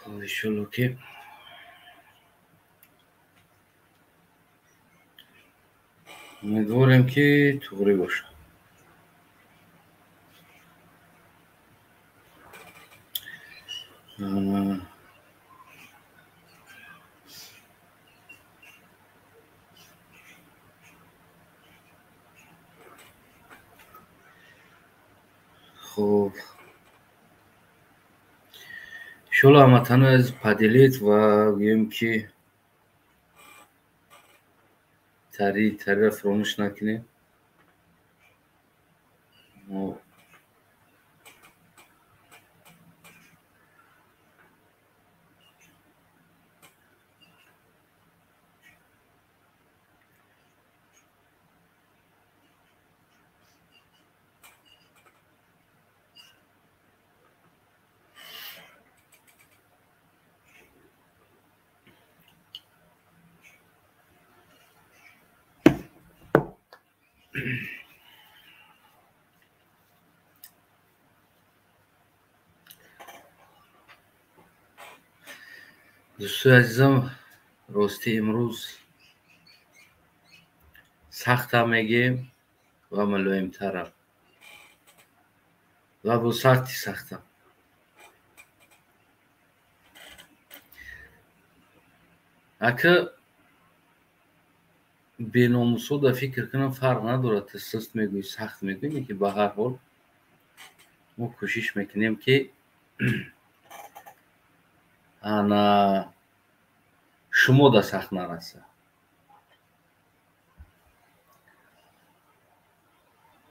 Иншолло ки умедворем, ки туғрӣ бошад. Хуб, иншолло, ҳамватанои азиз, поделить ва гӯем, ки тари тариро фуромӯш накунем. Мо дӯстои азизам, ростӣ, имрӯз сахтам мегӯем ва мулоимтарам ва бо сахти сахтам. Ака, беномусо да фикр кунам, фарқ надорад, ту суст мегӯӣ, сахт мегӯӣ, ки ба ҳар ҳол мо кӯшиш мекунем, ки ана шумо да сахт нараса.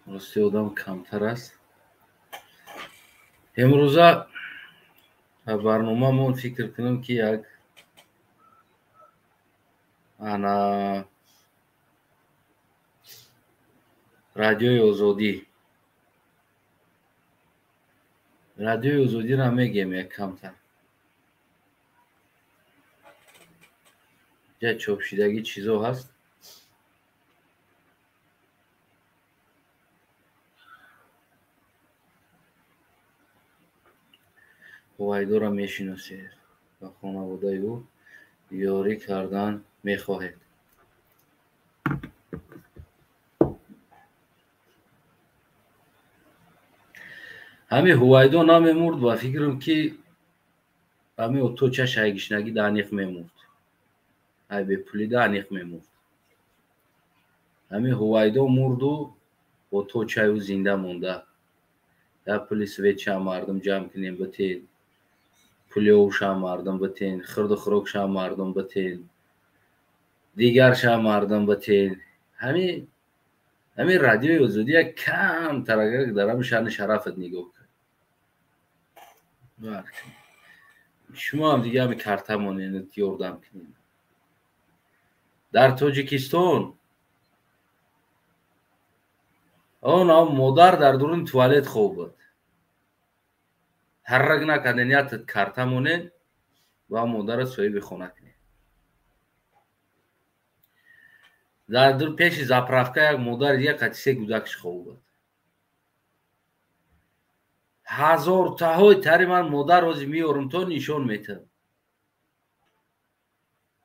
Рости, одам камтар аст. Имрӯза барномамон, фикр кунам, ки як ана Радиои Озодӣ, Радиои Озодиро мегӯем, як камтар ҷа чопшидагӣ чизо ҳаст. Ҳувайдоро мешиносед ва хонаводаи ӯ ёрӣ кардан мехоҳед. Ҳамин Ҳувайдо намемурд, ба фикрам, ки ҳамин оточа шайгишнагӣ да аниқ мемурд, ай бепулӣ да аниқ мемурд. Ҳамин Ҳувайдо мурду оточаю зинда монда. Я пули свет ша мардум ҷамъ кунем, битен, пули овша мардум битен, хирду хӯрокша мардум битен, дигарша мардум битен. Ҳамин Радиои Озодӣ як камтарагак дар ҳамин шаъни шарафат нигоҳ кун. Шумо ҳам дига ҳами карта монед, ёрдам кунед. Дар Тоҷикистон он модар дар дуруни туалет хоб буд, ҳаррак накарден, ятат карта монед ва модарро соҳиби хона кунед. Дар пеши заправка як модари дига қати се кӯдакш хоб буд. Ҳазортаҳои тари ман модар ҳозир меорам, то нишон метиҳам.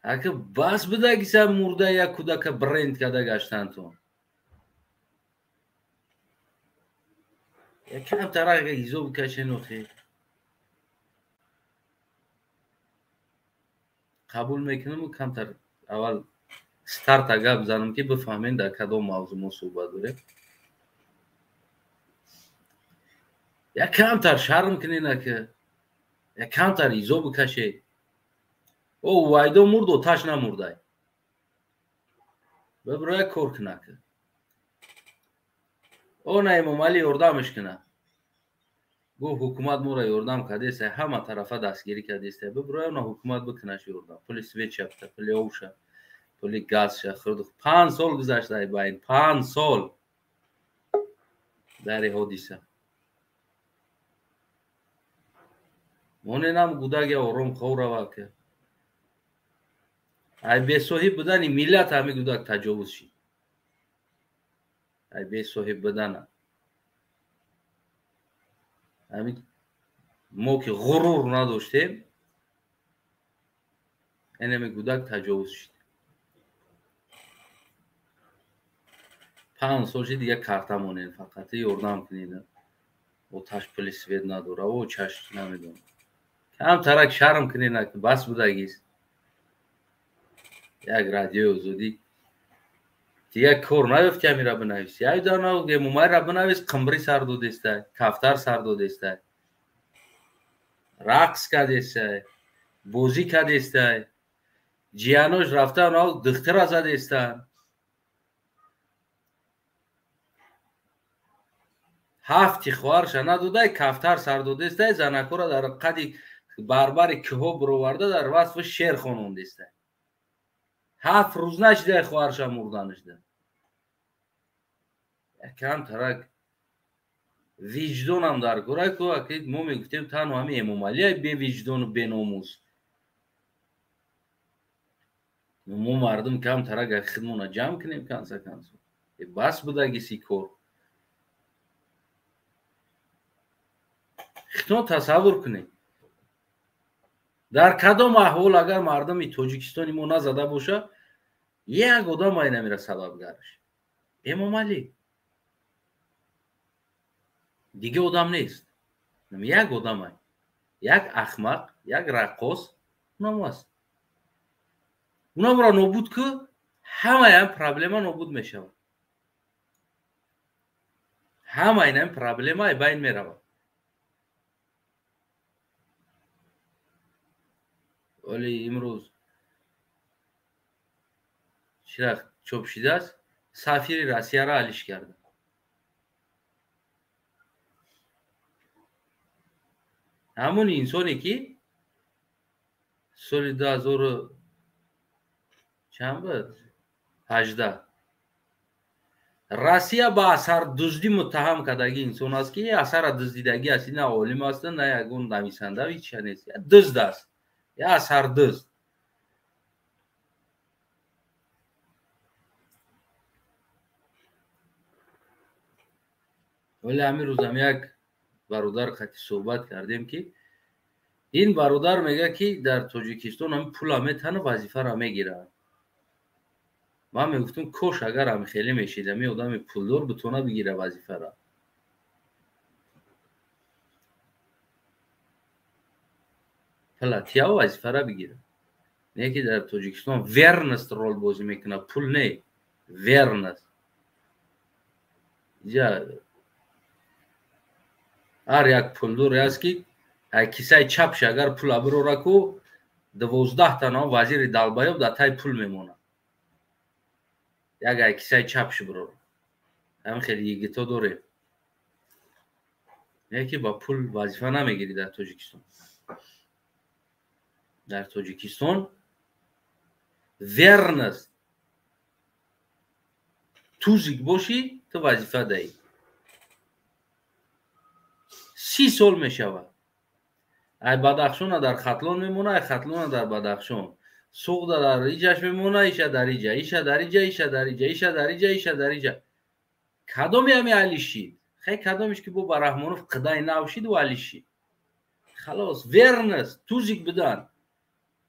Ака, бас бидагиса, мурда як кӯдака бренд карда гаштантон. Якам тарақ ҳизоб кашен. Охи, қабул мекунаму камтар аввал старта гап занам, ки бифаҳмем, дар кадом мавзӯъ мо суҳбат дорем. Як камтар шарм кунен, ака, як камтар изо бикашед. О, Ҳувайдо мурд, оташ намурдай. Бибро, як кор кун, ака. Она Эмомалӣ ёрдамаш куна. Гуфт, ҳукумат моро ёрдам кардеста, ҳама тарафа дастгирӣ кардеста. Бибро, она ҳукумат бикунаш ёрдам, пули свет ша, пули овша, пули газша. Хурд 5 сол гузашта, ай байн 5 сол дари ҳодиса. Моненам гудаг я ором хов рава, ка. Ай бесоҳиб будани миллат ҳами гудак таҷовуз шид. Ай бесоҳиб будана ҳами мо, ки ғурур надоштем. Инами кӯдак таҷовуз шид. 5 сол шид, дига карта монед, фақат ёрдам кунед. Оташ пули свет надора, о чаш намедонам. Камтарак шарм кунед, бас будагист. Як радиои озодӣ дига кор наёфт, ки ҳамира бинавис. Эмомалиро бинавис, қимбрӣ сар додестай, кафтар сар додестай, рақс кардестай, бозӣ кардестай, ҷиянош рафтан духтара задестанд. Ҳафти хоҳарша надодай, кафтар сар додестай, занакҳоро дар қади барбари кӯҳо бироварда дар васфи шер хонондестай. 7 рӯз нашидай хоҳарша мурданашда. Камтарак виҷдонам дар кора ку, мо мегуфтем танҳо ҳами Эмомалия бевиҷдону беномус. Мо мардум камтарак хидмона ҷамъ кунем канса кансо. Бас будагиси кор. Хитон тасаввур кунед. Дар кадом аҳвол агар мардуми Тоҷикистони мо назада боша, як одам ай намера сабабгараш. Эмомалӣ. Дига одам нест. Як одам ай. Як ахмақ, як раққос унам аст. Унамро нобуд ку, ҳамаям проблема нобуд мешавад. Ҳамаи ин проблема ай байн меравад. Вале имрӯз чӣ чоп шидааст, сафири Россияро алиш карда. Ҳамон инсоне ки соли 2018 Россия ба асардуздӣ муттаҳам кардаги инсон аст, ки асарра дуздидагӣ аст, на олим аст, на ягон нависанда, ҳеч нест, дузд аст, я асардузд. Вале ҳамин рӯзам як бародар қати суҳбат кардем, ки ин бародар мегӯяд, ки дар Тоҷикистон ҳамин пула метану вазифаро мегиранд. Ман мегуфтам, кош агар ҳами хеле мешид, ҳами одами пулдор битона бигира вазифаро. Пула тияв вазифаро бигира. Не ки дар Тоҷикистон верност рол бозӣ мекунад, пул не, верност. Иҷа ҳар як пулдоре аст, ки кисаи чапш агар пула бирора ку, 12 тана вазири далбаёб дар таи пул мемонад. Як ай кисаи чапш бирора. Ҳамин хеле йигито дорем. Не ки ба пул вазифа намегирӣ дар Тоҷикистон. Дар Тоҷикистон верност. Тузик бошӣ, ту вазифа даҳӣ. 30 сол мешавад. Ай Бадахшона дар Хатлон мемона, ай Хатлона дар Бадахшон. Суғда дар иҷаш мемона, иша дар иҷа, иша дар иҷа, иша дар иҷа, иша дар иҷа, иша дар иҷа. Кадоми ҳами али шид? Хай кадомиш ки бо ба Раҳмонов қидай нав шид ва али шид. Халос, верност, тузик будан.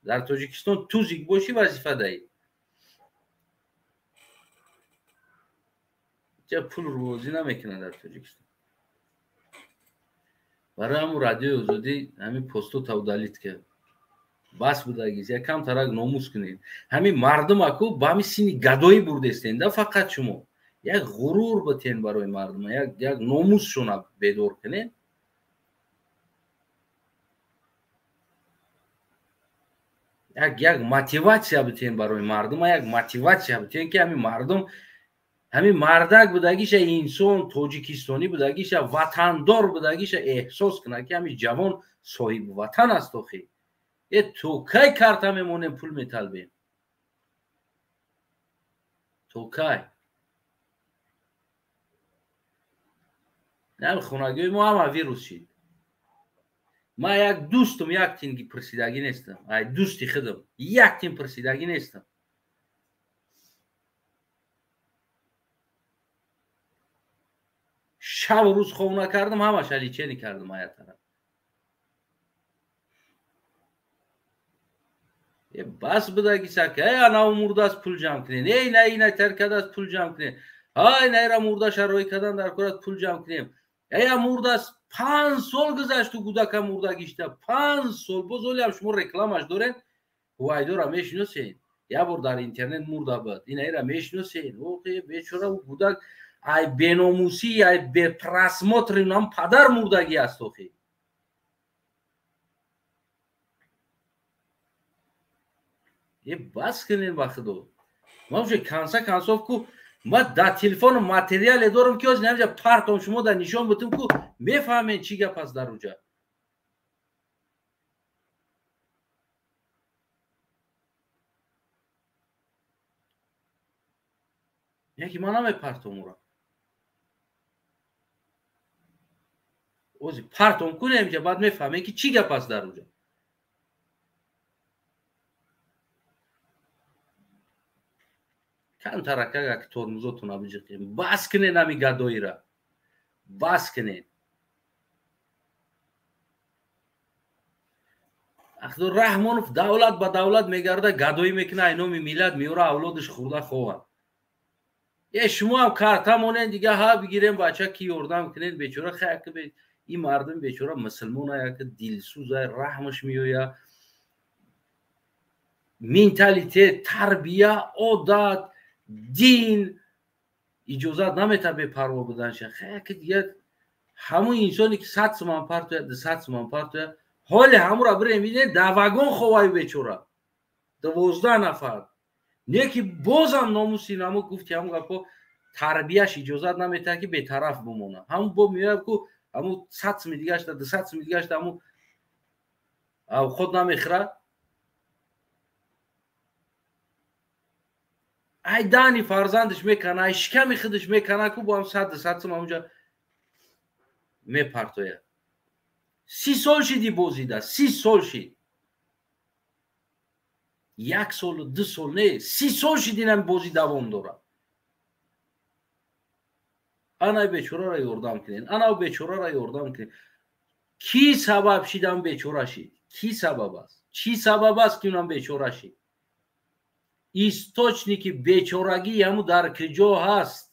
Дар Тоҷикистон тузик бошӣ, вазифа даҳӣ. Иҷа пул рӯбозӣ намекунад дар Тоҷикистон. Барои ҳамун радиои озодӣ ҳамин постото удалит кард. Бас будагист, як камтарак номус кунед. Ҳамин мардумаку ба ҳамин синни гадоӣ бурдестен да фақат шумо. Як ғурур битен барои мардума, як номусшона бедор кунед. Як мотиватсия битен барои мардума, як мотиватсия битен, ки ҳамин мардум, ҳамин мардак будагиша, инсон тоҷикистонӣ будагиша, ватандор будагиша эҳсос кунад, ки ҳамин ҷавон соҳиби ватан аст. Охи то кай карта мемонем, пул металбем? То кай? Ҳамин хонагиҳои мо ҳама вирус шид. Ман як дӯстум як тинги пурсидагӣ нестам. Ай дӯсти худам як тин пурсидагӣ нестам. Шаб рӯз хоб накардам, ҳамаша личени кардам ая тараф. Бас будагиса ки эй анав мурдааст, пул ҷамъ кунем, эй на ина тар кардааст, пул ҷамъ кунем, ай наира мурдаша рӯй кардан дар кор, пул ҷамъ кунем, эй мурдааст, 5 сол гузашту кӯдака мурда гишта, 5 сол боз олиам шумо рекламаш доред. Ҳувайдора мешиносед? Як бор дар интернет мурда буд, инаира мешиносед? Охе, бечора кӯдак ай беномусӣ, ай бепросмотри нам падар мурдагӣ аст. Охе, е, бас кунед ба худо. Ман уже конца концов ку ма дар телефону материале дорам, ки ҳозир ҳамҷа партом, шумо дар нишон бутум ку, мефаҳмед чӣ гап аст дар уҷа. Яки ман намепартом ура, ози партом кунем ҷа, баъд мефаҳмем, ки чӣ гап аст дар уҷа. Камтаракага тормузотона биҷиқем. Бас кунед ҳами гадоира, бас кунед. Раҳмонов давлат ба давлат мегарда, гадоӣ мекуна, ай номи миллат меёра, авлодаш хӯрда хованд. Е, шумоам карта монен дига, ҳа, бигирем, бача, ки ёрдам кунед бечора. Хаяк ин мардум бечора мусулмона, як дилсӯза, раҳмаш меоя. Менталитет, тарбия, одат, дин иҷозат намета бепарво буданша. Хаяк дига ҳамун инсоне ки 100 суман партоя, 200 суман партоя, ҳоли ҳамура бирем, бинед, дар вагон ховаю бечора, 12 нафар. Не ки бозам номуси намо гуфти, ҳамун гапо, тарбияш иҷозат наметаҳад, ки бетараф бимона. Ҳамун бо меояд ку, ҳамун 100 суми дигашта, 200 суми дигашта, ҳамун авқот намехӯрад. Ай дани фарзандаш мекана, ай шиками худаш мекана ку, бо ҳам 100, 200 сум ҳамунҷа мепартояд. 30 сол шиди бозида, 30 сол шид. Як солу 2 сол не, 30 сол шид, инам бозӣ давом дорад. Ана бечораро ёрдам кунед, ана бечораро ёрдам кунед. Кӣ сабаб шидам бечора шид? Кӣ сабаб аст? Чӣ сабаб аст, ки унам бечора шид? Источники бечорагӣ ҳаму дар куҷо ҳаст?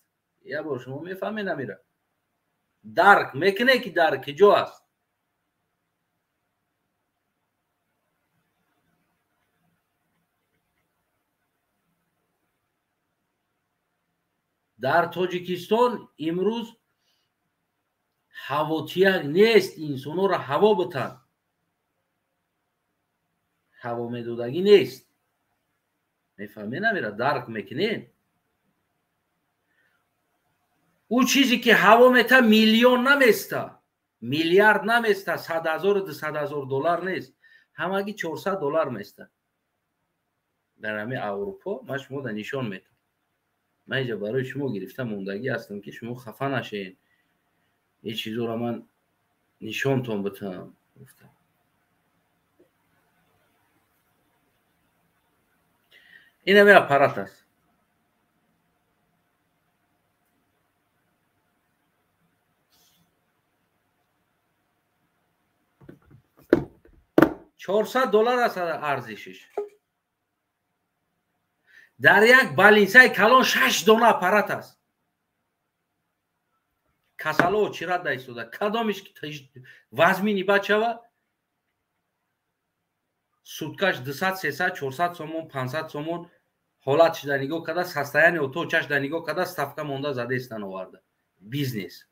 Як бор шумо мефаҳмед, амира дарк мекунед, ки дар куҷо аст? Дар Тоҷикистон имрӯз ҳавотияк нест, инсонҳоро ҳаво битанд, ҳаво медодагӣ нест. Мефаҳмед, намера дарк мекунед? Ӯ чизе ки ҳаво мета, миллион наместа, миллиард наместа, 100 000-у 200 000 доллар нест, ҳамагӣ 400 доллар места дар ҳамин Аврупо. Ман шумода нишон метам. Ман инҷа барои шумо гирифта мондагӣ ҳастам, ки шумо хафа нашед, ин чизоро ман нишонтон битам гуфтам. Ин ҳами аппарат аст. 400 доллар аст арзишиш. Дар як больницаи калон шаш дона аппарат аст. Касало чират да истода, кадомиш вазмини бад шава, суткаш 200, 300, 400 сомон, 500 сомон. Ҳолат шида нигоҳ карда, состояние оточаш да нигоҳ карда, ставка монда задаистан, оварда бизнес.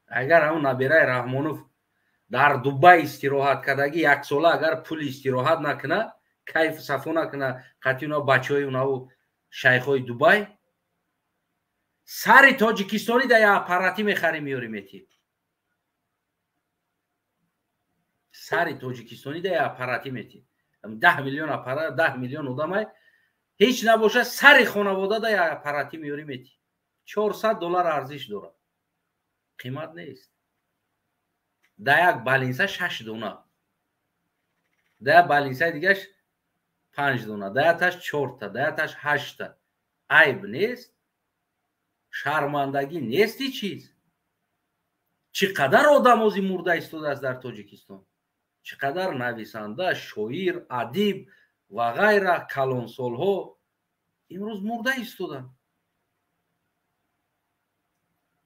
Агар ҳамун набираи Раҳмонов дар Дубай истироҳат кардагӣ яксола, агар пули истироҳат накуна, кайфу сафо накуна қатъи уна бачаҳои унаву шайхҳои Дубай, сари тоҷикистонӣ да я аппаратӣ мехарӣ, меёрӣ, метӣ. Сари тоҷикистонӣ да я аппаратӣ метӣ. 10 миллион аппарат, 10 миллион одамай, ҳеҷ набошад, сари хонавода да я аппаратӣ меёрӣ, метӣ. 400 доллар арзиш дорад, қимат нест. Да як больница шаш дона, да як больницаи дигаш панҷ дона, да якташ чорта, да якташ ҳашта. Айб нест, шармандагӣ нест, ҳеҷ чиз. Чӣ қадар одам ози мурда истодааст дар Тоҷикистон, чӣ қадар нависанда, шоир, адиб ва ғайра калонсолҳо имрӯз мурда истоданд.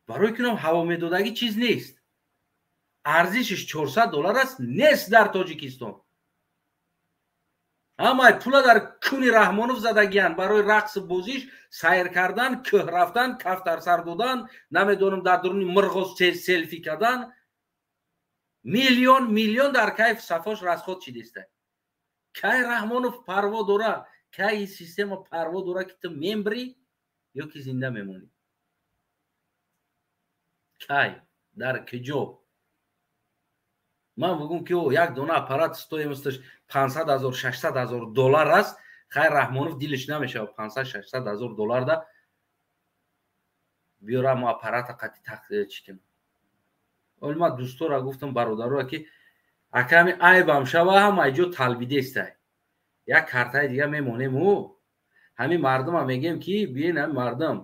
Барои ки ҳаво медодагӣ чиз нест. Арзишиш $400 аст, нест дар Тоҷикистон. Ҳамаи пула дар куни Раҳмонов задагиянд барои рақсу бозиш, сайр кардан, кӯҳ рафтан, кафтар сар додан, намедонам дар дуруни мирғо селфи кардан. Миллион миллион дар кайф сафош расход шидиста. Кай Раҳмонов парво дора, кай ин система парво дора, ки ту мембрӣ ё ки зинда мемонӣ? Кай, дар куҷо? Ман бигӯм, ки як дона аппарат стоимосташ 500 000, 600 000 доллар аст. Хай, Раҳмонов дилиш намешавад 500, 600 ҳазор доллар да биёра, мо аппарата қати чӣ кунам. Оли ман дӯстора гуфтам, бародарора, ки аками айбам шава, ҳамаи ҷо талбидестай. Як картаи дига мемонем, ӯ ҳамин мардума мегем, ки биен, ҳамин мардум,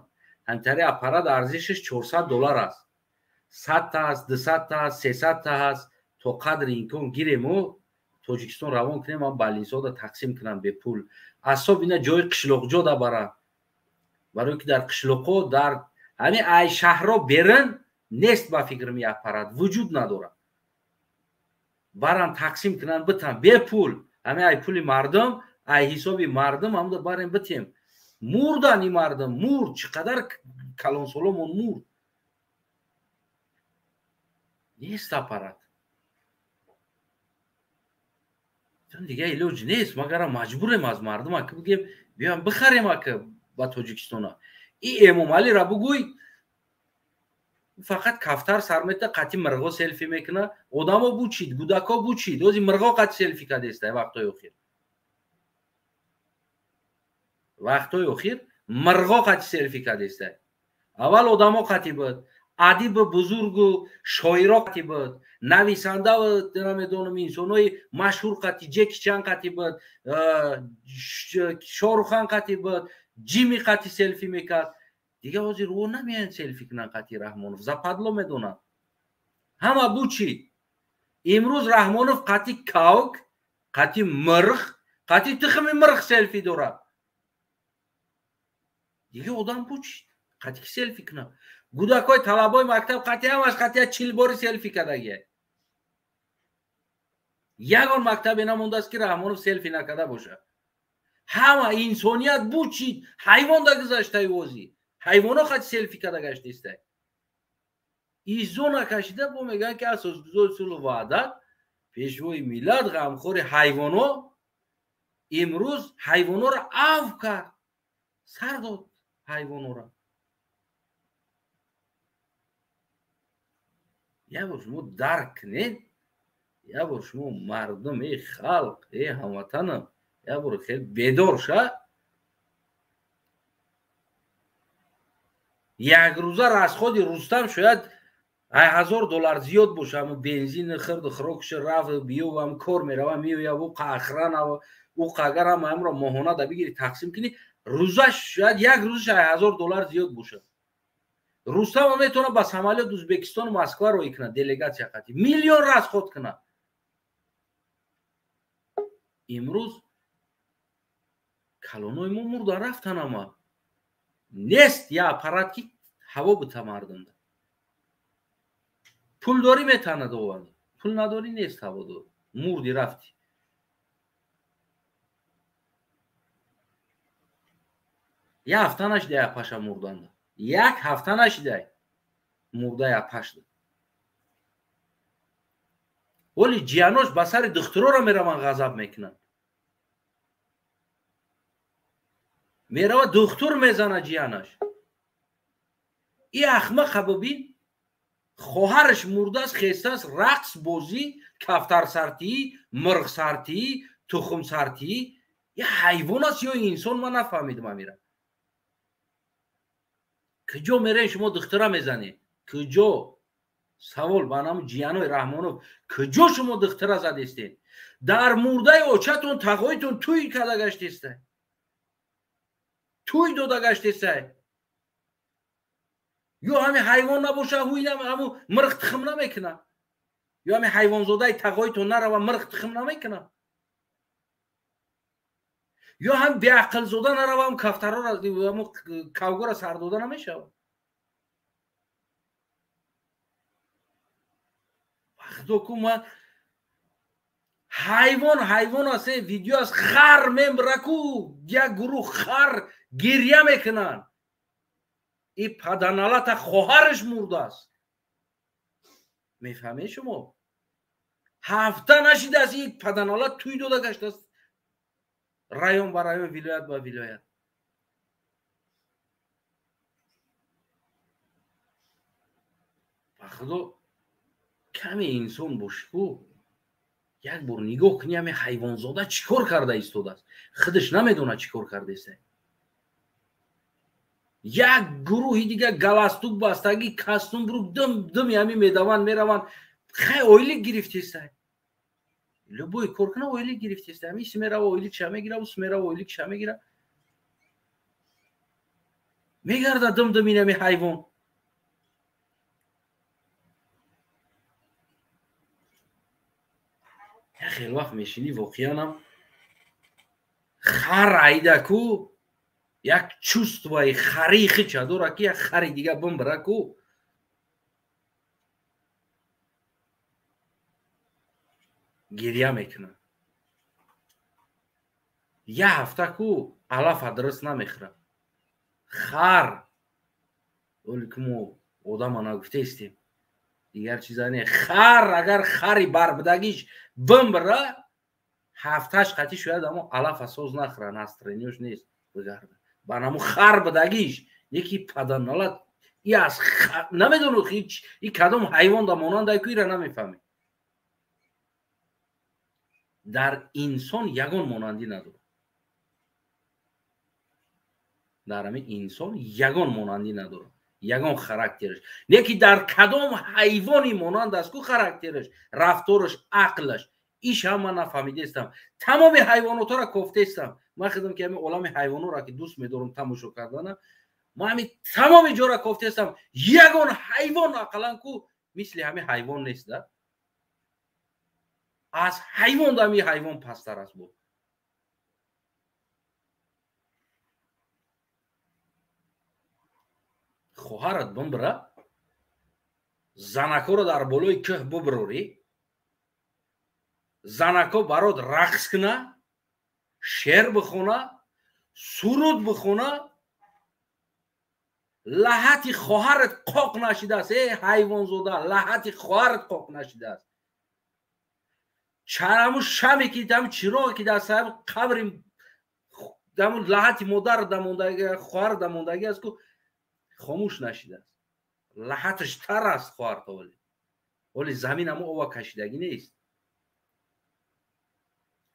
ҳамтари аппарат арзишаш $400 аст, 100 та ҳаст, 200 та ҳаст, 300 та ҳаст, то қадри имкон гирему Тоҷикистон равон кунем, ам балинсода тақсим кунам бепул. Асоб ина ҷои қишлоқҷо да баранд, барое ки дар қишлоқҳо, дар ҳамин ай шаҳрҳо берин нест, ба фикрам, ин аппарат вуҷуд надорад. Баранд, тақсим кунанд, битан бепул, ҳамин ай пули мардум, ай ҳисоби мардум ҳамда барем, битем. Мурдан ин мардум, мурд, чӣ қадар калонсоломон мурд. Нест аппарат, дига илоҷ нест, магарам маҷбурем аз мардум ака бигем, биёям бихарем ака ба Тоҷикистона. И Эмомалиро бугӯй, фақат кафтар сар мета, қати мирғо селфи мекуна. Одамо бучид, гудако бучид, ози мирғо қати селфи кадеста. Вақтҳои охир, вақтҳои охир мирғо қати селфи кадеста. Аввал одамо қати буд, адибу бузургу шоиро қати буд, нависанда, намедонам, инсонои машҳур қати, Ҷеки Чан қати буд, Шорухан қати буд, Ҷими қати селфи мекард. Дига ҳозир ӯ намеянд селфи кунанд қати Раҳмонов, западло медонанд. Ҳама бучид. Имрӯз Раҳмонов қати кавк, қати мирх, қати тухми мирх селфи дорад. Дига одам бучид, қати ки селфи кунад? Гудакҳои талабои мактаб қати ҳамаш қати 40 бори селфи кардагия. Ягон мактабе намондааст, ки Раҳмонов селфи накарда бошад. Ҳама инсоният бучид, ҳайвон да гузаштаи, озӣ ҳайвоно қати селфи карда гаштистай. Изо накашида бо мегӯянд, ки асосгузори сулҳу ваҳдат, пешвои миллат, ғамхори ҳайвоно имрӯз ҳайвонора афв кард, сар дод ҳайвонора. Як бор шумо дарк кунед, як бор шумо мардум, эй халқ, эй ҳамватанам, як бор хеле бедор ша. Як рӯза расходи Рустам шояд $1000 зиёд боша. Ама бензини, хирду хӯрокши, рафт биёвам, кор мерава, меояв, уқа охрана, уқа агар ҳама амро моҳона да бигири, тақсим кунӣ, рӯзаш шояд як рӯзаш $1000 зиёд бошад. Рустам метавонад ба самолёт Ӯзбекистону Москва роҳӣ кунад, делегатсия қатӣ миллион расход кунад. Имрӯз калонои мо мурда рафтан, ама нест я аппарат, ки ҳаво бита мардумда. Пул дорӣ, метавонад овард, пул надорӣ, нест ҳаво, дор, мурди, рафтӣ. Як ҳафта нашида апаша мурданда, як ҳафта нашидай мурдаи апашда. Оли ҷиянош ба сари духтуроро мераванд, ғазаб мекунанд. Мерава, духтур мезана ҷиянаш. И ахмақа бибин, хоҳараш мурдааст, хестааст, рақс, бозӣ, кафтарсартӣ, мирғсартӣ, тухмсартӣ. Я ҳайвон аст ё инсон, ман нафаҳмидам. Амира, куҷо мерен шумо, духтура мезанед, куҷо? Савол ба намо ҷиянои Раҳмонов: куҷо шумо духтура задестед? Дар мурдаи очатон, тағоитон тӯй карда гаштеста, тӯй дода гаштеста. Ё ҳами ҳайвон набоша, ҳаму мирғ тухм намекуна. Ё ҳами ҳайвонзодаи тағоитон нарава, мирғ тухм намекуна. Ё ҳам беақлзода нарава, ҳам кафтарора, ҳаму кавгора сардода намешава. Худо ку, ман ҳайвон ҳайвон аст, видео аст, хар мембра ку, як гурӯҳ хар гирья мекунанд. И паданалата хоҳараш мурдааст. Мефаҳмед шумо? Ҳафта нашидааст, и паданалат тӯй дода гаштааст, район ба район, вилоят ба вилоят. Ба худо, каме инсон бошӣ ку, як бор нигоҳ кунӣ, ҳаме ҳайвонзода чӣ кор карда истодааст, худаш намедонад чӣ кор кардаиста. Як гурӯҳи дига галастук бастагӣ, кастум бурук, дим дими ҳами медаванд, мераванд, хай ойлик гирифтеста. Любой кор куна, ойлик гирифтеста. Ҳами си мерава, ойликша мегира, ус мерава, ойликша мегира, мегарда дим дим инами ҳайвон. Як хел вақт мешинӣ, воқеанам хар айда ку, як чувствои хари хича дора, ки як хари дига бимбира ку, гирья мекунад. Як ҳафта ку алафа дуруст намехӯрад хар. Оли ки мо одама нагуфтаистем, дигар чиза не. Хар агар хари барбидагиш бимбира, ҳафташ қатӣ шояд амо алафа соз нахӯра, настроениёш нест бигарда. Ба наму хар бидагиш яки паданалат и аз намедону и кадом ҳайвон да монанда ку, ира намефаҳмед. Дар инсон ягон монандӣ надорад. Дар ҳамин инсон ягон монандӣ надорад, ягон характераш. Леки дар кадом ҳайвони монанд аст ку характераш, рафтораш, ақлаш, иш ҳам ман нафаҳмидаистам. Тамоми ҳайвоноторо кофтаистам. Ман хидам ки ҳамин олами ҳайвонотро ки дӯст медорам тамошо кардана, ман ҳамин тамоми ҷора кофтаистам, ягон ҳайвон ақаллан ку мисли ҳамин ҳайвон нест да. Аз ҳайвон да ҳамин ҳайвон пасттар аст буд. Хоҳарат бимбира, занакоро дар болои кӯҳ бубирорӣ, занако барот рақс куна, шеър бихона, суруд бихона, лаҳати хоҳарат қоқ нашидааст. Э ҳайвонзода, лаҳати хоҳарат қоқ нашидааст. Чараму шаме ки там чироғе ки дар сари қабри даму лаҳати модар дамондаги, хоҳар дамондаги аст ку, хомӯш нашидааст. Лаҳаташ тар аст хоҳар то оли. Оли замин ҳамо ова кашидагӣ нест.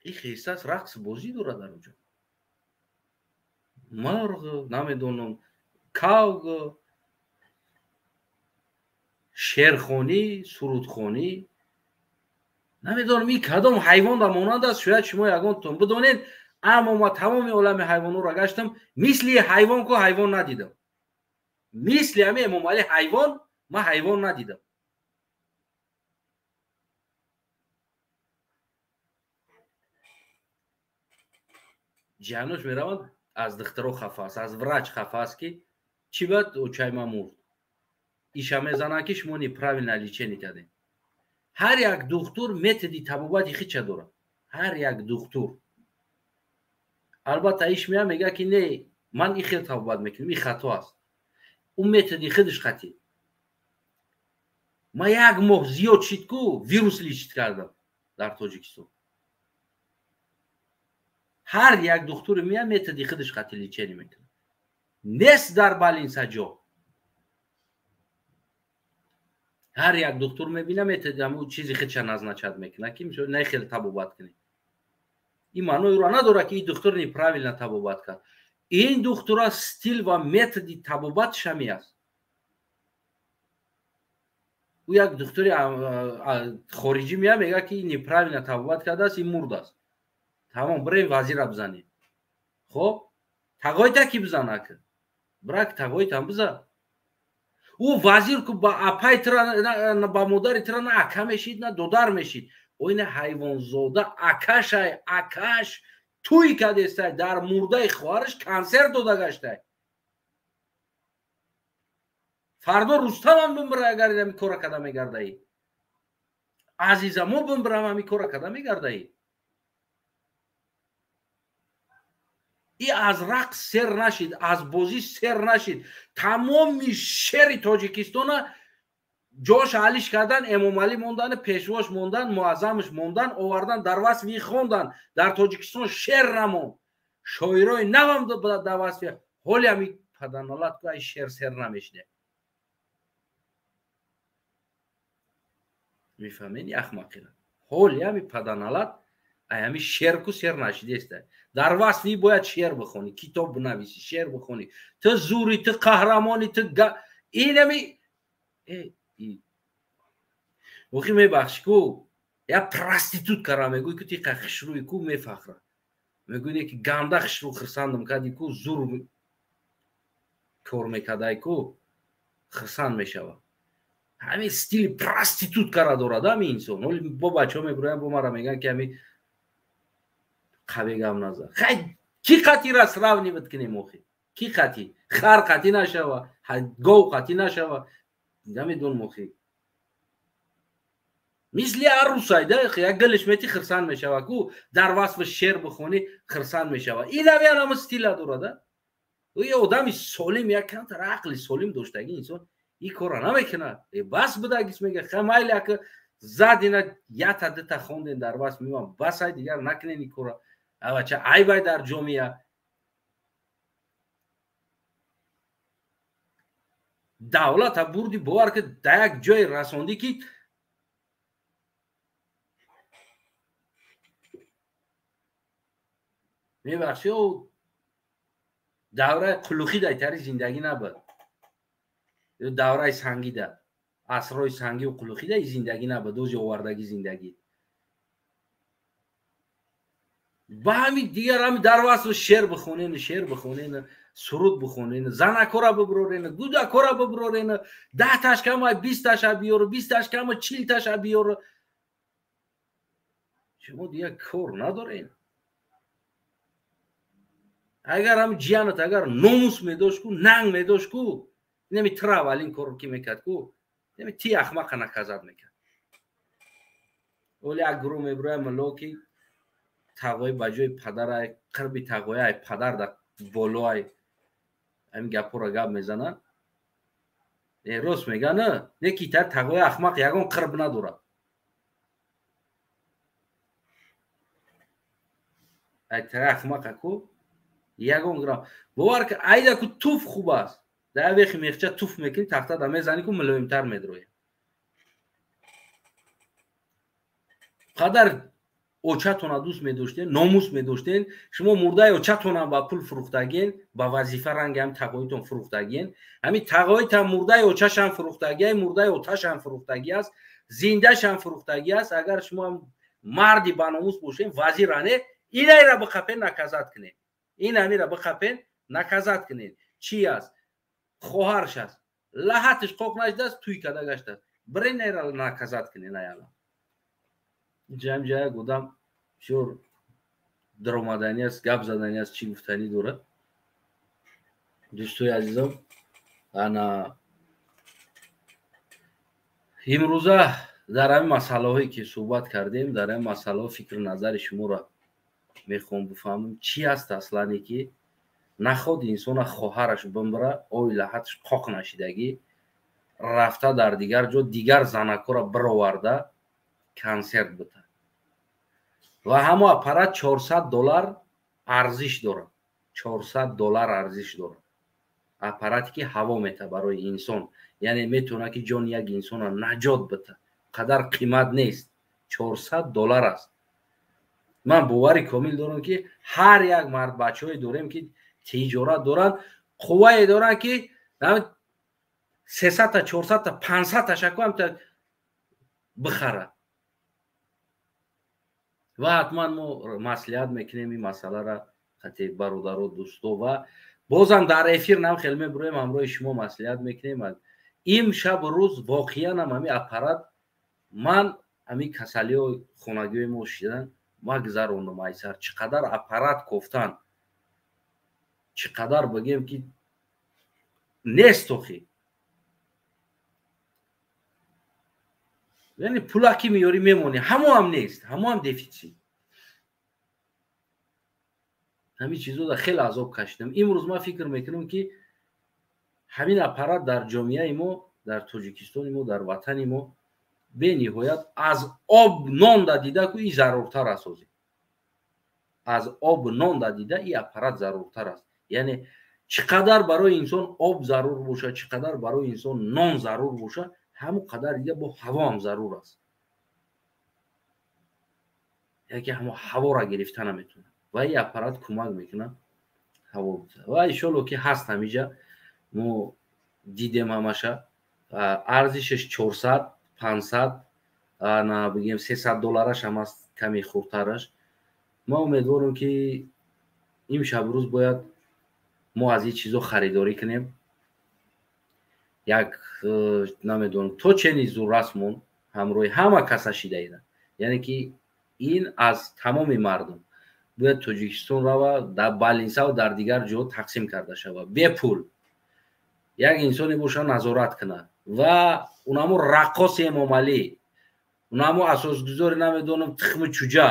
И хесас рақс бозӣ дорад дар онҷо. Мурғ, намедонам, кавг, шеърхонӣ, сурудхонӣ. Намедонам ин кадом ҳайвон да монанд аст, шояд шумо ягонтон бидонед, аммо ма тамоми олами ҳайвонҳоро гаштам, мисли ҳайвон ку ҳайвон надидам. Мисли ҳами Эмомалӣ ҳайвон, ман ҳайвон надидам. Ҷанош мераванд, аз духтаро хафа аст, аз врач хафа аст, ки чӣ бад очай ма мурд. Иша мезананд, ки шумо неправильно лечение кардем. Ҳар як духтур методи табобати хича дорад. Ҳар як духтур. Албатта иш мея мега, ки не, ман ин хел табобат мекунам, ин хато аст. Ӯ методи худаш қатӣ. Ман як моҳ зиёд шид ку вирус лечить кардам дар Тоҷикистон. Ҳар як духтури мея методи худаш қатӣ лечение мекунад. Нест дар больница ҷо. Ҳар як духтур мебина, методи ҳамун чизи худша назначать мекунад, ки мисол не хел табобат кунед. Ин маънои ӯро надорад, ки ин духтур неправильно табобат кард. Ин духтура стил ва методи табобаташ ҳами аст. Ӯ як духтури хориҷӣ мея, мега, ки неправильно табобат кардааст, ин мурдааст. Тамом, бирем вазира бизанем. Хоб, тағоита ки бизан ака? Брак тағоитам бизан. Ӯ вазир ку ба апай тира, ба модари тира на ака мешид, на додар мешид. Оина ҳайвонзода акашай, акаш туй кадестай, дар мурдаи хоҳараш консерт дода гаштай. Фардо Рустамам бимбира, агар ами кора када мегардаӣ. Азизамо бимбирам, ами кора када мегардаӣ. И аз рақс сер нашид, аз бозӣ сер нашид. Тамоми шери Тоҷикистона ҷош алиш кардан, Эмомалӣ мондан, пешвош мондан, Муаззамаш мондан, овардан, дар васфи хондан. Дар Тоҷикистон шер намонд. Шоирои навам дар васфи ҳоли ами паданалат ку ай шер сер намешиде. Мефаҳмед ахмақира? Ҳоли ами паданалат ай ами шер ку сер нашидеста. Дар васфи бояд шер бихонӣ, китоб бинависӣ, шер бихонӣ. Ту зури, ту қаҳрамони, ту инами охи мебахшӣ ку я проститут кара мегӯй ку ти хишрӯи ку мефахра. Мегӯй ки ганда хишрӯ хирсандам кади ку зур кор мекардай ку хирсанд мешава. Ҳамин стили проститут кара дорад ҳами инсон. Ҳоли бо бачаҳо мебироянд, бо мара мегӯянд ки ҳами қаве гап назар. Хай ки қатира сравнивать кунем охи? Ки қати? Хар қати нашава, гов қати нашава. Намедонам охи. Мисли арусай да, як гилиш мети хирсанд мешава ку, дар васфи шер бихонӣ хирсанд мешава. Инами ҳама стила дорад, да? Ӯ одами солим, як камтар ақли солим доштаги инсон ин корро намекунад. Бас будагис мега, хай майли ака задина ята дита хонден дар васф меман, бас ай дигар накунен ин корро. Авача айбай дар ҷомеа. Давлата бурди бовар ки дар як ҷое расондӣ ки мебахшӣ, ӯ давраи қулухӣ дайтари зиндагӣ набуд. Ё давраи сангида, асрҳои сангиву қулухида зиндагӣ набуд, ози овардагӣ зиндагӣ. Ба ҳами дигар ҳами дар васф шер бихонен, шер бихонен, суруд бихонен, занакора биброрен, гудакора биброрен, 10таш кама 20таша биёр, 20таш кама 40таша биёр. Шумо дигар кор надорен. Агар ҳам ҷиянат агар номус медошт ку, нанг медошт ку, инами тира аввалин корро ки мекард ку, инами ти ахмақа наказат мекард. Оли як гурӯҳ мебирояд мулло ки тағои ба ҷои падарай, қирби тағояй падар дар болоай, ҳамин гапҳоро гап мезананд. Рост мегӯянд, на, не ки та тағои ахмақ ягон қирб надорад. Ай тағои ахмақа ку ягон грам. Бовар ки айда ку туф хуб аст. Дар вехи мехча туф мекунӣ, тахта да мезанӣ ку мулоимтар медрояд. Қадар очатона дӯст медоштен, номус медоштен, шумо мурдаи очатона ба пул фурӯхтагиен, ба вазифа ранги ҳами тағоитон фурӯхтагиен. Ҳами тағоитам мурдаи очашам фурӯхтагиай, мурдаи оташам фурӯхтагӣ аст, зиндашам фурӯхтагӣ аст. Агар шумо марди ба номус бошен, вазиране, инайра биқапен наказат кунед. Ин ҳамира биқапен наказат кунед. Чӣ аст? Хоҳарш аст. Лаҳатиш қоқ нашудааст, туй када гаштааст. Бирен айра наказат кунед аяла. Ҷам ҷая гудам бисёр даромадани аст, гап задани аст, чӣ гуфтанӣ дорад. Дӯстои азизам, ана имрӯза дар ҳамин масъалаҳое ки суҳбат кардем, дар ҳамин масъалаҳо фикру назари шуморо мехоҳам бифаҳмам. Чӣ аст аслане ки наход инсона хоҳараш бимбира, ой лаҳаташ қоқ нашидагӣ, рафта дар дигар ҷо дигар занакҳоро бироварда консерт бита. Ва ҳамо аппарат $400 арзиш дорад. $400 арзиш дорад. Аппарате ки ҳаво мета барои инсон, яъне метавонад ки ҷони як инсонро наҷот бита. Қадар қимат нест. $400 аст. Ман бовари комил дорам ки ҳар як мард бачаҳое дорем ки тиҷорат доранд, қуввае доранд ки 300та, 400та, 500та шаку ҳамта бихарад. Ва ҳатман мо маслиҳат мекунем ин масъаларо хати бародаро, дӯсто, ва бозам дар эфир нам хел мебироем, ҳамроҳи шумо маслиҳат мекунем. Им шабу рӯз воқеан ҳам ҳамин аппарат ман ҳамин касалиҳо хонагиҳои мо шидан ма гузарондам айсар. Чӣ қадар аппарат кофтан, чӣ қадар бигем ки нест охи. Яъне пулаки меёрӣ мемонӣ, ҳамо ҳам нест, ҳамо ҳам дефитсит. Ҳамин чизода хеле азоб кашидам. Имрӯз ман фикр мекунам ки ҳамин аппарат дар ҷомеаи мо, дар Тоҷикистони мо, дар ватани мо бениҳоят аз об нон да дида ку и заруртар аст. Ҳозир аз об нон да дида и аппарат заруртар аст. Яъне чӣ қадар барои инсон об зарур бошад, чӣ қадар барои инсон нон зарур бошад, ҳамон қадар дида бо ҳаво ҳам зарур аст. Яке ҳамо ҳавора гирифта наметавонад ва ин аппарат кӯмак мекунад ҳаво. Ва иншолло ки ҳаст ҳамиҷа мо дидем ҳамаша. Арзишаш 400, 500, на бигем 300 доллараш ҳам аст, каме хурдтараш. Ма умедворам ки ин шабу рӯз бояд мо аз ин чизо харидорӣ кунем. Як намедонам то чени зуррасмон ҳамроҳи ҳама каса шидаида. Яъне ки ин аз тамоми мардум бояд Тоҷикистон рава, дар Балинсаву дар дигар ҷо тақсим карда шавад бепул. Як инсоне боша назорат кунад ва унамо раққоси Эмомалӣ, унамо асосгузори намедонам тухми чуҷа,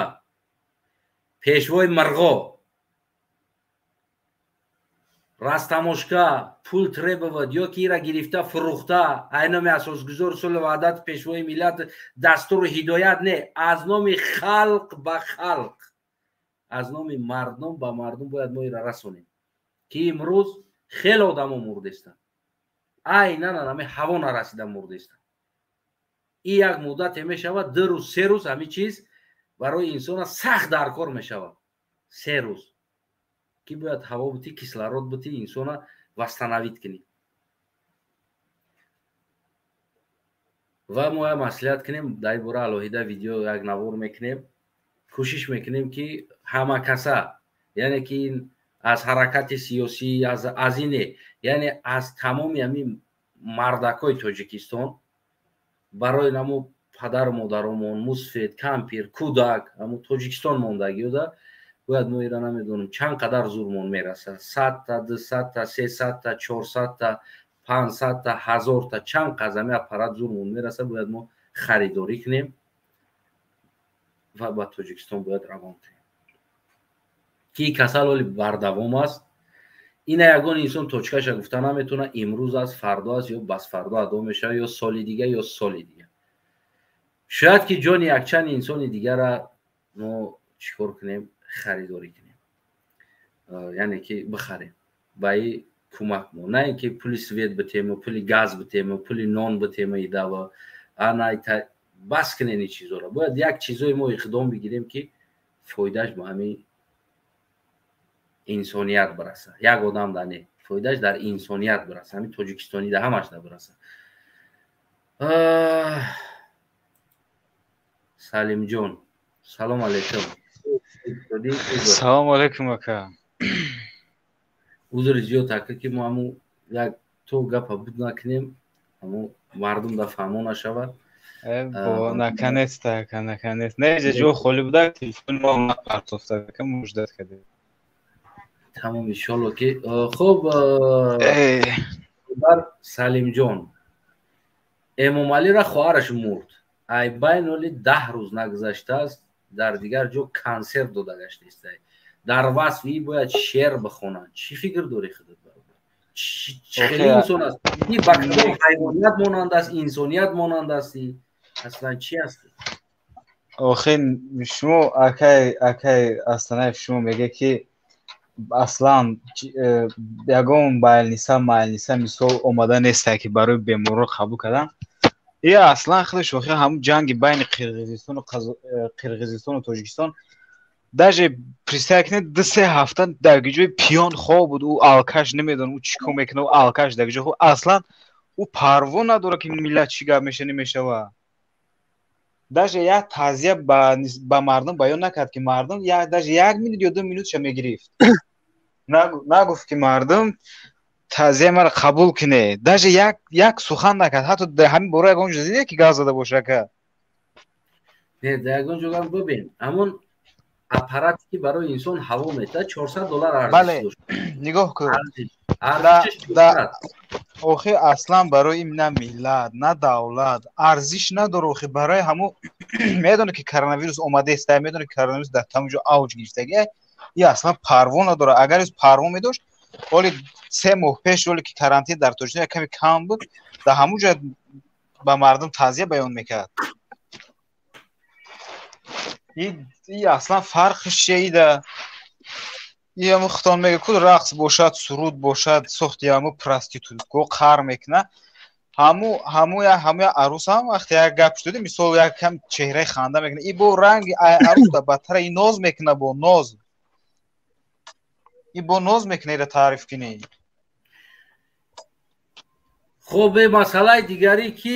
пешвои мирғо, растамошка пул требовад ё ки ира гирифта фурӯхта ай номи асосгузори сулҳу ваҳдат, пешвои миллат, дастуру ҳидоят не, аз номи халқ ба халқ, аз номи мардум ба мардум бояд мо ира расонем ки имрӯз хеле одамо мурдестанд, айнан ҳами ҳаво нарасида мурдестанд. И як муддате мешавад, 2 рӯз, 3 рӯз ҳамин чиз барои инсона сахт даркор мешавад. 3 рӯз ки бояд ҳаво бути, кислород бути, инсона восстановить кунӣ. Ва мо як маслиҳат кунем, дар ин бора алоҳида видео як навор мекунем. Кӯшиш мекунем ки ҳама каса, яъне ки ин аз ҳаракати сиёсӣ, аз ине, яъне аз тамоми ҳамин мардакҳои Тоҷикистон барои намо падару модаромон, мусфед, кампир, кӯдак, ҳамо Тоҷикистон мондагиёда бояд мо ира намедонем чанд қадар зурмон мерасад, 100-та, 200-та, 300-та, 400-та, 500-та, 1000-та, чанд қазами аппарат зурмон мерасад, бояд мо харидорӣ кунем ва ба Тоҷикистон бояд равон кунем. Ки касал ҳоли бардавом аст, ина ягон инсон точкаша гуфта наметавонад, имрӯз аст, фардо аст ё басфардо адо мешавад ё соли дига ё соли дига. Шояд ки ҷони якчанд инсони дигара мо чӣ кор кунем, харидорӣ кунем, яъне ки бихарем ба и кӯмак мо, на ин ки пули свет битему, пули газ битему, пули нон битему идава ана бас кунем ин чизоро. Бояд як чизое мо иқдом бигирем ки фоидааш ба ҳамин инсоният бираса. Як одам да не, фоидааш дар инсоният бираса, ҳамин тоҷикистонӣ да ҳамаш да бираса. Салимҷон, салом алейкум. Салом алейкум ака. Узри зиёд ака ки мо ҳамун як то гапа буд накунем, ҳамун мардум да фаҳмо нашавад. Наконец-то ака, наконец. Не, ҷо холӣ буда, телефони мо напартофта ака, муждат кардем. Тамом, иншолло ки хуб. Бар Салимҷон, Эмомалиро хоҳараш мурд. Ай байн оли 10 рӯз нагузаштааст, дар дигар ҷо консерт дода гаштааст. Дар васфи бояд шеър бихонанд. Чӣ фикр дорӣ худат бародар? Чӣ хеле инсон аст? Ин ба кадом ҳайвоният монанд аст, инсоният монанд аст? Аслан чӣ аст? Охи шумо акай Астанаев, шумо мегӯед ки аслан ягон байлниса мисол омада нестае ки барои беморро қабул кардан. И аслан хеле шохи ҳамун ҷанги байни Қирғизистону Тоҷикистон даже представь кунед, 2-3 ҳафта дар ҷои пиён хоб буд, ӯ алкаш намедонам ӯ чӣ кор мекунад, ӯ алкаш дар ҷои хоб. Аслан ӯ парво надорад ки миллат чӣ гап меша намешава. Даже як тазия ба мардум баён накард ки мардум даже 1 минут ё 2 минутша мегирифт. Нагуфт ки мардум Тазия маро қабул кине. Даже як сухан накард. Ҳатто дар ҳамин бора ягон ҷо диде, ки гап зада боша, ака? Не, дар ягон ҷо гап. Бибин, ҳамон аппарате, ки барои инсон ҳаво метаҳад, 400 доллар арзиш дошт. Нигоҳ кун. Арзишаш 400. Охи, аслан барои ин на миллат, на давлат арзиш надора. Охи, барои ҳамо медоне, ки коронавирус омадааст, медоне, ки коронавирус дар тамом ҷо авҷ гирифтаги, и аслан парво надора. Агар парво медошт, оли 3 моҳ пеш, оли ки карантин дар Тоҷикистон як каме кам буд, дар ҳамун ҷо ба мардум тазия баён мекард. И аслан фарқиш чия ида? И ҳамун хитон мега ку, рақс бошад, суруд бошад, сохти ҳаму проститутко қар мекуна. Ҳаму я арӯс ҳам вақте як гап шуди, мисол, як кам чеҳраи ханда мекуна, и бо ранги арӯс бадтара, и ноз мекуна, бо ноз, и бо ноз мекуна, ира таъриф кунӣ. Хуб, масъалаи дигарӣ, ки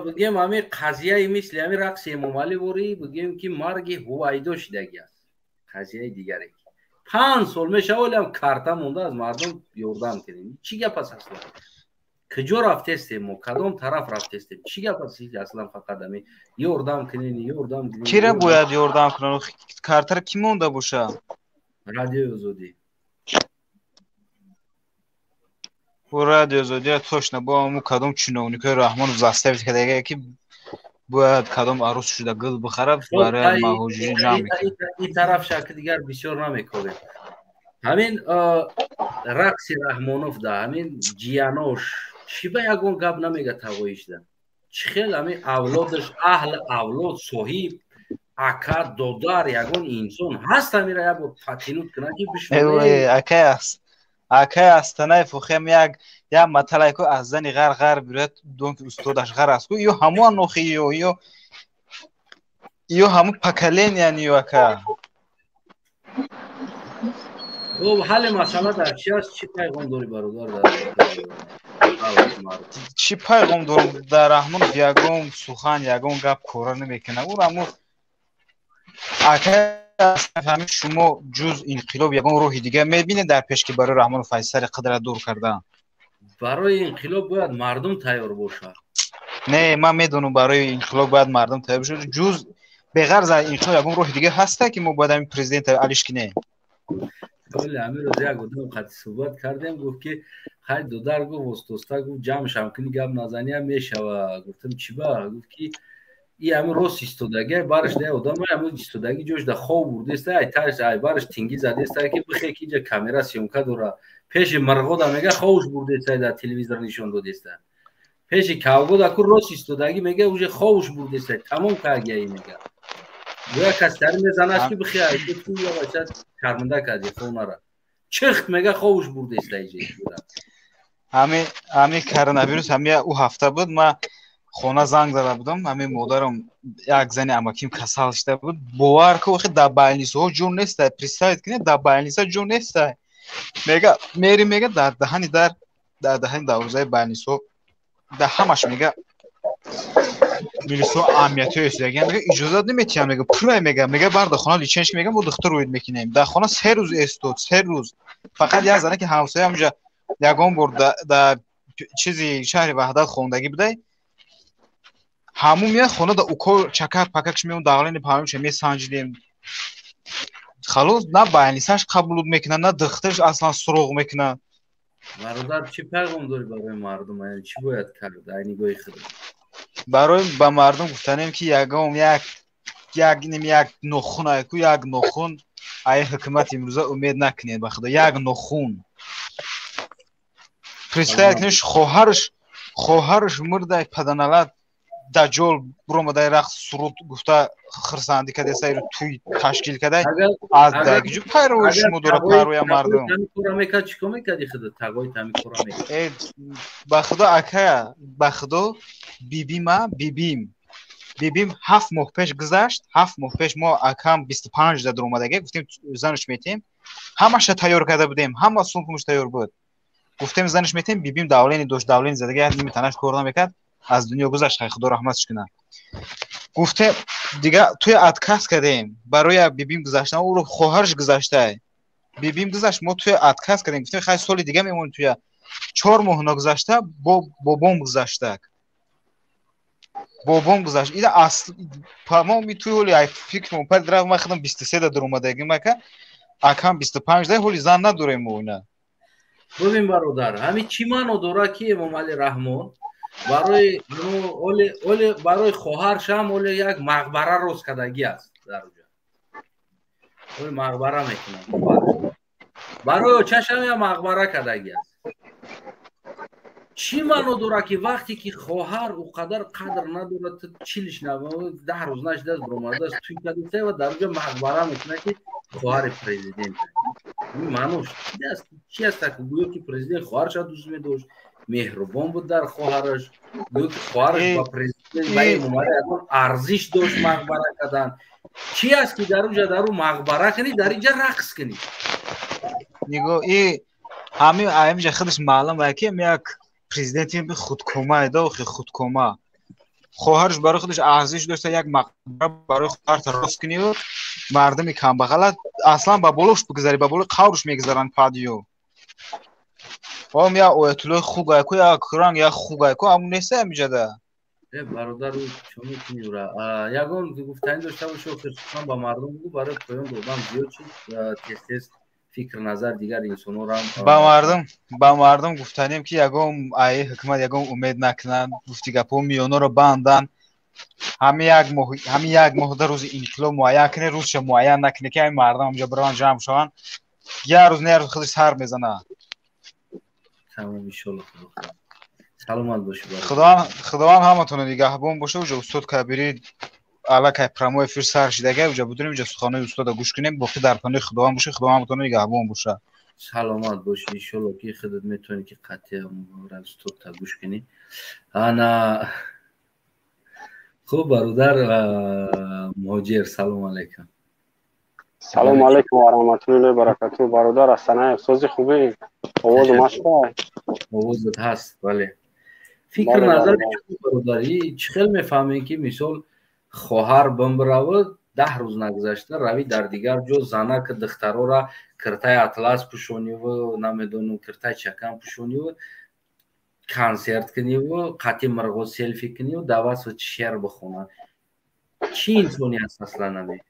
бигем, ҳамин қазияи мисли ҳамин рақси Эмомалӣ ворӣ, бигем, ки марги Ҳувайдо шидаги аст. Қазияи дигаре, 5 сол мешава, олиам карта монда, аз мардум ёрдам кунем. Чӣ гап аст аслан? Куҷо рафтестем мо, кадом тараф рафтестем, чӣ гап аст аслан? Фақат ами ёрдам кунен, ёрдам кунен. Кира бояд ёрдам кунанд? Картара кӣ монда боша? Радиои Озодӣ. Радио Озодия, точно, бо ҳамун кадом чиновникои Раҳмонов заставить кардага, ки бояд кадом арӯс шуда гул бихарад, барои маҳоҷирӣ ҷамъ мекунад. Ин тараф шакли дигар бисёр намекорем. Ҳамин рақси Раҳмонов да ҳамин ҷиянош чӣ ба ягон гап намега? Тавоишда чӣ хел ҳамин авлодаш, аҳли авлод, соҳиб, ака, додар, ягон инсон ҳаст, ҳамира як бор патинут кунад, ки бишнавад? Акай Астанаев, охем, як маталай ку, аз зани ғар ғар бирад, дон ки устодаш ғар аст ку. Ё ҳамон охи, ё ҳамун поколения ё, ака. Хуб, ҳалли масъала дар чи аст? Чӣ пайғом дорӣ, бародар? Чӣ пайғом дорам? Дар Раҳмонов ягон сухан, ягон гап кора намекунад. Ӯ ҳамун, ака, ҳамин шумо ҷуз инқилоб ягон роҳи дигар мебинед дар пеш, ки барои Раҳмонов аз сари қудрат дур кардан? Барои инқилоб бояд мардум тайёр бошад. Не, ман медонам, барои инқилоб бояд мардум тайёр бошад. Ҷуз беғарз аз инқилоб ягон роҳи дигар ҳаста, ки мо бояд ҳамин президента алиш кинем? Оле, ҳамин рӯз як одам қати суҳбат кардем, гуфт, ки хай, додар, гуфт, остоста, гуфт, ҷамъ шам кунӣ, гап назаниам мешава. Гуфтам, чӣ ба? Гуфт, ки и ҳамин рост истодаги, бараш да одам ҳамин истодаги ҷош да хоб бурдеста, ай тарш, ай бараш тингӣ задеста, ки бихе, ки инҷа камера съёмка дора. Пеши мирғода мега, ховуш бурдеста, дар телевизор нишон додеста. Пеши кавгода ку рост истодаги, мега, уже ховуш бурдеста, тамом кардияи, мега. Гӯя кас тари мезанаш, ки бихе, ай ту я бача шарманда кардӣ, хонара чихт, мега, ховуш бурдеста иҷа. Ҳамин коронавирус, ҳамин ӯ ҳафта буд, ма хона занг зада будам. Ҳамин модарам, як зани амаким касал шуда буд. Бовар ку, охи, дар больницаҳо ҷо неста. Представить кунед, дар больница ҷо неста. Мега, мери, мега, дар даҳани дар, дар даҳани дарвозаи больницаҳо, дар ҳамаш, мега, милисо, амниятиҳо истодагиан, мега, иҷозат наметиҳам, мега, пурай, мега, бар дар хона лечение ш, мега, мо духтур рӯид мекунем. Дар хона 3 рӯз истод, 3 рӯз. Фақат як зане, ки ҳамсоя, ҳамҷа ягон бор дар чизи шаҳри Ваҳдат хондагӣ будай, ҳамун меяд хона, да укол чакар пакакш меон, давление паҳлӯша месанҷидем. Халос, на больницаш қабул мекунад, на духтарш аслан суроғ мекунад. Бародар, чӣ пайғом дорӣ барои мардум? Чӣ бояд кард, ай нигоҳи худ? Барои ба мардум гуфтанем, ки ягон як ним як нохун айку, як нохун ай ҳукумати имрӯза умед накунед, ба худо, як нохун. Представить кунед, хоҳарш мурдай, паданалат даҷол буромадай, рақс суруд гуфта хирсандӣ кардеса, тӯй ташкил кардай. Аз дагиҷу пайравои шумо дора, пайравоя мардум. Ба худо, акая, ба худо, бибима, бибим 7 моҳ пеш гузашт. 7 моҳ пеш мо акам 25 да дуромадаге, гуфтем, занаш метем, ҳамаша тайёр карда будем, ҳама сумкумаш тайёр буд. Гуфтем, занаш метем. Бибим давление дошт, давление задаги, як ними танаш кор намекард, аз дунё гузашт, хай, худо раҳматш кунад. Гуфтем, дига туя отказ кардем. Барои бибим гузаштан, ӯро хоҳарш гузаштай, бибим гузашт, мо туя отказ кардем. Гуфтем, хай, соли дига мемонем туя. 4 моҳ нагузашта бобом гузаштак, бобом гузашт. Ина асл тамоми туи ҳоли ай фикр пад рафт. Ман худам 23 да дуромадагим, ака, акам 25 да, ҳоли зан надорем мо ина. Бибин, бародар, ҳамин чӣ маъно дорад, ки Эмомалӣ Раҳмон барои оле барои хоҳаршам оле як мақбара рост кардагӣ аст, дар уҷа оле мақбара мекунад, барои очашам як мақбара кардагӣ аст? Чӣ маъно дорад, ки вақте ки хоҳар ӯ қадар қадр надорад, чилиш 10 рӯз нашидааст, биромадааст, туй кардааст ва дар уҷа мақбара мекунад, ки хоҳари президент? Маънош чи аст? Гӯё ки президент хоҳарша дӯст медошт, меҳрубон буд дар хоҳараш, гӯё ки хоҳараш ба президент, ба Эмомалӣ ягон арзиш дошт. Мақбара кардан чи аст, ки дар уҷа дар ӯ мақбара кунӣ, дар инҷа рақс кунӣ? Нигоҳ, и ҳамин ҳаминҷа худаш маълум ай, ки як президенти худкома дохи худкома. Хоҳараш барои худаш арзиш дошта, як мақбара барои хоҳарта рост кунию мардуми камбағалат аслан ба болош бигзари, ба болои қаврш мегузаранд падиё. Ом як оятуллои хугайку, як ранг, як хугайку, ҳамун неста ҳамиҷада. Э, бародар, чо мекунӣ ура? Ягон гуфтанӣ дошта боши, охир сухан ба мардум бугӯ, барои поён додан. Зиёд чиз, тез тез фикр назар дигар инсонорам. Ба мардум гуфтанем, ки ягон ай ҳукумат ягон умед накунанд. Гуфти гапҳо, миёнаро бандан. Ҳамин як моҳ да рӯзи инқилоб муайян кунед, рӯзша муайян накунед, ки ҳамин мардум ҳамҷо бираванд, ҷамъ шаванд. Як рӯз, на як рӯз худаш сар мезанад. Тамом, иншолло, худо саломат бошӣ. Худованд ҳаматонро нигаҳбон боша. Уҷа устод Кабири аллакай прямой эфир сар шидага, уҷа будурем, уҷа суханои устода гӯш кунем. Боқӣ дар паноҳи Худованд боша, Худованд ҳаматонро нигаҳбон боша. Саломат бошӣ. Иншолло, ки худат метавонӣ, ки қатъи устодта гӯш кунӣ. Ана хуб, бародар Муҳоҷир, салом алайкум. Салому алайкум ва раҳматуллоҳи баракату, бародар Асанаев, сози, хубӣ? Овози машка? Овозат ҳаст, бале. Фикр назар, бародар, чӣ хел мефаҳмем, ки мисол хоҳар бимбиравад, 10 рӯз нагузашта равӣ дар дигар ҷо занак духтарора киртаи атлас пӯшониву, намедонам, киртаи чакан пӯшониву, консерт куниву, қатъи мирғо селфи куниву, давасу шер бихонад? Чӣ инсони аст аслан ами?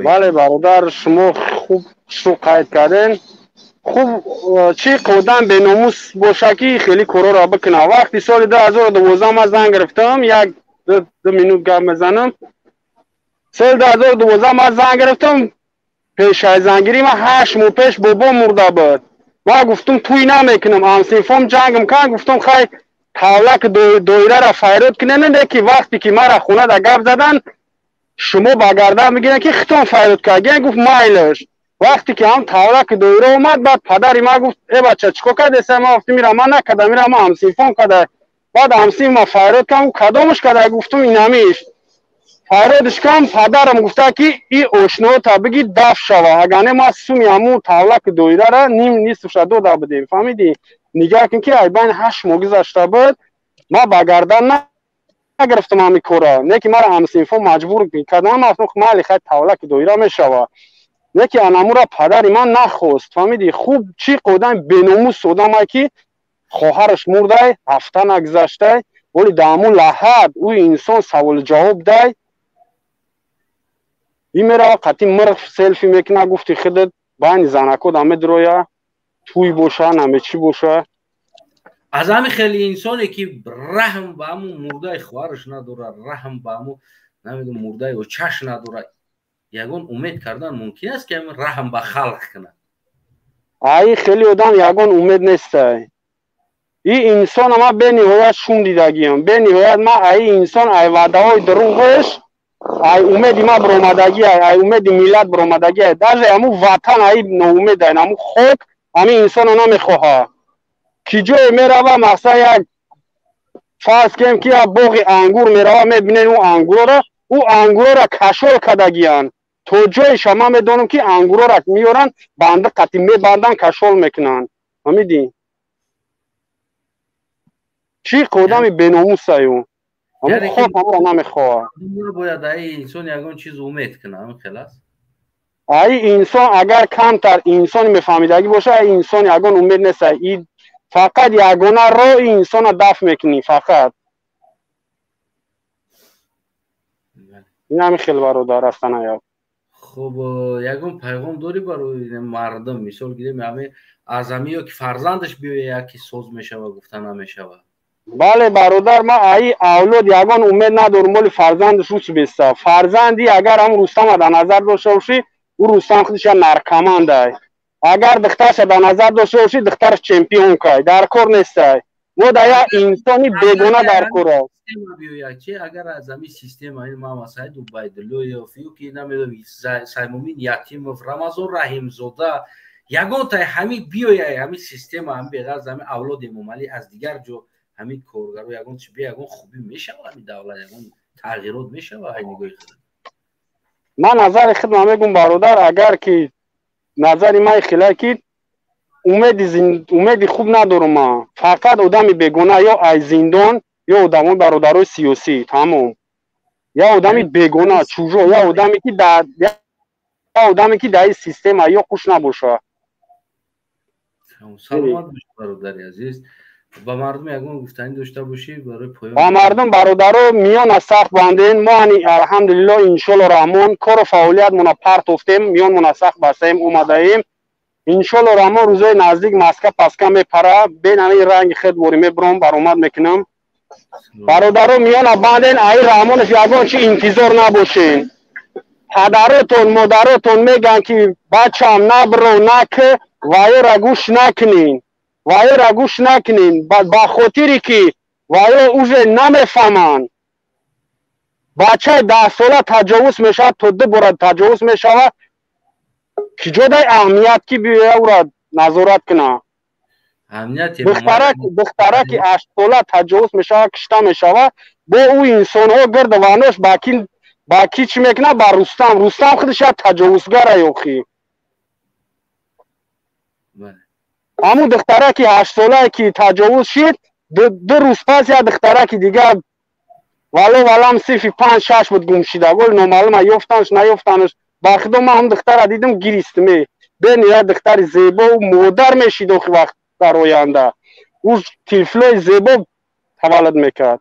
Бале, бародар, шумо хуб шу қайд карден. Хуб, чӣ одам беномус боша, ки хеле корора бикуна? Вақти соли 2012 ман зан гирифтам, як ду минут гап мезанам. Соли 2012 ман зан гирифтам. Пешаи зангирӣ ман 8 моҳ пеш бобом мурда буд. Ман гуфтум, тӯй намекунам. Ҳамсинфом ҷангм кан, гуфтум, хай, тавлак доирара файрод кунем. Ки вақте ки мара хонада гап задан, шумо ба гардан мегирен, ки хитон файрод кард, гуфт, майлаш. Вақте ки ҳам тавлаки доира омад, баъд падари ман гуфт: «Э, бача, чӣ кор кардеса?» Ман гуфтум, ира ман накардам, ира ман ҳамсинфом карда. Баъд ҳамсинф ма файрод кам, кадомаш карда? Гуфтум, инамиш файродиш кам. Падарам гуфта, ки и ошнота биги, даф шава, агар не ма суми ҳамун тавлаки доирара ним нисфша дода будем. Фаҳмидӣ? Нигаҳ кун, ки айбайн 8 моҳ гузашта буд, ма ба гардан нагирифтам ҳамин кора. Не ки мара ҳамсинфо маҷбур кардам. Ман гуфтам, майли, хай, тавлаки доира мешава. Не ки анамура падари ман нахост. Фаҳмидӣ? Хуб, чӣ одами беномус одамае, ки хоҳараш мурдай, ҳафта нагузаштай, вале дар ҳамун лаҳат ӯ инсон саволу ҷавоб дай и мерава, қатъи мирғ селфи мекуна. Гуфти худат, байни занако да медроя, тӯй боша, наме чӣ боша. Аз ҳамин хеле инсоне, ки раҳм ба ҳамун мурдаи хоҳараш надорад, раҳм ба ҳамун, намедонам, мурдаи очаш надорад, ягон умед кардан мумкин аст, ки ҳамин раҳм ба халқ кунад? Ай хеле одам ягон умед нестай. И инсона ман бениҳоят шум дидагиам, бениҳоят. Ман ай инсон, ай ваъдаҳои дурӯғаш, ай умеди ман биромадагӣ, ай умеди миллат биромадагӣ. Даже ҳамун ватан ай ноумедай, ҳамун хок ҳамин инсона намехоҳад. Ки ҷое мерава, масалан, як фарз кунем, ки як боғи ангур мерава, мебинед ӯ ангурора, ӯ ангурора кашол кардагиянд. То ҷоеша ман медонам, ки ангурора меоранд, банди қатӣ мебанданд, кашол мекунанд. Фаҳмидӣ, чӣ одами беномусаю? Ҳамун хок ҳамуро намехоҳад. Бояд ай инсон ягон чиз умед кунад, ҳамин хел аст? Ай инсон агар камтар инсони мефаҳмидагӣ боша, ай инсон ягон умед нест. И Фақат ягона роҳи инсона дафт мекунӣ, фақат. Ин ҳамин хел бародар астанаяв. Хуб, ягон пайғом дорӣ барои мардум? Мисол гирем, ҳамин аз ҳамин ё ки фарзандаш биёяд, ки соз мешава, гуфта намешава. Бале бародар, ман аи авлод ягон умед надорам, моли фарзандаш рус беста. Фарзанди агар ҳам Рустама дар назар дошта бошӣ, ӯ Рустам худиша наркомандай. Агар духтарша дар назар дошта бошӣ, духтараш чемпионкай, дар кор нестай. Мо дар як инсони бегона дар кор аст. Чи агар аз ҳамин система ин Муҳаммад Саид Убайдуллоев ё ки намедонам Саймумин Ятимов, Рамазон Раҳимзода, ягонтаи ҳамин биёяй ҳамин система, ҳамин беғарз ҳамин авлоди Эмомалӣ аз дигар ҷо ҳамин коргаро ягон чи бия, ягон хубӣ мешава, ҳамин давлат ягон тағйирот мешава ай нигоҳи худ? Ман назари худам мегум бародар, агар ки назари ман хеле ки умеди хуб надорам ман. Фақат одами бегона ё аз зиндон ё одамои бародарои сиёсӣ, тамом. Я одами бегона, чужо, я одаме ки дар я одаме ки дар ин система ё хуш набошад. Саломат бошед бародари азиз. Ба мардум ягон гуфтанӣ дошта бошӣ барои поён? Ба мардум бародаро миёна сахт банден. Мо ани алҳамдулилло иншолло раҳмон кору фаъолиятмона партофтем, миёнмона сахт бастаем, омадаем. Иншолло раҳмон рӯзои наздик маска паска мепара, бен ҳамин ранги худ ворӣ мебурам, баромад мекунам. Бародаро миёна банден, аи раҳмонаш ягон чи интизор набошен. Падаротон, модаротон мегӯянд ки бачам набро, нак, ваёра гӯш накунин. Ваёра гӯш накунин, ба хотире ки ваё уже намефаҳманд. Бачаи 10 сола таҷовуз мешавад, то ду бора таҷовуз мешавад, ки ҷо дай аҳамият ки биёя ӯра назорат кунад? Духтараки 8 сола таҷовуз мешавад, кишта мешавад, бо ӯ инсонҳо гирду ванош ба ки чӣ мекунад? Ба Рустам. Рустам худаш як таҷовузгара ёхи. Ҳамун духтараки 8 солае ки таҷовуз шид, ду рӯз пас як духтараки дигар вало валам синфи панҷ шаш буд гум шида, голи номаълума ёфтанш наёфтанаш. Ба худо ман ҳам духтара дидам, гиристме. Бен як духтари зебо модар мешид охи вақт дар оянда. Ӯ тифлои зебо таваллуд мекард.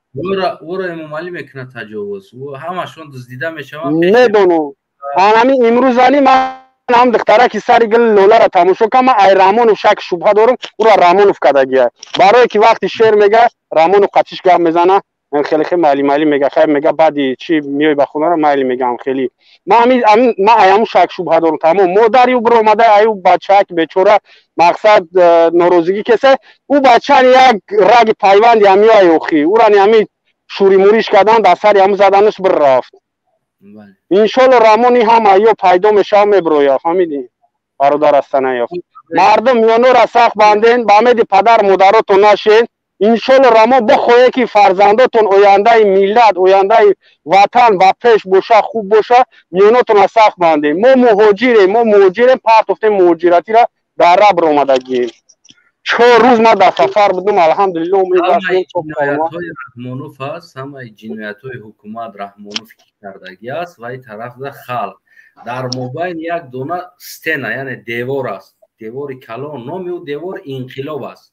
Ӯро Эмомалӣ мекунад таҷовуз, ҳамашон дуздида мешаванд. Медонам. Ҳамин имрӯзани ман ҳам духтараки сари гили лолара тамошо кардам, ман ай Раҳмонов шак шубҳа дорам, ӯро Раҳмонов кардагия. Барое ки вақти шеър мега, Раҳмонов қатиш гап мезана, хеле хеле майли майли мега, хайр мега, баъди чи миёй ба хонара майли мегам хеле. Ман ҳамин ман ай ҳамун шак шубҳа дорам, тамом. Модари ӯ биромада, ай ӯ бачаак бечора мақсад норозигӣ кеса, ӯ бачани як раги пайванди ҳамиёй охи. Ӯрани ҳамин шуримуриш кардан, дар сари ҳамун заданаш бирафт. Иншолло раҳмони ҳама ё пайдо мешава, мебирояд, фаҳмидӣ бародар астанаев. Мардум миёнора сахт банден, ба умеди падар модаротон нашен. Иншолло раҳмон бихоҳе ки фарзандотон ояндаи миллат, ояндаи ватан ба пеш боша, хуб боша, миёнотонро сахт банден. Мо муҳоҷирем, мо муҳоҷирем, партофтем муҳоҷиратира, дар рабр омадагием. 4 рӯз ман дар сафар будам, алҳамдулилло. Ҷиноятҳои Раҳмонов аст, ҳамаи ҷиноятҳои ҳукумат Раҳмонов ки кардагӣ аст, ва ин тарафда халқ дар мобайн як дона стена, яъне девор аст, девори калон, номи ӯ девори инқилоб аст.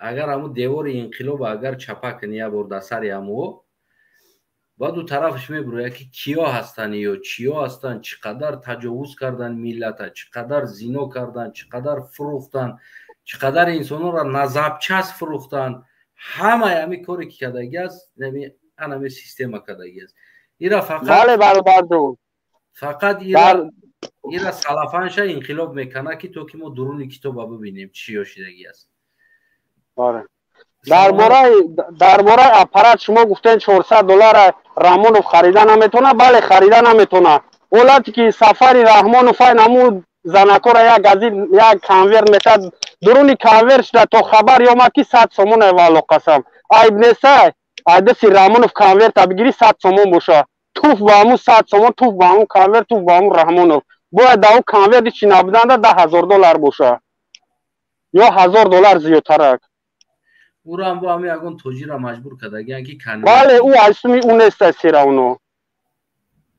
Агар ҳамун девори инқилоб агар чапа кунӣ як бор дар сари ҳамуо, баъд ду тарафаш мебурояд ки киё ҳастанд ё чиё ҳастанд, чӣ қадар таҷовуз карданд миллата, чӣ қадар зино карданд, чӣ қадар фурӯхтанд, чӣ қадар инсонҳоро на запчасть фурӯхтанд. Ҳамаи ҳамин коре ки кардагӣ аст, анами система кардагӣ аст. Ира фақат ира салафанша инқилоб мекунад, ки то ки мо дуруни китоба бибинем чӣ ёшидагӣ аст. Дар бораи аппарат шумо гуфтен 400 доллара Раҳмонов харида наметавонад. Бале, харида наметавонад. Ҳолате ки сафари Раҳмонов ай намуд занакора як газит, як конверт метад, дуруни конверт шуда то хабар ёмад ки 100 сомон. Ай валло қасам, айб нестай, ай дасти Раҳмонов конверта бигирӣ, 100 сомон боша, туф ба ҳамун 100 сомон, туф ба ҳамун конверт, туф ба ҳамун Раҳмонов. Бояд дар он конверти чи набуданда 10 000 доллар боша ё 1000 доллар зиёдтарак. Ӯро ҳам бо ҳамин ягон тоҷира маҷбур кардагиян ки Бале, ӯ аз суми ӯ неста серавно.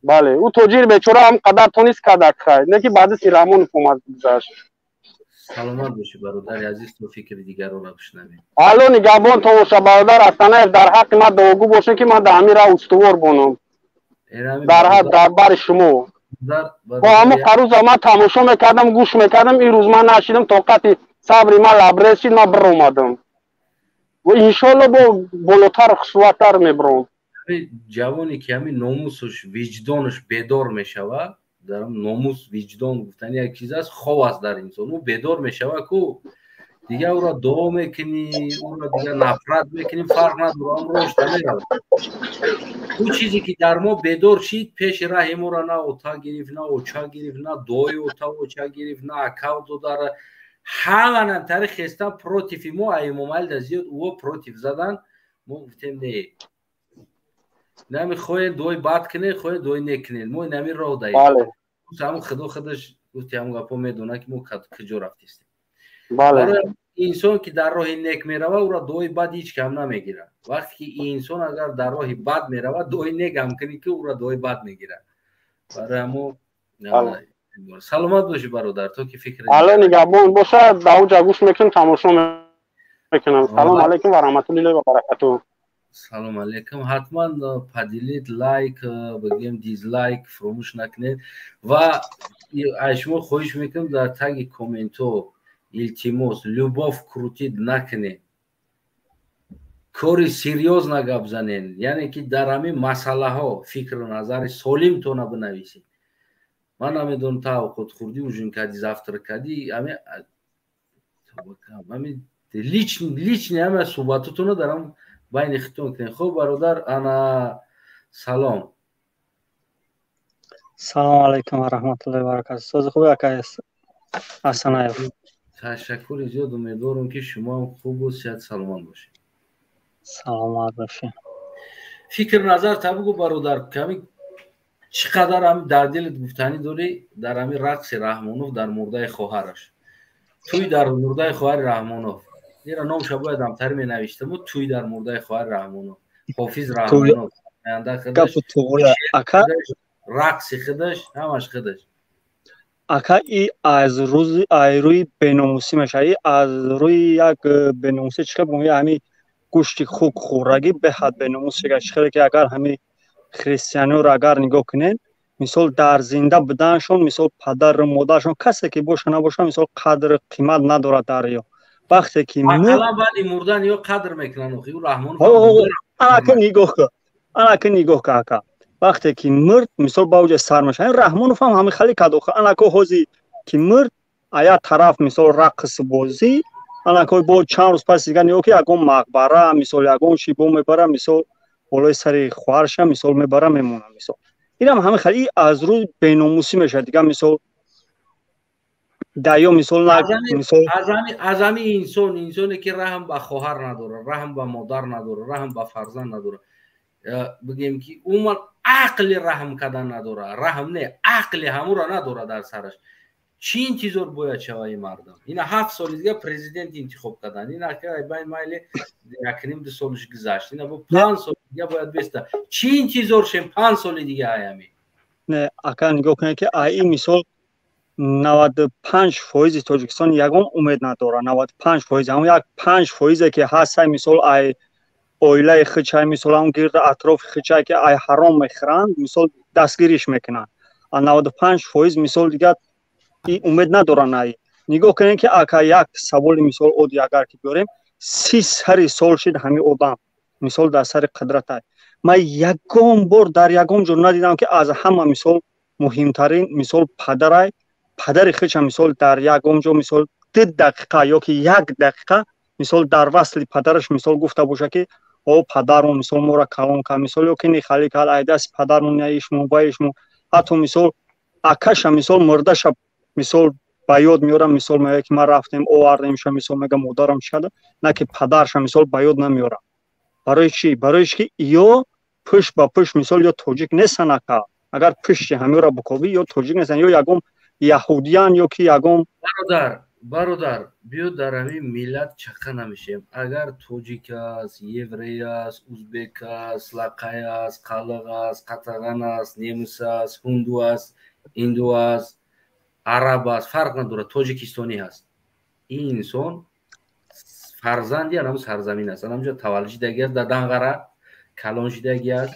Бале, ӯ тоҷири бечора ҳам қадар тонист кардак, хай не ки баъди си Раҳмонов омад, гузашт. Саломат бошӣ, бародари азиз, то фикри дигарро бишнавем. Алло нигаҳбонтон боша, бародар Астанаев, дар ҳаққи ман дуогӯ бошед, ки ман дар ҳамин роҳ устувор бонам. Дар ҳад дар бари шумо. Бо ҳамон қаруза ман тамошо мекардам, гӯш мекардам, ин рӯз ман нашидам, тоқати сабри ман лабрез шид, ман биромадам. Ва иншоалло бо болотар хушваттар мебиром. Ҷавоне ки ҳамин номусуш, виҷдонаш бедор мешавад, дар номус, виҷдон гуфтани як чиз аст, хов аст дар инсон, ӯ бедор мешавад ку дигар ӯро дуо мекунӣ, ӯро дигар нафрат мекунӣ, фарқ надорад, он рошта меравад. Ӯ чизе ки дар мо бедор шид, пеши раҳи моро на ота гирифт, на оча гирифт, на дуои ота оча гирифт, на акав додара, ҳама намтари хестан против и мо. А Эмомалӣ да зиёд ӯо против задан, мо гуфтем не, нами хоҳед дуои бад кунед, хоҳед дуои нек кунед, мо инами роҳ даем. Ҳамун худо худаш гуфти ҳамун гапо медонад, ки мо куҷо рафтистем. Инсон ки дар роҳи нек меравад, ӯро дуои бад ҳеҷ кам намегирад. Вақте ки инсон агар дар роҳи бад меравад, дуои нек ҳам кунӣ, ки ӯро дуои бад мегирад. Барои ҳамо саломат бошӣ, бародар, то ки фикр. Алло нигаҳбон бошад, дар уҷа гӯш мекунам, тамошо мекунам. Салому алайкум ва раҳматуллоҳи ва баракатуҳ. Салом алейкум. Ҳатман поделить, лайк, бигем, дизлайк фуромӯш накунед. Ва аз шумо хоҳиш мекунам, дар таги комментҳо, илтимос, любовь крутить накунед, кори серьёзно гап занед, яъне ки дар ҳамин масъалаҳо фикру назари солимтона бинависед. Ман намедонам, та овқот хӯрдӣ, ужин кардӣ, завтрак кардӣ, ҳамин личный ҳама суҳбатотонро дар ҳам байни худтон кунед. Хуб, бародар, ана салом. Салому алайкум ва раҳматуллоҳи ва баракату. Сози хуби, акай Асанаев? Ташаккури зиёд, умедворам, ки шумоам хубу сиҳат саломат бошед. Саломат бошед. Фикр назар та бугу, бародар, ками чӣ қадар ҳами дар дилат гуфтанӣ дорӣ дар ҳами рақси Раҳмонов дар мурдаи хоҳараш, тӯй дар мурдаи хоҳари Раҳмонов. Ира номша бояд ҳамтари менавиштаму, тӯй дар мурдаи хоҳари Раҳмонов, Ҳофиз Раҳмонов, рақси худаш, ҳамаш худаш. Ака, и аз рӯзи ай рӯи беномусӣ мешавад, и аз рӯи як беномусӣ, чӣ хел бигӯям, ҳами гӯшти хук хӯрагӣ, беҳад беномус шуда. Чӣ хеле ки агар ҳами христианиёро агар нигоҳ кунем, мисол, дар зинда буданашон, мисол, падару модарашон касе ки боша набоша, мисол, қадру қимат надорад дар ё вақте ки баъди мурдан ё қадр мекунанд. Раҳмонов. Анака нигоҳ кун, анака нигоҳ кун, ака, вақте ки мурд, мисол, ба уҷа сар мешавад. Раҳмонов ҳам ҳами хали кад. Анако ҳози ки мурд, а як тараф, мисол, рақс бозӣ, анако бо чанд рӯз пас дигар нигоҳ ки ягон мақбара, мисол, ягон чи бо мебара, мисол, болои сари хоҳарша, мисол, мебара мемонад. Мисол, инам ҳами хали аз рӯи беномусӣ мешавад. Дигар, мисол, даё, мисол, мисол, аз ҳами инсон, инсоне ки раҳм ба хоҳар надорад, раҳм ба модар надорад, раҳм ба фарзанд надорад, бигем ки умуман ақли раҳм кардан надорад, раҳм не, ақли ҳамуро надорад дар сараш, чӣ интизор бояд шава ин мардам? Ина 7 соли дига президент интихоб кардан, ина байн майли якним ду солиш гузашт, ина бо 5 соли дига бояд беста. Чӣ интизор шем 5 соли дига аями? Не, ака, нигоҳ кунед, ки аи, мисол, 95 фоизи Тоҷикистон ягон умед надорад. 95%, ҳамон як 5 фоизе ки ҳаст, мисол, ай оилаи хичай, мисол, ҳамон гирди атрофи хичай, ки ай ҳаром мехӯранд, мисол, дастгириш мекунанд. А 95%, мисол, дигар умед надоранд. Ай нигоҳ кунед, ки ака, як саволи, мисол, оддӣ агар ки биёрем, 30 сари сол шид ҳамин одам, мисол, дар сари қудратай. Ман ягон бор дар ягон ҷо надидам, ки аз ҳама, мисол, муҳимтарин, мисол, падарай, падари хича, мисол, дар ягон ҷо, мисол, 2 дақиқа ё ки як дақиқа, мисол, дар васли падараш, мисол, гуфта боша, ки о падармон, мисол, моро калон кард, мисол, ё ки нихалӣ кард, ай дасти падармон наишму баишму. Ҳатто, мисол, акаша, мисол, мурдаша, мисол, ба ёд меорам, мисол, мегӯяд, ки ман рафтем, овардемша, мисол, мега, модарам чӣ карда, на ки падарша, мисол, ба ёд намеорам. Барои чӣ? Барои чӣ ки ё пушт ба пушт, мисол, ё тоҷик нестан, ака. Агар пушти ҳамёро букобӣ, ё тоҷик нестан, ё ягон яҳудиян, ё ки ягон. Бародар, бародар, биё, дар ҳамин миллат чақа намешем. Агар тоҷик аст, еврей аст, узбек аст, лақай аст, қалиқ аст, қатаған аст, немис аст, ҳунду аст, инду аст, араб аст, фарқ надорад, тоҷикистонӣ ҳаст. Ин инсон фарзанди анаму сарзамин аст, анамҷо таваллуд шидаги аст, дар Данғара калон шидаги аст.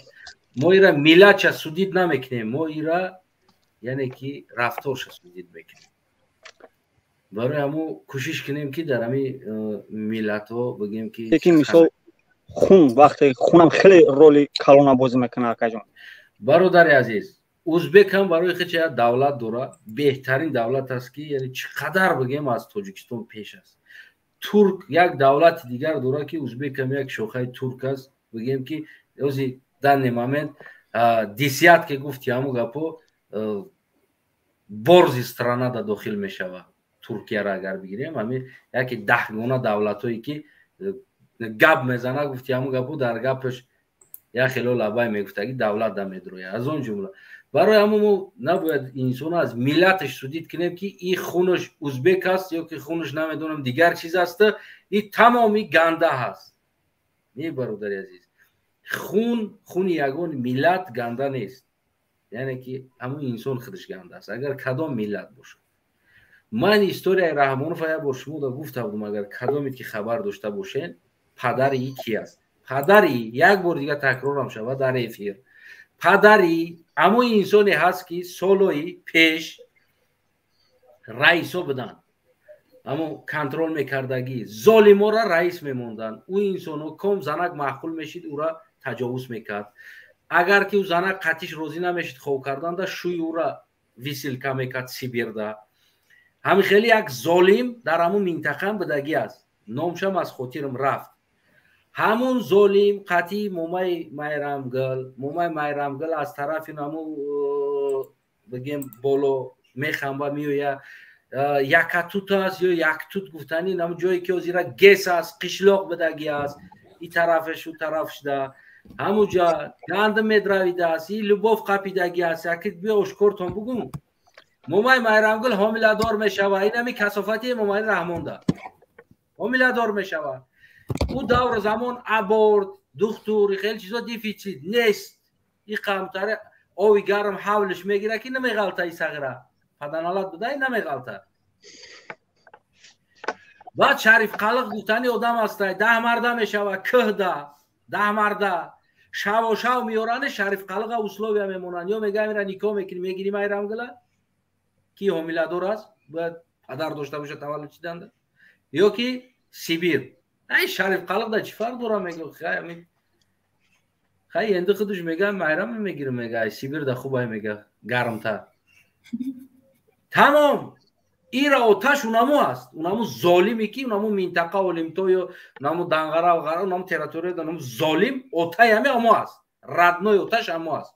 Мо ира миллатша судить намекунем, мо ира, яъне ки, рафторша судить мекунем. Барои ҳамо кӯшиш кунем, ки дар ҳами миллатҳо бигем, ки Лекин, мисол, хун, вақте хунам хеле роли калона бозӣ мекунад, акаҷон. Бародари азиз, узбек ҳам барои хеча як давлат дора, беҳтарин давлат аст, ки яъне чӣ қадар бигем, аз Тоҷикистон пеш аст. Турк як давлати дигар дора, ки узбекам як шохаи турк аст. Бигем, ки ози данный момент десятка гуфти, ҳаму гапо борзи страна да дохил мешавад. Туркияро агар бигирем, ҳамин яке 10гона давлатҳое, ки гап мезана, гуфти, ҳаму гапо дар гапаш як хело лабай мегуфтаги давлат да медрояд, аз он ҷумла. Барои ҳамо мо набояд инсоно аз миллаташ судить кунем, ки и хунаш узбек аст ё ки хунаш, намедонам, дигар чиз аст, и тамоми ганда ҳаст. Не, бародари азиз, хун, хуни ягон миллат ганда нест, яъне ки ҳамун инсон худаш ганда аст, агар кадом миллат бошад. Ман историяи Раҳмонов як бор шумо да гуфта будам, агар кадомед ки хабар дошта бошен, падари и ки аст. Падари, як бор дига такрорам шавад дар эфир, падари ҳамон инсоне ҳаст, ки солои пеш раисо буданд, ҳамо контроль мекардагӣ, золимора раис мемонданд. Ӯ инсоно ком занак маъқул мешид, ӯра таҷовуз мекард. Агар ки ӯ занак қатиш розӣ намешид хоб карданда, шӯи ӯра высылка мекард Сибирда. Ҳамин хеле як золим дар ҳамун минтақаам будагӣ аст, номшам аз хотирам рафт. Ҳамун золим қатъи момаи Майрамгул, момаи Майрамгул аз тарафи ҳамун, бигем, боло мехамба меоя, Якатут аст ё Яктут гуфтани, ҳамун ҷое ки ҳозира ГЭС аст, қишлоқ будагӣ аст, и тарафаш ӯ тараф шуда, ҳамуҷа гандум медравидааст, и любовь қапидагӣ аст. Яки биё ошкортон бугум, момаи Майрамгул ҳомиладор мешава. Инами касофати Эмомалӣ Раҳмонда ҳомиладор мешава. Ӯ давру замон аборт, духтур, хеле чизо дефицит нест. И қамтаре ови гарм ҳавлиш мегира, ки намеғалта, и сағира паданалат буда, и намеғалта. Баъд Шариф Қалиқ гуфтани одам ҳастай, 10 марда мешава, кӯҳда 10 марда шаво шав меёрани Шариф Қалиқа, условия мемонанд, ё мега ира никоҳ мекунӣ, мегирӣ Майрамгула, ки ҳомиладор аст, бояд падар дошта бошад таваллуд шиданда, ё ки Сибир. Ай, Шариф Қалиқ да чӣ фарқ дора, мега, хай, энди худаш мега, Майрам мегирам, мега, ай Сибир да хубай, мега, гармтар. Тамом, ира оташ унамо аст, унамо золиме, ки унамо минтақа Олимтою, унамо Данғара, ғара, унамо территория, унамо золим отай ҳаме амо аст, родной оташ амо аст,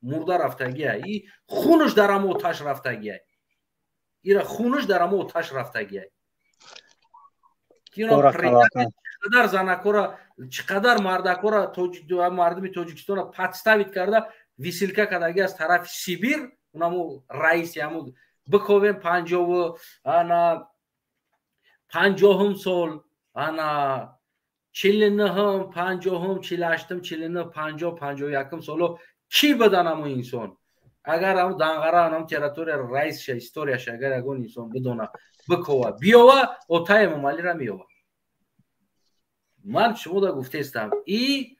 мурда рафтагия, и хунуш дар амо оташ рафтагия, ира хунуш дар амо оташ рафтагия. Чиқадар занакора, чиқадар мардакора, мардуми Тоҷикистона подставить карда, высылка кардаги аз тарафи Сибир. Унамо раиси ҳамо биковем, 50-у ана 50-ум сол, ана 49-ум, 50-ум, 48-ум, 49, 50, 51-ум соло кӣ будан ҳамо инсон? Агар ҳамо Данғара, ҳамо территория раисша, историяша агар ягон инсон бидона, бикова, биёва, отай Эмомалира меёва. Ман шумода гуфтестам, и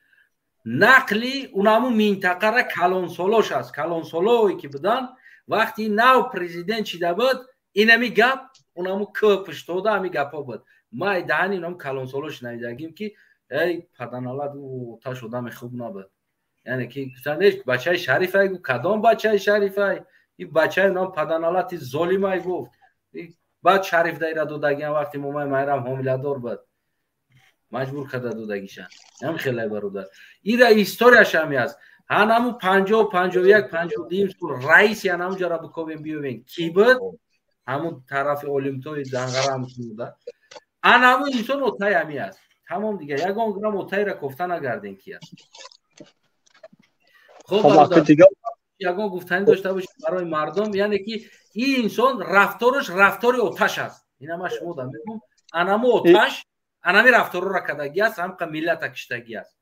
нақли унаму минтақара калонсолош аст, калонсолое ки будан, вақти нав президент шида буд, инами гап унаму кӯ пуштода ҳами гапҳо буд. Ма даҳани унаму калонсоло шунавидагим, ки эй паданалат, оташ одами хуб набуд, яъне ки гуфтан, бачаи Шарифай. Гуфт, кадом бачаи Шарифай? И бачаи унам паданалати золимай, гуфт. Баъд Шариф дайра додагиам, вақти момаи Майрам ҳомиладор буд, маҷбур карда додагишан. Ҳам хелай, бародар, ира историяш ҳами аст. Ҳанаму 50, 51, 52-юм сол раиси ҳанаму ҷара биковем, биёвем, кӣ буд, ҳамун тарафи Олимтои Данғара ҳамуда, анаму инсон отай ҳами аст. Тамом, дига ягон грам отайра кофта нагардем, ки аст. Хоб, ягон гуфтанӣ дошта бошед барои мардум? Яъне ки ин инсон рафтораш рафтори оташ аст. Ина ман шумо да мегӯм, анаму оташ анами рафторора кардагӣ аст, ҳамқа миллата киштагӣ аст.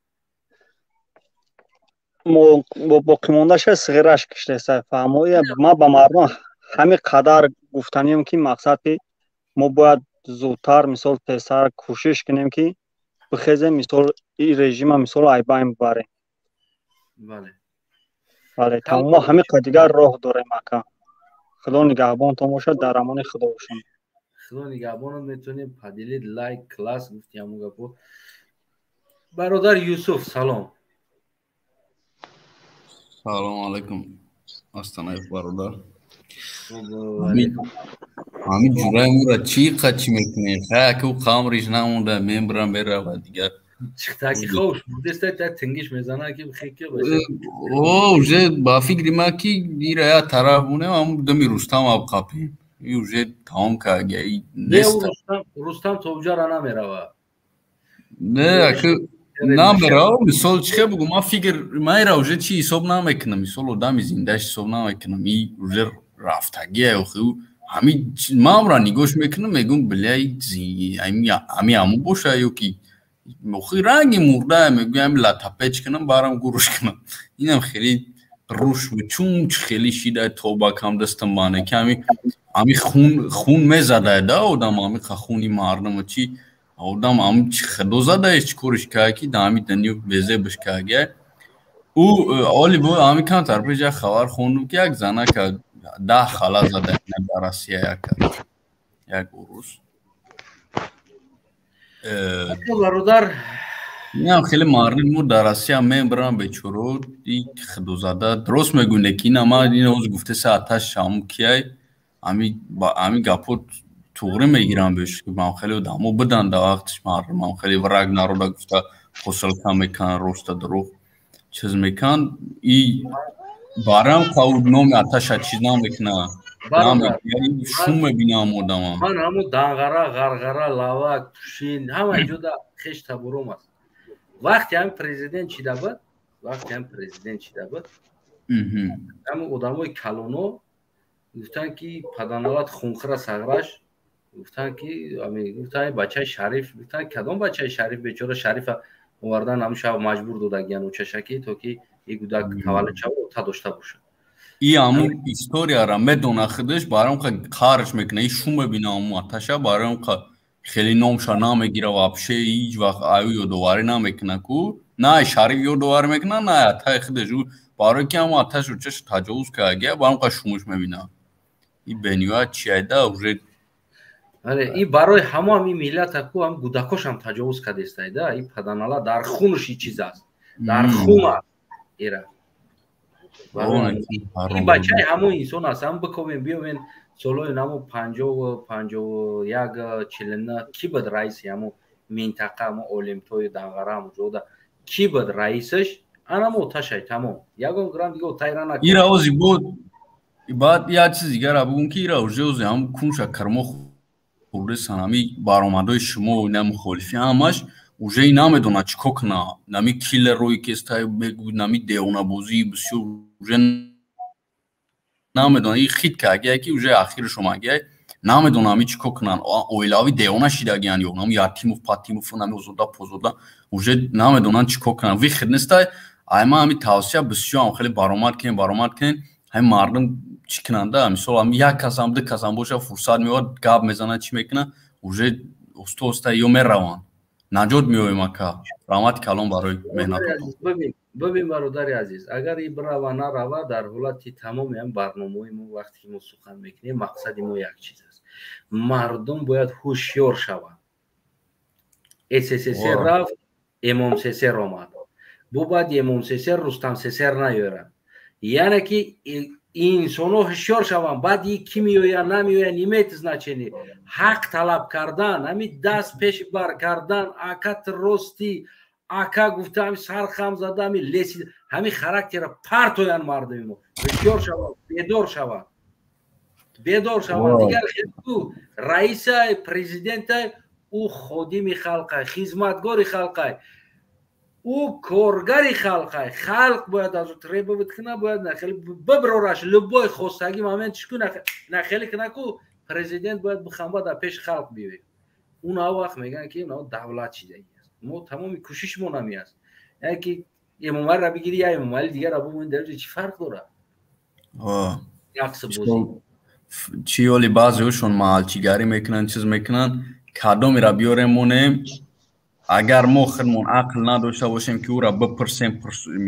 Боқимондаша сиғираш киштеса, фаҳмо. Ман ба мардум ҳамин қадар гуфтанием, ки мақсад, ки мо бояд Зудтар, мисол, тезтар кӯшиш кунем, ки бихезем, мисол, ин режима, мисол, айбайн бибарем. Бале, тамом, мо ҳамин қа дигар роҳ дорем, ака. Худо нигаҳбонтон бошад, дар амони Худо бошем. Худо нигаҳбонат. Метавонем поделить, лайк, класс, гуфти ҳамун гапо. Бародар Юсуф, салом. Салому алайкум, Астанаев бародар. Ҳамин ҷураи мура чӣ қачи мекунем? Хаяку қамриш намонда, мембрам, мерава дигар. Чиқтаки хош будеста, та тингиш мезана, ки хеки. О, уже ба фикри ма, ки ира я тараф монем, ҳам дами Рустам абқапем, и уже тамом карга. Рустам тобҷара намерава. Не, аки намерава. Мисол, чӣ хел бугум, ман фикр ман ира уже чӣ ҳисоб намекунам, мисол, одами зиндааш ҳисоб намекунам, и уже рафтагия. Охи, ҳами манра нигоҳш мекунам, мегӯм: бля, ҳами ҳаму боша ё ки охи ранги мурда. Мегӯям, ҳами латапеч кунам, барам гуруш кунам. Инам хеле руш чун хеле шида тобакам дастам мане, ки ҳами хун мезадай да одам, ҳами хуни мардума чи одам ҳами худо задаеш, чӣ кориш кард, ки да ҳами дунё безебаш каргия ӯ. Оли бо ҳами камтар пеш як хабар хондум, ки як занака 10 хала зада дар Россия, як урус. Бародар. Инам хеле мардум мо дар Россия мебарам, бечоро, и худозада. Дуруст мегӯне, ки ина ма ин ҳоз гуфтеса, аташ ҳаму кияй, ҳами гапо туғрӣ мегирам беш, ман хеле одамо будан дар вақтиш, мардумам хеле враг народа гуфта посылка мекунан, роста дурӯғ чиз мекунан, и барам қау номи аташа чиз намекуна, шум мебинам одамам. Ман ҳаму Данғара, Ғарғара, Лавак, Пушин, ҳама ҷода хеш табуром аст. Вақте ҳами президент чида буд, вақте ҳами президент чида буд, ҳами одамои калоно гуфтанд, ки паданалат хунхира сағраш, гуфтанд, ки гуфтанд, бачаи Шариф. Гуфтанд, кадом бачаи Шариф? Бечора Шарифа овардан, ҳамн шаб маҷбур додагиян учашаки, то ки и гудак таваллуд шава, ота дошта бошад. И ҳамун историяра медона худаш, барои он қарш мекуна, и шум мебина ҳамун аташа, барои он хеле номша намегира, вообще ҳеҷ вақт аю ёдоварӣ намекуна ку, на Шариф ёдоварӣ мекуна, на атаи худаш. Барои ки ҳамун аташ учаш таҷовуз кардагия, барои он шумуш мебина. И бениҳоят чиайда уже. Бале, и барои ҳамоам и миллата ку ҳам гудакошам таҷовуз кардестайда. И паданала дар хунаш и чиз аст, дар хун аст ира. И бачаи ҳамон инсон аст. Ҳам биковем, биёвен, солҳои намо 50, 51, 49 ки буд раиси ҳамо минтақа, ҳамо Олимтои Данғара, ҳамо ҷода ки буд раисаш? Анамо оташай, тамом, ягон грам дига отайра. Ира ози буд. Баъд як чиз дигара бугум, ки ира уже ози ҳам кунша кирмо хурдесан, ҳами баромадои шумо, ина мухолифи ҳамаш уже намедонад чӣ кор куна, нами киллерое ки стай мегӯ, нами девонабозии бисёр уже намедонад. И хит кагия, ки уже ахираш омагия, намедонам ами чӣ кор кунанд. Оилави девона шидагиян, ё нами Ятимов, Патимов, нами Озода, Позода уже намедонанд чӣ кор кунанд, выход нестай. Айма ҳами тавсия бисёрам хеле баромад кунем, баромад кунем, ҳами мардум чӣ кунанда. Мисол, ҳами як касам, ду касам боша, фурсат меояд, гап мезанад, чӣ мекунад, уже уста уста ё мераванд, наҷот меоем. Ака, раҳмати калон барои меҳнатотон. Бибин, бародари азиз, агар и бирава, нарава, дар ҳолати тамоми ҳам барномаҳои мо, вақте ки мо сухан мекунем, мақсади мо як чиз аст: мардум бояд ҳушёр шаванд. СССР рафт, Эмомсесер омад, бо баъди Эмомсесер Рустамсесер наёрад. Яъне ки инсонҳо ҳушёр шаванд. Баъди ки меояд, намеояд, не имеет значение. Ҳақ талаб кардан, ҳами даст пеш бар кардан, ака, ростӣ, ака, гуфта, ҳами сархам зада, ҳами леси, ҳами характера партоянд. Мардуми мо ҳушёр шаванд, бедор шаванд, бедор шаванд. Дигар ӯ раисай, президентай, ӯ ходими халқай, хизматгори халқай, ӯ коргари халқай. Халқ бояд аз ӯ требовать куна, бояд нахели биброраш, любой хостагӣ момент чӣ куна, нахели куна ку президент бояд бихамба, дар пеши халқ биёяд. Он вақт мегӯянд, ки давлат чизаги аст. Мо тамоми кӯшишмон ҳами аст. Яъне ки Эмомалиро бигири, я Эмомали дигарро бубини, дар чӣ фарқ дорад? Рақси бозӣ. Чӣ ҳоли баъзеҳошон маҳалчигарӣ мекунанд, чиз мекунанд, кадомеро биёрем монем. Агар мо худмон ақл надошта бошем, ки ӯра бипурсем,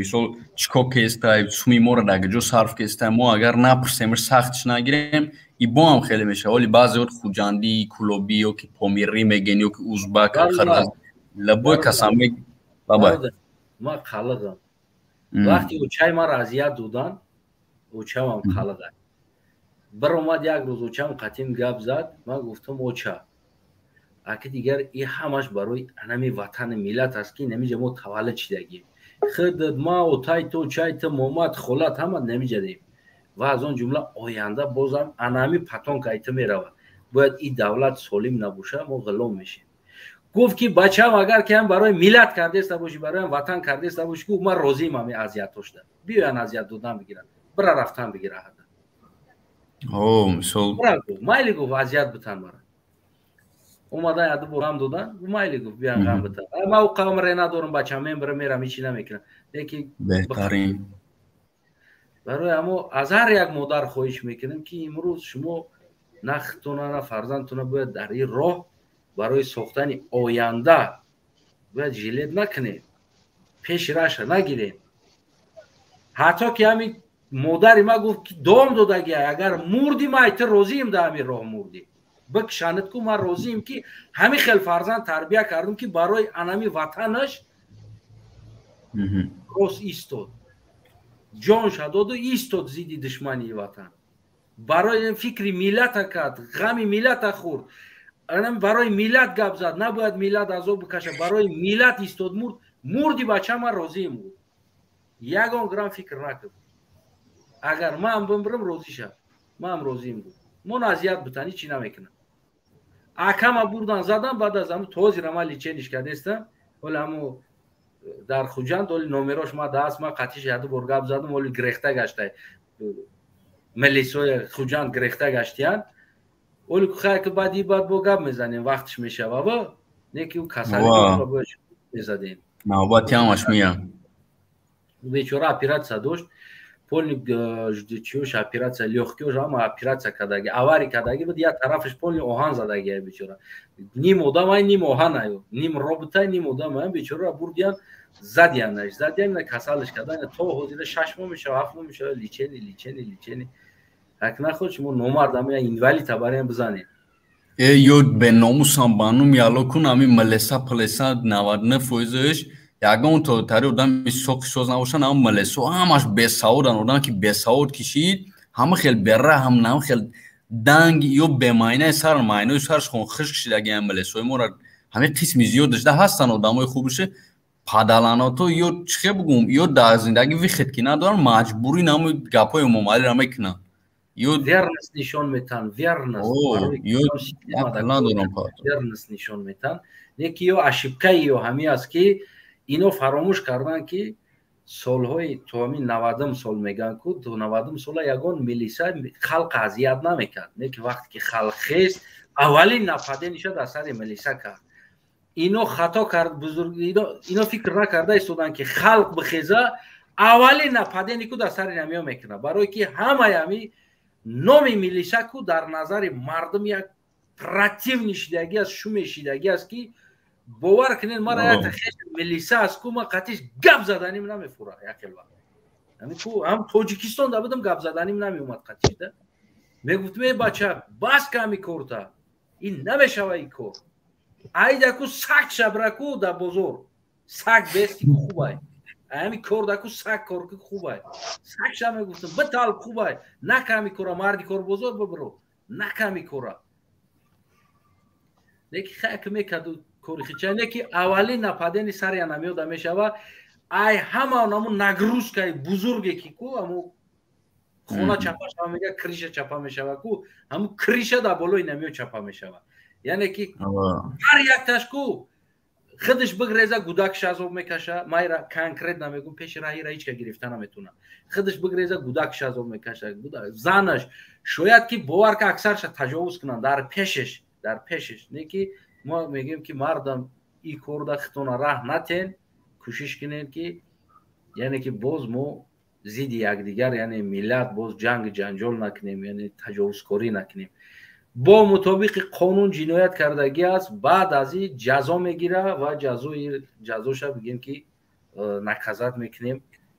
мисол, чӣ кор кестай, суми моро дар куҷо сарф кестай, мо агар напурсемш, сахтш нагирем, ибоам хеле мешавад. Ҳоли баъзеҳо хуҷандӣ, кулобӣ ё ки помирӣ мегӯен, ё ки узбак, қирғиз, любой касам бабай. Ман қалиғам. Вақте очаи маро азият додан, очамам қалиға биромад. Як рӯз очам қатим гап зад. Ман гуфтам: «Оча, аки дигар и ҳамаш барои анами ватани миллат аст, ки намиҷа мо таваллуд шидагим. Худат, ма, отай ту, чай ту, момад, холат, ҳама намиҷадем ва аз он ҷумла оянда бозам анами потомка ай ту меравад. Бояд и давлат солим набоша, мо ғулом мешем». Гуфт ки: «Бачам, агар ки ҳам барои миллат кардеста бошӣ, барои ватан кардеста бошӣ, гуфт, ман розиам ами азиятошда. Биёян, азият додан бигиранд, бира рафтан бигира». Мисол. Майли, гуфт, азият битан мара. Омадан, яду бор ғам додан, майли, гуфт, биён, ғам битан. Ма ӯ қавм ре надорам, бачам, мен бира мерам, ҳечи намекунам, лекин беҳтарин. Барои ҳамо аз ҳар як модар хоҳиш мекунем, ки имрӯз шумо на худтона, на фарзандтона бояд дар ин роҳ барои сохтани оянда бояд жалеть накунед, пеши раша нагирем. Ҳатто ки ҳамин модари ма гуфт, ки дом додагия: «Агар мурди, ма айта розием, да ҳамин роҳ мурдӣ, бикшанад ку, ман розием, ки ҳамин хел фарзанд тарбия кардам, ки барои анами ватанаш рост истод, ҷонша доду истод зидди душмани ватан, барои фикри миллата кард, ғами миллата хӯрд, барои миллат гап зад. Набояд миллат азоб бикаша, барои миллат истод, мурд. Мурди, бача, ман розием», гуфт. «Ягон грамм фикр накард. Агар ман бимбирам, розӣ шав, манам розием», гуфт. «Мо азият бутан, ҳичи намекунам». Акама бурдан, задан. Баъд аз ҳаму то ҳозира ман лечение ш кардестам. Ҳоли ҳаму дар Хуҷанд, оли номерош ма даст, ма қатиш яду бор гап задам. Оли грехта гаштай, милисои Хуҷанд грехта гаштиян. Оли хай ки баъди баъд бо гап мезанем, вақтш мешава. Ва не ки ӯ касали мезадем. Навбати ҳамаш меяд. Бечора оператсия дошт, полный чиёш оператсия, лёгкий ош ҳама оператсия кардаги, авария кардаги буд, як тарафаш полный оҳан задаги. Бечора ним одамай, ним оҳанаю, ним роботай, ним одамай. Бечора бурдиян, задиянаш, задиян, касалаш кардан. То ҳозира 6 моҳ мешава, 7 моҳ мешава, лечение, лечение, лечение. Ак наход шумо номардам, я инвалид барем бизанед. Э, ё беномусам, ба нум яло кун. Ами милиса пилиса 99 фоизаш ягон то тари одами соқи соз набошанд. Ама милисо ҳамаш бесаводан. Одам ки бесавод кишид, ҳама хел бераҳм, нам хел данг ё бемайнаи сар, майнаи сарш хон хишк шидаги. Милисои мора ҳамин қисми зиёд дошта ҳастанд. Одамои хубише падаланото ё чихе бугум, ё дар зиндагӣ выход ки надоранд, маҷбурӣ намо гапҳои умумалиро мекунанд. Ё верность нишон метан, верность верность нишон метан. Не ки ё ошибка и ё ҳами аст, ки ино фаромӯш карданд, ки солҳои то ҳамин 90-ум сол мегӯянд ку, то 90-ум сола ягон милиса халқ азият намекард. Не ки вақте ки халқ хест, аввалин нападение ша дар сари милиса кард. Ино хато кард бузург. Ино фикр накарда истоданд, ки халқ бихеза, аввалин нападение ку дар сари намиё мекунад, барое ки ҳамаи ҳами номи милиса ку дар назари мардум як противный шидагӣ аст, шуме шидагӣ аст, ки бовар кунед, мара як хеш милиса аст ку, ман қатиш гап заданим намефура. Якел вақт ҳам Тоҷикистон да будам, гап заданим намеомад қатиш да. Мегуфтам: «Э, бача, бас ка ҳами корта, ин намешава ин кор. Айдаку саг шабраку дар бозор саг бести ку хубай, ҳами кор даку саг кор ку хубай». Саг ша мегуфтам, биталб хубай, нака ҳами кора, марди кор бозор бибиро, нака ҳами кора. Леки хайк мекарду кори хича. Не ки аввалин нападение сари анамиёда мешава. Ай ҳама наму нагрузка и бузурге ки ку аму хона чапа шава, мега крыша чапа мешава ку, ҳаму крыша дар болои намиё чапа мешава. Яъне ки ҳар якташ ку худаш бигреза, гудакш азоб мекаша. Майра конкретно мегум, пеши раҳира ҳичка гирифта наметуна. Худаш бигреза, гудакш азоб мекаша, занаш шояд ки, бовар ка, аксарша таҷовуз кунанд дар пешеш, дар пешеш. Не ки мо мегӯем, ки мардам, и корда хитона раҳ натен, кӯшиш кунем, ки яъне ки боз мо Зидди якдигар, яъне миллат боз ҷанг ҷанҷол накунем, яъне таҷовузкорӣ накунем. Бо мутобиқи қонун ҷиноят кардагӣ аст, баъд аз ин ҷазо мегира ва ҷазоша бигем ки наказать мекунем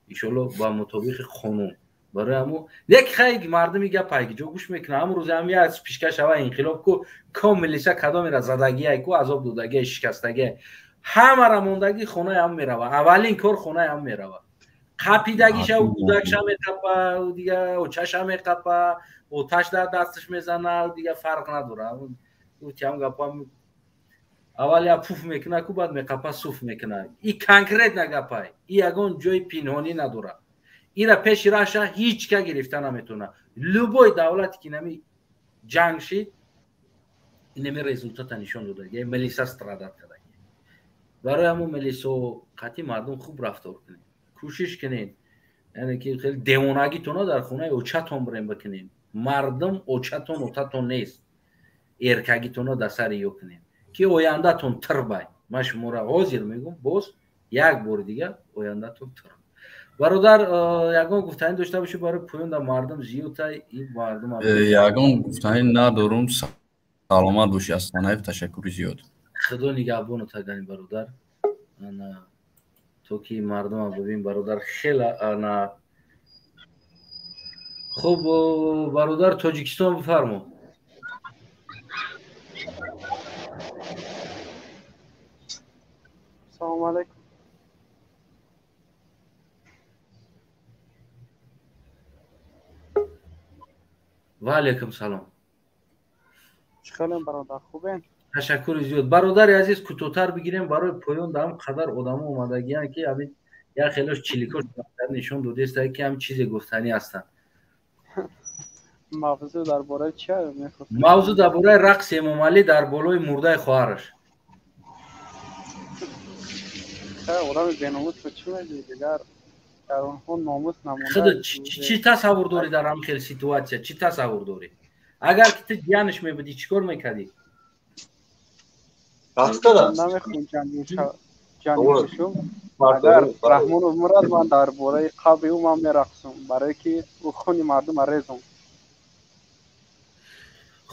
иншоалло ба мутобиқи қонун. Барои ҳамо як хай мардуми гап пайгиҷо гӯш мекунад. Ҳамун рӯзи ҳам як пишка шава инқилоб ку ком милиса кадомера задагиай ку азоб додагиай шикастагиай ҳамара мондагӣ хонаи ҳам мерава. Аввалин кор хонаи ҳам мерава. Қапидагиша кӯдакша меқапа, дига очаша меқапа, оташ дар дасташ мезана, дига фарқ надора. Ҳам гапам аввал я пуф мекуна ку баъд меқапа суф мекуна. И конкретно гапай, и ягон ҷои пинҳонӣ надора. Ира пеши раша ҳеҷ ка гирифта наметавона. Любой давлате ки нами ҷанг шид, инами результата нишон додаги, милиса страдать кардаги. Барои ҳамон милисо қатъи мардум хуб рафтор кунед, кӯшиш кунед, яъне ки хеле девонагитона дар хонаи очатон бирем бикунед. Мардум очатон отатон нест, эркагитона дар сари ё кунед ки ояндатон тирбай. Ман шуморо ҳозир мегӯм, боз як бори дига ояндатон тир. Бародар, ягон гуфтанӣ дошта бошӣ барои поён? Дар мардум зиёдтай ин мардум. Ягон гуфтанӣ надорум. Саломат бошӣ, Астанаев, ташаккури зиёд. Худо нигаҳбону тагани бародар. То ки мардума бибин бародар хела ана. Хуб, бародар, Тоҷикистон бифармо. Салому алайкум. Ва алайкум салом. Чӣ хелем бародар, хубем? Ташаккури зиёд. Бародари азиз, кӯтоҳтар бигирем барои поён. Дар ҳам қадар одамо омадагиянд ки ҳамин як хелош чиликош нишон додеста ки ҳам чизе гуфтанӣ ҳастанд. Мавзӯъ дар бораи чи мехостед? Мавзӯъ дар бораи рақси Эмомалӣ дар болои мурдаи хоҳараш. Одами беномус чӣ мегӯӣ? Дигар дар онҳо номус намонда. Худ чӣ тасаввур дорӣ дар ҳамин хел ситуатсия? Чӣ тасаввур дорӣ? Агар ки ту ҷиянаш мебудӣ, чӣ кор мекардӣ? Намехоҳам ҷангӣ шум. Агар Раҳмонов мурад, ман дар бораи қабри ӯ ман мерақсам, барое ки ӯ хуни мардума резон.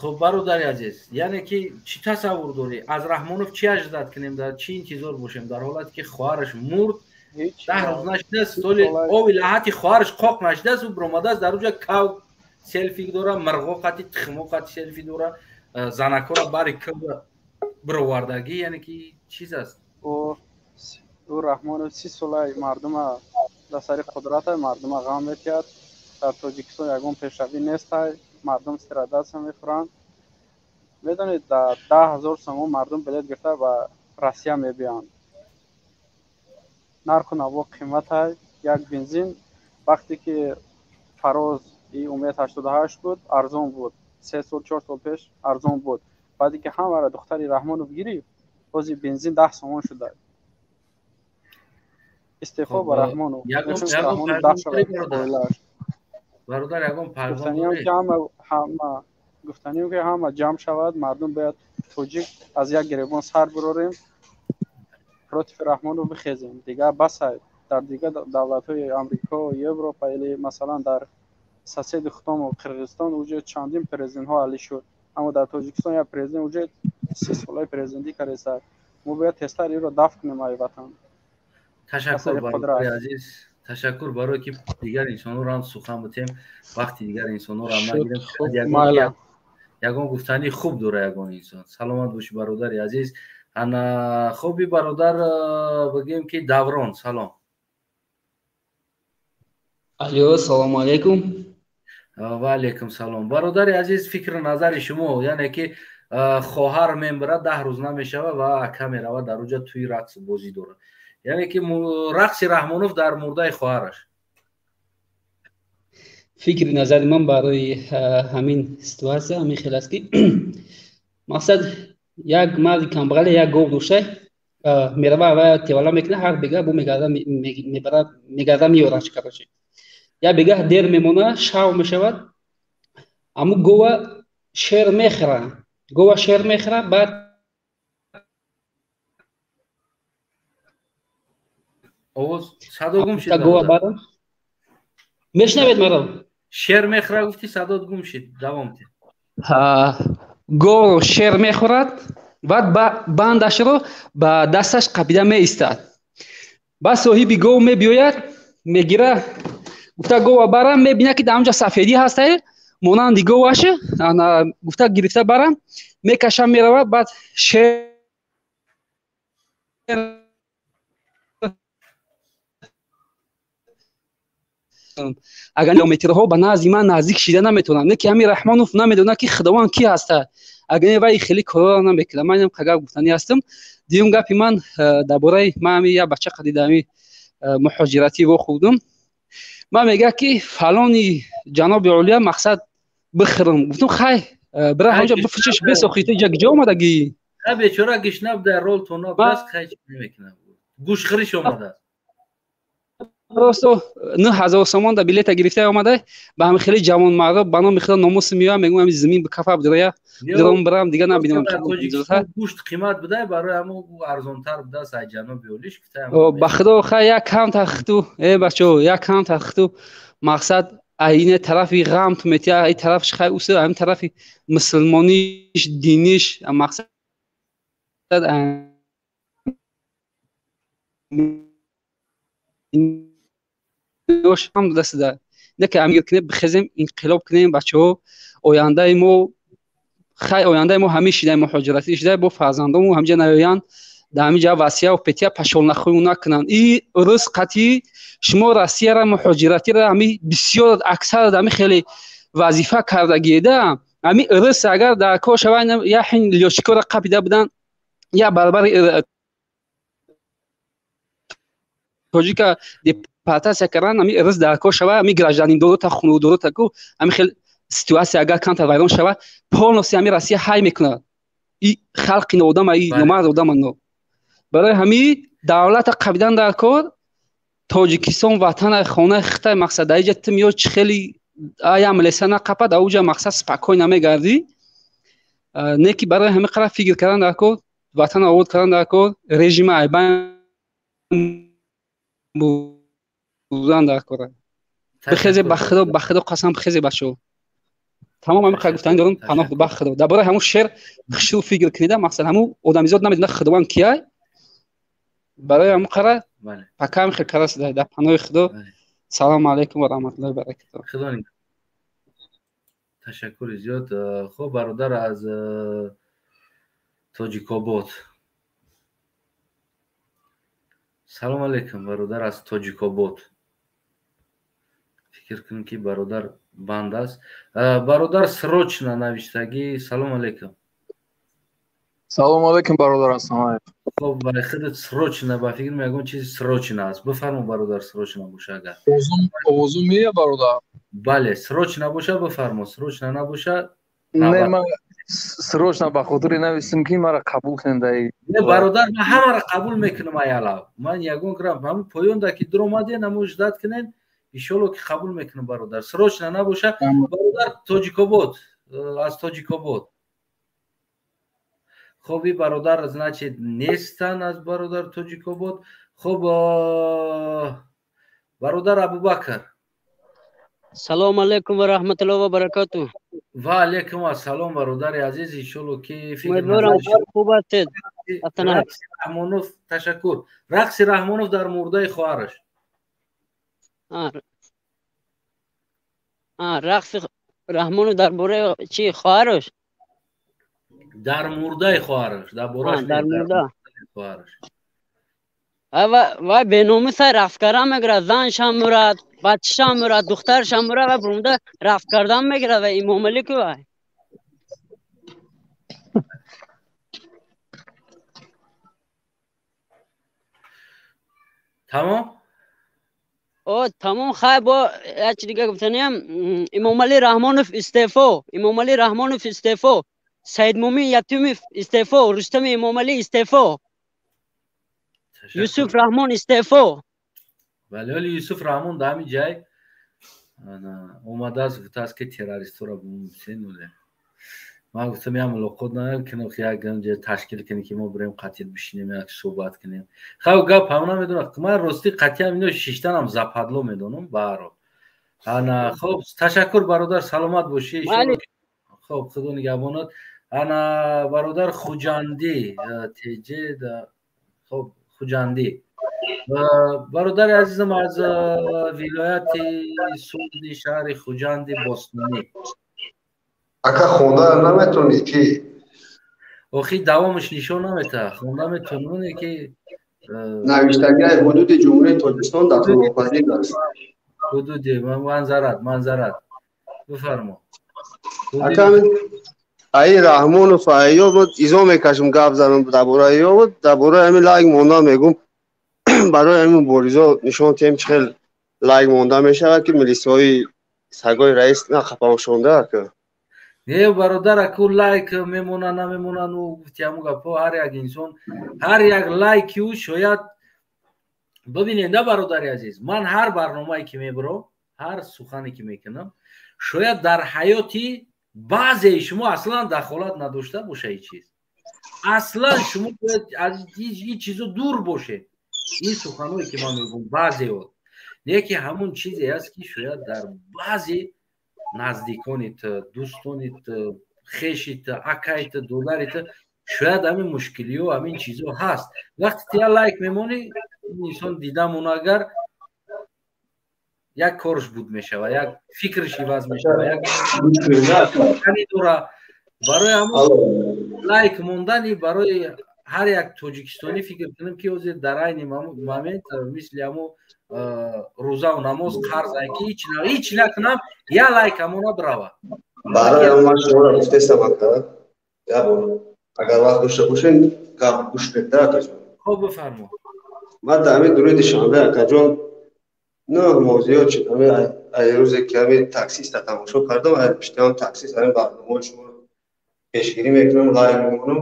Хуб, бародари азиз, яъне ки чӣ тасаввур дорӣ? Аз Раҳмонов чӣ аждат кунем, дар чӣ интизор бошем дар ҳолате ки хоҳараш мурд, 10 рӯз нашидааст, толи ови лаҳати хоҳараш қоқ нашидааст, ӯ биромадааст дар уҷа кав селфи дора, мирғо қати тухмо қати селфи дора, занакҳоро бари кӯба бировардагӣ, яъне ки чиз аст. Ӯ Раҳмонов 30 солаи мардума дар сари қудрата, мардума ғам метиҳад. Дар Тоҷикистон ягон пешравӣ нестай, мардум страдатсия мехӯранд. Медонед, дар 10 000 сомон мардум билет гирифта ба Россия мебиёнд. Нарху наво қиматай. Як бензин вақте ки фароз и Умед 88 буд, арзон буд. 3 сол, 4 сол пеш арзон буд. Баъде ки ҳамаро духтари Раҳмонов гирифт, ҳозир бензин 10 сомон шуда. Истеъфо ба Раҳмонов. Бародар, ягон пайғом гуфтанием ки ҳама ҷамъ шавад, мардум бояд тоҷик аз як гиребон сар бирорем, против Раҳмонов бихезем. Дигар басай. Дар дигар давлатҳои Амрико, Европа или масалан дар соседи худомо Қирғизистон уже чандин президентҳо али шуд. Аммо дар Тоҷикистон як президент уже 30 солаи президентӣ кардааст. Мо бояд тезтар инро дафт кунем ай ватан. Ташаккур бародари азиз. Ташаккур барое ки дигар инсонҳоро ҳам сухан бутем, вақти дигар инсонҳоро ҳам нагирем. Ягон гуфтании хуб дора ягон инсон. Саломат бошӣ бародари азиз. Ана хуби бародар, бигем ки Даврон, салом. Алло, салому алайкум. Ва алайкум салом. Бародари азиз, фикру назари шумо, яъне ки хоҳар мембирад, 10 рӯз намешава ва ака мерава дар уҷа тӯи рақс бозӣ дорад. Яъне ки рақси Раҳмонов дар мурдаи хоҳараш. Фикри назари ман барои ҳамин ситуатсия ҳамин хел аст ки мақсад як марди камбағале як гов дошта мерава ва тевала мекунад, ҳар бегаҳ бу мегарда мебарад, мегарда меёрад, короче. Як бегаҳ дер мемона, шав мешавад, аму гова шер мехӯра, гова шер мехӯра, баъд овоз садо гум шуд. Гова баъд Мешнавед маро? Шер мехӯрад гуфти, садот гум шид, давом те. Говро шер мехӯрад, баъд бандашро ба дасташ қапида меистад. Баъд соҳиби гов мебиёяд, мегира, гуфта гова барам, мебинад, ки дар онҷа сафедӣ ҳастае, монанди говаш, гуфта гирифта барам, мекашам, меравад, баъд шер агар километрҳо ба назди ман наздик шида наметавонанд. Не ки ҳамин Раҳмонов намедонад, ки Худованд ки ҳаста, агар не, вай хеле корро намекунад. Ман инам гап гуфтанӣ ҳастам. Дуюм гапи ман дар бораи ман ҳами як бача қади дар ҳами муҳоҷиратӣ вохӯрдум. Ман мегӯяд, ки фалони ҷаноби олия мақсад бихӯрам. Гуфтам, хай, бира ҳамҷа бифучиш, бесохи, ту иҷа киҷо омадагӣ? Бечора гишна дар рол тона будааст, хай, чӣ намекунад, гӯшхӯриш омадааст. Просто 9000 сомон да билета гирифта омада, ба ҳами хеле ҷавонмардо ба номи худо номуси меоям, мегӯям, ҳами зимин ба кафа бидроя, бидром, бирам, дига набинам. Гӯшт қимат буда, барои ҳамо арзонтар будааст ай ҷаноби олиш. Ба худо, хай, як кам тахту, э бачо, як кам тахту, мақсад айне тарафи ғам ту метия, ай тарафш, хай, усе ҳами тарафи мусулмониш, диниш, мақсад ҳам дастда не ки амир кунем, бихезем, инқилоб кунем, бачаҳо. Ояндаи мо, хай, ояндаи мо ҳамин шидаи муҳоҷиратӣ шидаи, бо фарзандому ҳамҷа наёянд, дар ҳамин ҷа васия петия пашолнахӯю накунанд. И рӯз қатъи шумо Россияра, муҳоҷиратиро ҳами бисёр аксар ҳами хеле вазифа кардагиеда. Ҳами рӯз агар дар кор шава, я ҳин лётчикора қапида буданд, я баробари тоҷика депортатсия кардан. Ами рӯз дар кор шава, ами гражданин дорота, хунудорота ку, ами хел ситуация агар камтар вайрон шава, полностью ами Россия ҳай мекунад и халқи ноодама, и номард одама. Но барои ҳами давлата қабидан дар кор. Тоҷикистон ватана, хонаи хитай, мақсад дар иҷа ту миё, чи хели аям леса нақапад, ауҷа мақсад спокойно мегардӣ. Не ки барои ҳами қара фикр кардан дар кор, ватана обод кардан дар кор, режима айбан будан дар кора. Бихезе, ба худо, ба худо қасам, бихезе, бачаҳо. Тамом, ҳамин қадр гуфтанӣ дорам. Паноҳ ба худо. Дар бораи ҳамун шер хушрӯ фикр кунида, мақсад ҳамун одамизод намедонад Худованд кияй. Барои ҳамун қара пакам хел кара шуда. Дар паноҳи худо. Салому алайкум ва раҳматуллоҳи баракатуҳ. Ташаккури зиёд. Хуб, бародар аз Тоҷикобод, салом алейкум, бародар аз Тоҷикобод. Фикр кунем, ки бародар банд аст. Бародар срочно навиштагӣ, салом алейкум. Салому алейкум, бародар Асамаев. Хоб, барои худат срочно, ба фикр ягон чизи срочно аст. Бифармо, бародар, срочно боша агар. Овозум мея, бародар? Бале, срочно боша, бифармо, срочно набоша. Не, ман срочно ба хотири навистем, ки мара қабул кунем даи. Не, бародар, ман ҳамаро қабул мекунам, аялав. Ман ягон грам ҳамн поёнда ки дуромаден, ҳамн ждать кунен, иншолло ки қабул мекунам, бародар. Срочно набоша, бародар Тоҷикобод, аз Тоҷикобод. Хоб, и бародар, значит, нестан аз бародар Тоҷикобод. Хоб, бародар Абубакр. Салому алайкум ва раҳматуллоҳи ва баракатуҳ. Ва алайкум ассалом, бародари азиз. Иншолло ки Умедворам, хуб ҳастед. Раҳмонов, ташаккур. Рақси Раҳмонов дар мурдаи хоҳараш. Рақси Раҳмонов дар бораи чи, хоҳараш? Дар мурдаи хоҳараш, дар борааш. Дар мурда хоҳараш. Вай беномуса рақс кардан мегирад, заншам мурад, бачашам мурад, духтаршам мурад ва бурунда рақс кардан мегирад. Ва Имомалӣ ку вай. Тамом. О, тамом. Хай, бо як чи дига гуфтаниям: Имомалӣ Раҳмонов истеъфо, Имомалӣ Раҳмонов истеъфо, Саидмумин Ятимов истеъфо, Рустами Эмомалӣ истеъфо, Юсуф Раҳмон истеъфо. Бале, ҳоли Юсуф Раҳмон дар ҳамин ҷай омадааст, гуфтааст, ки террористҳоро бисенуле. Ман гуфтам, як мулоқот накунем, як ҷа ташкил кунем, ки мо бирем, қатил бишинем, як суҳбат кунем. Хай, гап ҳам намедонам. Ман ростӣ қатъиам ино шиштанам западло медонам баҳрҳол. Ана хоб, ташаккур, бародар, саломат бошӣ. Хоб, худо нигаҳбонат. Ана бародар Хуҷандӣ теҷе, хоб, Хуҷандӣ, бародари азизам аз вилояти Суғди, шаҳри Хуҷанди бостонӣ. Ака, хонда наметонӣ ки? Охи, давомаш нишон наметаҳад. Хонда метонам, ки Навиштагиҳои ҳудуди Ҷумҳурии Тоҷикистон дар Қурбонпазир аст. Ҳудуди манзарат, манзарат, бифармо. Ака, аи Раҳмонов, аё изо мекашам, гап занам дар бораи ё дар бораи ҳамин лайк монда мегум. Барои ҳамин муборизо нишон тиҳем, чӣ хел лайк монда мешавад, ки милисҳои сагои раис нақапавшонда, ака. Не, бародар, аку лайк мемона, намемона, ну, гуфти ҳамун гапҳо. Ҳар як инсон, ҳар як лайки ӯ шояд бибинед, да, бародари азиз, ман ҳар барномае ки мебурам, ҳар сухане ки мекунам, шояд дар ҳаёти баъзеи шумо аслан дахолат надошта боша. Ин чиз аслан шумо бояд аз ин чизо дур бошед, ин суханое ки ман мегӯм. Баъзео не, ки ҳамун чизе аст, ки шояд дар баъзе наздиконит, дӯстонит, хешит, акайт, додарит шояд ҳамин мушкилиҳо, ҳамин чизо ҳаст. Вақте ти я лайк мемонӣ, инсон дидамон, агар як корш буд мешава, як фикрш иваз мешава, як дора. Барои ҳамон лайк мондани барои ҳар як тоҷикистонӣ, фикр кунем, ки ҳозир дар айни момент мисли ҳамо рӯзаву намоз қарзае, ки ҳеч накунам, я лайк ҳамона бирава. Барои ман шуморо гуфтестам, ака, як бор агар вақт дошта бошем, гап гӯш кунед, акаҷон. Хоб, бифармо. Ман дар ҳамин дуруи Душанбе, акаҷон, 9 моҳ зиёд шуд, ҳамин ай рӯзе ки ҳамин таксиста тамошо кардам, ай пиштиҳам таксист, ҳамин барномаҳои шуморо пешгирӣ мекунам, лайк мемонам.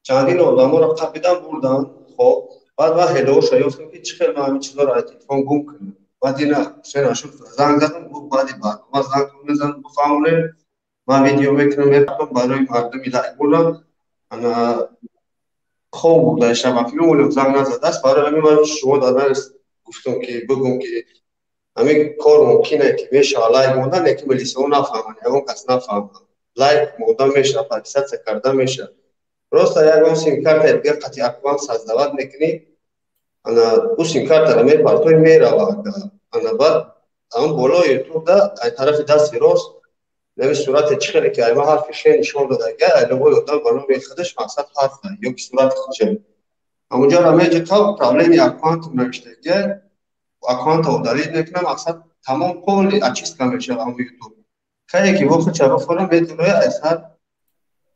Чандин одаморо қапидан бурдан. Хоб, баъд ман ҳелоша ёфтам, ки чӣ хел ман ҳамин чизоро аз телефон гум кунам. Баъд ина Ҳусейн Ашур занг задам, гуфт, баъди барнома занг мезанам, бифаҳмонем, ман видео мекунам, мепартам барои мардуми лайк бурдан. Ана хоб бурда шабафи мемонем, занг назадааст. Барои ҳамин ман шумо дар нарис гуфтам, ки бигӯм, ки ҳамин кор мумкине, ки мешава лайк мондан, лекин милисаҳо нафаҳманд, ягон кас нафаҳманд. Лайк мондан мешава, подписаться карда мешава, просто ягон симкартаи дигар қати аккаунт создавать мекунӣ, ана ӯ симкартаро мепартои, мерава. Ана баъд ҳамн болои ютубда ай тарафи дасти рост нами сурате, чӣ хеле ки айма ҳарфи ше нишон додага, айловои одам ба номи худаш, мақсад ҳарфа ё ки сурати худша, ҳамунҷоро меҷиқа, управление аккаунтом навиштага, аккаунта удалить мекунам, мақсад тамом, полный очистка мешава ҳамн ютуб. Кае ки во худша бифорам, метавонад айсар,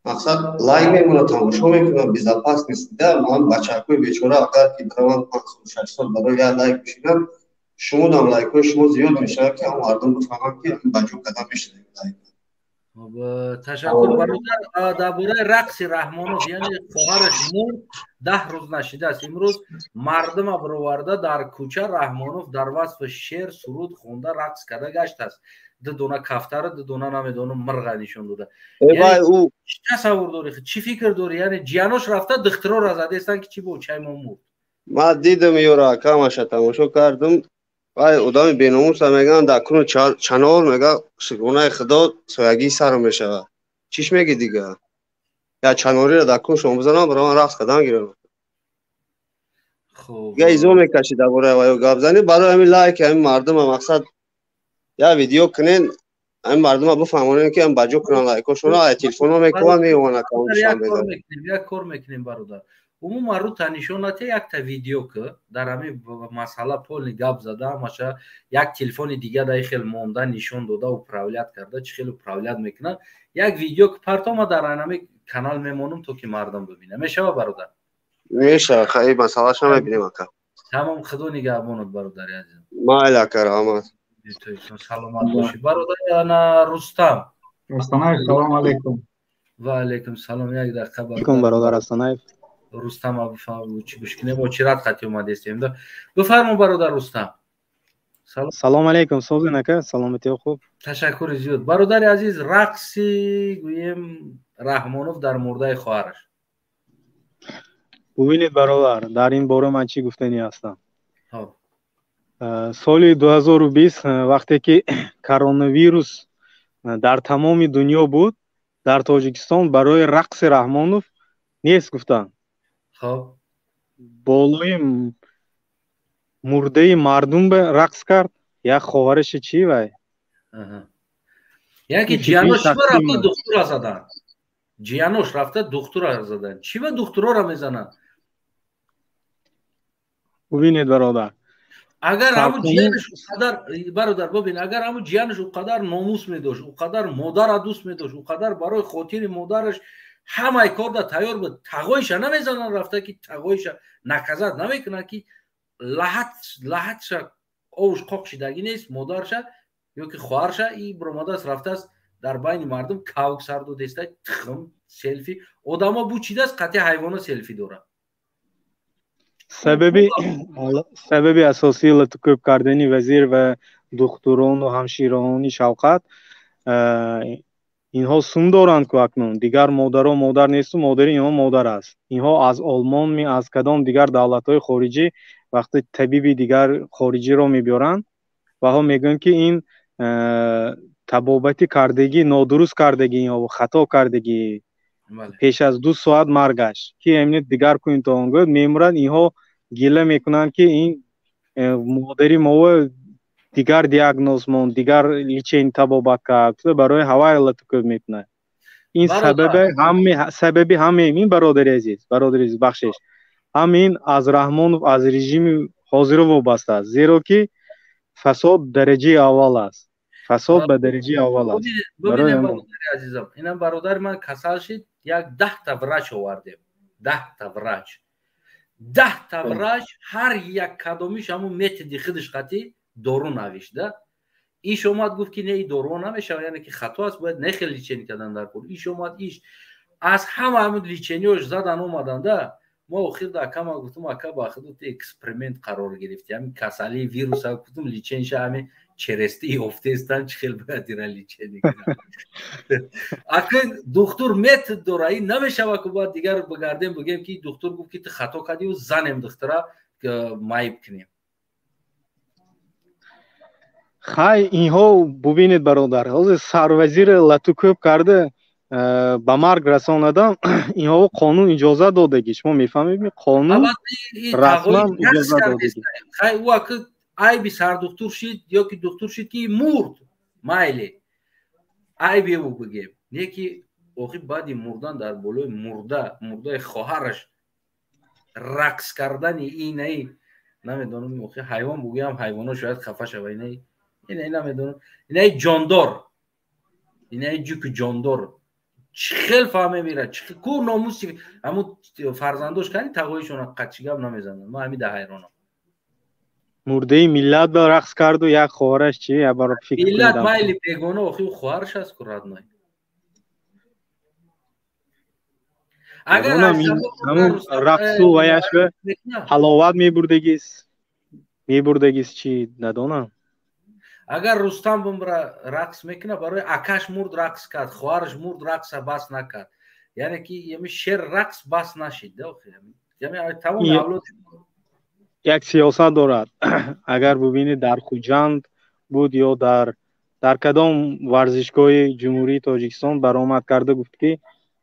мақсад лайк мемонад, тамошо мекунам, безопасность да. Ман бачакҳои бечора агар ки бираванд 5 сол, 6 сол барои як лайк бишинам, шумодам лайкҳои шумо зиёд мешавад, ки ҳам мардум бифаҳманд, ки ба ҷо кадам мешавад лайк. Ташаккур, бародар. Дар бораи рақси Раҳмонов, яъне хоҳараш мурд, 10 рӯз нашидааст, имрӯз мардума бироварда дар кӯча Раҳмонов дар васфи шер суруд хонда, рақс карда гаштааст, ду дона кафтара, ду дона намедонам мирға нишон дода. Чӣ тасаввур дорӣ, чӣ фикр дорӣ? Яъне ҷиянош рафта духтуроро задестанд, ки чӣ бо чай мо мурд. Ман дидам ёро, акамаша тамошо кардам. Вай одами беномуса мегӯянд, дар куну чанор мега, шукронаи худо соягии сарм мешавад. Чиш меги дига? Я чанориро дар куншон бизанам, барои ман рақс кардан гирам. Дига изо мекашӣ дар бораи ваё гап занӣ. Барои ҳамин лайки ҳамин мардума, мақсад, я видео кунен, ҳамин мардума бифаҳмонем, ки ҳам ба ҷо кунанд лайкошонро, ай телефонҳо мекунанд, меоманд аккаунтшон. Як кор мекунем, бародар, умуман рӯта нишон нате, якта видео ки дар ҳамин масъала полный гап зада, ҳамаша як телефони дига дар хел монда нишон дода, управлять карда, чӣ хел управлять мекунад, як видео ки партома, дар ҳамин канал мемонам, то ки мардум бибина. Мешава, бародар? Мешава, хай, масъалаша мебинем, ака. Тамом, худо нигаҳбонат, бародари азизам. Майли, ака, раҳмат. Саломат бошӣ, бародар. Ана Рустам. Астанаев, салом алейкум. Ва алейкум салом. Як дақиқа. Алейкум, бародар Астанаев. Рустам, чӣ гӯш кунем, очират хати омадестем. Бифармо, бародар Рустам. Салом алейкум, созин, ака, саломатиё хуб? Ташаккури зиёд, бародари азиз. Рақси, гӯем, Раҳмонов дар мурдаи хоҳараш. Бубинед, бародар, дар ин бора ман чӣ гуфтанӣ ҳастам. Соли 2020 вақте ки коронавирус дар тамоми дунё буд, дар Тоҷикистон барои рақси Раҳмонов нест гуфтанд. Хоб. Болои мурдаи мардум ба рақс кард, як хоҳараши чӣ вай? Яъне ки ҷиянош чӣ рафта духтура задан? Ҷиянош рафта духтура задан. Чӣ ба духтурора мезананд? Бубинед, бародар. Агар ҳамун ҷиянаш ӯ қадар, бародар, бубин, агар ҳамун ҷиянаш ӯ қадар номус медошт, ӯ қадар модара дӯст медошт, ӯ қадар барои хотири модараш ҳамаи корда тайёр буд, тағоиша намезананд рафта, ки тағоиша наказать намекунанд, ки лаҳат лаҳатша овуш қоқ шидагӣ нест, модарша ё ки хоҳарша и биромадааст, рафтааст, дар байни мардум кавк сар додеста, тухм селфи, одамо бучидааст, қатъи ҳайвоно селфи дорад. Сабаби асосии латукӯб кардани вазир ва духтурону ҳамшираони Шавқат, инҳо сум доранд ку, акнун дигар модаро модар несту, модари инҳо модар аст. Инҳо аз Олмон, аз кадом дигар давлатҳои хориҷӣ вақте табиби дигар хориҷиро мебиёранд, ваҳо мегӯянд, ки ин табобати кардагӣ нодуруст кардагӣ, инҳо хато кардагӣ, пеш аз 2 соат маргаш ки эмне дигар кунед, то он гӯяд мемурад. Инҳо гила мекунанд, ки ин модари мово дигар диагноз монд, дигар лечение табобат кард, барои ҳавай латукӯб мекунад. Ин сабаби ҳаме, сабаби ҳамаи ин, бародари азиз, бародари азиз, бахшиш, ҳамин аз Раҳмонов, аз режими ҳозира вобаста аст, зеро ки фасод дараҷаи аввал аст, фасод ба дараҷаи аввал аст. Бародари азизам, инам бародари ман касал шид, як 10-та врач овардем, 10-та врач, 10-та врач, ҳар як кадомиш ҳамун методи худаш қатӣ дору навишта. Иш омад, гуфт, ки не, и доруо намешавад, яъне ки хато аст, бояд не хел лечение кардан дар кор. Иш омад, иш аз ҳама ҳамун лечение ёш задан омаданда. Мо охир да акама гуфтум: «Ака, ба худу ту эксперимент қарор гирифти, ҳамин касалии вируса, гуфтум, лечение ша ҳамин черести ёфтестан, чӣ хел бояд ира лечение кунам?» Ака, духтур метод дора, ин намешава ку бояд дигар бигардем, бигем, ки духтур гуфт, ки ту хато кардию, занем духтура, маиб кунем. Хай, инҳо, бубинед, бародар, ҳозир сарвазири латукӯб карда, ба марг расонадам, инҳо қонун иҷозат додагӣ, шумо мефаҳмед, қонун расман иҷозат додагӣ. Хай, ӯ аки айби сардухтур шид ё ки духтур шид, ки мурд, майли, айби ӯ бигем, не ки охи баъди мурдан дар болои мурда, мурдаи хоҳараш рақс кардани инаи намедонам, охи ҳайвон бугӯям, ҳайвоно шояд хафа шава, инаи намедонам, инаи ҷондор, инаи ҷуки ҷондор чӣ хел фаҳме мера, ку номуси ҳамун фарзандош кани тағоишона қачи гап намезананд. Ман ҳами да ҳайронам. Мурдаи миллат ба рақс карду, як хоҳараш чи фикр, миллат майли, бегона, охи хоҳараш аст ку, родной. Агар рақсу ваяш ба ҳаловат мебурдагист, мебурдагист, чи надонам. Агар Рустам бумра рақс мекуна, барои акаш мурд рақс кард, хоҳараш мурд рақса бас накард, яъне ки ями шер рақс бас нашид. Тамоми авлод. Як сиёсат дорад. Агар бубинед, дар Хуҷанд буд ё дар кадом варзишгоҳи Ҷумҳурии Тоҷикистон баромад карда гуфт, ки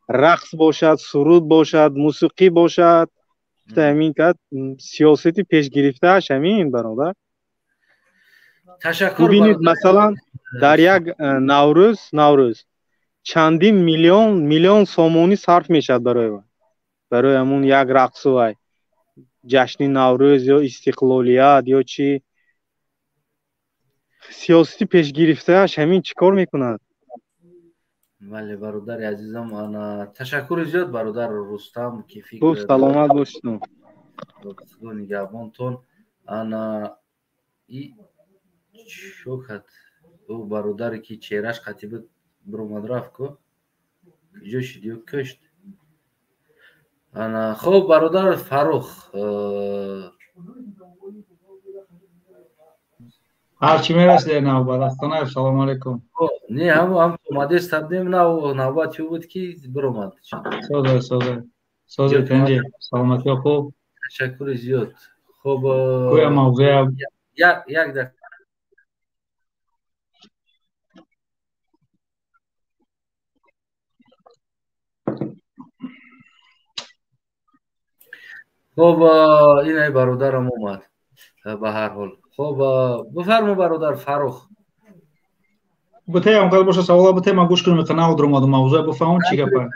рақс бошад, суруд бошад, мусиқӣ бошад, ҳамин кард. Сиёсати пешгирифтааш ҳамин, бародар. Ташаккур. Бубинед, масалан, дар як Наврӯз чандин миллион миллион сомонӣ сарф мешавад барои ҳамун як рақсу вай, ҷашни Наврӯз ё истиқлолият ё чӣ. Сиёсати пешгирифтааш ҳамин, чӣ кор мекунад? Бале, бародари азизам, ана ташаккури зиёд, бародар Рустам, ки фикр. Хуб, саломат бошед. Худо нигаҳбонтон. Ана и шокат ӯ бародаре ки чеҳраш қатӣ буд, биромад, рафт ку, куҷо шуд ё кушт. Ана хуб, бародар Фаррух. Ҳарчи мерасиде навбат, Астонаев, салому алейкум. Не, ҳам ҳам омадест, табдем, навбат ю буд, ки биромад. Созе, созе, созе, тенҷи, саломатиё, хуб? Ташаккури зиёд, хуб. Гӯя мавзӯя. Як дақиқа. Хоб, инай бародарам омад. Ба ҳар ҳол, хоб, бифармо, бародар Фаррух. Бутаям қад боша, савола бутай, ман гӯш кунам, иқа нав дуромадам, мавзӯя бифаҳмам, чӣ гапа,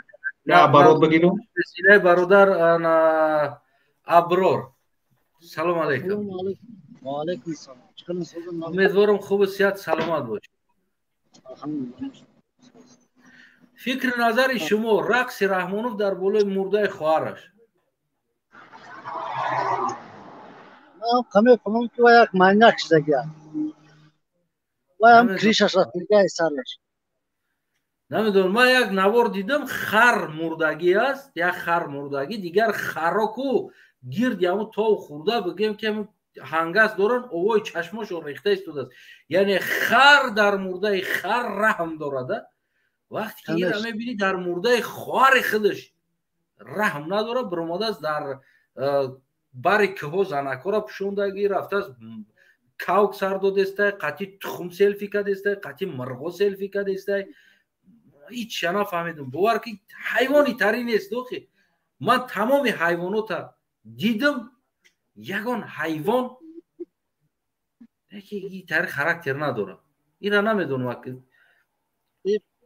я барод бигирам. Инай бародар ана Аброр, салом алейкум. Ва алейкум салом. Умедворам, хубу сиҳат, саломат бошед. Фикри назари шумо, рақси Раҳмонов дар болои мурдаи хоҳараш? Ман мефаҳмам, ки ва як маньяк шудагия, ваям крышаш рафтигаи сараш. Намедонам, ман як навор дидам, хар мурдагӣ аст, як хар мурдагӣ, дигар харо ку гирди ҳамун тов хӯрда, бигӯем ки ҳангас доранд, овои чашмошон рехта истодааст. Яъне хар дар мурдаи хар раҳм дорада, вақте ки ира мебинӣ, дар мурдаи хоҳари худаш раҳм надорад. Биромадааст, дар бари кӯҳо занакҳоро пӯшондагӣ рафтааст, кавк сар додестай, қатъи тухм селфи кадестай, қатъи мирғо селфи кадестай. Ҳичша нафаҳмидам, бовар ки ҳайвони тари нест. Охи, ман тамоми ҳайвонота дидам, ягон ҳайвон тари характер надорад. Ира намедонам.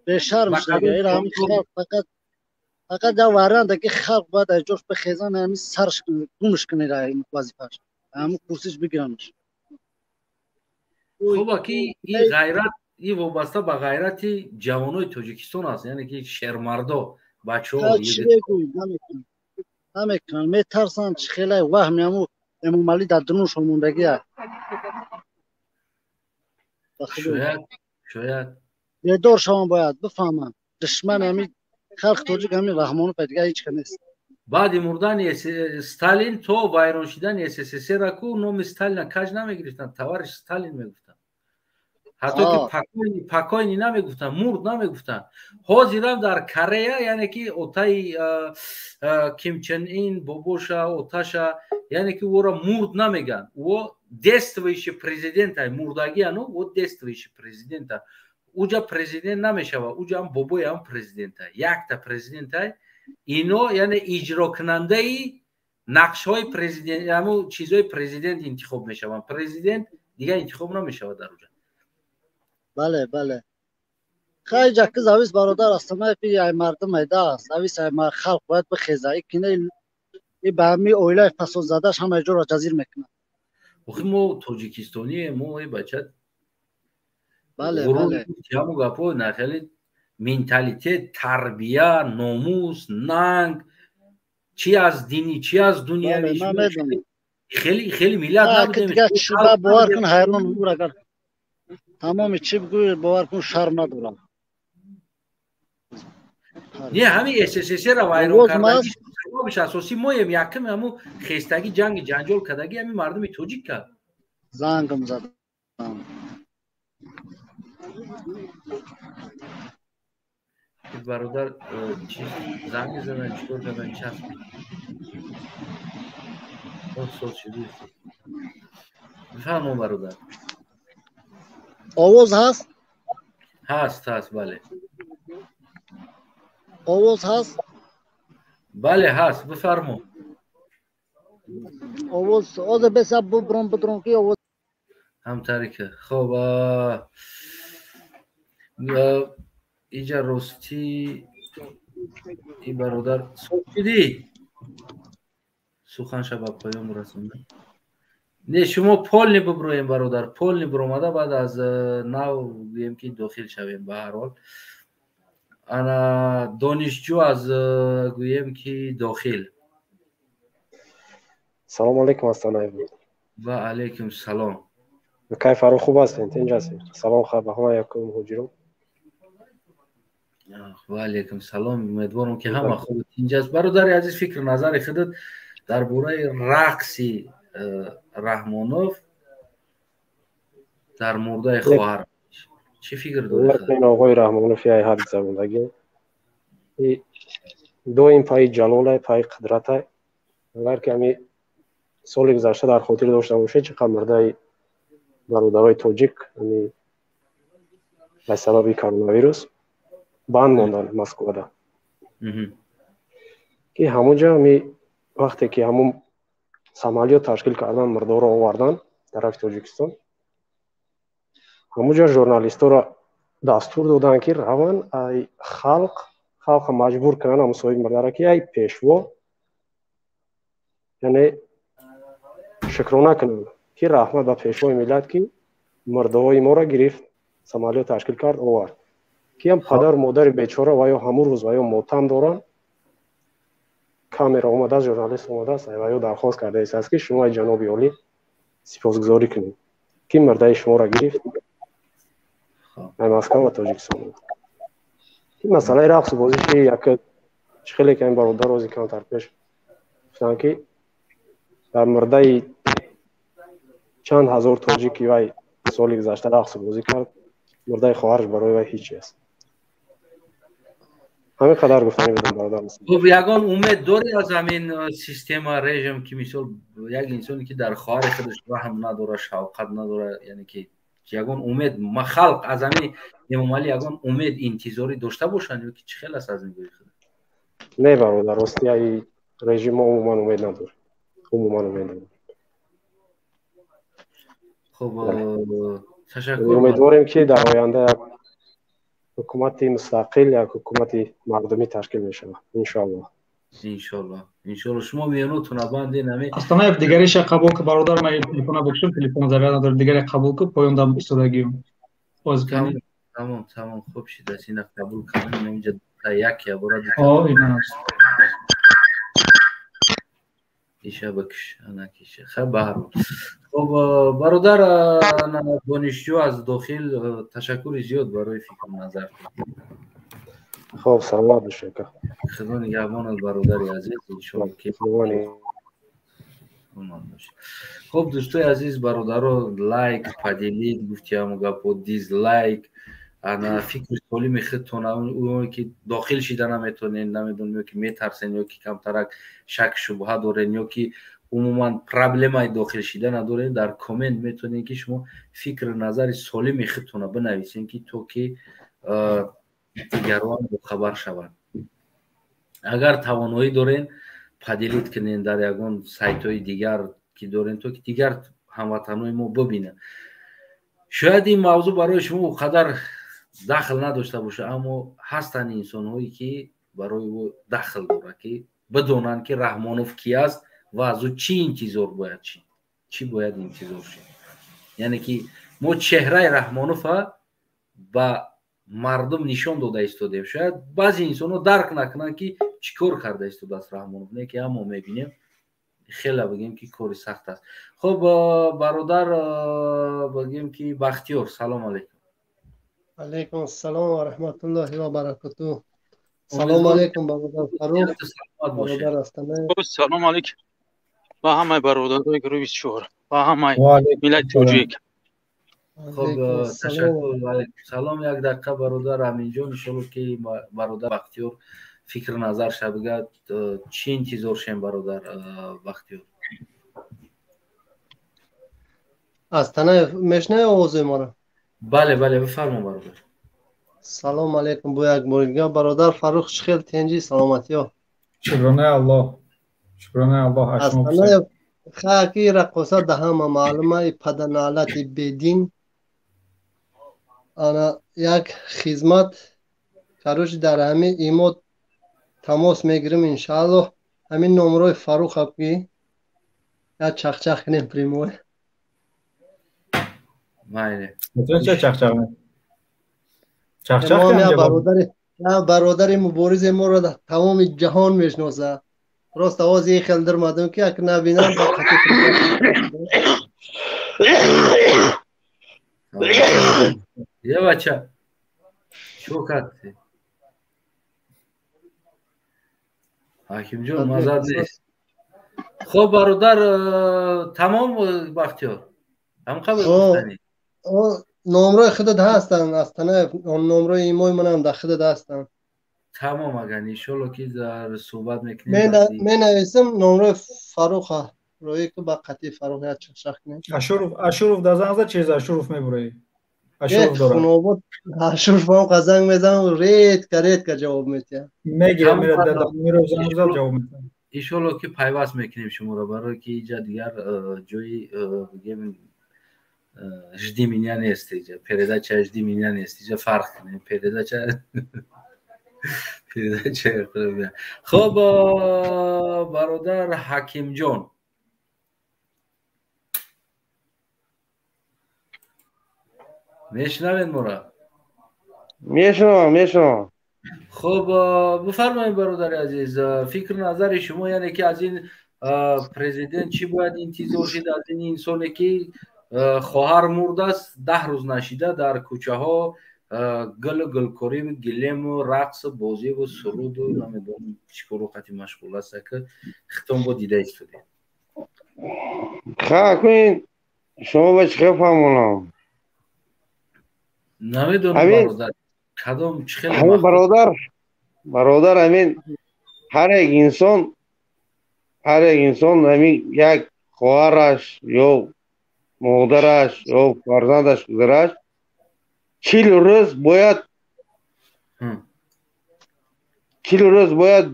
Бешарм шудага ира. Фақат, фақат як варианте ки халқ бояд аз ҷош бихезан, ҳами сарш гумш кунед, вазифааш, ҳами курсиш бигиранаш. Хуб, ки ин ғайрат, ин вобаста ба ғайрати ҷавонои Тоҷикистон аст, яъне ки шермардо, бачаҳо. Намекунанд, метарсанд. Чӣ хелай ваҳми ҳаму Эмомалӣ дар дунушон мондагия. Шояд, шояд. Бедор шаванд, бояд бифаҳманд, душмани ҳами халқи тоҷик ҳамин Раҳмонов, дигар ҳеч ка нест. Баъди мурдани Сталин то вайрон шидани СССР ку номи Сталина каҷ намегирифтанд, товарищ Сталин мегуфтанд, ҳатто ки покойный намегуфтанд, мурд намегуфтанд. Ҳозирам дар Корея, яъне ки отаи Ким Чен Ин, бобоша, оташа, яъне ки ӯро мурд намеган, ӯ действующий президента, мурдагиану ӯ действующий президента. Уҷа президент намешава, уҷа ҳам бобои ҳам президента, якта президентай. Ино яъне иҷрокунандаи нақшҳои президент, ҳамун чизҳои президент интихоб мешаванд, президент дигар интихоб намешавад дар уҷа. Бале, хай, ҷаки завис, бародар Астанаев, ай мардум айда завис, ай халқ бояд бихеза. И кине и ба ҳами оилаи фасодзадаш ҳамаи ҷоро ҷазир мекунад. Охи, мо тоҷикистоние, мо, эй бача. Бале. Ҳаму гапо нахеле менталитет, тарбия, номус, нанг, чи аз динӣ, чи аз дунявӣ, хеле хеле миллат набудем. Бовар кун, ҳайрон, агар тамоми чӣ бигӯй, бовар кун, шарм надорам. Не, ҳамин СССР-ра вайрон кардагӣ сабабиш асосӣ моем. Якум ҳаму хестагӣ, ҷанги ҷанҷол кардагӣ ҳамин мардуми тоҷик кард. Зангам задам. Бародар занг задан, чикор кардан, часп соз шуди. Бифармо, бародар. Овоз ҳаст? Ҳаст, ҳаст, бале. Овоз ҳаст? Бале, ҳаст, бифармо. Овоз ҳозир беса бубром, бидром ки овоз. Ҳамтарика. Хоб, иҷа ростӣ и бародар соз шудӣ, суханша ба поён расонда. Не, шумо полный буброем, бародар, полный биромада, баъд аз нав гӯем ки дохил шавем. Ба ҳар ҳол, ана донишҷӯ аз гӯем ки дохил. Салому алейкум, Астанаев. Ва алейкум салом. Кайф, Фаррух, хуб ҳастед, тинҷ ҳастед? Салом ба ҳама якум муҳоҷирон. Ва алейкум салом, умедворам ки ҳама хуб, тинҷ аст. Бародари азиз, фикр назари худат дар бораи рақси Раҳмонов дар мурдаи хоҳар чӣ фикр дорӣ? Оғои Раҳмонов яй ҳад забондагӣ доим пайи ҷалолай, пайи қудратай. Агар ки ҳами соли гузашта дар хотир дошта бошед, чӣ қадр мурдаи Бародарои тоҷик ба сабаби коронавирус банд монданд Москвада, ки ҳамонҷа вақте ки ҳамун самолёт ташкил кардан, мурдоро овардан тарафи Тоҷикистон, ҳамонҷа журналистҳоро дастур доданд, ки раванд ай халқа маҷбур кунанд, ҳамун соҳиби мурдара, ки ай пешво, яъне шукрона кунанд, ки раҳмат ба пешвои миллат, ки мурдаҳои моро гирифт, самолёт ташкил кард, овард, ки ҳам падару модари бечора ва ё ҳамун рӯз ва ё мотам доранд. Камера омадааст, журналист омадааст ва ё дархост кардааст, ки шумо ай ҷаноби олӣ сипосгузорӣ кунед, ки мурдаи шуморо гирифт, ай Москва ва Тоҷикистон. Ин масъалаи рақсу бозӣ, ки як хеле ки ин бародар рози камтар пеш гуфтанд, ки дар мурдаи чанд ҳазор тоҷики вай соли гузашта рақсу бозӣ кард, мурдаи хоҳараш барои вай ҳеҷ аст. Ҳамин қадар гуфтанӣ будам, бародар. Хуб, ягон умед дорӣ аз ҳамин система, режим, ки мисол як инсоне ки дар хоҳари худаш раҳм надорад, шавқат надорад, яъне ки ягон умед халқ аз ҳамин Эмомалӣ ягон умед, интизорӣ дошта бошанд ё ки чӣ хел аст аз нигоҳи худ? Не, бародар, рости ай режим мо умуман умед надорем, умуман умед надорем. Хуб, ташаккур. Умедворем, ки дар оянда як ҳукумати мустақил, як ҳукумати мардумӣ ташкил мешавад, иншоаллоҳ. Иншоаллоҳ, иншоаллоҳ. Шумо меҳнатона банден ҳамин. Астанаев, дигариша қабул ку, бародар, ман телефона бикшум, телефон заряд надорад, дигаре қабул ку, поёнда истодагиюм. Тамом, тамом, хуб шидааст, ина қабул кардем, инҷа як ябора. Иша бикш, ана киша. Хаб, баҳрҳол. Хуб, бародар донишҷӯ аз дохил, ташаккури зиёд барои фикру назар. Хуб, саломат бошед. Худо нигаҳбонат, бародари азиз, иншоаллоҳ ки хуб. Дӯстои азиз, бародаро, лайк, поделить, гуфти ҳамон гапо, дизлайк, ана фикри солими худтон, оне ки дохил шида наметонед, намедонем, ё ки метарсен, ё ки камтарак шак шубҳа дорен, ё ки умуман проблемаи дохил шида надорен, дар коммент метонед, ки шумо фикру назари солими худтонро бинависен, ки то ки дигарон бохабар шаванд. Агар тавоноӣ дорен, поделить кунен дар ягон сайтҳои дигар ки дорен, то ки дигар ҳамватанҳои мо бибинанд. Шояд ин мавзӯъ барои шумо о қадар дахл надошта бошад, аммо ҳастанд инсонҳое, ки барои ӯ дахл дорад, ки бидонанд, ки Раҳмонов ки аст ва аз ӯ чӣ интизор бояд шид, чӣ бояд интизор шид. Яъне ки мо чеҳраи Раҳмонова ба мардум нишон дода истодем. Шояд баъзе инсонҳо дарк накунанд, ки чӣ кор карда истодааст Раҳмонов, не ки аммо мебинем, хеле бигем ки кори сахт аст. Хуб, бародар, бигем ки Бахтиёр, салом алейкум. Алейкум ассалом ва раҳматуллоҳи ва баракатуҳ. Салом алейкум, бародар Фарух, бародар Астанаев. Салом алейкум ба ҳамаи бародарои гурӯҳи 24, ба ҳамаи миллати тоҷик. Хуб, ташаккур. Салом. Як дақиқа, бародар Аминҷон, иншоалло ки бародар Бахтиёр фикр назар ша бигӯяд, чӣ интизор шем, бародар Бахтиёр? Астанаев, мешнавӣ овози моро? Бале, бале, бифармо, бародар. Салом алейкум бо як бори дигар, бародар Фарух, чӣ хел, тенҷӣ, саломатиё? Шукронаи Аллоҳ, шукронаи Аллоҳ. Астанаев, хаки раққоса да ҳама маълума, и паданалати бедин. Ана як хизмат, короче, дар ҳамин имод тамос мегирем, иншааллоҳ. Ҳамин номрои Фарух ки як чахчах кунем прямой. Майли. Чахчах чахчах. Бародари муборизе моро тамоми ҷаҳон мешиносад. Рост, овози хел дармадам, ки як набинам. Я бача, чӣ кардӣ, Ҳакимҷон, мазад нест. Хуб, бародар, тамом, Бахтиёр, ҳам қабл. Номрои худат ҳастанд, Астанаев, номрои имои манам дар худат ҳастанд. Тамом, агар иншолло ки дар суҳбат мекунем. Менависам номрои Фаруха. Роӣ ки ба қатъи Фаррух як чахчах кунем. Ашуров дар занг зад, через Ашуров мебураӣ. Ашуров дорад. Хунобод Ашуров ҳам қа занг мезанам, редко редко ҷавоб метиҳад. Мегирам, мера занг зад, ҷавоб метиҳад. Иншоалло ки пайваст мекунем шуморо, барое ки иҷа дигар ҷои бигем жди меня нест, иҷа передача жди меня нест, иҷа фарқ кунем передача передача. Хоб, бародар Ҳакимҷон, мешунавед мора? Мешунавам, мешунавам. Хуб, бифармоед, бародари азиз, фикру назари шумо, яъне ки аз ин президент чӣ бояд интизор шид, аз ин инсоне ки хоҳар мурдааст, 10 рӯз нашида дар кӯчаҳо гулу гулкорӣ, гилему рақсу бозиву суруду намедонам чӣ кору қати машғул аст, ки хитон бо дида истодем. Ха, кунин шумо ба чӣ хел фаҳмонам? Намедонам, бародар, кадом чӣ хел. Ҳамин бародар, бародар, ҳамин ҳар як инсон, ҳар як инсон ҳамин як хоҳараш ё модараш ё фарзандаш гузараш, 40 рӯз бояд, 40 рӯз бояд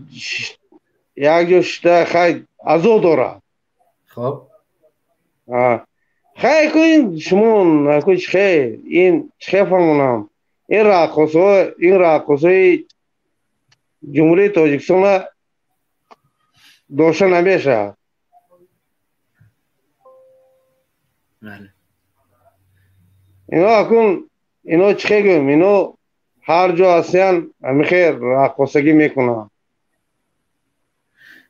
якҷо шита хай азо дорад. Хоб, хай кунин шумо накун, чӣ хел ин, чӣ хел фаҳмонам, ин раққосҳо, ин раққосҳои Ҷумҳурии Тоҷикистонро дошта намешавад. Ино акун ино чӣ хел гӯем, ино ҳар ҷо ҳастиян ҳамин хел раққосагӣ мекунанд.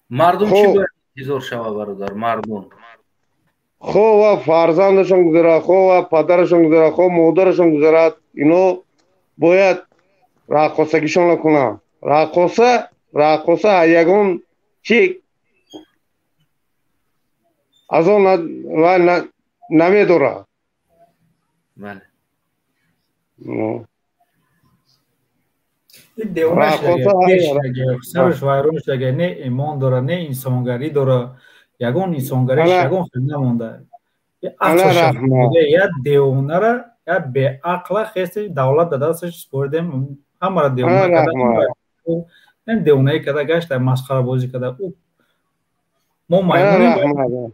Мардум чӣ бояд интизор шава, бародар, мардум? Хо ва фарзандашон гузарад, хо ва падарашон гузарад, хо модарашон гузарад, ино бояд раққосагишонро кунанд. Раққоса, раққоса ягон чи аз он ва намедорад. Бале. Сараш вайрон шудага, не имон дора, не инсонгарӣ дора, ягон инсонгариш ягон хел намонда. Як девонара, як беақла хести давлат да дасташ супоридем, ҳамаро девона карда, девонаӣ карда гашта, масхарабозӣ карда. Мо маймунем.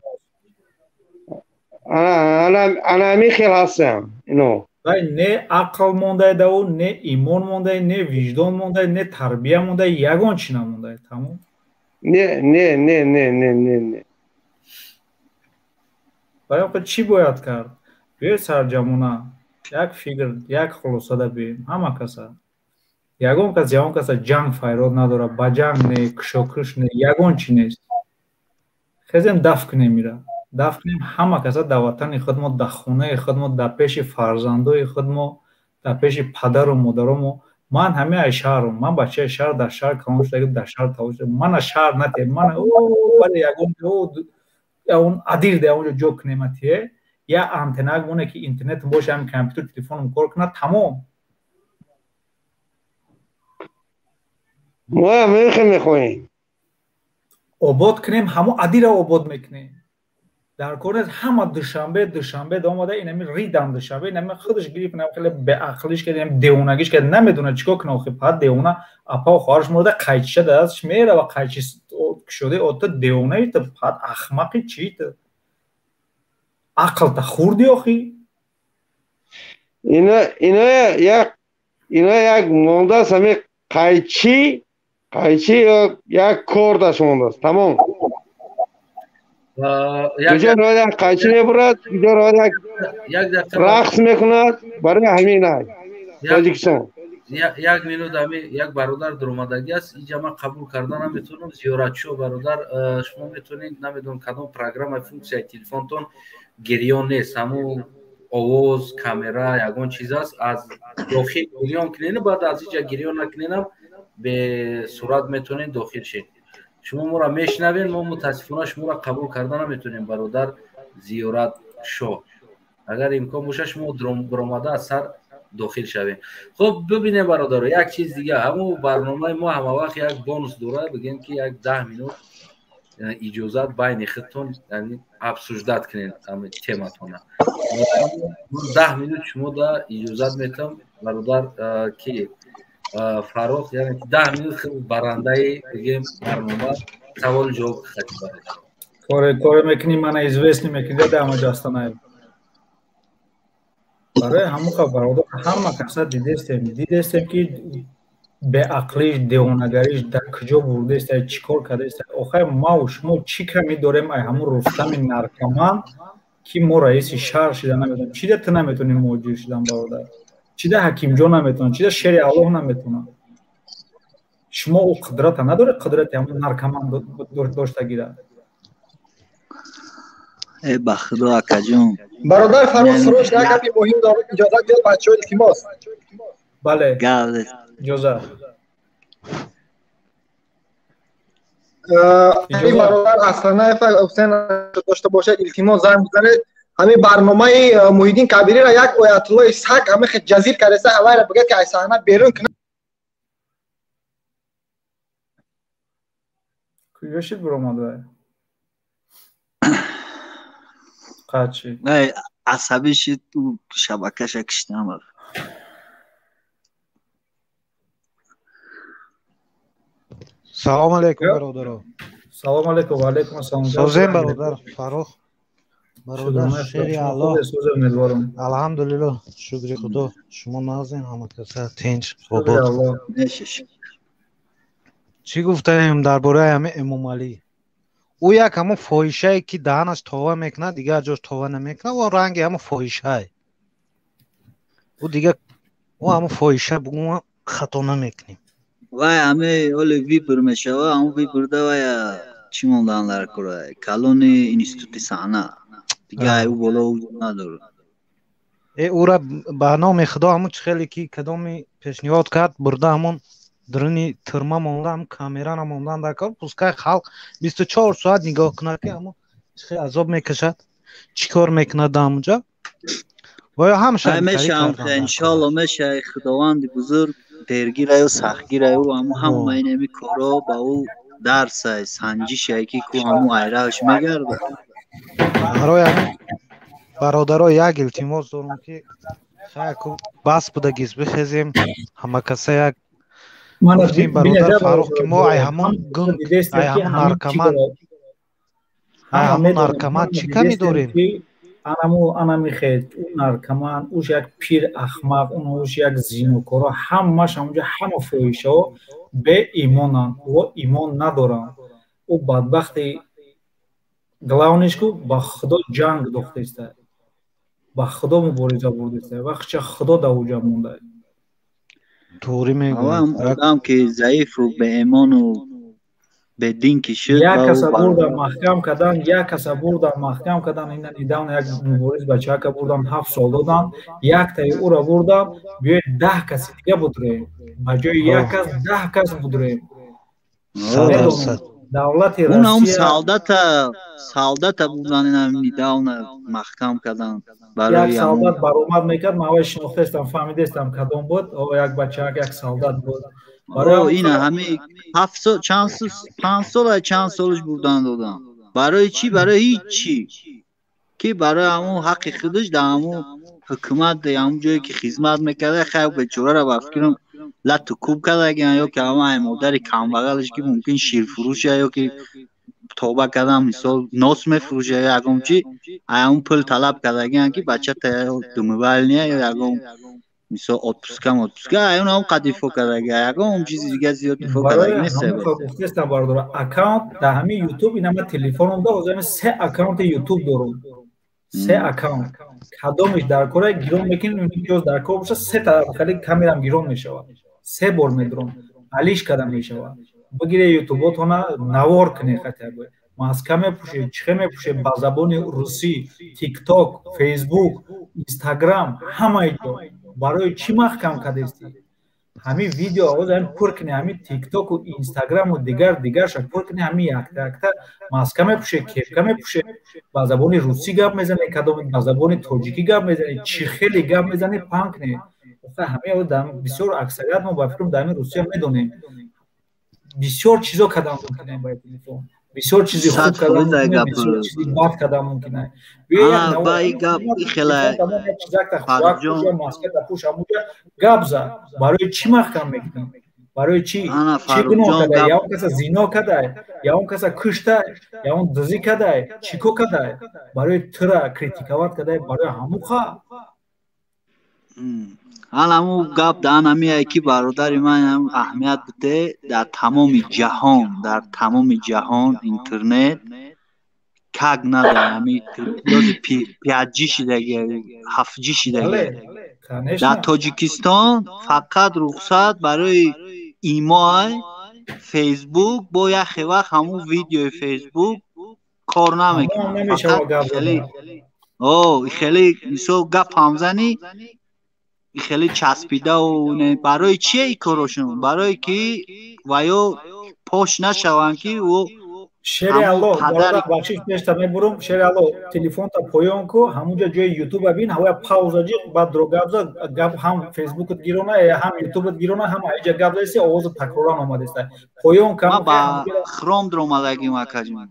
Ана ҳамин хел ҳастам ино. Не ақл мондай да ӯ, не имон мондай, не виҷдон мондай, не тарбия мондай, ягон чӣ намондай, тамом. Не, не, не, не, не, не, не. Барои чӣ бояд кард? Биёед сарҷамона як фикр, як хулосада биёем, ҳама каса. Ягон кас ягон каса ҷанг файрод надорад, ба ҷанг не, кушокуш не, ягон чӣ нест. Хезем даф кунем ира. Даф кунем ҳама каса дар ватани худ мо, дар хонаи худ мо, дар пеши фарзандои худ мо, дар пеши падару модаромо. Ман ҳамин ай шаҳрам, ман бачаи шаҳр, дар шаҳр калон шуда, дар шаҳр таваллуд шуда. Мана шаҳр нате, мана бале ягон он адир да онҷо ҷо кунем атие, я антеннак моне ки интернет боша, ҳам компютер, телефоном кор кунад, тамом. Мо ҳам мехоҳем. Обод кунем, ҳамо адира обод мекунем. Дар кор нест ҳама Душанбе, Душанбе омада, инами ридан Душанбе, инами худаш гирифт, инами хеле беақлиш кард, инами девонагиш кард, намедонад чикор кунад. Охи пад девона апа хоҳараш мурда, қайчиша дар дасташ мерава, қайчи кушодаи ота, девонаи ту, пад ахмақи чӣ ту, ақлта хурди охи. Ина як, ина як мондааст ҳамин қайчи, қайчи як кордаш мондааст, тамом. Куҷо роҳ як қайчи мебурад, куҷо роҳ як рақс мекунад, барои ҳамин ай Тоҷикистон. Як минут, ҳамин як бародар дуромадагӣ аст, инҷа ман қабул карда наметавонам. Зиёратшо бародар, шумо метавонед, намедонам кадом программа, функсияи телефонтон гирён нест, ҳамун овоз, камера, ягон чиз аст, аз дохил гирён кунед, баъд аз инҷа гирён накунедам, бесурат метавонед дохил шед. Шумо моро мешунавед, мо мутаассифона шуморо қабул карда наметавонем, бародар Зиёрат Шоҳ. Агар имкон бошад, шумо баромада аз сар дохил шавем. Хуб, бибинем, бародаро, як чиз дига, ҳамун барномаи мо ҳама вақт як бонус дорад, бигем ки як 10 минут Иҷозат байни худтон обсуждать кунед тематона. 10 минут шумо да иҷозат метам, бародар ки Фаррух, яъне 10 минут худ барандаи бигем барнома, саволу ҷавоб хати бародар. Коре коре мекунӣ, мана известный мекунӣ да ҳама ҷастанаев. Барои ҳамуқа бародар, ҳама каса дидестем, ки беақлиш, девонагариш дар куҷо бурдеста, чӣ кор кардеста. Охай, маву шумо чӣ ками дорем ай ҳамун Рустами наркоман, ки мо раиси шаҳр шида наметонем? Чида ту наметонӣ муҳоҷир шидан, бародар? Чида Ҳакимҷон наметонад? Чида Шери Аллоҳ наметонад? Шумо ӯ қудрата надоред, қудрати ҳамун наркоман доштагира. Э, ба худо, акаҷон. Бародар Фаррух, срочно як гапи муҳим дорам, иҷозат диҳед, бачаҳо, илтимос. Бале, иҷозат. Ҳамин бародар Асланаев Ҳусен дошта бошад, илтимос, занг бизанед. Ҳамин барномаи Муҳиддин Кабириро як оятуллои саг ҳамин ҷазир кардаста, авайра бигӯяд, ки аз саҳна берун кунад. Куҷо шид биромад вай? Қатъ шид. Асабӣ шид, шабакаша киштам. Салом алейкум, бародаро. Салом алейкум, ва алейкум ассалом. Созем, бародар Фаррух, бародар Шери Аллоҳ. Алҳамдулиллоҳ, шукри Худо, шумо нағзем, ҳама каса тинч, обод. Чӣ гуфтаем дар бораи ҳамин Эмомалӣ? Ӯ як ҳамон фоҳишае, ки даҳанаш това мекунад, дигар ҷош това намекунад. Ӯ ранги ҳамон фоҳишае, ӯ дигар ӯ ҳамон фоҳиша бугӯ, хато намекунем. Вай ҳаме оли выбор мешава, ҳамон выборда вая чӣ мондан дар кора, калони институти саҳна, дига ӯ боло надорад. Э, ӯра ба номи Худо, ҳамон чӣ хеле ки кадоми пешниҳод кард, бурда ҳамон дуруни тюрьма монда, ҳамон камерана мондан дар кор. Пускай халқ 24 соат нигоҳ кунад, ки ҳамон чӣ хел азоб мекашад, чӣ кор мекунад дар ҳамонҷа. Воё ҳамаша мешавам, иншоалло мешавад. Худованди бузург дергираю сахтгираю, ҳаму ҳама инами коро ба ӯ дарсай, санҷишай, ки ку ҳаму айраш мегардад. Барои ҳамин, бародаро, як илтимос дорам, ки хайку бас будагист, бихезем ҳамакаса як. Гуфтем, бародар Фаррух, ки мо ай ҳамон гунг, ай ҳамон наркоман, ай ҳамон наркоман чӣ ками дорем? Анаму анамихед, ӯ наркоман, уш як пир ахмақ, уш як зинокоро, ҳамаш ҳамонҷо, ҳама фоҳишаҳо беимонанд, ӯ имон надоранд. Ӯ бадбахти, главный ш ку ба Худо ҷанг дохтеста, ба Худо мубориза бурдеста, вақтча Худо дар уҷа монда. Туғри мегӯям. Одам ки заифу беимону бедин ки шуд. Як каса бурдан маҳкам кардан, як каса бурдан маҳкам кардан. Ина недавно як мубориз бачака бурдан, 7 сол додан. Яктаи ӯра бурдан, биёед 10 каси дига будурем, ба ҷои як кас 10 кас будурем. Давлати Унам солдата бурдан, инам недавно маҳкам кардан. Як солдат баромад мекард, ман аввал шинохтаистам, фаҳмидаистам кадом буд. Як бачаак, як солдат буд. Ина ҳами 7 сол, чанд, 5 сол, чанд солаш бурдан додам. Барои чӣ? Барои ҳиччи, ки барои ҳамун ҳаққи худаш дар ҳамун ҳукумат, ҳамун ҷое ки хизмат мекарда. Хайр, бечораро ба фикрам лату куб кардагиан, ё ки ҳамон ай модари камбағалаш, ки мумкин ширфурӯша, ё ки тоба кардам, мисол, нос мефурӯша ё ягон чи, ай ҳамун пул талаб кардагиан, ки бачата думывальния ё ягон, мисол, отпуска отпуска, ай он ҳам қад дифоъ кардаги, ягон чизи дига зиёд дифоъ кардаги нест. Гуфтестам, бародаро, аккаунт дар ҳамин Ютуб, ина ман телефоном да ҳозир се аккаунти Ютуб дорам, се аккаунт. Кадомиш дар кора гирон мекунем, дар кор боша, се хали камерам гирон мешавад, се бор медурам, алиш када мешавад. Бигире ютуботона, навор куне, хотя бы маска мепӯшед, чихе мепӯшед, ба забони русӣ, Тикток, Фейсбук, Инстаграм, ҳамаи ҷо. Барои чӣ маҳкам кардестӣ? Ҳамин видео овоз ҳамин пур кунӣ, ҳамин Тиктоку, Инстаграму дигар дигарша пур кунӣ. Ҳамин якта якта маска мепӯшед, кепка мепӯшед, ба забони русӣ гап мезанед, кадом ба забони тоҷикӣ гап мезанед, чӣ хеле гап мезанед, паҳн кунед. Ҳамин бисёр аксарият мо ба фикрам дар ҳамин Русия медонем, бисёр чизо кадан мумкинем ба телефон. Бисёр чизи хуб кардан мумкин, бисёр чизи бад кардан мумкин. Гап зад. Барои чӣ маҳкам мекунӣ? Барои чӣ? Чӣ гуноҳ кадай? Ягон каса зино кадай, ягон каса куштай, ягон дузӣ кадай, чӣ кор кадай? Барои тура критиковать кадай, барои ҳамуха? Ҳаму гап дар ҳамие ки бародари ман аҳамият буде, дар тамоми ҷаҳон, дар тамоми ҷаҳон интернет как надорад, ҳами 5G шидаги, 7G шидаги. Дар Тоҷикистон фақат рухсат барои имой Фейсбук, бо яхе вақт ҳамун видеои Фейсбук кор намекунад. Фақат хеле мисол гап ҳамзанӣ хеле часпидау. Барои чие ин корошон? Барое ки ва ё пош нашаванд ки ӯ Шери Алло, бародар, бахшиш, пешта мебурум. Шери Алло, телефонта поён ку, ҳамунҷа ҷои Ютуба бин, ҳавая пауза ҷиқ, баъд дро гап зад, гап ҳам Фейсбукат гирона, ҳам Ютубат гирона, ҳам аиҷа гап заиси, овозат такроран омадеста. Поён кам. Ма ба Хром дромадагим, акаҷон.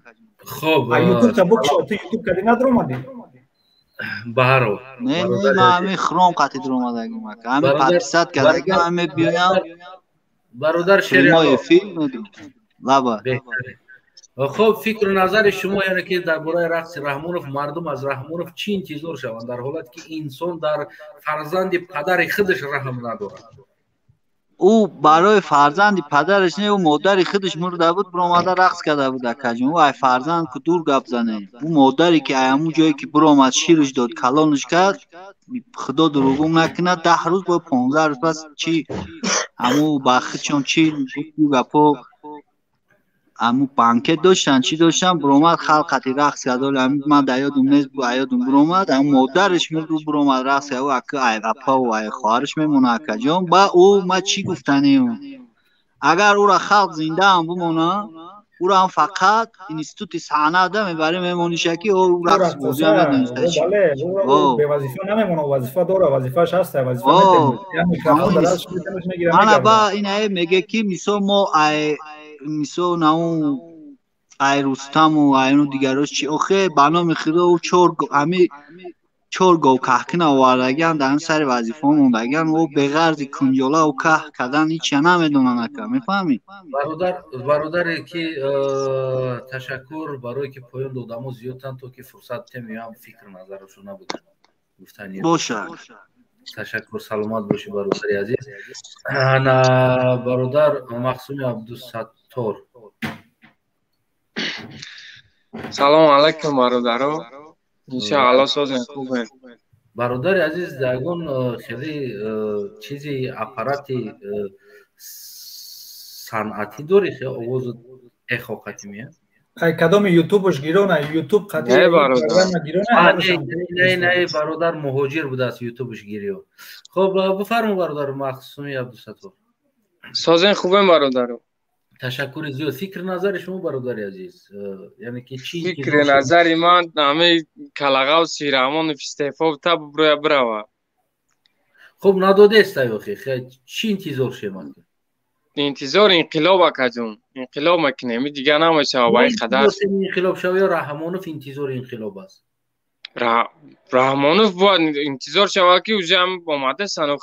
Хоб. Ютуб та букшо, ту Ютуб кади надромадӣ? Баҳро. Не, не, ма ҳамин Хром қати дромадагим, ака. Ҳамин подписать кардагим, ҳамин биёям. Бародар Шери Алло. Эфир лаба. Хуб, фикру назари шумо, яъне ки дар бораи рақси Раҳмонов, мардум аз Раҳмонов чӣ интизор шаванд дар ҳолате ки инсон дар фарзанди падари худаш раҳм надорад? Ӯ барои фарзанди падараш не, ӯ модари худаш мурда буд, биромада рақс карда буд, акаҷон. Ӯ ай фарзанд ку дур гап зане. Ӯ модаре ки ай ҳамун ҷое ки биромад, шираш дод, калонаш кард, худо дурӯғум накунад, 10 рӯз бо 15 рӯз пас чӣ ҳамун ба худшон чӣ гапҳо, ҳамун банкет доштан, чӣ доштан, биромад, халқ қати рақс кард. Оли ҳамин ман дар ёдум нест, ёдум биромад, ҳамун модараш мурд, ӯ биромад рақс кард. Ӯ ака ай апаву ай хоҳараш мемонад, акаҷон. Ба ӯ ма чӣ гуфтанем? Агар ӯра халқ зиндаам бимонад, ӯро ҳам фақат институти санъата мебарем, мемониша ки ӯ рақсбозиам медониста. Бевазифа намемонад, вазифа дора, вазифааш ҳаста, вазифа. Ана ба инае меге ки мисол мо ай мисол наун ай Рустаму айну дигарош чи, охе, ба номи худо, ӯ чор ҳами чор гов каҳкина овардагиан, дар ҳамин сари вазифаҳо мондагиан, ӯ беғарзи кунҷолаву каҳ кардан ҳичя намедонанд, ака, мефаҳмӣ? Бародар, бародаре ки ташаккур барое ки поён додамо зиёдтан, то ки фурсат темиам фикр назарашо набудам гуфтани. Бошад. Ташаккур, саломат бошӣ, бародари азиз. Ана бародар Махсуми Абдусаттор. Салому алайкум, бародаро, иншаалло созем, хубем. Бародари азиз, ягон хеле чизи аппарати санъатӣ дорӣ, хе овозу эхо қатӣ меяд. Ай кадоми ютубаш гирона, ютуб қати. Не, бародар. Не, не, бародар муҳоҷир будааст, ютубаш гириё. Хоб, бифармо, бародар Махсуми Абдусаттор. Созен, хубем, бародаро. Ташаккури зиёд. Фикри назари шумо, бародари азиз, яъне ки чӣ? Фикри назари ман, ҳамаи калағавси Раҳмонов истеъфо та броя бирава. Хуб, надодеста охи, чӣ интизор шемад? Интизор инқилоб, акаҷон, инқилоб мекунем, дигар намешава ба ин қадар. Инқилоб шава ё Раҳмонов интизори инқилоб аст? Раҳмонов бояд интизор шавад, ки уже ҳам омадастану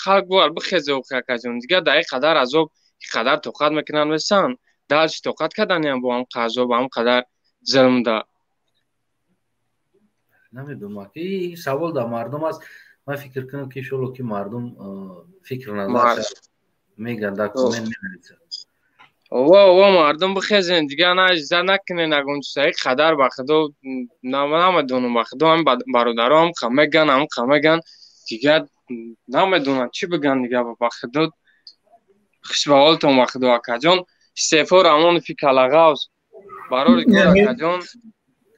халқ бояд бихезе, охи, акаҷон, дигар дар ин қадар азоб, ин қадар тоқат мекунанд, месан дальше тоқат карданиам бо ҳам азоб, ҳам қадар зулмда. Намедонам, ки савол дар мардум аст. Ман фикр кунам, ки иншолло ки мардум фикр назар меган, дар коммент менависад. Ова, ова, мардум, бихезен, дигар наиза накунен ягон чиза. Ин қадар, ба худо, намедонам, ба худо, ҳам бародаро ҳам қа меган, ҳам қа меган, дигар намедонам чӣ биган дигар, ба худо. Хуш ба ҳолтон, ба худо, акаҷон. Истеъфо Раҳмонови калағавз, барори кор, акаҷон.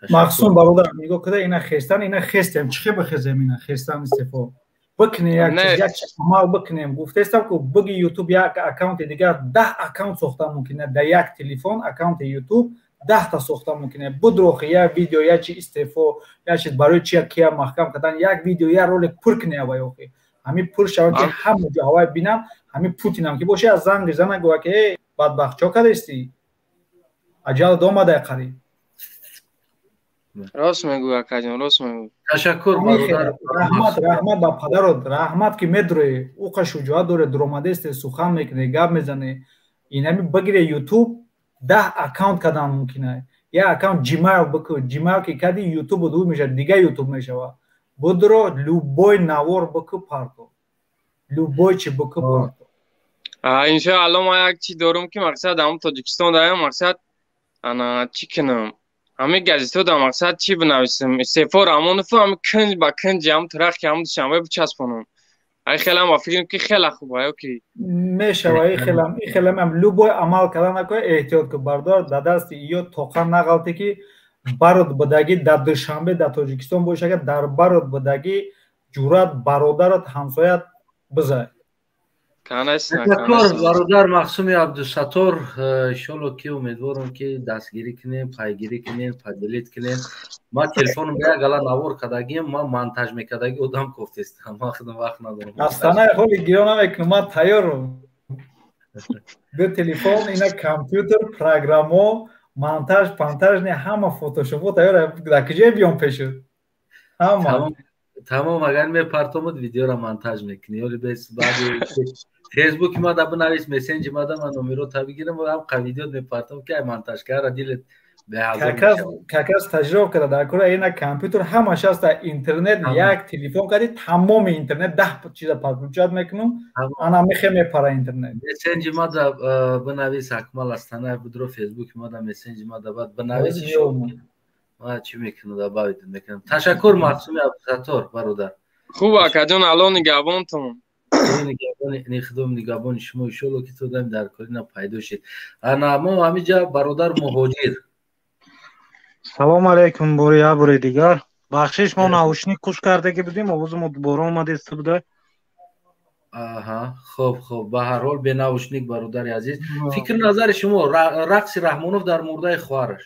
Махсум бародар, нигоҳ куда, ина хестан, ина хестем, чӣ хе бихезем, ина хестан, истеъфо бикунем, як чиз, як амал бикунем. Гуфтаистам ку, биги ютуб як аккаунти дигар, 10 аккаунт сохта мумкин дар як телефон, аккаунти ютуб 10-та сохта мумкин. Будрохи як видео, як чи истеъфо, як чиз, барои чи кия маҳкам кардан, як видео, як ролик пур куне, авай охи ҳамин пур шавад, ки ҳама ҷо ҳавай бинам, ҳамин Путинам ки боша, аз занг зана, гӯя ки э бадбахт, чо кардастӣ? Аҷалат омадай қариб. Рост мегӯй, акаҷон, рост мегӯй. Ташаккур, бародар. Раҳмат, раҳмат ба падарот, раҳмат, ки медроӣ, уқа шуҷоат доре, дуромадесте, сухан мекунӣ, гап мезанӣ. Инами бигире ютуб, 10 аккаунт кардан мумкин ай. Як аккаунт Gmail бикун, Gmail ки кади, ютуб ду мешавад, дига ютуб мешавад. Будро, любой навор бику, парто, любой чи бику, парто. Иншоалло, ман як чи дорум, ки мақсад ҳамн Тоҷикистон даям, мақсад ана чӣ кунам, ҳамин газетҳо дар мақсад чӣ бинависам, истеъфо Раҳмонов, ҳами кунҷ ба кунҷи ҳам трахи ҳам Душанбе бичаспонам. Ай хелам ба фикрам, ки хеле хуб ё ки Мешава. И хелам, и хелам любой амал кардан накоя, эҳтиёт ку, бардор, дар дасти иё тоқан нағалте, ки барот будагӣ дар Душанбе, дар Тоҷикистон боша, агар дар барот будагӣ, ҷуръат бародарат, ҳамсоят бизай. Ташаккур, бародар Мақсуми Абдусаттор. Иншолло, ки умедворам, ки дастгирӣ кунем, пайгирӣ кунем, поделить кунем. Ман телефоном як гала навор кардагиам, ман монтаж мекардаги одам кофтестам, ман худам вақт надорам. Астанаи ҳоли гирё намекунам, ман тайёрам. Ду телефон, ина компютер, программо, монтаж пантаж не, ҳама фотошопо тайёр. Дар куҷое биём пешуд? Ҳама Тамом, агар мепартомуд, видеоро монтаж мекунӣ. Ёли бес баъди фейсбуки мада бинавис, мессенҷи мада, ман номерота бигирам, ҳам қа видео мепартом, ки ай монтаж кара дилет. Какас таҷриба карда дар кора, ина компютер ҳамаш аст, интернет, як телефон кади, тамоми интернет, 10 чиза подключать мекунам, ана мехе мепара интернет. Мессенҷи мада бинавис, Акмал Астанаев будро, фейсбуки мада, мессенҷи мада баъд бинавис, ма чӣ мекунам, добавить мекунам. Ташаккур, Мақсуми Абдусаттор бародар. Хуб, акаҷон, алло нигаҳбонтон. Худо нигаҳбони шумо. Иншолло, ки тудам дар корина пайдо шед. Ана мо ҳамиҷа бародар Муҳоҷир. Салому алайкум, бори як бори дигар. Бахшиш, мо наушник куш кардаги будем, овози мо дубора омадеста буда. Аҳа, хуб, ба ҳар ҳол бе наушник, бародари азиз, фикр назари шумо, рақси Раҳмонов дар мурдаи хоҳараш.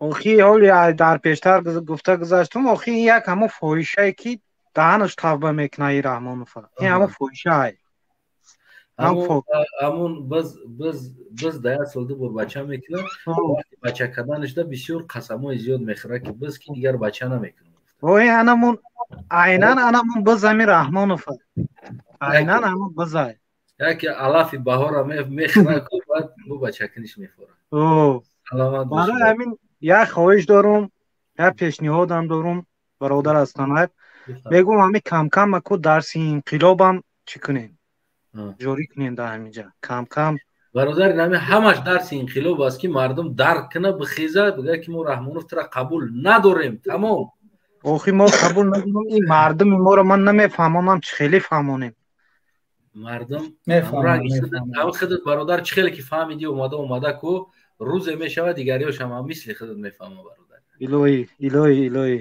Охи, ҳоли дар пештар гуфта гузаштум, охи, ин як ҳамо фоҳишае, ки даҳанаш тавба мекуна, и Раҳмонова ин ҳамо фоҳишае. Ҳамун биз да як сол ду бор бача мекунад, вақти бача карданашда бисёр қасамҳои зиёд мехӯрад, ки биз ки дигар бача намекунам. Ой, анамун айнан анамун биз ҳами Раҳмонова айнан ҳамун бизай. Яке алафи баҳора мехӯрад, баъд бу бачакуниш мефорад. Барои ҳамин як хоҳиш дорум, як пешниҳодам дорум, бародар Астанаев. Мегӯм, ҳами камкам аку дарси инқилобам чӣ кунем, ҷорӣ кунем дар ҳаминҷа камкам. Бародар, нами ҳамаш дарси инқилоб аст, ки мардум дарк куна, бихеза, бигӯяд, ки мо Раҳмонов тура қабул надорем, тамом. Охи, мо қабул надорем, ин мардуми моро ман намефаҳмонам, чӣ хеле фаҳмонем. Мардум ҳамин худат, бародар, чӣ хеле ки фаҳмидӣ, омада омада ку рӯзе мешавад, дигариёшам ҳам мисли худат мефаҳма, бародар. Илоҳӣ, илоҳӣ, илоҳӣ.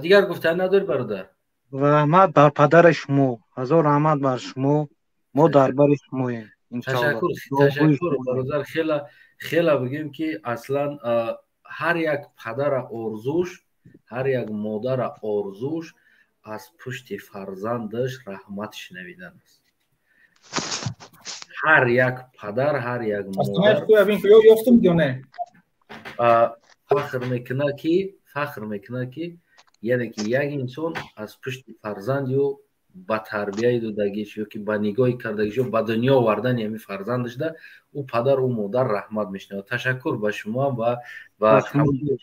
Дигар гуфтан надорӣ, бародар? Раҳмат бар падари шумо, ҳазор раҳмат бар шумо, мо дар бари шумоем. Ташаккур, ташаккур, бародар. Хела хела бигӯем, ки аслан ҳар як падара орзуш, ҳар як модара орзуш аз пушти фарзандаш раҳмат шунавидан аст. Ҳар як падар, ҳар як модар фахр мекунад, ки яъне ки як инсон аз пушти фарзанд ё ба тарбияи додагиш ё ки ба нигоҳи кардагиш ё ба дунё овардани ҳамин фарзандашда ӯ падар, ӯ модар раҳмат мешунавад. Ташаккур ба шумо ва ба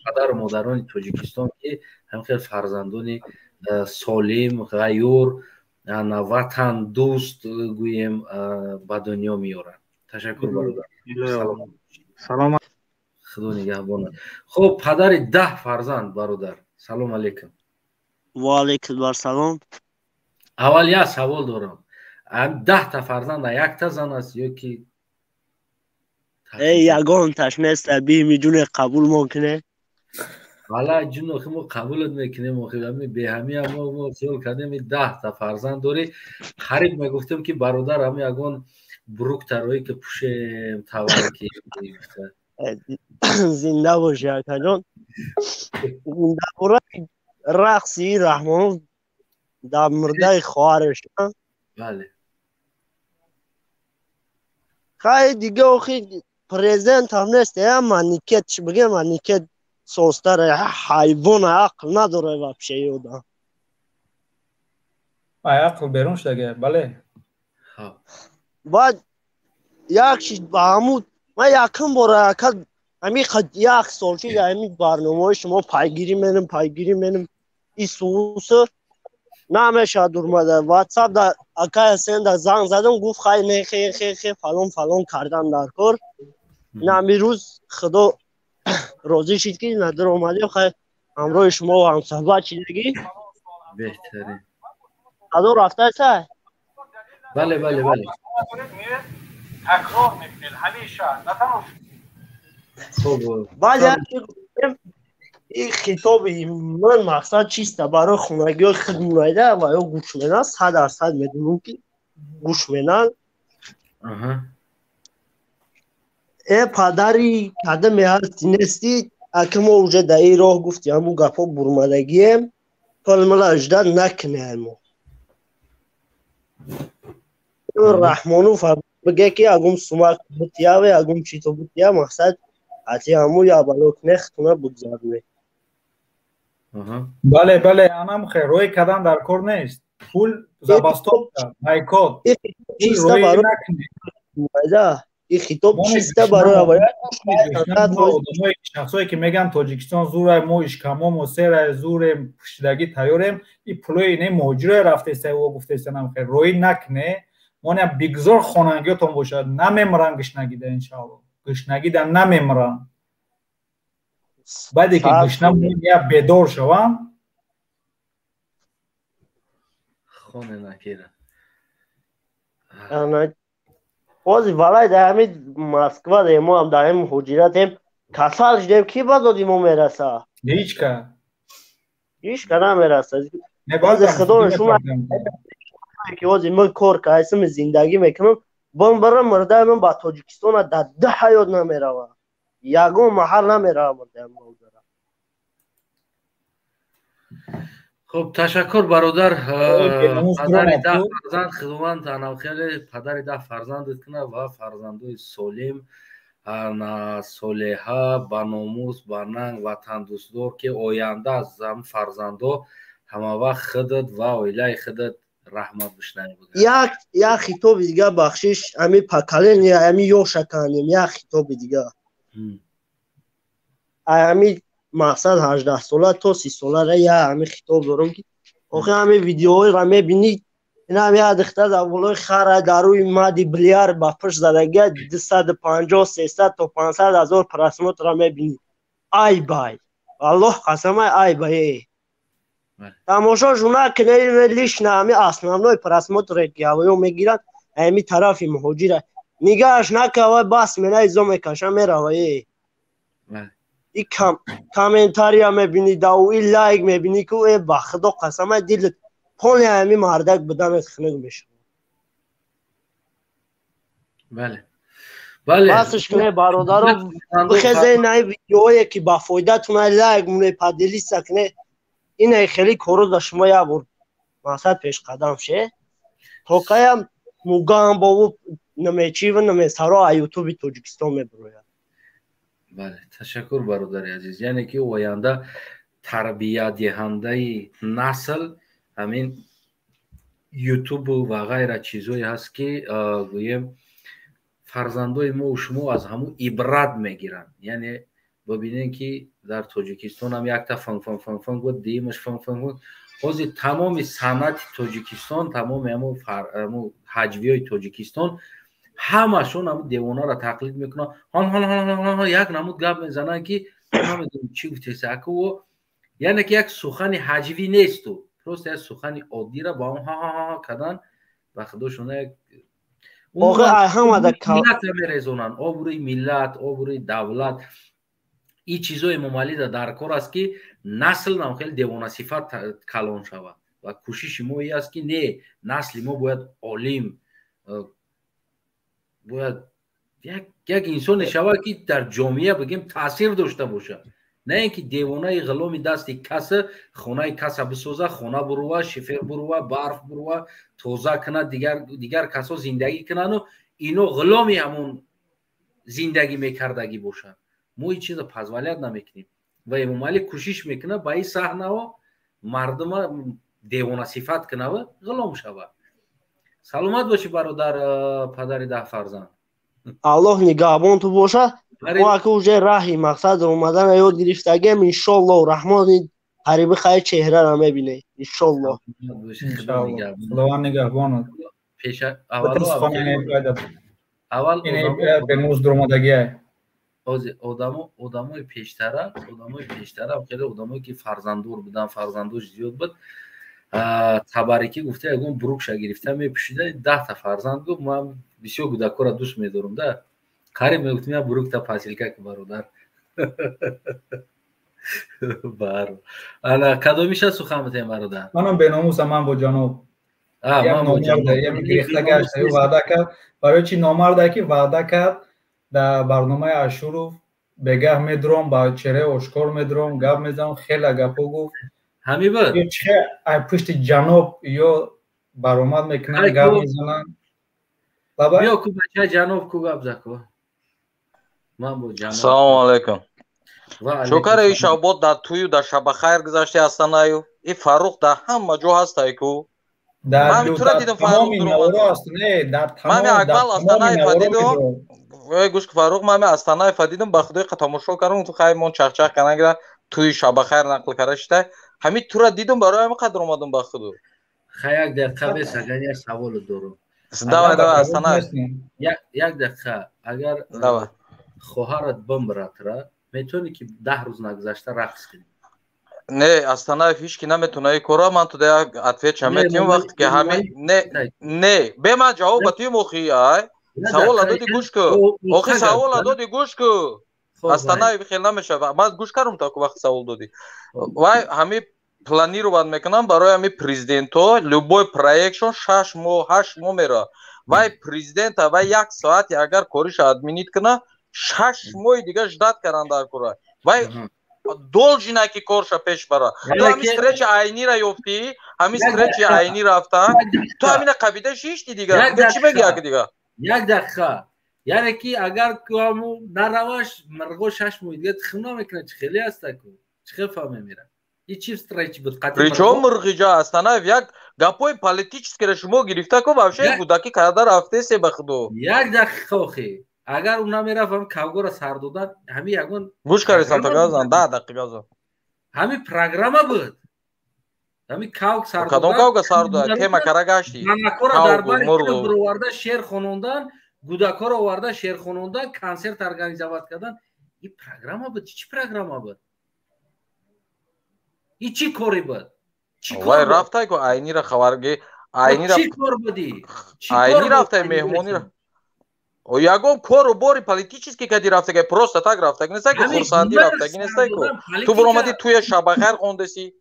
падару модарони Тоҷикистон, ки ҳамхел фарзандони солим, ғаюр, ватандӯст гӯем, ба дунё меоранд. Ташаккур, бародар. Салом. Худо нигаҳбонад. Хуб, падари 10 фарзанд, бародар, салом алейкум. Ваалейкум ассалом. Аввал як савол дорам: 10-та фарзанда якта зан аст ё ки? Э, ягонташ нест, бими ҷуне қабул мокине. Вала ҷун, охи, мо қабулат мекунем, охи, ами беҳамия мо хиёл кардем, 10-та фарзанд дорӣ. Қариб мегуфтем, ки бародар, ҳами ягон бруктароӣ ки пӯшем тавар ки. Зинда бошӣ, акаҷон. Дар бораи рақси Раҳмонов дар мурдаи хоҳараш. Бале. Хай, дига, охи. Президент ҳам нест, я маникет чӣ бигем, маникет состара, ҳайвон, ақл надора вообще одам. Ай ақл берун шудага, бале. Баъд як чиз ба ҳамун ман якум бора ака ҳамин як сол шид ҳамин барномаҳои шумо пайгирӣ менам и суусу намешавад дурмада. Ватсап да акай Ҳусен да занг задам, гуфт хай не хе хе хе фалон фалон кардан дар кор. Ин ҳамин рӯз худо розӣ шид ки надир омадем, хай ҳамроҳи шумо ҳамсуҳбат шидагӣ. Беҳтарин. Адо рафтааса? Бале, бале, бале. Такрор мекунед ҳамеша, на танҳо Баъд ин хитоби ман мақсад чиста барои хонагиҳои худ мунайда ва ё гӯш менан, 100% медонам ки гӯш менан. Э падари кадаме ҳасти нести, аки мо уже дар ин роҳ гуфти ҳамун гапҳо бурмадагием, пулмала ждать накунем мо. Раҳмонов биге ки агум сумак бутияве, агум чито бутия, мақсад ати ҳаму я бало кне хитуна бугзарне. Бале, бале, анам хе рӯй кардан дар кор нест. Пул забастовка, бойкот. Чиста барои и хитоб чиста барои шахсое ки мегӯянд Тоҷикистон зурай, мо ишкамо, мо серай, зурем, пуштидагӣ тайёрем, и пулои не муҳоҷиро рафтеста, о гуфтестанам хе рӯй накне, моням бигзор хонангиётон бошад, намемиранд гушнагида, иншаалло. Гушнагида намемиранд. Баъде ки гушна я бедор шаванд. Хоне накира. Ҳозир валай дар ҳамин Москва дар мо ҳам дар ҳамин муҳоҷиратем, касал шудем, ки ба доди мо мераса? Ҳеҷ ка. Ҳеҷ ка намераса. Ҳозир худо нишон ки ҳозир ман кор кайсим, зиндагӣ мекунам, бом барам мурдаи ман ба Тоҷикистона дар ду ҳаёт намерава. Ягон маҳал намерава мурдаи ман. Хуб, ташаккур бародар. Падари 10 фарзанд худованд анавхеле падари 10 фарзандат кунад ва фарзандои солим, солеҳа, ба номус, ба нанг, ватандӯстдор, ки оянда аз ҳам фарзандо ҳамавақт худат ва оилаи худат раҳмат бишнавӣ. Як хитоби дига, бахшиш, ҳамин поколение, ҳамин ёша канем, як хитоби дига. Ҳамин мақсад 18 сола то 30 солара я ҳамин хитоб дорам ки охи ҳамин видеоҳоро мебинӣ, инам як духтар дар болои хара дар рӯи мади билияр ба пушт задагия 250, 300 то 500 ҳазор просмотрро мебинӣ. Ай бай, валлоҳ қасамай, ай бай, э тамошошу накунед, лично ҳамин основной просмотре ки ҳавоё мегиранд ҳамин тарафи муҳоҷира нигаҳаш накава, бас мена изо мекаша мерава. Э и комментария мебинӣ, дау и лайк мебинӣ ку э ба худо қасамай, дилат пони ҳамин мардак буданат хунук мешавад. Бале, бале. Басш кунед бародаро, бихезед наи видеое ки ба фоидатон лайк муне, поделиться кунед. Инаи хеле коро да шумо як бор мақсад пешқадам ше то каям мугамбову намечиву намесаро а ютуби Тоҷикистон мебирояд. Бале, ташаккур бародари азиз. Яъне ки оянда тарбиядиҳандаи насл ҳамин ютубу ва ғайра чизҳое ҳаст ки гӯем фарзандои мо шумо аз ҳамун ибрат мегиранд. Яъне бибинем ки дар Тоҷикистон ҳам якта фан фан фан фан буд, дуюмаш фан фан буд. Ҳозир тамоми санъати Тоҷикистон, тамоми ҳамун ҳаҷвиҳои Тоҷикистон ҳамашон ҳамун девонаро тақлид мекунанд. Ҳон ҳон ҳон ҳон ҳон як намуд гап мезананд ки намедонам чӣ гуфтеса. Аку яъне ки як сухани ҳаҷвӣ несту, просто як сухани оддира ба он ҳа ҳа ҳа кардан ба худошон як миллатро мерезонанд, обрӯи миллат, обрӯи давлат. Ин чизои Эмомалида дар кор аст ки насл нам хеле девонасифат калон шавад ва кӯшиши мо ин аст ки не, насли мо бояд олим, бояд як инсоне шавад ки дар ҷомеа бигем таъсир дошта бошад, на ин ки девонаи ғуломи дасти каса хонаи каса бисоза, хона бурува, шифер бурува, барф бурува, тоза кунад, дигар касо зиндагӣ кунану ино ғуломи ҳамон Зиндагӣ мекардагӣ бошанд. Мо ин чиза позволять намекунем. Ва Эмомалӣ кӯшиш мекунад ба ин саҳнаҳо мардума девонасифат кунава, ғулом шавад. Саломат бошӣ, бародар, падари 10 фарзанд. Аллоҳ нигаҳбон ту бошад. Мо ака уже раҳи мақсад омадана ёд гирифтагем, иншоллоҳ раҳмони қариби хайр чеҳрара мебинед, иншоллоҳ. Худованд нигаҳбонат. Аввал бенуз дуромадагиай. Одамои пештара, хеле одамое ки фарзанддор буданд, фарзандош зиёд буд, табарикӣ гуфта, ягон брукша гирифта мепӯшида, 10-та фарзанд гуфт, ман бисёр кӯдакҳоро дӯст медорам да, қариб мегуфтим, я брукта посылка ки, бародар. Бар ана кадомиша сухан битем, бародар? Манам беномусам, ман бо ҷаноб. Гирифта гашта, ваъда кард. Барои чи номарда ки ваъда кард дар барномаи Ашуров, бегаҳ медуром, ба чеҳраи ошкор медуром, гап мезанам, хеле гапҳо гуфт. Ҳамин буд. Че ай пушти ҷаноб ё баромад мекунанд, гап мезананд. Биё ку, бача ҷаноб ку, гап за ку. Ман бо ҷаноб. Салому алайкум. Чокара, и шабот дар тую дар шабахайр гузашти ҳастанаю и Фаррух дар ҳама ҷо ҳастай ку. Ман тура дидам, Фаррух. Ман Акбал Астанаева дидам. Гӯш, Фаррух, ман Астанаева дидам, ба худои тамошо кардам, ту хаймон чахчах кардан гира, туи шабахайр нақл карда шитай. Ҳамин тура дидам, барои ҳамин қадр омадам ба худу. Хай, як дақиқа бес, агар як саволо дорам. Давай, давай, Астанаев. Як дақиқа, агар хоҳарат бимиратра, метавонӣ ки 10 рӯз нагузашта рақс кунӣ? Не, Астанаев, ҳеч ки наметавона ин кора. Ман туда як ответ ша метиҳам, вақте ки ҳамин не, не, бе ман ҷавоб ба туи мохи, ай савола доди, гӯш ку, охи савола доди, гӯш ку, Астанаев, хел намешава. Ман гӯш кардам то вақт савол додӣ. Вай ҳамин планировать мекунам барои ҳамин президентҳо, любой проектшон 6 моҳ, 8 моҳ мера. Вай президента, вай як соати агар кориша отменить куна, 6 моҳи дига ждать кардан дар кора. Вай должен ки корша пеш бара. Ту ҳамин встреча Айнира ёфтӣ, ҳамин встреча Айни рафта, ту ҳамина қабида шишти, дига чӣ меги як дига? Як дақиқа, яъне ки агар ҳаму нараваш, мирғо 6 моҳи дига тухм намекунад, чӣ хеле ҳаста ку, чӣ хел фаҳме мера? И чи встречи буд? Причём мирғиҷа, Астанаев? Як гапҳои политический ро шумо гирифта ку, вообще гудакӣ карда рафтесе, ба худо. Як дақиқа, охи, агар ӯ намерафт, ҳам кавгора сар додан, ҳамин ягон Гӯш карисам, таказан 10 дақиқа зо. Ҳамин программа буд, ҳамин кавк сар. Кадом кавга сар дода, тема кара гашти? Занакора дар бари бироварда шеър хонондан, гудакҳоро оварда шеър хонондан, консерт организовать кардан, ин программа буд? Чӣ программа буд? И чӣ коре буд? Вай рафтай ку Айнира хабарги, Айнира. Чӣ кор будӣ? Айни рафтай меҳмонира, ягон кору бори политический кади рафтага, просто так рафтаг нестай ку, хурсандӣ рафтаги нестай ку. Ту буромадӣ, туя шабахайр хондеси.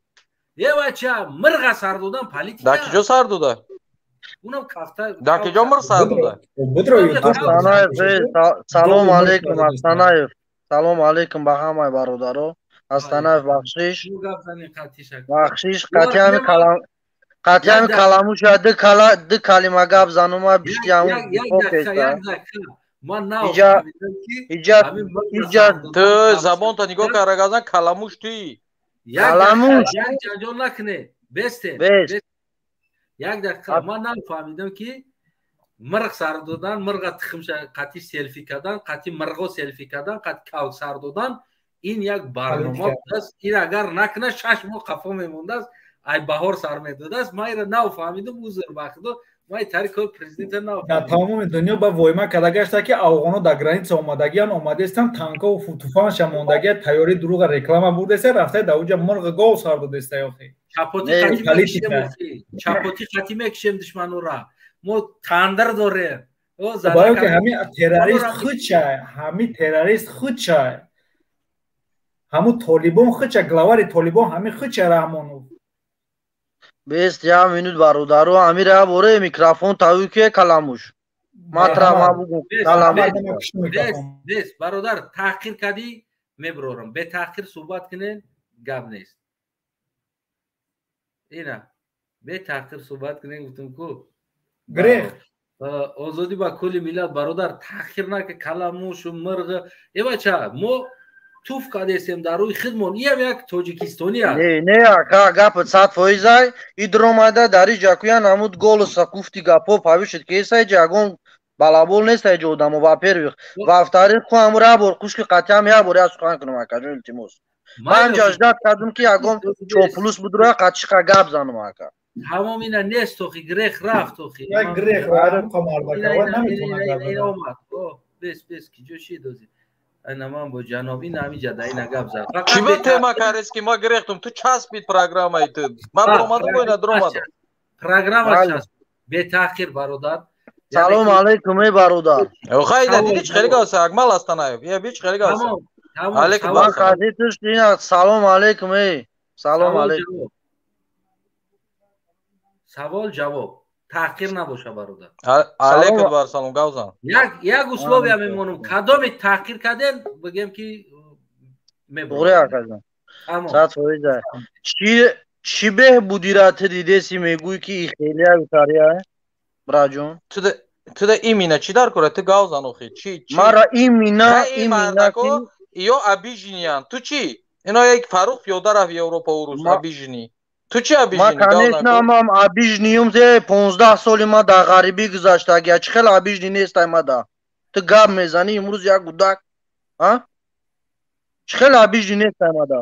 Е, бача, мирға сар додан политика? Дар киҷо сар дода? Унам кафта. Дар киҷо мирғ сар дода? Астанаев, салом алейкум, Астанаев, салом алейкум ба ҳамаи бародаро. Астанаев, бахшиш, бахшиш, қатъиами калам, қатъиами каламуша ду калима гап занума биштиам. Ман. Иҷа иҷа. Ту забонта нигоҳ кар, газан, каламуш туи. Каламуш. Як ҷанҷол накунед, бесте. Як дақиқа, ман нафаҳмидам ки мирғ сар додан, мирға тухмша қатъи селфи кардан, қатъи мирғо селфи кардан, қатъи кавк сар додан, ин як барнома будааст. Ин агар накунад, 6 моҳ қафо мемондааст, ай баҳор сар медодааст. Ман инро нафаҳмидам, узр ба худо, ман тари кори президента. Дар тамоми дунё ба войма карда гашта ки афғоно дар граница омадагиан, омадестан, танкову туфанша мондагия, тайёри дурӯға реклама бурдеста, рафта дар уҷа мирғ гов сар додеста, охи. Чапоти қатӣ мекушем душманора, мо тандир дорем. Барои ки ҳамин террорист худша, ҳамин террорист худша, ҳамун толибон худша, главари толибон ҳамин худша, Раҳмонов. Бест, як минут, бародаро, амира боре микрофон тавӣ ки каламуш матра ма бугу, каламуш. Бес, бародар, таъхир кардӣ, меброрам. Бетаъхир суҳбат кунен, гап нест. Ина бетаъхир суҳбат кунен, гуфтум ку. Грех. Озодӣ ба кулли миллат, бародар, таъхир нака, каламушу мирғ. Э бача, мо туф кардесем дар рӯи хидмон. Иам як тоҷикистонӣ аст. Не, не, ака, гапат 100% ай. И дромада дар иҷа куян ҳамуд голоса гуфти гапо павишид ки эсай ҷа ягон балабол нест ай ҷо одамо, во-первых. Во-вторых, ку ҳамур як бор қушки қатъиам як бор як сухан кунам, акаҷон, илтимос. Ман ҷа ждать кардум ки ягон чоплус будура қатишқа гап занам, ака. Тамом, ина нест, охи грех рафт, охи. Як грех рафт, қомардака наметавонад гап занад. Омад. О, бес, бес, ки ҷо шид ози. Ина ман бо ҷаноб ин ҳамин ҷа да ина гап зад. Чӣ ба тема карес ки ма грехтум? Ту часпид программаи ту. Ман баромадам, ина дуромадам. Программа часп. Бетаъхир, бародар. Салом алейкум, эй бародар. Охай, ина диди чӣ хеле гавса, Акмал Астанаев. Я би чӣ хеле гавса. Алейкум. Салом алейкум, эй. Салом алейкум. Савол ҷавоб. Таъхир набоша, бародар. Алейкум бар салом, гавзан. Як условия мемонам. Кадоме таъхир кардем, бигем ки мебурем. Акаҷон. 100%. Чӣ беҳ будира ту дидеси мегӯй ки и хелия битария, браҷон? Ту да имина чӣ дар кора? Ту гавзан охи. Чӣ? Мара имина имина ё обижениян. Ту чӣ? Ино як Фарух пиёда рафт Европа урус обижени. Ту чӣ обижени? Ма конечно мам обижениюм, зе 15 соли ма дар ғарибӣ гузаштагия. Чӣ хел обижени нестай ма да. Ту гап мезанӣ имрӯз як гудак. А? Чӣ хел обижени нестай ма да.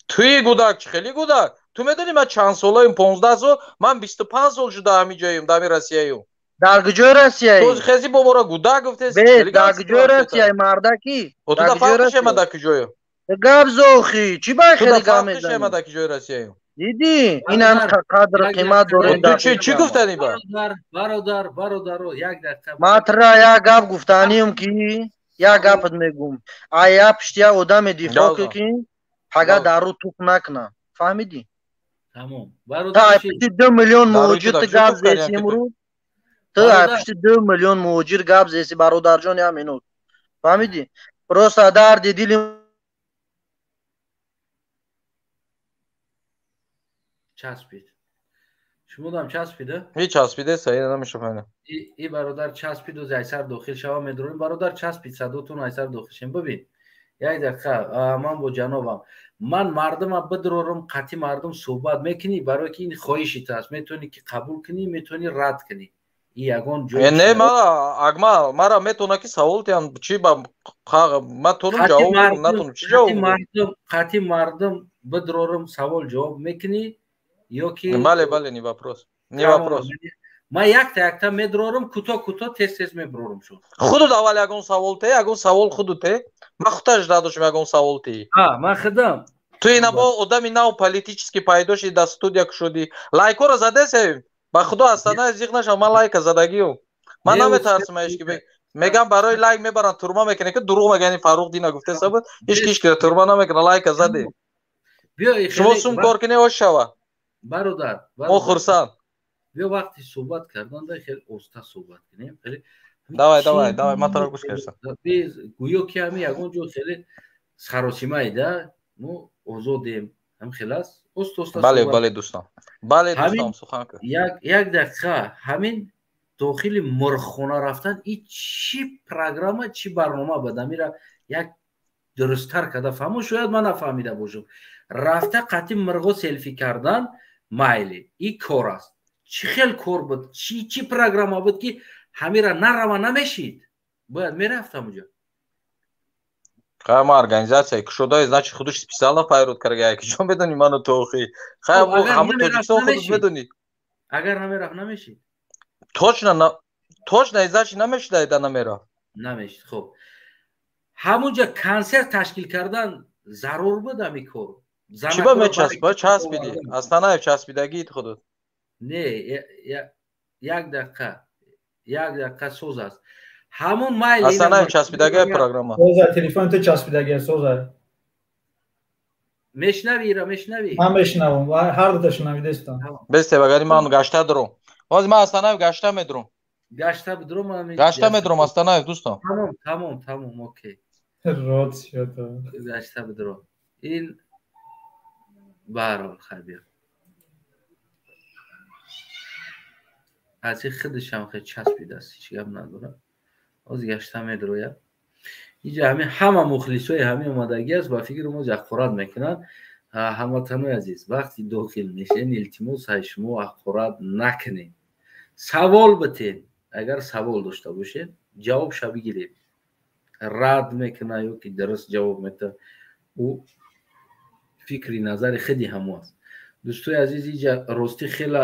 Туи гудак, чӣ хели гудак? Ту медонӣ ман чанд солаем? 15 сол, ман 25 сол шуда ҳамин ҷоем, дар ҳамин Россияем. Дар куҷои Россияи? Ту хези бобора гудак гуфтес. Бе, дар куҷои Россияи, мардаки? Ту да фарқше ма дар куҷоем? Гап зохи, чӣ ба хеле гап мезанӣ? Ту да дар куҷои Россияем? Дидӣ? Инам қадр қимат дорем. Ту чӣ гуфтанӣ ба? Бародар, бародаро, як дақиқа. Ма тра як гап гуфтанием ки як гапат мегум. Ая пишти як одаме дифоъ ки пага дар рӯ туф накна. Фаҳмидӣ? Тамом. Та пишти 2 миллион муҳоҷир ту гап зеси имрӯз. Ту пишти 2 миллион муҳоҷир гап зеси, бародарҷон, як минут. Фаҳмидӣ? Просто дарди дили часпид. Шумодам часпида? И часпиде, саид намешафана. И бародар часпид, оз айсар дохил шава медурем. Бародар часпид, садотун айсар дохил шем. Бибин. Як дақиқа, ман бо ҷанобам. Ман мардума бидурорам, қатъи мардум суҳбат мекунӣ, барои ки ин хоҳиши ту аст. Метавонӣ ки қабул кунӣ, метавонӣ рад кунӣ. И ягон ҷой Не, мара Акмал, мара метавона ки савол тиҳам, чӣ ба ман тонум ҷавоб натонум, чӣ ҷавоб? Қатъи мардум бидурорам, савол ҷавоб мекунӣ ё ки Бале, бале, не вопрос. Не вопрос. Ман якта якта медурорам, кӯтоҳ кӯтоҳ, тез тез мебурорам шуд. Худут аввал ягон савол те, ягон савол худут те. Ман худаш дадошам ягон савол те. А, ман худам. Ту ина бо одами нав политически пайдо шуди, дар студия кушодӣ. Лайкоро задесем. Ба худо Астана зиқ нашам, ман лайка задагиюм. Ман наметарсам ҳеч ки мегам барои лайк мебаранд турма мекунанд, ки дурӯғ мегӯянд, Фарух дина гуфта сабаб, ҳеч ки ҳеч ки турма намекунад, лайка заде. Шумо сум кор кунед, ош шава. Бародар, мо хурсанд. Биё вақти суҳбат кардан да хеле оста суҳбат кунем. Хеле Давай, давай, давай, ман туро гӯш кардам. Гӯё ки ҳами ягон ҷо хеле саросимае да, мо озодем. Ҳам хел аст. Оста оста. Бале, бале, дӯстам. Бале, дӯстам, сухан кун. Як дақиқа, ҳамин дохили мурғхона рафтан и чӣ программа, чӣ барнома буд? Амира як дурусттар карда фаҳмо, шояд ман нафаҳмида бошам. Рафта қатъи мурғо селфи кардан майли, и кор аст. Чӣ хел кор буд? Чӣ программа буд ки ҳамира нарава намешид? Бояд мерафт ҳамуҷо. Хай, ма организация кушодаи, значит худуш специально файрод карда, ки чон медони ману ту охи. Хай, ҳамун Тоҷикистон худут медони. Агар намерафт намешид. Точно, точно, значит намешид, айда намерафт. Намешид. Хуб. Ҳамунҷа консерт ташкил кардан зарур буд ҳамин кор? Чӣ ба мечаспа? Часпидӣ. Астанаев часпидагиит худут. Не, як дақиқа, як дақиқа, соз аст. Ҳамун майли Астанаев часпидагия программа. Соза, телефон ту часпидагия, соза. Мешнавӣ ира, мешнавӣ? Ман мешнавам, ҳар дута шунавидестам. Бесте, багари ман гашта дурум. Ҳозир ман Астанаев гашта медурум. Гашта бидурум, ман гашта медурум Астанаев дӯстон. Тамом, тамом, тамом, окей. Род шуд. Гашта бидурум. Ин баҳрҳол хай биё. Аз и худашам хе часпидааст, ҳеҷ гап надорад. Ҳозир гашта медрояд. Иҷа ҳамин ҳама мухлисои ҳамин омадагӣ аст, ба фикри мо ҳақорат мекунанд. Ҳамватанои азиз, вақти дохил мешавед, илтимос ҳай шумо ҳақорат накунед. Савол битед, агар савол дошта бошед, ҷавобша бигиред. Рад мекунад ё ки дуруст ҷавоб метавад, ӯ фикри назари худи ҳамо аст. Дӯстои азиз, иҷа ростӣ хела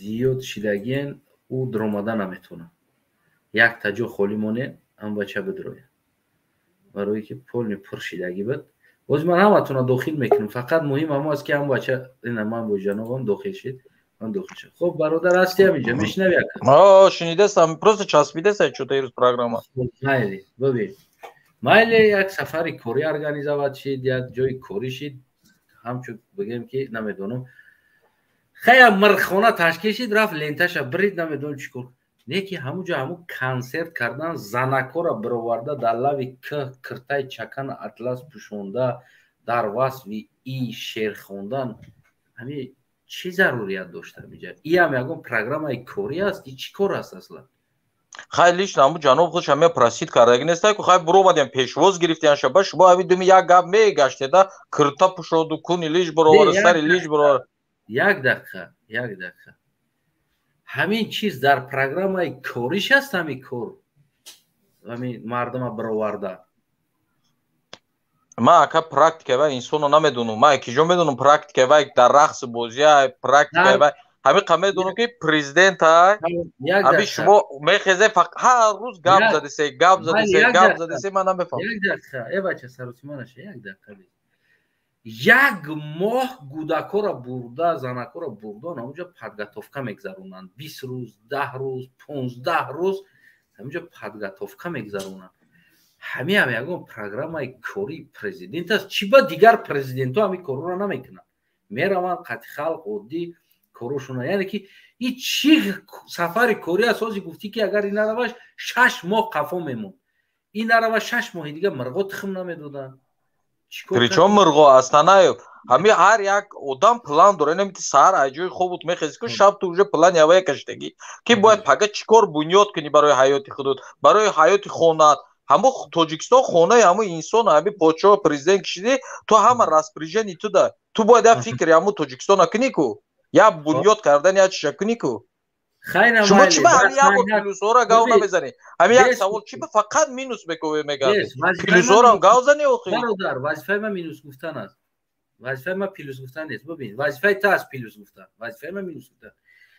зиёд шидагиен, ӯ даромада наметавонад. Якта ҷо холӣ монед, ҳам бача бидрояд, барое ки полный пур шидагӣ буд. Боз ман ҳаматонро дохил мекунам, фақат муҳим ҳамо аст, ки ҳам бача ина ман бо ҷанобам дохил шид, ман дохил шид. Хуб, бародар, ҳасти ҳаминҷа, мешунавӣ ака? Шунидастам, просто часпидеста чё-то ирӯз программа. Майли, бибин, майли, як сафари корӣ организовать шид, як ҷои корӣ шид, ҳамчун бигем ки намедонам, хая мирхона ташкил шид, рафт ленташа бирид, намедонам чӣ кор. Не ки ҳамуҷо ҳаму консерт кардан, занакҳоро бироварда дар лави кӯҳ, киртаи чакан атлас пӯшонда, дар васфи и шер хондан, ҳами чӣ зарурият дошта ҳамиҷа? Иам ягон программаи корӣ аст? И чӣ кор аст аслан? Хай, лично ҳаму ҷаноб худш ҳамя просить кардаги нестай ку. Хай, буромадем, пешвоз гирифтиян шаба, шумо ҳами думи як гап мегаштеда, кирта пӯшоду, куни лиш бировара, сари лиш бировара. Як дақиқа, як дақиқа. Ҳамин чиз дар программаи кориш аст, ҳамин кор, ҳамин мардума бироварда? Ман, ака, практика вай инсонро намедонам. Ман киҷо медонам практика вай дар рақси бозия, практика вай ҳамин қа медонам, ки президент ай. Ҳамин шумо мехезе, ҳар рӯз гап задисе, гап задисе, гап задисе, ман намефаҳмам. Як дақиқа, э бача, саросима наша, як дақиқа. Як моҳ гудакҳоро бурда, занакҳоро бурда, ҳамонҷо подготовка мегзаронанд. 20 рӯз, 10 рӯз, 15 рӯз ҳаминҷо подготовка мегзаронанд. Ҳамин ҳам ягон программаи кории президент аст? Чӣ ба дигар президентҳо ҳамин корҳоро намекунанд? Мераванд қати халқ, оддӣ корошона. Яъне ки и чӣ сафари корӣ аст? Ҳозир гуфтӣ, ки агар ин нараваш, 6 моҳ қафо мемонд. Ин нарава, 6 моҳи дига мирғо тухм намедоданд. Причём мирғо, Астанаев? Ҳами ҳар як одам план дора. Инамити саҳар аз ҷои хобут мехези ку, шаб ту уже план явая кашидагӣ, ки бояд пага чӣ кор бунёд кунӣ барои ҳаёти худут, барои ҳаёти хонаат. Ҳамо Тоҷикистон хонаи ҳамо инсон, ҳами подшоҳ, президент кишидӣ ту, ҳама распоряжение ту да. Ту бояд як фикри ҳамо Тоҷикистона кунӣ ку, як бунёд кардан, як чиша кунӣ ку. Шумо чӣ ба ҳами як бор плюсҳоро гав намезанед? Ҳами як савол: чӣ ба фақат минус мекове мегардед? Плюсҳоро гав зани охи. Бародар, вазифаи ман минус гуфтан аст? Вазифаи ман плюс гуфтан нест. Бибин, вазифаи ту аст плюс гуфтан, вазифаи ман минус гуфтан.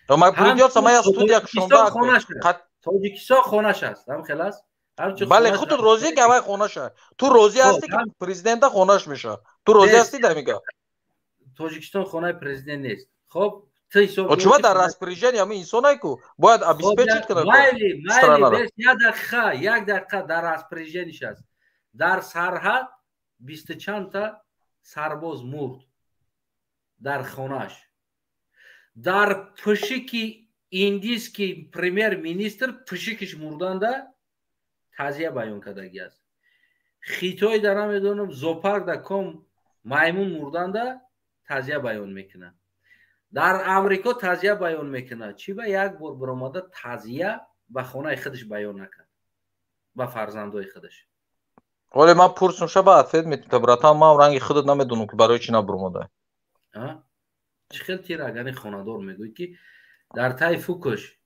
Придётся, ман як студия кушонда. Тоҷикистон хонаш аст, ҳам хел аст. Бале, худут розӣ, ки авай хонаша. Ту розӣ ҳастӣ, ки президента хонаш мешавад? Ту розӣ ҳастӣ дар ҳамин гап? Тоҷикистон хонаи президент нест. Хоб. Чуба дар распоряжение ҳамин инсонай ку, бояд обеспечить кунад. Майли, майли, як дақиқа, як дақиқа. Дар распоряжение ш аст. Дар сарҳад бисту чандта сарбоз мурд, дар хонааш. Дар пӯшики индийский премьер-министр пӯшикиш мурданда тазия баён кардагӣ аст. Хитой да намедонам, зоопарк да ком маймун мурданда тазия баён мекунад. Дар Амрико тазия баён мекунад. Чӣ ба як бор баромада тазия ба хонаи худаш баён накард, ба фарзандои худаш? Оле, ман пурсум, шаба ответ метита, братан. Ман ранги худат намедонам, ки барои чӣ набуромада. Чӣ хел тир агани хонадор мегӯед, ки дар таи фукуш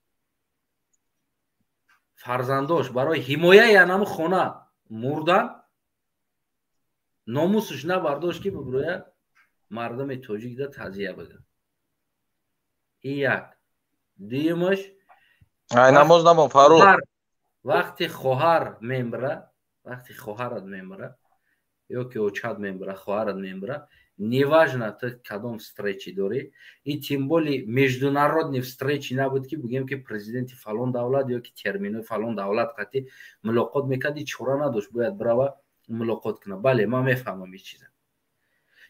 фарзандош барои ҳимояи анаму хона мурдан, номусаш набардошт, ки бибурӯя мардуми тоҷикда тазия бигӯ? Ин як. Дуюмаш: Ай, намоз намон, Фарух. Вақти хоҳар мембира, вақти хоҳарат мембира ё ки очат мембира, хоҳарат мембира, неважно ту кадом встречи дорӣ, и тем более международный встречи набуд, ки бигӯем, ки президенти фалон давлат ё ки терминои фалон давлат қатӣ мулоқот мекард, и чора надошт, бояд бирава мулоқот кунад. Бале, ман мефаҳмам ин чиза.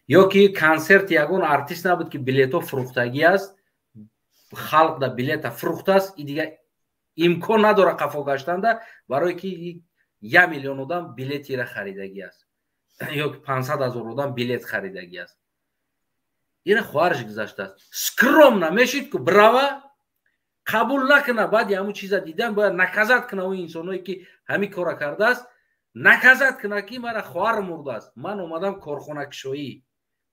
Ё ки консерти ягон артист набуд, ки билетҳо фурӯхтагӣ аст, халқ да билета фурӯхтааст, и дига имкон надора қафо гаштанда, барое ки 1 миллион одам билетира харидагӣ аст ё ки 500 000 одам билет харидагӣ аст. Ира хоҳараш гузаштааст. Скромно мешид ку брава қабул накуна, баъди ҳамун чиза дидан бояд наказать куна ӯ инсоное ки ҳамин кора кардааст, наказать куна ки мара хоҳар мурдааст, ман омадам корхонакушоӣ,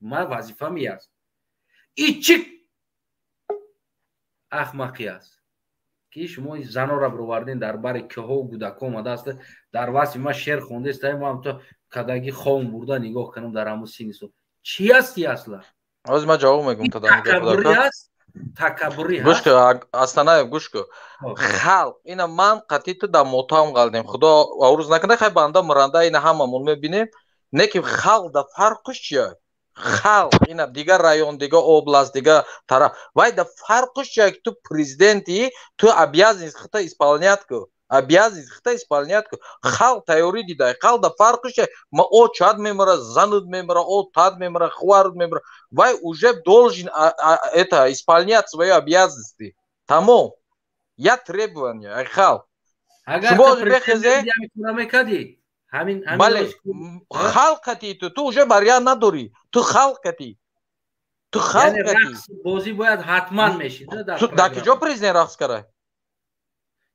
ман вазифам и аст. И чӣ ахмақӣ аст ки шумо занора бировардин дар бари кӯҳову гудако омадааст, дар васфи ман шеър хондест, ман то кадаги ховм бурда нигоҳ кунам дар ҳамун синни сол. Чӣ ҳасти асла? Ҳозир ман ҷавоб мегӯм то такаббурӣ аст, такаббурӣ. Гӯш кун, Астанаев, гӯш кун. Халқ ина ман қатъи ту дар мотам ғалдем, худо аврӯз накунад, хай банда муранда, ина ҳамамон мебинем, не ки халқ да фарқш чия? Халқ ина дигар район, дигар област, дигар тараф, вай да фарқш чия ки ту президенти, ту обязанность худта исполнять ку, обязанность худта исполнять ку. Халқ тайёрӣ дидай, халқ да фарқш чия? Ма очат мемира, занат мемира, отат мемира, хуварат мемира, вай уже должен это исполнять свои обязанности. Тамом, я требование ай халқ. Шумо бехезе мекардӣ. Бале, халқати ту уже вариант надорӣ, ту халқати, ту халқати. Бозӣ бояд ҳатман мешид. Дар куҷо президент рақс кара?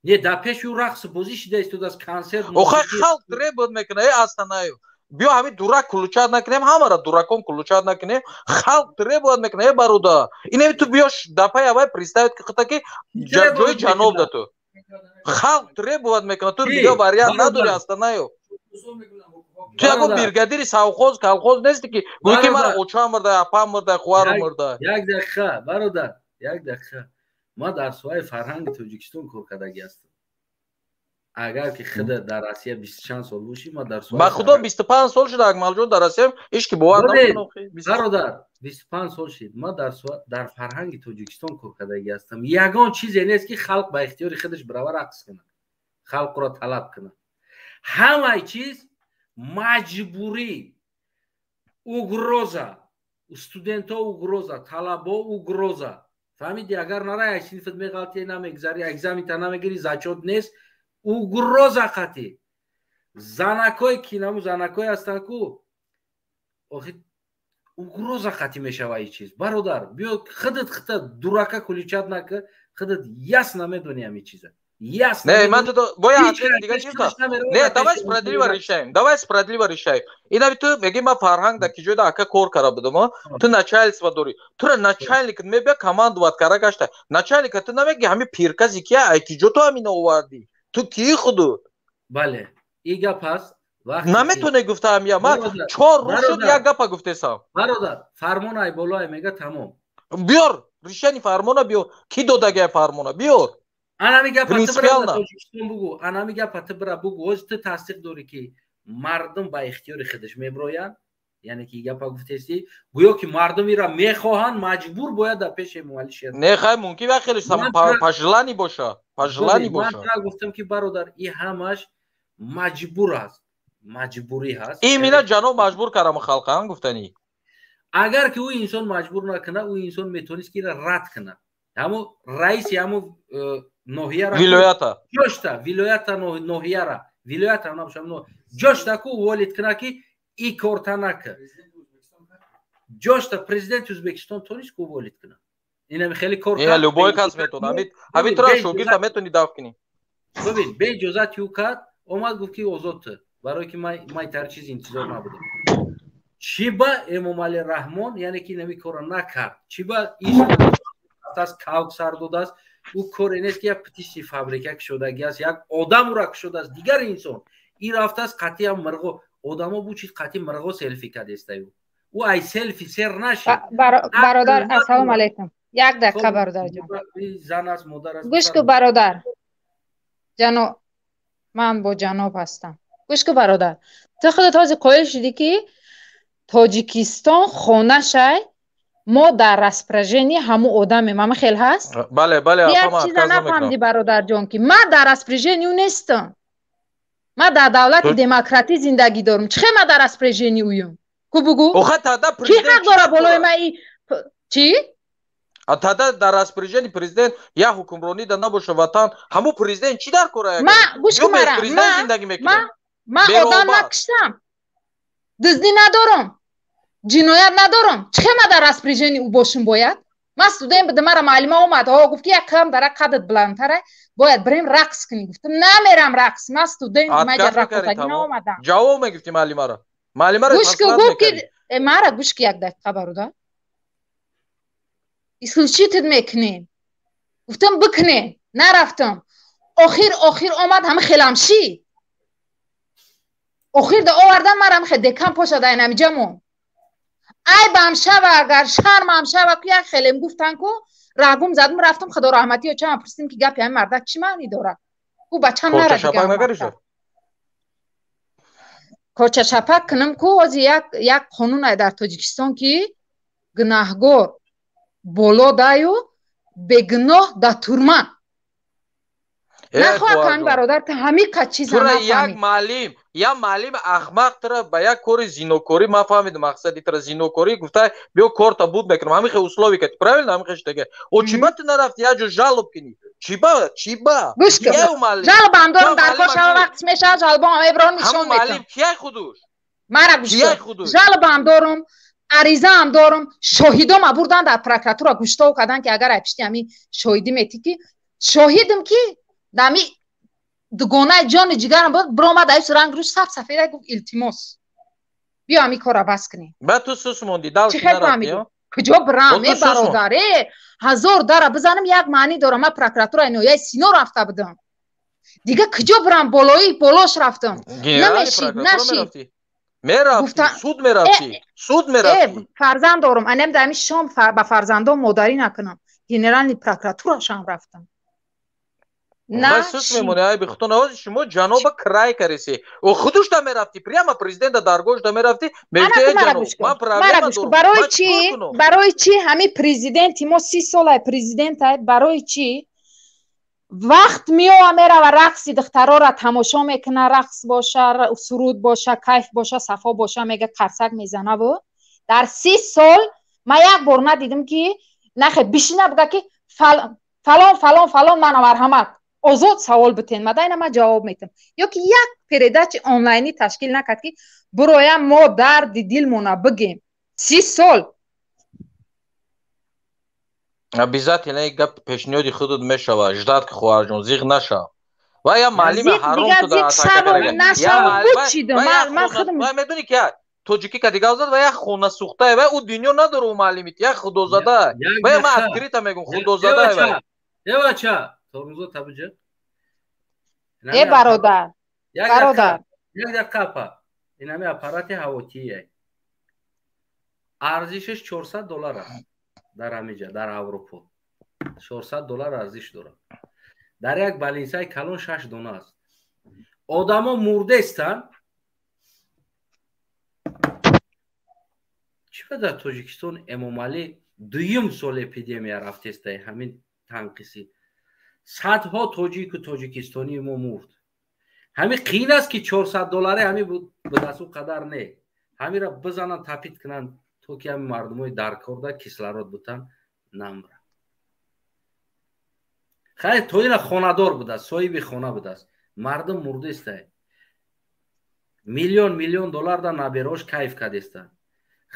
Не, дар пеши ӯ рақс бозӣ шида истодааст, консерт. Охай халқ требует мекунад. Э, Астанаев, биё ҳамин дурак кулучат накунем, ҳамаро дуракон кулучат накунем. Халқ требует мекунад, э бародар, инами ту биё дар пай авай представить ки хута ки ҷои ҷаноб да ту. Халқ требует мекунад, ту дигар вариант надорӣ, Астанаев. Ту ягон бригадири совхоз, колхоз нести ки гӯӣ ки мара очам мурда, апам мурда, хуварам мурда. Як дақиқа, бародар, як дақиқа. Ман дар соҳаи фарҳанги Тоҷикистон кор кардагӣ ҳастам. Агар ки худа дар Россия бисту чанд сол бошӣ, ман дар ба худо 25 сол шуда, Акмалҷон, дар Россия, ҳеч ки бовар намекунад. Бародар, 25 сол шид, ман дар фарҳанги Тоҷикистон кор кардагӣ ҳастам. Ягон чизе нест ки халқ ба ихтиёри худаш бирава рақс кунад, халқро талаб кунад. Ҳамаи чиз маҷбурӣ, угроза, студентҳо угроза, талабо угроза. Фаҳмиди? Агар нарай, ай синфат меғалтӣ, намегзарӣ, экзамента намегирӣ, зачёт нест, угроза қатӣ. Занакое ки наму занакое ҳастанд ку, охи угроза қатӣ мешава ин чиз. Бародар, биё худат худта дурака куличат накар, худат ясно медонӣ ҳамин чиза. Ясно. Не, ман ту бояд дига чиз. Не, давай справедливо решаем. Давай справедливо решаем. Ина ту меги ма фарҳанг да ки ҷойда ака кор кара будам, ту начальство дорӣ. Тура начальник мебия командовать кара гашта. Начальника ту намеги ҳами пиркази кия, ай ки ҷо ту ҳамина овардӣ? Ту кии худут? Бале, и гап ҳаст. Наметоне гуфтаам я. Ман чор рӯз шуд як гапа гуфтесам. Бародар, фармон ай боло ай мега тамом. Биёр, решение фармона биёр. Ки додагай фармона? Биёр. Анами гапа ту бира Тоҷикистон бугу, анами гапа ту бира бугу. Ҳозир ту тасдиқ дорӣ ки мардум ба ихтиёри худаш меброянд, яъне ки гапа гуфтести, гӯё ки мардум ира мехоҳанд, маҷбур бояд дар пеши Эмомалӣ шер. Не, хай мумкин як хеле пожелание боша, пожелание боша. Ман гуфтам ки бародар, и ҳамаш маҷбур аст, маҷбурӣ ҳаст. Имина ҷаноб маҷбур карам халқан гуфтанӣ. Агар ки ӯ инсон маҷбур накунад, ӯ инсон метавонист ки ира рад кунад. Ҳамун раиси ҳамун ноҳияра, вилоята, ҷошта вилоята, ноҳияра, вилоята набошам, ҷошта ку уволить куна ки и корта нака. Ҷошта президенти Ӯзбекистон тонист ку уволить куна. Инами хеле кор кард. Любой кас метавонад. Ҳамин тура шогирда метавонӣ дафт кунӣ. Бибин, бе иҷозати ӯ кард, омад гуфт ки озод ту, барое ки ман тар чиз интизор набудам. Чӣ ба Эмомалӣ Раҳмон, яъне ки инами корро накард? Чӣ ба аст, кавк сар додааст? Ӯ коре нест ки як птичный фабрика кушодагӣ аст, як одам ӯра кушодааст, дигар инсон. Ин рафтааст қатъиам мирғо, одамо бучид қатъи мирғо селфи кардестаю. Ӯ ай селфи сер нашид. Бародар, ассалому алайкум. Як дақиқа, бародарҷон. Зан аст, модар аст. Гӯш ку, бародар. Ҷано, ман бо ҷаноб ҳастам. Гӯш ку, бародар. Ту худат ҳозир қоил шудӣ ки Тоҷикистон хонашай, мо дар распоряжении ҳамун одамем, ҳама хел ҳаст? Бале, бале. Як чиза нафаҳмидӣ, бародарҷон, ки ман дар распоряжении ӯ нестам. Ман дар давлати демократӣ зиндагӣ дорам. Чӣ хел ман дар распоряжении ӯюм? Ку бугӯ? Ки ҳақ дора болои ман чӣ? Тада дар распоряжении президент я ҳукмронӣ да набоша ватан, ҳамун президент чӣ дар кора? Ман гӯш кун мара, ман одам накуштам, дуздӣ надорам. Ҷиноят надорам. Чӣ ма дар распоряжении ӯ бошум бояд? Ман студент будам, мара муаллима омад, о гуфт ки як қадам дара қадат баландтара, бояд бирем рақс кунӣ. Гуфтам намерам рақс, ман студент, ман рақосагӣ наомадам. Ҷавоб мегуфтӣ муаллимаро. Муаллимаро гӯш кун, гуфт ки мара гӯш ки як дақиқа бародар. Исключить мекунем. Гуфтам бикунем, нарафтам. Охир охир омад ҳама хелам шид. Охир да овардан марам хе декан поша дар инамиҷамон. Айбам шава, агар шармам шава, ку як хелем гуфтан ку рагум задум рафтам худо раҳматӣ очама пурсидим ки гапи ҳами мардак чӣ маънӣ дорад? Ӯ бачам нара дигар. Корчашапак кунам ку ҳозир як қонун дар Тоҷикистон ки гунаҳгор боло даю бегуноҳ дар турма. Нахоҳад кан бародар, ту ҳамиқа чиза нафаҳмӣ. Як муаллим, як муаллим ахмақ тура ба як кори зинокорӣ, ман фаҳмидам мақсади тура зинокорӣ, гуфта биё корта буд мекунам, ҳамин хел условия кати, правильно ҳамин хел шудаги. О чиба ту нарафти як ҷо жалоб кунӣ? Чиба, чиба? Гӯш кун. Жалобам дорам дар кор шава вақтиш мешавад, жалобам эброн нишон метам. Муаллим кияй худуш? Мара гӯш кун. Жалобам дорам, аризаам дорам, шоҳидома бурдан дар прокуратура гӯштов кардан ки агар ай пишти ҳамин шоҳидӣ метӣ ки шоҳидам ки дами дугонаи ҷони ҷигарам буд, биромад аюс ранг рӯш саб сафеда гуфт илтимос биё ҳамин корро бас кунем. Баъд ту сус мондӣ, дал чӣ хел фаҳмидӣ? Куҷо бирам э бародар, э ҳазор дара бизанам як маънӣ дорам. Ман прокуратураи ноҳияи Сино рафта будам. Дига куҷо бирам, болои болош рафтам. Намешид, нашид. Мерафтӣ, суд мерафтӣ, суд мерафтӣ. Фарзанд дорам, анам дар ҳамин шом ба фарзандон модарӣ накунам. Генеральный прокуратурашам рафтам. На сус мемонӣ, ай бихудо навози шумо ҷаноба край кареси. О худуш да мерафтӣ, прямо президента даргоҳш да мерафтӣ, мегуфтӣ э ҷаноб, ман проблема дорам. Барои чӣ? Барои чӣ ҳамин президенти мо 30 солаи президентай, барои чӣ? Вақт меоя мерава рақси духтарора тамошо мекуна, рақс боша, суруд боша, кайф боша, сафо боша, мега қарсак мезанаву. Дар 30 сол ман як бор надидим ки нахе бишина буга ки фалон фалон фалон мана марҳамат озод савол битен, мада ина ман ҷавоб метам. Ё ки як передачи онлайнӣ ташкил накард ки бироям мо дарди дилмона бигем. 30 сол. Обязательно ин гап пешниҳоди худат мешавад. Ждат ки хоҳарҷон, зиғ нашав. Ва я муаллими ҳаром ту дар атака карда. Медонӣ ки тоҷикӣ ка дигар зад ва як хона сӯхтае, ва ӯ дунё надора ӯ муаллимит, як худозада. Ва ман открыто мегӯм худозада. Э бача, тормозо табиҷа. Э бародар, бародар. Як дақиқа апа. Ин ҳами аппарати ҳавотие. Арзишаш $400 аст. Дар ҳамиҷа, дар Аврупо. $400 арзиш дорад. Дар як балинсаи калон 6 дона аст. Одамо мурдестанд. Чӣ дар Тоҷикистон Эмомалӣ дуюм сол эпидемия рафтестай ҳамин танқисӣ. Садҳо тоҷику тоҷикистонии мо мурд. Ҳамин қиин аст ки $400 ҳамин ба дасту қадар не. Ҳаминро бизананд, тапид кунанд то ки ҳамин мардумои даркорда кислород бутан намранд. Хайр, то ина хонадор будааст, соҳиби хона будааст. Мардум мурдестай. Миллион миллион доллар да наберош кайф кардестанд.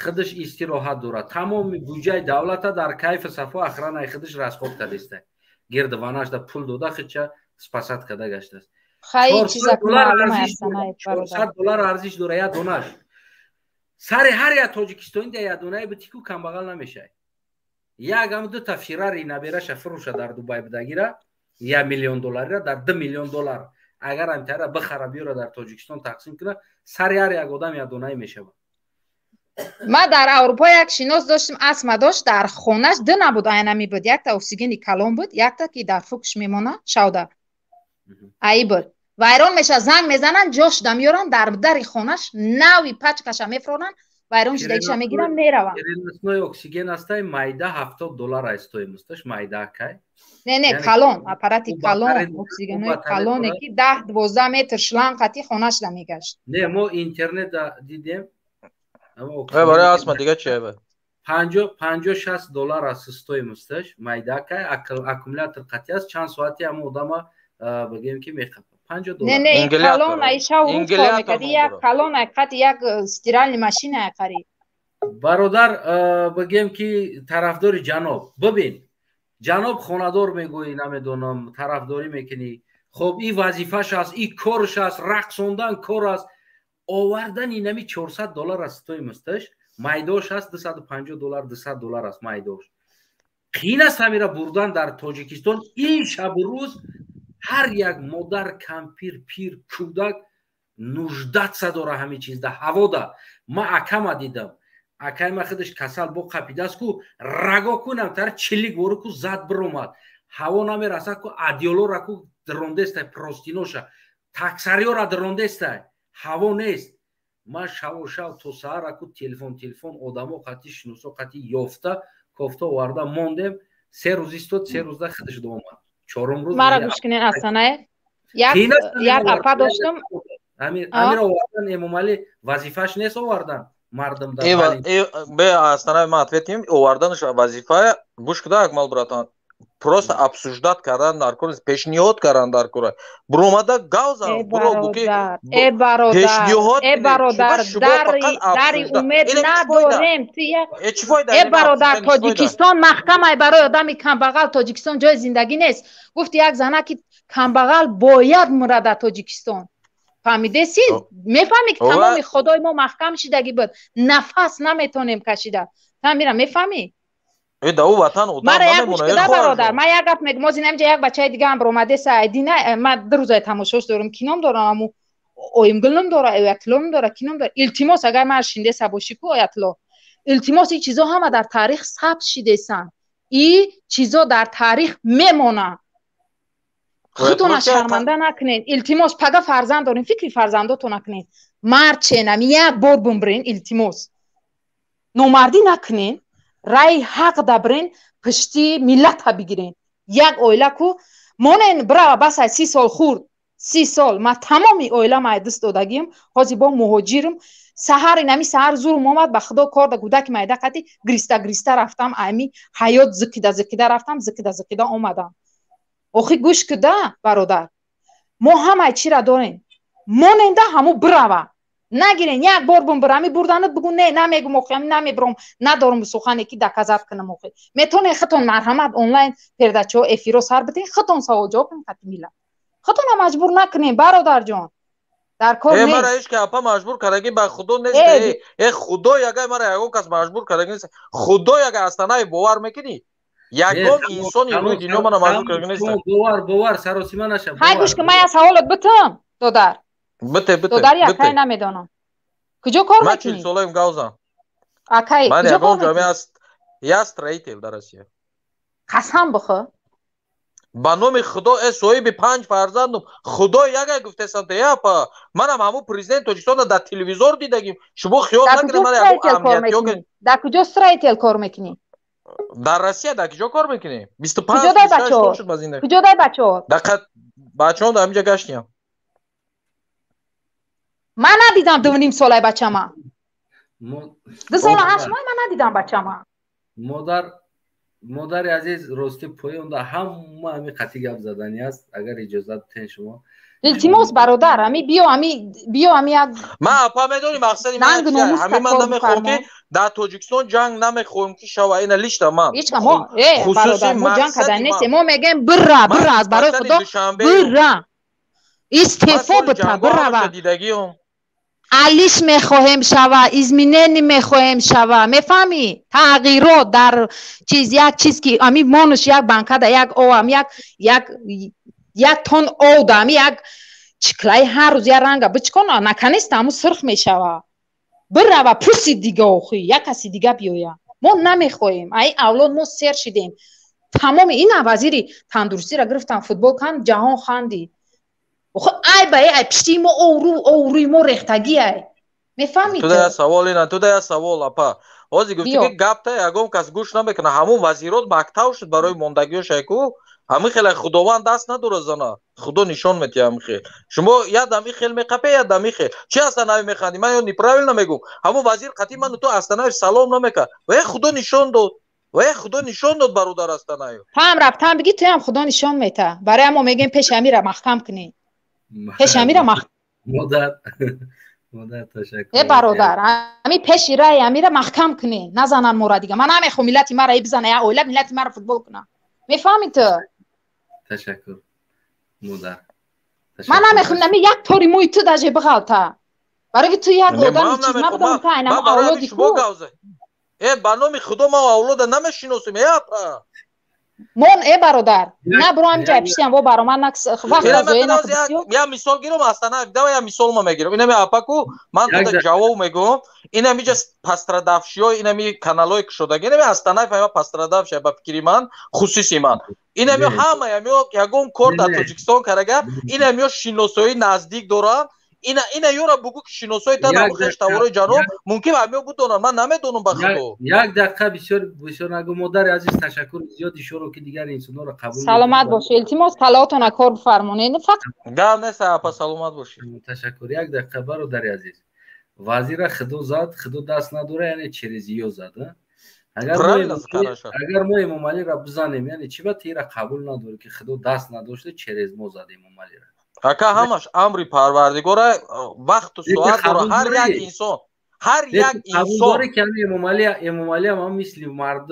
Худаш истироҳат дорад. Тамоми буҷаи давлата дар кайфу сафо охранаи худаш расход кардестай. Гирдванашда пул дода худша спасат карда гаштааст. $400 арзиш дора як донаш. Сари ҳар як тоҷикистони да як донае битику камбағал намешавад. Як ҳам дута Феррари набераша фурӯша дар Дубай бидагира, $1 миллион дар $2 миллион. Агар ҳамтара бихара биёра дар Тоҷикистон тақсим куна, сари ҳар як одам як донае мешавад. Ман дар Аврупо як шинос доштем, астма дошт, дар хонаш ду набуд, айнами буд. Якта оксигени калон буд, якта ки дар фукш мемона, шавда. Аи буд. Вайрон мешавад, занг мезананд, ҷош да меёранд, дар дари хонаш нави пачкаша мефронанд, вайрон шидагиша мегиранд, мераванд. Переносной оксиген астай, майда $70 аст стоимосташ, майда акай. Не, не, калон, аппарати калон, оксигенои калоне ки 10-12 метр шланг қати хонаш да мегашт. Не, мо интернет дидем. Барои астма дига чи айба? $50-60 аст стоимосташ, майдакай, аккумулятор қати аст, чанд соати ҳама одама бигем ки мехапад. $50. Не, не, калон айша рӯз кор мекард, як калон ай қати як стиральный машина ай қариб. Бародар, бигем ки тарафдори ҷаноб, бибин, ҷаноб хонадор мегӯӣ, намедонам, тарафдорӣ мекунӣ. Хоб, и вазифаш аст, и корш аст, рақсондан кор аст. Овардани нами $400 аст стоимосташ, майдош аст $250, $200 аст майдош. Қиин аст ҳамира бурдан дар Тоҷикистон. Ин шабу рӯз ҳар як модар, кампир, пир, кӯдак нуждаться дора ҳамин чизда, ҳавода. Ма акама дидам, акай ма худаш касал бо қапидааст ку, раго кунам тар чилик вору ку зад биромад, ҳаво намерасад ку, одеялора ку дрондестай, простыноша таксариёра дрондестай, ҳаво нест. Ман шаву шав то саҳара ку телефон одамо қати шиносо қати ёфта кофта оварда мондем. 3 рӯз истод, 3 рӯзда худаш омад, чорум рӯз. Мара гӯш кунед, Асанае, як апа доштам. Амир овардан Эмомалӣ вазифаш нест, овардан мардум. Бе Астанаи, ман ответим, оварданаш вазифа, гӯш куда, Акмал братан, просто обсуждать кардан дар кор, пешниҳод кардан дар кор, буромада гав зан, буро гуки. Э бародар, э бародар, дари умед надорем. Э бародар, Тоҷикистон маҳкамай барои одами камбағал, Тоҷикистон ҷои зиндагӣ нест. Гуфти як зана ки камбағал бояд мура дар Тоҷикистон. Фаҳмидеси? Мефаҳмӣ ки тамоми худои мо маҳкам шидагӣ буд, нафас наметонем кашида. Тамира мефаҳмӣ? Э, да, ӯ ватан одам. Мара як гӯш куда, бародар, ман як гап мегӯм. Озин ҳаминҷа як бачаи дигаам баромадеса, айдина ман 2 рӯзае тамошош дорам, кином дорам, аму оимгулном дора, оятлом дора, кином дора. Илтимос, агар ман шиндеса бошӣ ку, оятло, илтимос, ин чизо ҳама дар таърих сабт шидесанд, и чизо дар таърих мемонанд. Худтона шарманда накунед, илтимос. Пага фарзанд дорем, фикри фарзандотон накунед. Мард ченам як бор бумбирен, илтимос, номардӣ накунед, раи ҳақ дабирен, пишти миллата бигирен. Як оила ку монен, бирава, басай, 30 сол хурд, 30 сол ма тамоми оила ма даст додагим. Ҳозир бо муҳоҷирм. Саҳар, инами саҳар зурм омад, ба худо, кор да кӯдаки майда қати гириста гириста рафтам, ами ҳаёт зикида зикида рафтам, зикида зикида омадам. Охи, гӯш куда, бародар, мо ҳамаи чира дорем, моненда ҳаму бирава, нагирен, як бор бумбир, ами бурданат бугу. Не, намегум, охи, ами намебиром, надорум сухане ки доказать кунам. Охи, метонен хитон, марҳамат, онлайн передачаҳо, эфиро сар биден, хитон савол ҷавоб кунен қати миллат. Хитона маҷбур накунем, бародарҷон, дар кор. Э, мара ҳеч ки апа маҷбур кардаги ба худо нест. Э, худо ягай, мара ягон кас маҷбур кардаги нест. Худо ягай, Астанаи, бовар мекунӣ, ягон инсони рӯи дунё мана маҷбур кардаги нест. Бовар, бовар, саросима наша. Ҳай, гӯш кун, ман як саволот битам, додар. Бите, бите. Додари, акай, намедонам, куҷо кор ман мекунӣ? 40 солаем, гавзам. Акай, ман куҷо ягон кор ҷоме мекунӣ? Аст, я строитель дар Россия. Қасам бихӯ. Ба номи худо, э, соҳиби панҷ фарзандум. Худо ягай, гуфтесам те, апа, манам ҳамун президент Тоҷикистонро дар телевизор дидагим. Шумо хиёл Дар накунед, куҷо ман ягон строитель кор амниятиё мекунӣ? Дар куҷо строитель кор мекунӣ? Дар Россия дар куҷо кор мекунӣ? 25 Куҷо дай 26 бачаҳо? сол шуд ба зиндагӣ. Куҷо дай бачаҳо? Дар бачаҳом дар ҳаминҷа гаштиям. Ман надидам 2,5 солаи бачама, 2 сола 8 моҳ, ман надидам бачама. Модар, модари азиз, рости, поёнда ҳама ҳами қатъи гап задани аст, агар иҷозат битен шумо. Илтимос, бародар, ами биё, ами биё, ами як Ман, апа, медонӣ мақсади ман нанг чия? номус Ҳамин ман такрор намехоҳам ки бифармо. дар Тоҷикистон ҷанг намехоҳем ки шава, ина лично ман. Ҳеч мо, э, Хусуси бародар, мо ҷанг кардан мақсади нестем. ман Мо мегӯем бирра, ман бирра, аз барои мақсади худо Душанбе бирра, ман истеъфо соли бита, ҷангҳо бирава. ҳамаша дидагиам. Алиш мехоҳем шава, изменение мехоҳем шава, мефаҳмӣ? Тағйирот дар чиз, як чиз ки ами монуш, як банкада як овам, як тон ов да ами як чиклаи ҳар рӯз як ранга бичкона, наконец-то ҳамун сурх мешава. Бирава, пуси дига, охи, як каси дига биёя. Мо намехоҳем ай авлод, мо сер шидем. Тамоми ина вазири тандурустиро гирифтан, футбол кан, ҷаҳон ханди. Охи, ай ба ай пишти мо овру, оврӯи мо рехтагӣ ай, мефаҳмӣ? Туда я савол ина, туда я савол, апа. Ҳозир гуфтӣ Биё. ки гапта ягон кас гӯш намекунад. Ҳамун вазирот мактав шуд барои мондагиёш айку. Ҳамин хеле худованд даст надорад зана. Худо нишон метиҳад ҳамин хел. Шумо як дам ин хел меқапе, як дам ин хел. Чи Астанаев механдӣ? Ман ё неправильно мегӯм? Ҳамун вазир қатъи ману ту Астанаев салом намекард. Ва я худо нишон дод. Ва я худо нишон дод, бародар Астанаев. Ҳам рафтан бигӣ, туям худо нишон мета. Барои мо мегӯем, пеши амира маҳкам кунӣ, пеши амира маҳкам. Модар. Модар, ташаккур. Э бародар, ҳами пеши раи амира маҳкам кунед, назанан мора дига. Ман намехоҳам миллати мара бизана, я оила миллати мара футбол куна. Мефаҳмӣ ту? Ташаккур, модар. Ман намехоҳам нами як тори мӯи ту даже биғалта. Барои ки ту як одами чиз набудам, та айнам авлоди ку. Э, ба номи Худо, ман авлода намешиносем, э апа. Мон, э бародар, на бро, ҳамиҷа пиштиам во баромад на вақт зоя на. Я мисол гирам, Астана, давай я мисол ма мегирам. Инами апаку, ман туда ҷавоб мегӯям. Инамиҷа пострадавшиё, инами каналҳои кушодаги, инами Астанаев ҳама пострадавшия ба фикри ман, хусуси ман. Инами ҳамаямиё ягон кор дар Тоҷикистон карага, инамиё шиносоии наздик доранд. Ина ёра бугӯ, ки шиносои та набухеш таворои ҷаноб мумкин ҳамиё будонанд, ман намедонам, ба Худо. Як дақиқа, бисёр бисёр нагӯ. Модари азиз, ташаккур зиёд, ишоро ки дигар инсонҳоро қабул. Саломат бошед, илтимос, талаотона кор бифармонед фақат. Гап нест, апа, саломат бошед. Ташаккур. Як дақиқа, бародари азиз, вазира Худо зад, Худо даст надора, яъне через ё зад. Агар мо Эмомалиро бизанем, яъне чӣ ба тира қабул надорӣ, ки Худо даст надошта, через мо зад Эмомалиро? Ака, ҳамаш амри Парвардигора, вақту соат дора ҳар як инсон, ҳар як инсон. Ки Эмомалӣ ҳам мисли мард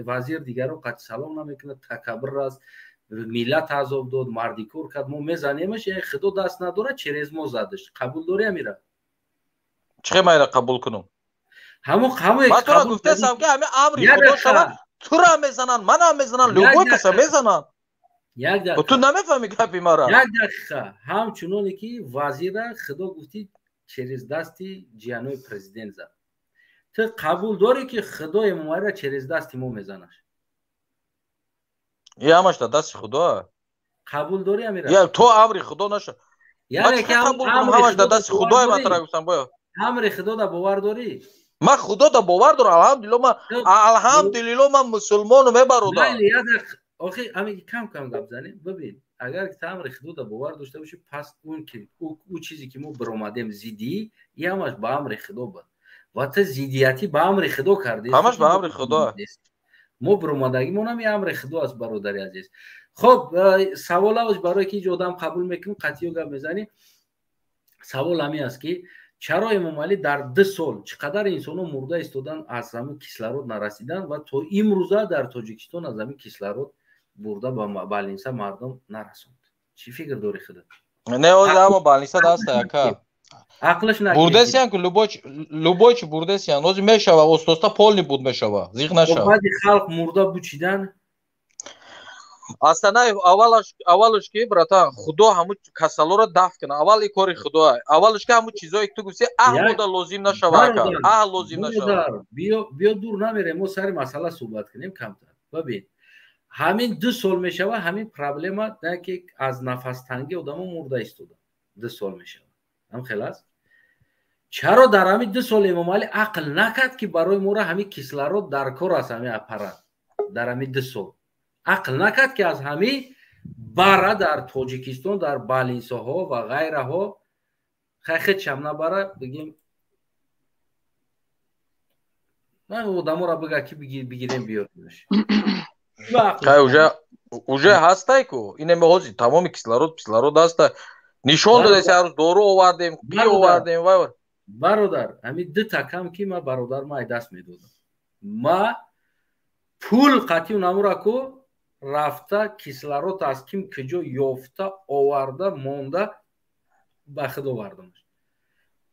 вазир дигаро қати салом намекунад, такаббур аст, миллат азоб дод, мардикор кард, мо мезанемаш, яъне Худо даст надорад, через мо задаш. Қабул дорӣ амира? Чӣ майра қабул кунам? Ҳамо ҳамо. Ман тура гуфтасам, ки ҳами амри Худо шавад, тура мезананд, манам мезананд, любой каса мезананд. Як дақиқа. Ту намефаҳми гапи мара. Як дақиқа. Ҳамчуноне ки вазира Худо гуфтӣ через дасти ҷиянои президент зад, ту қабул дорӣ, ки Худо Эмомалиро через дасти мо мезанаш? И ҳамаш дар дасти Худо. Қабул дорӣ амира? Я то амри Худо наша. Яъне ки ҳамаш дар дасти Худое, ман тура гуфтам боя. Амри Худо да бовар дорӣ? Ман Худо да бовар дорам, алҳамдулилло, ман алҳамдулилло, ман мусулмонум, е бародар. Охи, ами кам кам гап занем. Бибин, агар ки амри Худода бовар дошта бошӣ, пас он ки ӯ чизе ки мо биромадем зиддӣ, и ҳамаш ба амри Худо буд ва ту зиддиятӣ ба амри Худо кардӣ. Ҳамаш ба амри Худо. Мо биромадагимон ҳам амри Худо аст, бародари азиз. Хоб, савол авоз, барое ки ҳеҷ одам қабул мекунем, қатъиё гап мезанӣ. Савол ҳамин аст, ки чаро Эмомалӣ дар 2 сол чӣ қадар инсонҳо мурда истодан, аз ҳамин кислород нарасидан ва то имрӯза дар Тоҷикистон аз ҳамин кислород бурда ба больница мардум нарасонд? Чӣ фикр дорӣ худат? Не, оз ҳама больница даста, ака. Ақлаш бурдесиян ку, любой чи бурдесиян, ози мешава, остоста полный буд мешава, зиқ нашава. Баъди халқ мурда бучидан. Астанаев, аввалаш ки, братан, Худо ҳамун касалоро дафт кунад, аввал и кори Худо. Аввалаш ки ҳамун чизое ки ту гуфти, аҳ, мода лозим нашава, ака, аҳ, лозим нашава. Биё, дур намерем, мо сари масъала суҳбат кунем камтар. Бибин, ҳамин 2 сол мешава, ҳамин проблема на ки аз нафастангӣ одамо мурда истода, 2 сол мешава, ҳам хел аст. Чаро дар ҳамин 2 сол Эмомалӣ ақл накард, ки барои мора ҳамин кислород дар кор аст, ҳамин аппарат? Дар ҳамин 2 сол ақл накард, ки аз ҳамин бара дар Тоҷикистон дар больницаҳо ва ғайраҳо хай хечам набара, бигем, одаморо бига, ки бигирем, биёримаш. Хай, уже ҳастай ку, инаме ҳозир тамоми кислород кислород ҳаста, нишон додаси, ҳар рӯз дору овардем, би овардем ва Бародар, ҳамин ду такам ки ма, бародар, ма ай даст медодам, ма пул қатъи намура ку рафта кислород аз ким куҷо ёфта оварда монда ба худ овардамаш.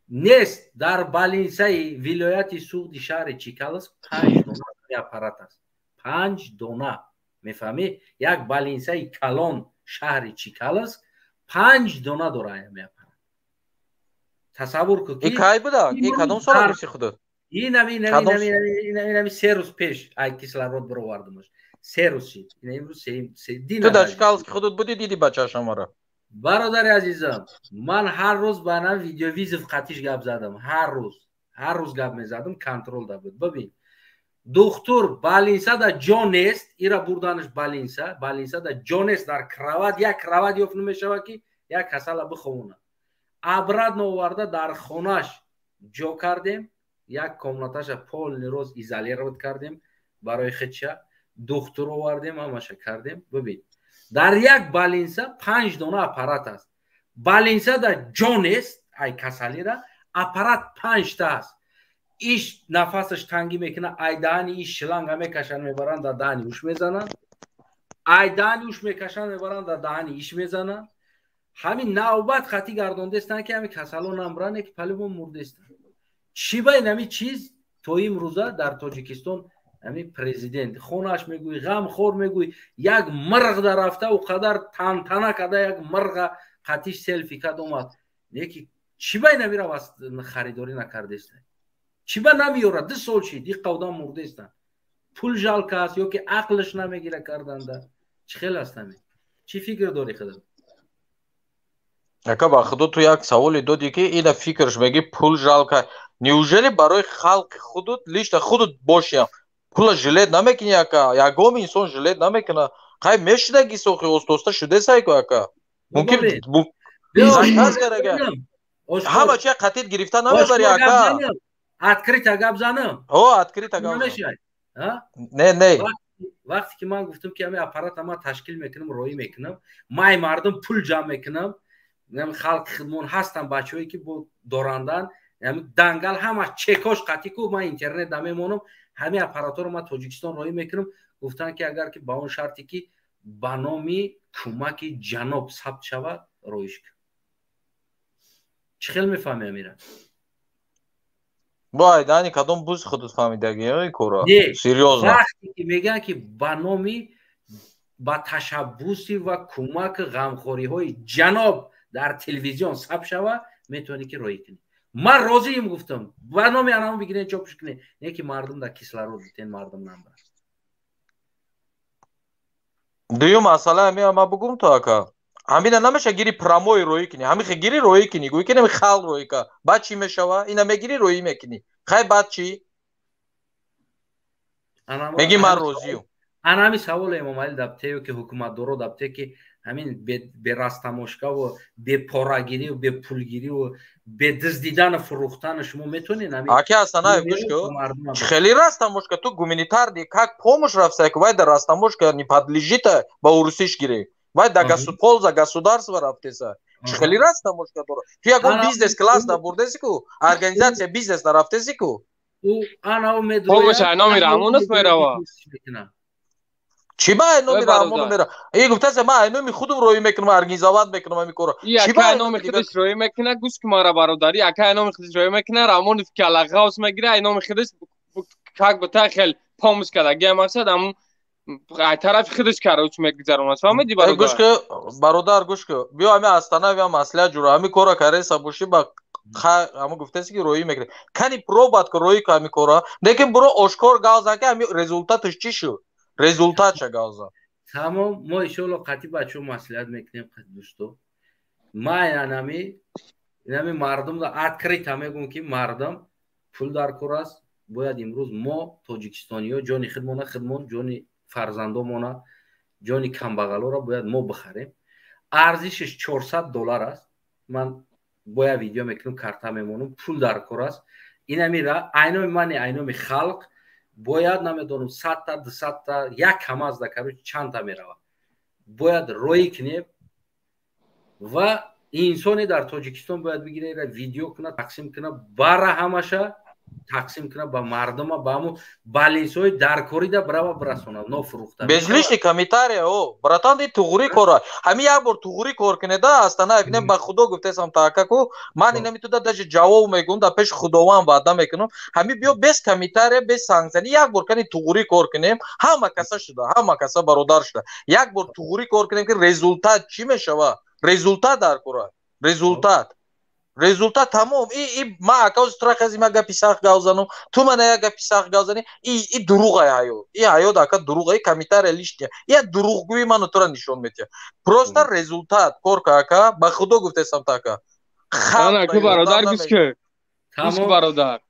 Нест, дар больницаи вилояти Суғди, шаҳри Чкаловск, панҷ дона аппарат аст, панҷ дона, мефаҳмӣ? Як больницаи калон шаҳри Чкаловск панҷ дона дора ҳами аппарат. Тасаввур кун. Ки кай буда? И кадом сола гуфти худат? Инами 3 рӯз пеш ай кислород бировардамаш, 3 рӯз шид, имрӯз. Ту дар Чкаловски худат будӣ, диди бачаашамара? Бародари азизам, ман ҳар рӯз ба нам видеовызов қатиш гап задам, ҳар рӯз, ҳар рӯз гап мезадам, контрол да буд. Бибин, духтур, больницада ҷо нест, ира бурданаш больница, больницада ҷо нест, дар кровать як кровать ёфт намешавад, ки як касала биховонад. Обратно оварда дар хонаш ҷо кардем, як комнаташа полный роз изолировать кардем барои худша, духтур овардем, ҳамаша кардем. Бибин, дар як больница панҷ дона аппарат аст, больницада ҷо нест, ай касалира Аппарат 5 та аст. Иш нафасаш тангӣ мекунад, ай даҳани иш шланга мекашанд, мебаранд, дар даҳани уш мезананд, ай даҳани уш мекашанд, мебаранд, дар даҳани иш мезананд. Ҳамин навбат хатӣ гардондестанд, ки ҳамин касало намбуранд, ки палимо мурдестанд. Чӣ ба ин ҳамин чиз то имрӯза дар Тоҷикистон ҳамин президент хонааш мегӯй, ғамхор мегӯй, як мирғ дар рафта ӯ қадар тантана карда, як мирға қатиш селфи кард, омад, леки чӣ ба ин ҳамира харидорӣ накардеста? Чӣ ба намеёрад? 2 сол шид, иққа одам мурдестанд. Пул жалко аст ё ки ақлаш намегира карданда? Чӣ хел аст ҳамин? Чӣ фикр дорӣ худат? Ака, ба худо, ту як саволе додӣ, ки ина фикраш меги пул жалко. Неужели барои халқи худут, лично худут бошиям, пула жалеть намекунӣ, ака? Ягон инсон жалеть намекуна. Қай мешудаги сохи остоста шудесайку, ака, мумкин заказ карага, ҳама чи қатит гирифта намебари, ака. Открыто гап занам? О, открыто гап. Не, не. Вақте ки ман гуфтам, ки ҳамин аппарата ман ташкил мекунам, роӣ мекунам, май мардум пул ҷамъ мекунам, халқи хидмон ҳастанд, бачаҳое ки бо дорандан дангал, ҳама чекош қатӣ ку, ман интернет намемонам, ҳамин аппаратҳоро ман Тоҷикистон роӣ мекунам. Гуфтанд, ки агар ки ба он шарте ки ба номи кӯмаки ҷаноб сабт шавад, роиш кун. Чӣ хел мефаҳми амира? Вай, дани кадом буз худут фаҳмидаги ин кора? Серьёзно. Вақте ки мегӯянд, ки ба номи, ба ташаббуси ва кӯмаки ғамхориҳои ҷаноб дар телевизион сабт шава, метавонӣ ки роӣ кунӣ. Ман розиим, гуфтам, ба номи анамо бигирен, чопш кунед, не ки мардум дар кислород битен, мардум намбарад. Дуюм масъала ҳамин, ма бугум то, ака, ҳамина намеша гири прямой роӣ кунӣ, ҳамихе гири роӣ кунӣ, гӯй ки нами халқ роӣ ка, баъд чӣ мешава? Ина мегири, роӣ мекунӣ, хай, баъд чӣ меги? Ман розиюм. Ана ҳамин саволе Эмомалӣ даптею ки ҳукуматдоро дапте, ки ҳамин берастамошкаву бепорагириву бепулгириву бедиздидану фурӯхтану шумо метонед? Аки Асанаев, гӯш ку, хеле растамошка ту гуманитарный как помощь рафтая, вай да растамошка не подлежит, ба урусиш гирӣ, вай да польза государства рафтеса. Хеле растамошка дора? Ту ягон бизнес класс набурдеси ку, организация бизнес нарафтеси ку. Помощь номи Раҳмонов мерава. Чӣ ба номи Раҳмонов мера? И гуфтасе, ман ай номи худум роӣ мекунам, организовать мекунам ҳамин корро. Чӣ ба номи худаш роӣ мекуна? Гӯш ку мара, бародари, ака, ай номи худаш роӣ мекуна, Раҳмонов калағавс мегира, ай номи худаш как бы та хел помощь карда гия, мақсад ҳамун ай тарафи худаш короче мегузаронад, фаҳмиди, бародар? Гӯш ку, бародар, гӯш ку, биё ҳамин Астана, биё маслиҳат ҷура, ҳамин корро кареса бошӣ, ба ҳамун гуфтаси ки роӣ мекунӣ, кани пробовать ку, роӣ ку ҳамин корро, лекин буро ошкор гап зан, ки ҳамин результаташ чӣ шуд, результатша гап зан. Тамом, мо иншоалло қатъи бачаҳо маслиҳат мекунем, қатъи дӯсто. Ман инами мардум открыто мегӯм, ки мардум, пул дар кор аст. Бояд имрӯз мо тоҷикистониҳо ҷони худмона худмон, ҷони фарзандомона, ҷони камбағалоро бояд мо бихарем. Арзишаш 400 доллар аст. Ман бояд видео мекунам, карта мемонам. Пул дар кор аст. Инами айноми мани, айноми халқ бояд, намедонам, 100-та, 200-та, як камазда, короче, чандта меравад, бояд роӣ кунем. Ва инсоне дар Тоҷикистон бояд бигира, видео кунад, тақсим кунад, бара ҳамаша тақсим кунад ба мардума, ба ҳамун балинсҳои даркорида брава бирасонад, нофурӯхта. Без лишний комментария, о братан, ди туғрӣ кора, ҳамин як бор туғрӣ кор кунеда, Астанаев, не, ба худо гуфтесам, таакаку ман инами туда даже ҷавоб мегӯм, дар пеши Худованд ваъда мекунам. Ҳамин биё, без комментария, без санкция, як бор кани туғрӣ кор кунем, ҳама каса шуда, ҳама каса бародар шуда, як бор туғрӣ кор кунем, ки результат чӣ мешава. Результат дар кора, результат, результат, тамом. И ма акаози тура хази, ма гапи сахт гап занам, ту мана як гапи сахт гап зани, и дурӯғай ҳаёт, и ҳаёт, ака, дурӯға, и комментария лишняя, я дурӯғгӯи ману тура нишон метиҳад. Просто результат кор ка, ака, ба худо гуфтесам та, ака. Бародар, гӯш ки, бародар.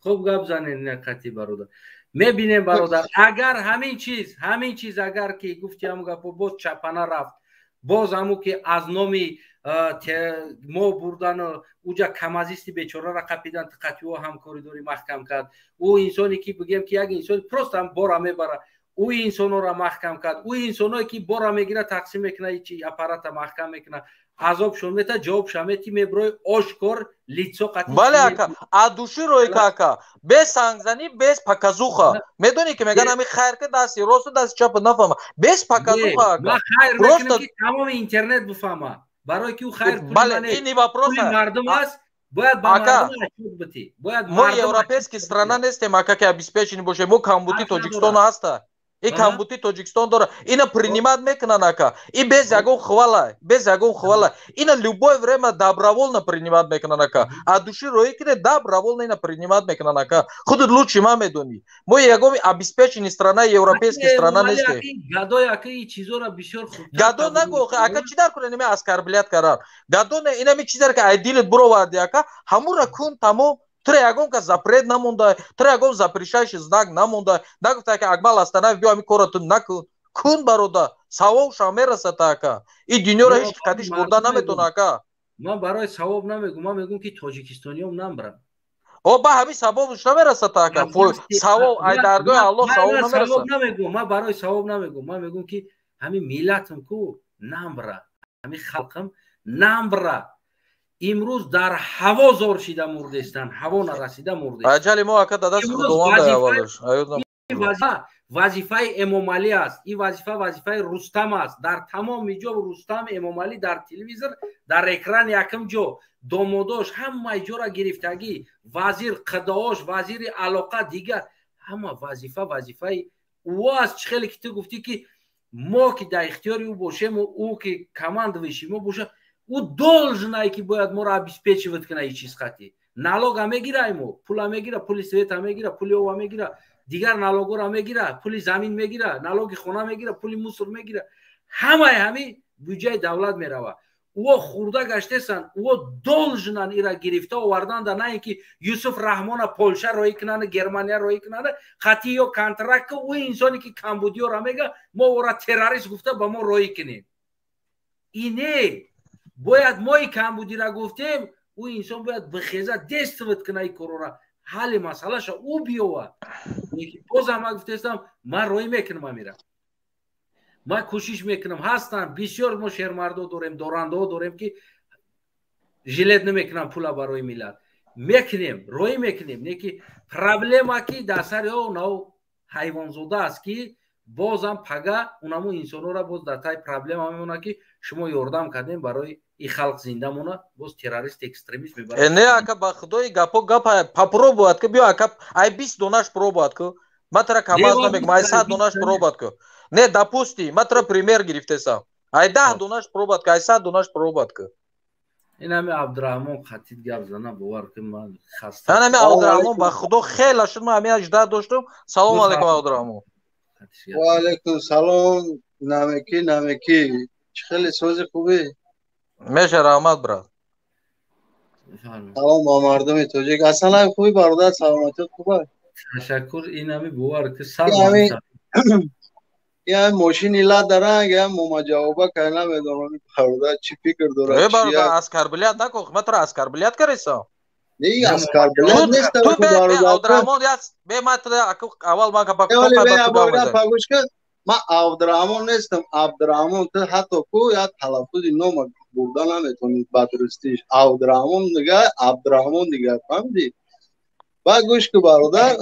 Хуб гап занед, қати бародар, мебинем, бародар. Агар ҳамин чиз, агар ки гуфти ҳамун гапо боз чапана рафт, боз ҳамун ки аз номи мо бурдану уҷа камазисти бечораро қапидан, қатиҳо ҳамкорӣ дорӣ, маҳкам кард. Ӯ инсоне ки бигем ки як инсон просто ҳам бора мебара, ӯ инсонҳоро маҳкам кард, ӯ инсоное ки бора мегирад, тақсим мекунад, чи аппарата маҳкам мекунад. Азобшон мета, ҷавобша мети, меброи ошкор лицо қати. Бале ака, от души рӯй ка ака. Без сангзанӣ, без показуха. Медонӣ ки меган ами хайр ки дасти росту дасти чапа нафаҳма. Без показуха ака. Ма хайр мекунам ки тамоми интернет бифаҳма. Барои ки ӯ хайр пули Бале, ин вопрос мардум аст. Бояд ба мардум отчёт битӣ. Бояд мо европейский страна нестем ака, ки обеспечени бошем. Мо камбути Тоҷикистон ҳаста. И камбути Тоҷикистон дора. Ина принимать мекунан ака. И без ягон хвала, без ягон хвала. Ина любое время добровольно принимать мекунан ака. От души рӯй киде добровольно ина принимать мекунан ака. Худат лучше ма медонӣ. Мо ягон обеспечени страна, европейский страна нестем. Гадой ака и чизора бисёр хуб. Гадо нагу ака, чӣ дар кунен ими оскорблять каран. Гадо не, инами чизар ки ай дилат буроварди ака, ҳамура кун, тамом. Тра ягон кас запрет намонда, тра ягон запрещающий знак намонда. Нагуфта ки Акмал Астанаев биё ҳамин корро ту накун. Кун барода, савоб шам мерасад ака. И дунёро ҳеҷ кадиш бурда наметона ака. Ман барои савоб намегум, ман мегум ки тоҷикистониём намбарам. О, ба ҳамин савобш намерасад ака. Савоб ай даргоҳи Аллоҳ савоб намерасад. Савоб намегум, ман барои савоб намегум. Ман мегум ки ҳамин миллатам ку намбара, ҳамин халқам намбара. Имрӯз дар ҳаво зор шида мурдестанд, ҳаво нарасида мурдестанд. Аҷали мо ака да дасти Худованд аввалаш. Вазифаи Эмомалӣ аст. Ин вазифа вазифаи Рустам аст. Дар тамоми ҷо Рустам Эмомалӣ дар телевизор, дар экран якм ҷо, домодош ҳамаи ҷора гирифтагӣ, вазир қидоош, вазири алоқа, дигар ҳама вазифа вазифаи ӯ аст. Чӣ хеле ки ту гуфтӣ ки мо ки дар ихтиёри ӯ бошему, ӯ ки командующий мо боша, ӯ должен ай ки бояд моро обеспечивать кунад. Ин чиз хати налога мегира, мо пула мегира, пули света мегира, пули ова мегира, дигар налогора мегира, пули замин мегира, налоги хона мегира, пули мусор мегира, ҳамаи ҳамин буҷаи давлат мерава. Ӯо хурда гаштесанд, ӯо должнанд ира гирифта оварданда, на ин ки Юсуф Раҳмона Полша роҳӣ кунанд, Германия роҳӣ кунанд, хати ё контракт ӯ инсоне ки камбудиёра мега, мо ӯра террорист гуфта ба мо роҳӣ кунем. Ине бояд мои камбудира гуфтем, ӯ инсон бояд бихеза, действовать кунад, ин корора ҳалли масъалаша ӯ биёвад. Бозам ман гуфтаистам, ман роҳӣ мекунам амира, ман кӯшиш мекунам. Ҳастанд бисёр, мо шермардо дорем, дорандаҳо дорем ки жалеть намекунам пула барои миллат. Мекунем, роҳӣ мекунем, не ки проблема ки дар сари нав ҳайвонзода аст ки бозам пага унаму инсонҳоро боз дар таи проблема мемонад ки шумо ёрдам кардем барои и халқ зинда мона, боз террорист, экстремист мебарад. Не ака, ба худои гапо гапа попробовать ку, биё ака, ай 20 донаш пробовать ку. Ма тара камаз намегум, ай 100 донаш пробовать ку. Не, допустим, ма тара пример гирифтесам. Ай 10 донаш пробовать ку, ай 100 донаш пробовать ку. Ин ҳами Абдураҳмон хатид гап зана, бовар кун, ман хаста. Ан ҳами Абдураҳмон, ба худо хела шуд, ман ҳами 18 доштум. Салом алейкум, Абдураҳмон. Ва алейкум салом. Намеки, намеки. Чӣ хеле сози хубӣ? Меша, раҳмат, брат. Салом ба мардуми тоҷик. Аслан хуби бародар, саломатият хуб аст? Ташаккур. Ин ҳами бовар ки сар я мошини Лада ранг, я мома ҷавоба кай, намедонам бародар чӣ фикр дорад. Э бародар, оскорблять накун, ман туро оскорблять карисам? Не, оскорблять нест. Ту бе Абдураҳмон, бе ман аввал ман пагӯш ки ман Абдураҳмон нестам, Абдураҳмон. Ту ҳатто ку я талаффузи нома бурда наметавонӣ ба дурустиш. Абдураҳмон дигар, Абдураҳмон дигар, фаҳмидӣ? Баъд гӯш ку бародар,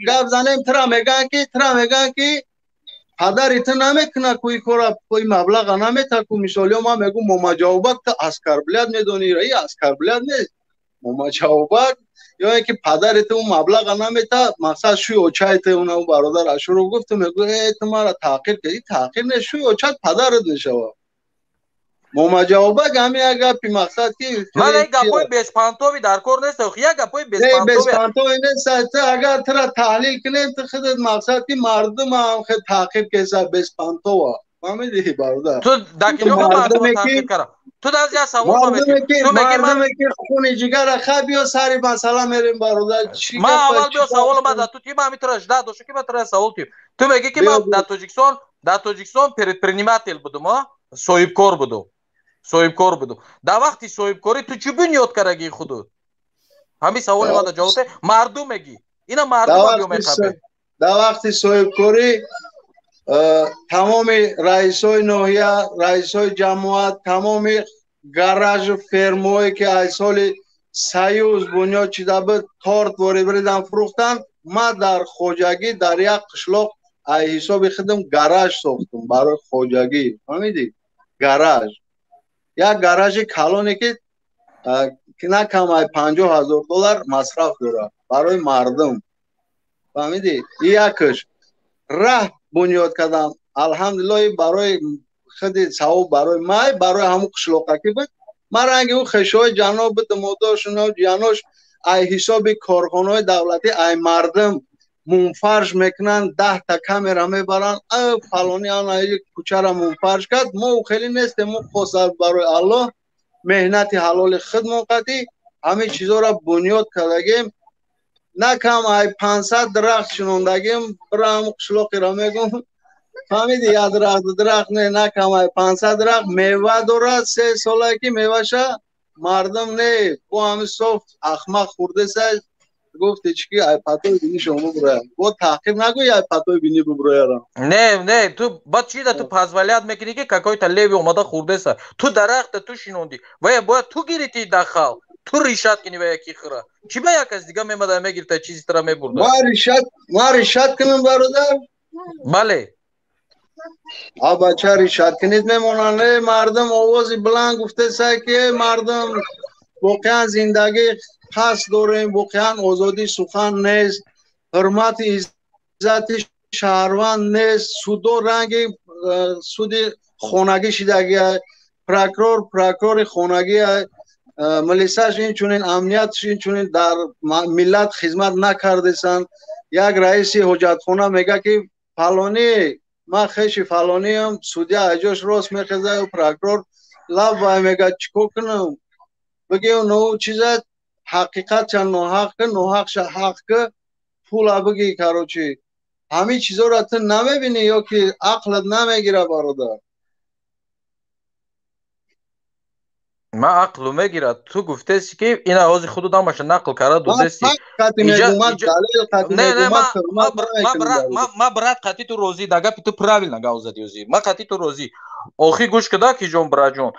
гап занем, тура мегӯянд ки падари ту намекунад ку ин кора, ин маблаға намета ку. Мисолиё ман мегӯм момаҷавобак, ту оскорблять медонӣ, и оскорблять нест. Момаҷавобак ё ин ки падари ту он маблаға намета, мақсад шӯи очаи ту уна бародар Ашуров гуфт, ту мегӯ э ту мара таъқир кардӣ. Таъқир не, шӯи очат падарат мешавад. Момаҷавобак ҳамин як гапи мақсад ки ман ин гапҳои беспантови дар кор нест, як гапҳои беспантови нест. Ту агар тура таҳлил кунем, ту худат мақсад ки мардум ҳам хел таъқиб кеса беспантова, фаҳмидӣ бародар? Ту дар киҷо мардум таъқиб кардам? Ту дар як савол метӣ, ту мегӣ мардуме ки хуни ҷигара хай, биё сари масъала мерем бародар. Чӣ ман аввал биё савол ман ту ки ман ҳамин тура жда доштам ки ман тура савол тиём. Ту мегӣ ки ман дар Тоҷикистон предприниматель будум, соҳибкор будум, соҳибкор будум. Дар вақти соҳибкорӣ ту чӣ бунёд кардагии худут? Ҳамин саволи ман ҷавоб де. Мардум мегӣ, ина мардум биё мехабе. Дар вақти соҳибкорӣ Тамоми раисои ноҳия, раисои ҷамоат, тамоми гаражу фермаҳое ки аз соли Союз бунёд шуда буд, торт ворид бридан фурӯхтанд. Ман дар хоҷагӣ дар як қишлоқ аз ҳисоби худам гараж сохтам барои хоҷагӣ. Фаҳмидӣ? Гараж. Як гаражи калоне ки на кам аз $50,000 масраф дорад барои мардум. Фаҳмидӣ? Якаш раҳ бунёд кардам. Алҳамдулиллоҳ, барои худи савоб, барои май, барои ҳамун қишлоқакӣ буд. Ман ранги ӯ хешои ҷаноб будам, модошуно ҷанош ай ҳисоби корхонаҳои давлатӣ ай мардум мунфарш мекунанд, 10 та камера мебаранд, фалони ана кӯчара мунфарш кард. Мо хеле нестем, мо хоса барои Аллоҳ меҳнати ҳалоли худмон қатӣ ҳамин чизоро бунёд кардагем. На кам ай 500 дарахт шинондагим, бирам қишлоқиро мегум. Фаҳмиди? Як дарахт, ду дарахт не, на кам ай 500 дарахт мева дорад. 3 солае ки меваша мардум не, бо ҳамин соф ахмақ хӯрдеса. Гуфти чӣ ки ай патои бини шумо буброяд, бо таҳқиқ нагӯй, ай патои бини буброярам. Не, не, ту баъд чи да ту позволять мекунӣ, ки какой-то левый омада хӯрдеса? Ту дарахта ту шинондӣ, вая бояд ту гирити дахал, ту решать кунӣ, вая ки хӯра. Чӣ ба як кас дига мемада, мегирта, чизи тара мебурда? Ма решать кунам, бародар? Бале. А бача, решать кунед, мемонанд. Э, мардум овози баланд гуфтеса, ки мардум, воқеан зиндагӣ қасд дорем, воқеан озодии сухан нест, ҳурмати иззати шаҳрванд нест. Судо ранги суди хонагӣ шидагия, прокурор прокурори хонагия, милисаш инчунин, амниятш инчунин, дар миллат хизмат накардесанд. Як раиси ҳоҷатхона мега, ки фалонӣ, ман хеши фалониам. Судья аҷош рост мехеза, прокурор лаб вай мега, чӣ кор кунам? Бигӯ, ну чиза, ҳақиқатша ноҳақ ки, ноҳақша ҳақ ки, пула бигӣ. Короче, ҳамин чизоро ту намебинӣ ё ки ақлат намегира, бародар? Ман ақлу мегирад. Ту гуфтеси, ки ина ҳози худу дамаша нақл карда додеси. Ма, брат, қати ту розӣ, да гапи ту правильно гап зади ӯзи. Ма қати ту розӣ. Охи, гӯш куда, ки ҷон, браҷон,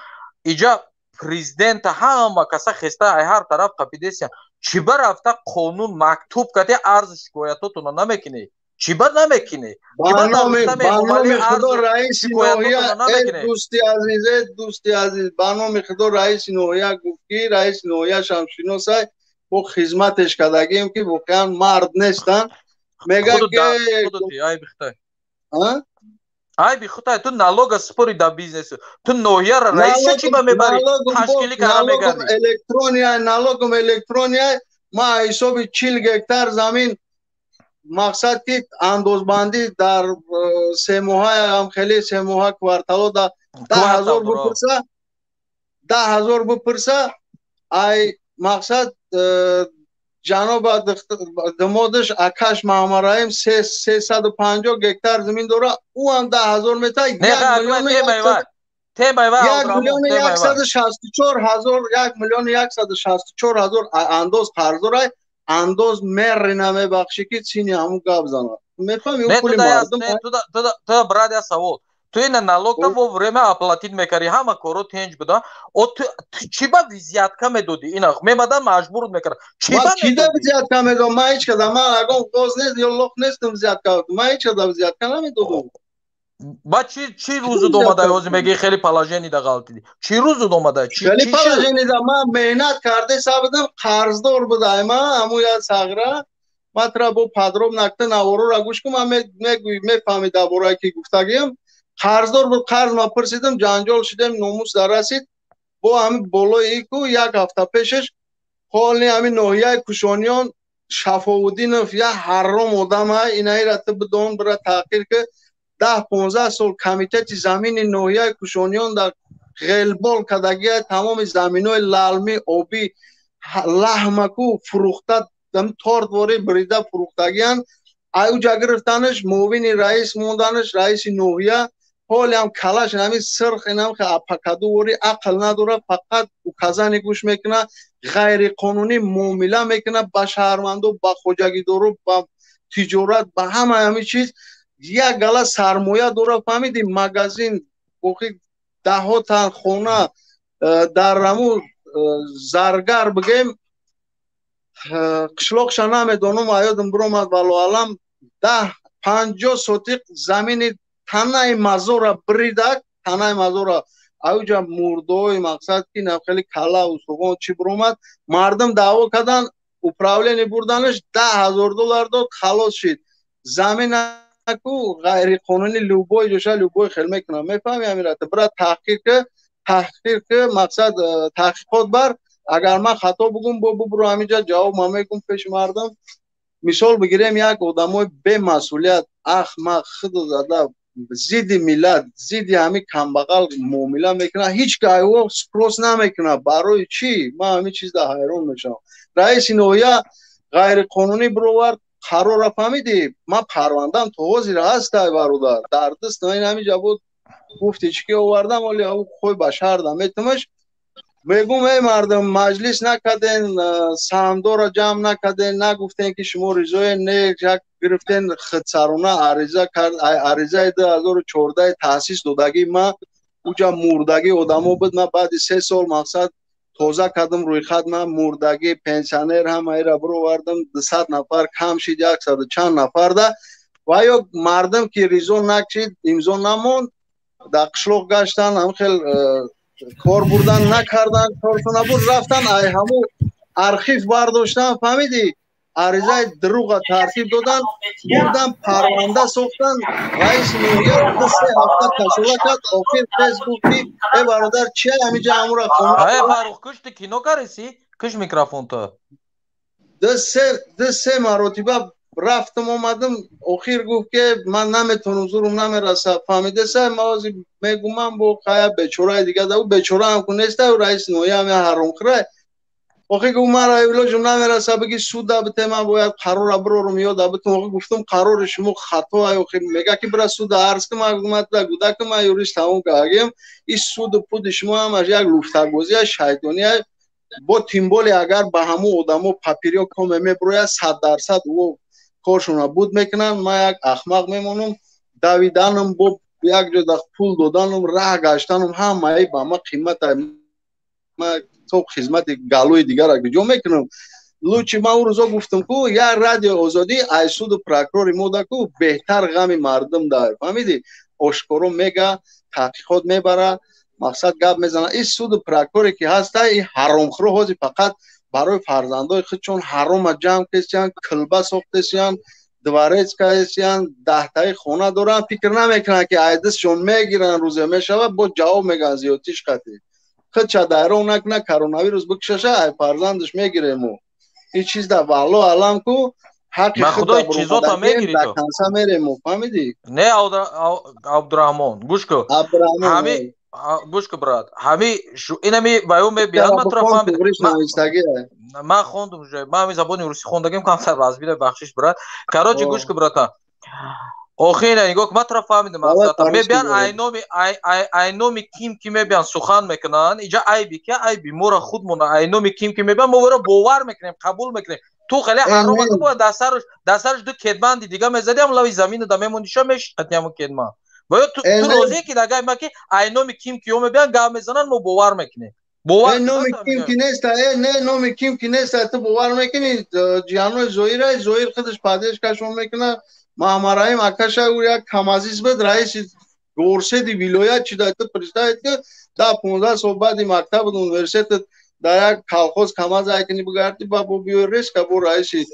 иҷа президента ҳама каса хеста ай ҳар тараф қапидесия. Чӣ ба рафта қонун мактуб кади арзу шикоятотона намекунӣ? Чӣ ба намекунӣ? Ба номи худо, раиси ноҳия, дӯсти азиз, дӯсти азиз, ба номи худо, раиси ноҳия гуфт, ки раиси ноҳия шамшиносай, бо хизматеш кардагием, ки воқеан мард нестанд. Мега ки Айби хутай, ту налога спори да бизнесу, ту ноҳияра раиса чӣ ба мебари, ташкилӣ кара мегардӣ? Электрония, налогом электрония. Ма ҳисоби 40 гектар замин, мақсад ки андозбандӣ дар 3 моҳа, хеле 3 моҳа, квартало да 10 000 бипурса, 10 000 бипурса. Ай мақсад ҷаноба димодаш акаш Маҳамараҳим 350 гектар замин дора, ӯ ҳам 10 000 метр, 1 164 000, 1 164 000 андоз қарздорай. Андоз мерри намебахшӣ, ки чини ҳамун гап занад, мефаҳми? Пули мардум. Ту, брат, я савол: ту ина налогта во время оплатить мекарди, ҳама коро тенҷ буда. О, ту чӣ ба взятка медодӣ? Ина мемадан, маҷбурут мекард. Чӣ ба кида взятка медодам? Ман ҳеҷ када, ман ягон ғоз нест ё лох нестам взятка. Ман ҳеҷ када взятка намедодам. Ба чӣ рӯзуд омадай? Ҳозир мегӯи, хеле положение да ғалтидӣ. Чӣ рӯзуд омадай? Хеле положение да ман меҳнат карде сабудам, қарздор будай. Ман ҳамун як сағра, ман тура бо подробно акта наворора гӯш кун, ман мегӯй, мефаҳми дар бораи ки гуфтагиям. Қарздор буд, қарз ма пурсидам, ҷанҷол шудем, номус дарасид. Бо ҳамин болои ку як ҳафта пешаш ҳоли ҳамин ноҳияи Кушониён Шафовуддинов, як ҳарром одама, инаира ту бидон, бира таъқир, ки 10-15 сол комитети замини ноҳияи Кушониён дар ғелбол кардагия, тамоми заминои лалмӣ, обӣ, лаҳмаку фурӯхта, тортворӣ бирида фурӯхтагиян. Аюҷа гирифтанаш, муовини раис монданаш, раиси ноҳия. Ҳолиам калаш ҳамин сирх, инам апакадувори, ақл надорад, фақат указание гӯш мекунад, ғайриқонунӣ муомила мекунад ба шаҳрвандо, ба хоҷагидоро, ба тиҷорат, ба ҳама ҳамин чиз. Як гала сармоя дора, фаҳмидӣ, магазин, охи даҳҳо тан хона дар ҳаму заргар бигем, қишлоқша намедонам, аёдам биромад, валлоҳу аълам, 10-50 сотиқ замини танаи мазора бридак, танаи мазора ауҷа мурдои мақсад ки хеле калла устухон чӣ биромад, мардум даъво кардан, управление бурданаш, 10 000 доллар дод, халос шид. Заминаку ғайриқонунӣ любой ҷоша любой хел мекунам, мефаҳми, амирата? Бира таҳқиқ ки, таҳқиқ ки, мақсад таҳқиқот бар. Агар ман хато бугум, бо бубуру ҳаминҷа ҷавоб ман мегум пеши мардум. Мисол бигирем, як одамои бемасъулият, ахмақ, худу зада, зидди миллат, зидди ҳамин камбағал муомила мекунад, ҳеҷ кайво спрос намекунад. Барои чӣ? Ман ҳамин чизда ҳайрон мешавам. Раиси ноҳия ғайриқонунӣ бировард қарора, фаҳмидӣ? Ман парвандам то ҳозир ҳастай, бародар, дар даст ин ҳаминҷа буд, гуфти чӣ ки овардам, оли хой ба шаҳр да метумаш. Мегум, эй мардум, маҷлис накарден, саҳмдорро ҷамъ накарден, нагуфтен ки шумо ризоен, не, як гирифтен худсарона ариза кард. Аризаи 2014 таъсис додагӣ ма уҷа мурдагӣ одамо буд. Ма баъди 3 сол мақсад тоза кардам рӯйхат, ма мурдагӣ, пенсионер, ҳамаира бировардам, 200 нафар кам шид, яксаду чанд нафарда. Ва ё мардум ки ризо накшид, имзо намонд, дар қишлоқ гаштан, ҳам хел кор бурдан накардан, коршона буд, рафтан ай ҳаму архив бардоштан, фаҳмидӣ, аризаи дурӯға тартиб додан, бурдан, парванда сохтан. Раиси ноҳия 2-3 ҳафта кашола кард, охир тез гуфт ки э бародар, чия ҳамиҷа ҳамура Э, Фаррух, куш ту кино кареси? Куш микрофон то. 2-3 маротиба рафтам, омадам, охир гуфт ки ман наметавонам, зурум намераса, фаҳмидеса? Ма ҳозир мегумам бо хая бечораи дига да, ӯ бечора ҳам ку неста, ӯ раиси ноҳия ҳам ҳаромхӯрай. Охир гуфт, мара илоҷум намераса, биги суда бите, ман бояд қарора бирорум, ёда битум. Охир гуфтум, қарори шумо хато. Охир мега ки бира суда арз ки. Ман гуфтам, гудаки ман юрист тамом кардагим, ин суду пуди шумо ҳамаш як луфтакбозия, шайтония. Бо тем более агар ба ҳамун одамо папирё коме мебирояд, 100% ӯ коршона буд мекунанд, ман як ахмақ мемонам. Давиданам, бо як ҷода пул доданам, раҳ гаштанам, ҳамаи ба ма қимата. Ма то хизмати галӯи дигара куҷо мекунам? Лучше ман ӯ рӯзо гуфтам ку, як радио Озодӣ ай суду прокурори мода ку беҳтар ғами мардум дар, фаҳмидӣ, ошкоро мега, таҳқиқот мебара, мақсад гап мезана. Ин суду прокуроре ки ҳаста, ин ҳаромхӯро ҳозир фақат барои фарзандои худшон ҳарома ҷамъ кесиян, килба сохтесиян, дворец кесиян, даҳтаи хона доранд. Фикр намекунанд ки айдисшон мегиранд, рӯзе мешавад, бо ҷавоб мегӯянд зиёдтиш қатӣ. Худша дайрон накуна, коронавирус бикшаша, ай фарзандаш мегирему. Ин чиз да валлоҳу аълам ку ҳаққи Ба худои чизота мегири да ту. Канса мерему, фаҳмидӣ? Не, Абдурахмон, гӯш ку. Абдурахмон. Ҳами гӯш ку, брат. Ҳами инами ба ё мебиёд, ман туро фаҳмидам. Ман хондум уже. Ман ҳами забони русӣ хондагим, камтар разбида, бахшиш, брат. Короче, гӯш ку, братан. Охир нигоҳ кун, ман туро фаҳмидам мақсадта. Мебиён айноми айноми ким ки мебиён сухан мекунанд, иҷа айби ки айби моро худмона, айноми ким ки мебиён, мо вора бовар мекунем, қабул мекунем. Ту хеле ҳаром ту бояд дар сараш ду кетманди дига мезади, ҳам лави замину да мемондиша мешиқати ҳамун кетман. Бояд ту розие ки дагай ма ки айноми ким ки ё мебиён гап мезананд, мо бовар мекунем. Бовар номи ким ки неста, э не, номи ким ки неста, ту бовар мекунӣ? Ҷанои Зоира, Зоир худаш поддержкашон мекунад. Маҳмараим акаша, ӯ як камазиз буд, раиси горседи вилоят чида. Ту представить ки 10-15 сол баъди мактаб, университет дар як колхоз камаз айкунӣ, бигарди, ба бо биёй резко бо раиси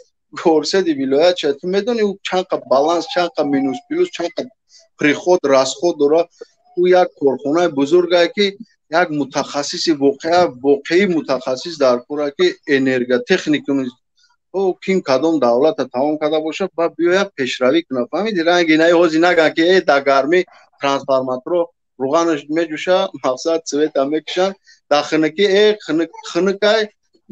горседи вилоят шад. Ту медонӣ, ӯ чанд қа баланс, чанд қа минус плюс, чанд қа приход расход дора? Ӯ як корхонаи бузургае ки як мутахассиси воқеа воқеӣ мутахассис дар кора ки энерготехникум ӯ ким кадом давлата тамом карда бошад, ба биёяд пешравӣ кунад, фаҳмиди? Ранги наи ҳозир наган ки э дар гармӣ трансформаторо руғанаш меҷӯша, мақсад света мекушанд, дар хунукӣ э хунукай,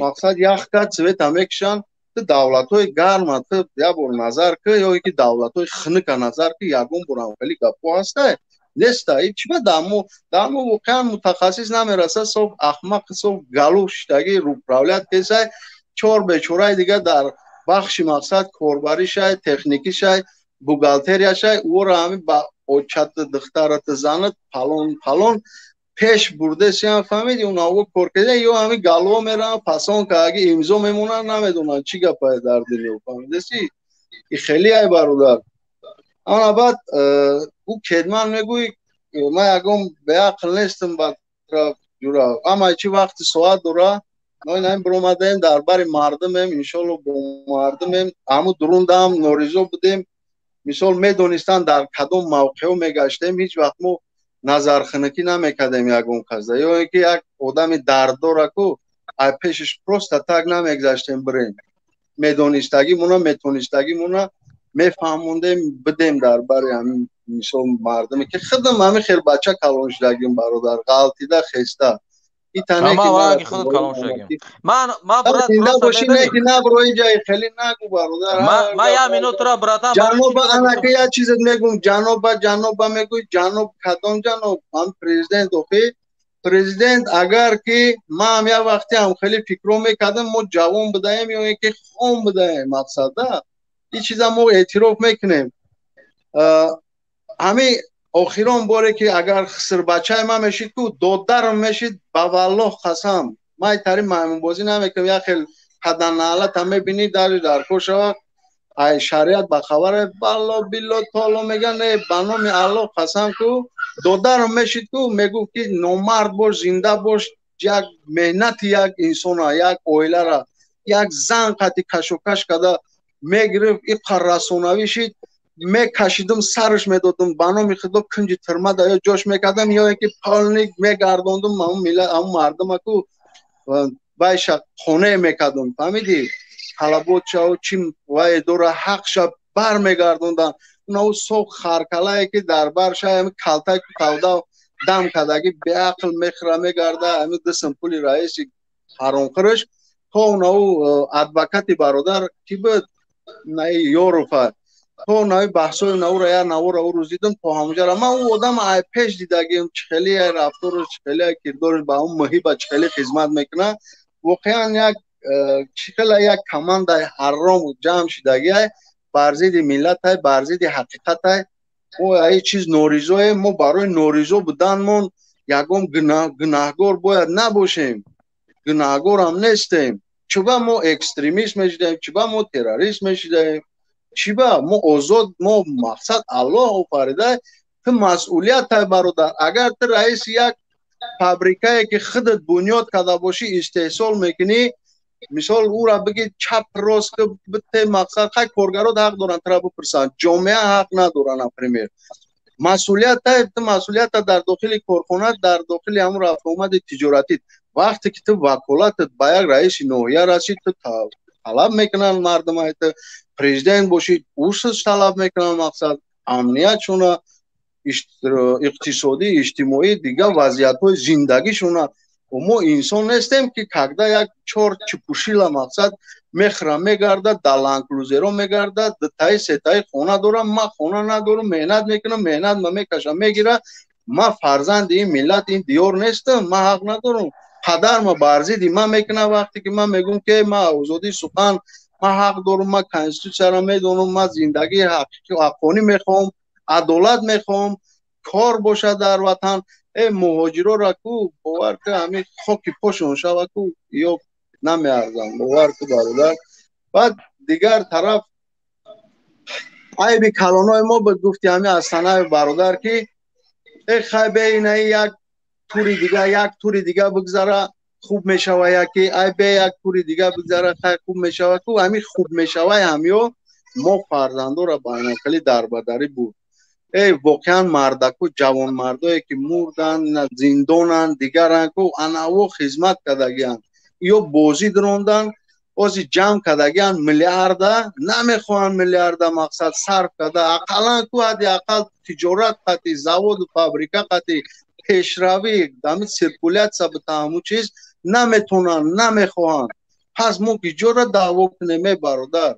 мақсад ях кард, света мекушанд. Ту давлатҳои гарма ту як бор назар ки ё ки давлатҳои хунука назар ки, ягон бор ҳам хеле гапҳо ҳастай неста. Чиба дар мо воқеан мутахассис намераса, соф ахмақ, соф галу шиштагӣ управлять кесай. Чор бечораи дига дар бахши мақсад корбаришай, техникишай. Бухгалтерияшай ӯро ҳами ба очат, духтарат, занат палон палон пеш бурдесиам, фаҳмиди? Унаво кор карда ё ҳами галво мераванд, пасон кааги имзо мемонанд, намедонанд чӣ гапае дар дунё, фаҳмидеси? И хеле ай бародар. Ана баъд ӯ кедман мегӯй, ман ягон беақл нестам, батраф ҷура, ама чӣ вақти соат дора. Мо ин ҳамин биромадаем, дар бари мардумем, иншолло бо мардумем. Ҳаму дурундаам норизо будем, мисол медонистанд дар кадом мавқеъо мегаштем. Ҳеҷ вақт мо назархунукӣ намекардем ягон касда, ё ин ки як одами дарддораку ай пешаш просто так намегзаштем бирем. Медонистагимона, метонистагимона мефаҳмондем, бидем дар бари ҳамин мисол мардуме ки худам ҳамин хел бача калон шудагим, бародар, ғалтида хеста. Ман боши не ки набро инҷа хеле нагу, бародар. Ман як минутра, братан. Ҷаноба, анаки як чизет мегум. Ҷаноба, ҷаноба мегӯй, ҷаноб, кадом ҷаноб? Ҳам президент охи президент. Агар ки ман як вақте ҳам хеле фикро мекардам, мо ҷавон будаем ё ин ки хом будаем, мақсада ин чиза мо эътироф мекунем. Ҳамин охирон боре ки агар хисрбачаи ман мешид ку додарам мешид, ба валлоҳ қасам, ман тари маймунбозӣ намекунам. Як хел паданаалата мебинӣ, дари дар кор шава, ай шариат бахабаре, балло билло толо меган. Не, ба номи Аллоҳ қасам ку, додарам мешид ку, мегуфт ки номард бош, зинда бош. Як меҳнати як инсона, як оилара, як зан қати кашокаш карда мегирифт, иқар расонавӣ шид, мекашидум, сараш медодум, ба номи худо, кунҷи тирмада ё ҷош мекардам, ё ин ки полник мегардондум ҳамун миллат, ҳамун мардумаку вайша қонеъ мекардум, фаҳмидӣ? Талаботшав чи вай дора, ҳақша бармегардондан. Унаву соқ харкалае ки дар барша ҳами калтаку тавда дам кардаги беақл мехӯра, мегарда, ҳами дисм пули раиси ҳаромхӯраш то унаву адвокати бародар ки буд, наи ёруфа, то нави баҳсои навра я навора ӯ рӯз дидам, то ҳамуҷара ман ӯ одам ай пеш дидагим, чӣ хеле ай рафтораш, чӣ хеле ай кирдораш, ба он муҳиба чӣ хеле хизмат мекунад. Воқеан як чӣ хела як командаи ҳарром ҷамъ шидагиай бар зидди миллатай, бар зидди ҳақиқатай. Мо ай чиз норизоем. Мо барои норизо буданмон ягон гунаҳгор бояд набошем, гунаҳгорам нестем. Чуба мо экстремист мешидаем? Чуба мо террорист мешидаем? Чиба мо озод, мо мақсад Аллоҳ офарида. Ту масъулият тай, бародар. Агар ту раиси як фабрикае ки худат бунёд карда бошӣ, истеҳсол мекунӣ, мисол ӯра бигӣ чап рост ки бите, мақсад хай коргарот ҳақ доранд тура бипурсанд, ҷомеа ҳақ надорад, например. Масъулият тай, ту масъулията дар дохили корхона, дар дохили ҳамун рафтуомади тиҷоратӣ. Вақте ки ту ваколатат ба як раиси ноҳия расид, ту талаб мекунанд мардумай. Ту президент бошӣ, ӯ талаб мекунанд, мақсад амниятшона, иқтисодӣ, иҷтимоӣ, дигар вазъиятҳои зиндагишона. Мо инсон нестем ки когда як чор чипушила мақсад мехӯра, мегардад, дар ланклузеро мегардад, дутаи сетаи хона дорам, ман хона надорам, меҳнат мекунам, меҳнат ма мекашам, мегира. Ман фарзанди ин миллат, ин диёр нестам? Ман ҳақ надорам? Падарма бар зидди ман мекунад, вақте ки ман мегӯм ки ман озодии сухан, ман ҳақ дорам, ман конститутсияро медонам, ман зиндагии ҳақиқӣ, ҳаққонӣ мехоҳам, адолат мехоҳам, кор бошад дар ватан. Э, муҳоҷирора ку бовар ку, ҳамин хоки пошон шава ку, ё намеарзам, бовар ку, бародар. Баъд дигар тараф айби калонои мо буд, гуфти ҳамин Астанаев бародар ки э хай бе инаи як тури дига, як тури дига бигзара, хуб мешава, яки ай бе як тури дига бигзара, хай хуб мешава ку. Ҳамин хуб мешавай ҳамё мо фарзандора байнахелӣ дарбадарӣ буд. Эй, воқеан мардаку, ҷавонмардое ки мурданд, зиндонанд, дигаранд ку, анаво хизмат кардагианд ё бозӣ дронданд, ози ҷамъ кардагианд миллиарда, намехоҳанд миллиарда мақсад сарф карда, ақаллан ку ҳадди ақал тиҷорат қати, заводу фабрика қати пешравӣ, ҳамин циркулятсия бита, ҳамун чиз наметонанд, намехоҳанд. Пас мо киҷора даъво кунем, э бародар?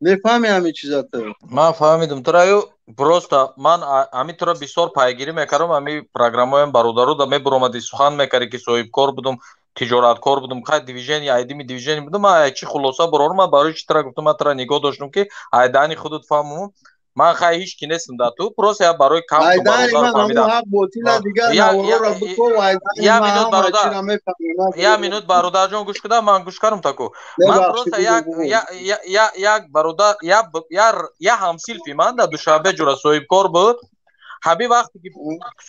Мефаҳми ҳамин чиза ту? Ман фаҳмидум тураю. Просто ман ҳамин тура бисёр пайгирӣ мекардам, ҳамин программаоям бародару да мебуромадӣ, сухан мекардӣ ки соҳибкор будум. Тиҷораткор будум, хай, движение айдими движение будум. Ман чи хулоса бурорум, ман барои чи тра гуфтум, ман тра нигоҳ доштум, ки айдани худут фаҳмум. Ман хай ҳеч ки нестам да ту, просто я барои кам фаҳмидам. Я минут, бародарҷон, гӯш куда, ман гӯш кардам таку. Ман просто як бародар, я ҳамсилфи ман дар Душанбе ҷура соҳибкор буд. Ҳамин вақте ки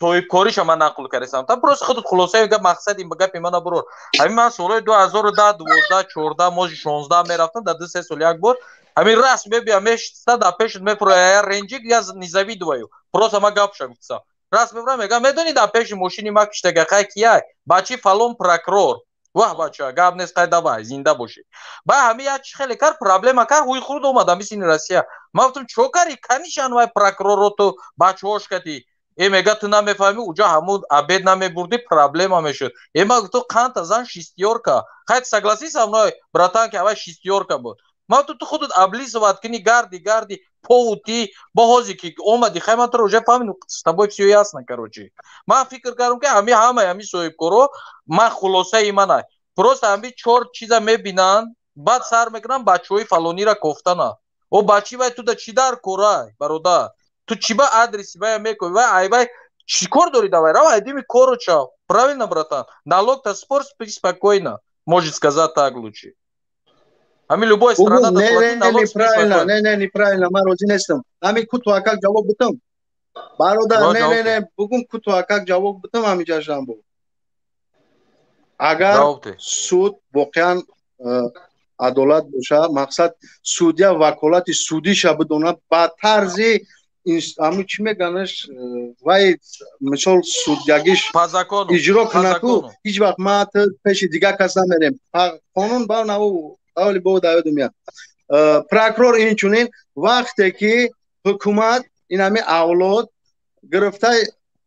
соҳибкориша ман нақл кардам, та просто худут хулосаи гап, мақсади гапи мана бурор. Ҳамин ман солҳои 2010, 12, 14, можи 16 мерафтам дар 2-3 сол як бор. Ҳамин расм мебиям, мешиста, дар пешат мепуроя я ренҷик, я незавидуваю. Просто ман гапша гуфтам. Раст мебурам, мегам, медонӣ, дар пеши мошини ма киштага хай кияй? Бачи фалон прокурор. Ваҳ, бача, гап нест, қай, давай, зинда бошӣ. Ба ҳамин як чи хеле кар проблема кар, ҳуй худ омад ҳамин сини Россия. Ман гуфтам, чо кари? Канишан вай прокурорро ту бачаҳош кати. Э, мега, ту намефаҳмӣ, уҷа ҳамун обед намебурдӣ, проблема мешуд. Э, ман гуфтам, қанта зан шестёрка. Хай, согласись со мной, братан, ки ҳавай шестёрка буд. Ман ту худут облизывать кини, гарди, гарди, поути, бо ҳози ки омади, хай, ман туро уже фаҳмидам, с тобой всё ясно, короче. Ман фикр кардам, ки ҳами ҳамаи ҳами соҳибкоро, ман хулосаи мана. Просто ҳами чор чиза мебинанд, баъд сар мекунанд бачаҳои фалонира кофтана. О, бачи вай туда чӣ дар корай, бародар? Ту чӣ ба адреси вая мекои? Вай ай вай чӣ кор дорӣ давай? Рав айдими кору чав. Правильно, братан? Налог-то спор, спи спокойно. Может сказать так лучше. Ами любой страна да плати налог. Неправильно, не, не, неправильно, ман розӣ нестам. Ами куту акак ҷавоб битам. Бародар, не, не, не, бугум, куту акак ҷавоб битам ами ҷашан бу. Агар суд воқеан адолат боша, мақсад судья ваколати судиша бидонад, ба тарзи ами чӣ меганаш, вай мисол судягиш иҷро кунаку, ҳеҷ вақт ма пеши дигар кас намерем. Қонун ба наву аввали бо даёдум я. Прокурор инчунин, вақте ки ҳукумат ин ҳами авлод гирифта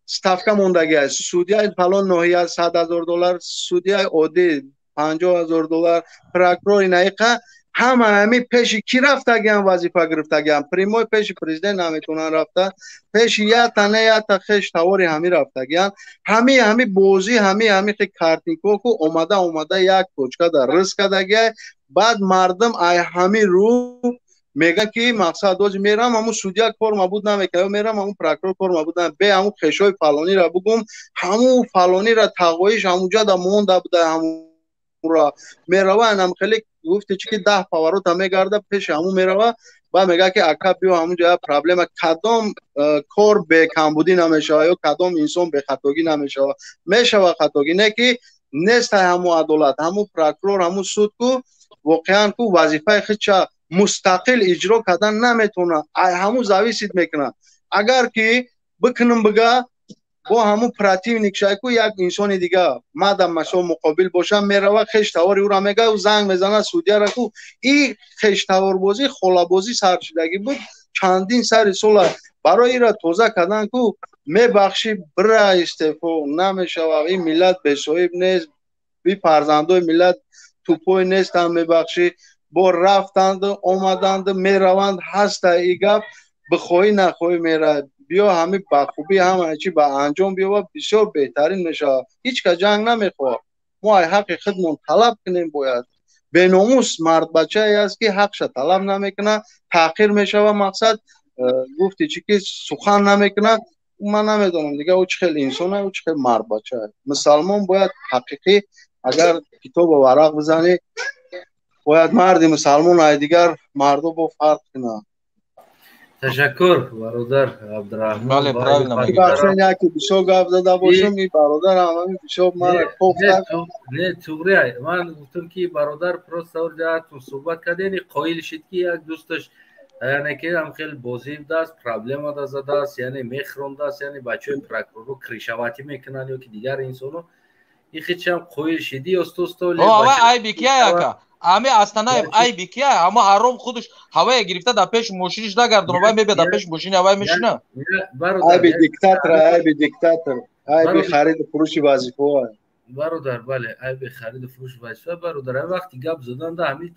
ставка мондагӣ аст, судьяи фалон ноҳия 100 000 доллар, судьяи оддӣ 50 000 доллар, прокурор инаиқа, ҳама ҳами пеши кӣ рафтагиам, вазифа гирифтагиам? Прямой пеши президент наметавонанд рафта, пеши ята не ята хеш тавори ҳами рафтагиам. Ҳами бозӣ, ҳами картинкоку омада омада як точка дар рис кардагиай. Баъд мардум ай ҳами рӯ мегӯяд, ки мақсад ози мерам, ҳамун судья кор мабуд намекунад, мерам, ҳамун прокурор кор мабуд, бе ҳамун хешои фалонира бугум, ҳамун фалонира тағоиш ҳамунҷа монда буда, ҳамура мерава. Анам хеле гуфти чи ки 10 поворота мегарда, пеши ҳамун мерава, баъд мегӯяд, ки ака, биё, ҳамунҷа проблема. Кадом кор бекамбудӣ намешава ё кадом инсон бехатогӣ намешава? Мешава хатогӣ, не ки нестай ҳамун адолат, ҳамун прокурор, ҳамун суд ку воқеан ку вазифаи худша мустақил иҷро кардан наметавонад. Ай ҳамун зависит мекунад. Агар ки бикунам бига, бо ҳамун противник шайку як инсони дига мадам масо муқобил бошам, мерава, хештавори ӯра мега, занг мезанад судьяра ку. И хештаворбозӣ, холабозӣ саршидагӣ буд чандин сари сола. Барои ира тоза кардан ку, мебахшӣ, бира истеъфо намешава. Ин миллат бесоҳиб нест, би фарзандои миллат тупой нестанд. Мебахшӣ, бо рафтанд, омаданд, мераванд, ҳаста и гап, бихоҳӣ нахоҳӣ мера. Биё, ҳами ба хубӣ ҳама чи ба анҷом биёва, бисёр беҳтарин мешавад. Ҳеҷ кас ҷанг намехоҳад. Мо ай ҳаққи худмон талаб кунем бояд. Беномус мардбачае аст, ки ҳақша талаб намекунад, таъхир мешава. Мақсад гуфти чи ки сухан намекунад, ман намедонам дига ӯ чӣ хел инсон, ӯ чӣ хел мардбача. Мусалмон бояд ҳақиқӣ, агар китоба варақ бизанӣ, бояд марди мусалмон ай дигар мардо бо фарқ кунад. Ташаккур, бародар Абдураҳмон. Бале, правильно. Бахшен, яке бисёр гап зада бошам, и бародар ҳамами бисёр мара кофта. Не, туғри, ман гуфтам, ки бародар просто атун суҳбат кардем, қоил шид, ки як дӯсташ, яъне ки ҳам хеле бозӣ будааст, проблема да задааст, яъне мехӯрондааст, яъне бачаҳои прокурорро крышевать мекунанд ё ки дигар инсоно. И хичам қоил шиди осто. Айби кия, ака? Ами Астанаев айби кия? Ама ҳаром худаш ҳавая гирифта дар пеши мошиниш нагардона, вай мебия дар пеши мошини ҳавай мешина. Айби диктатор, айби диктатор, айби хариду фурӯши вазифаҳо. Бародар, бале, айби хариду фурӯши вазифа. Бародар, вақти гап задан да ҳамин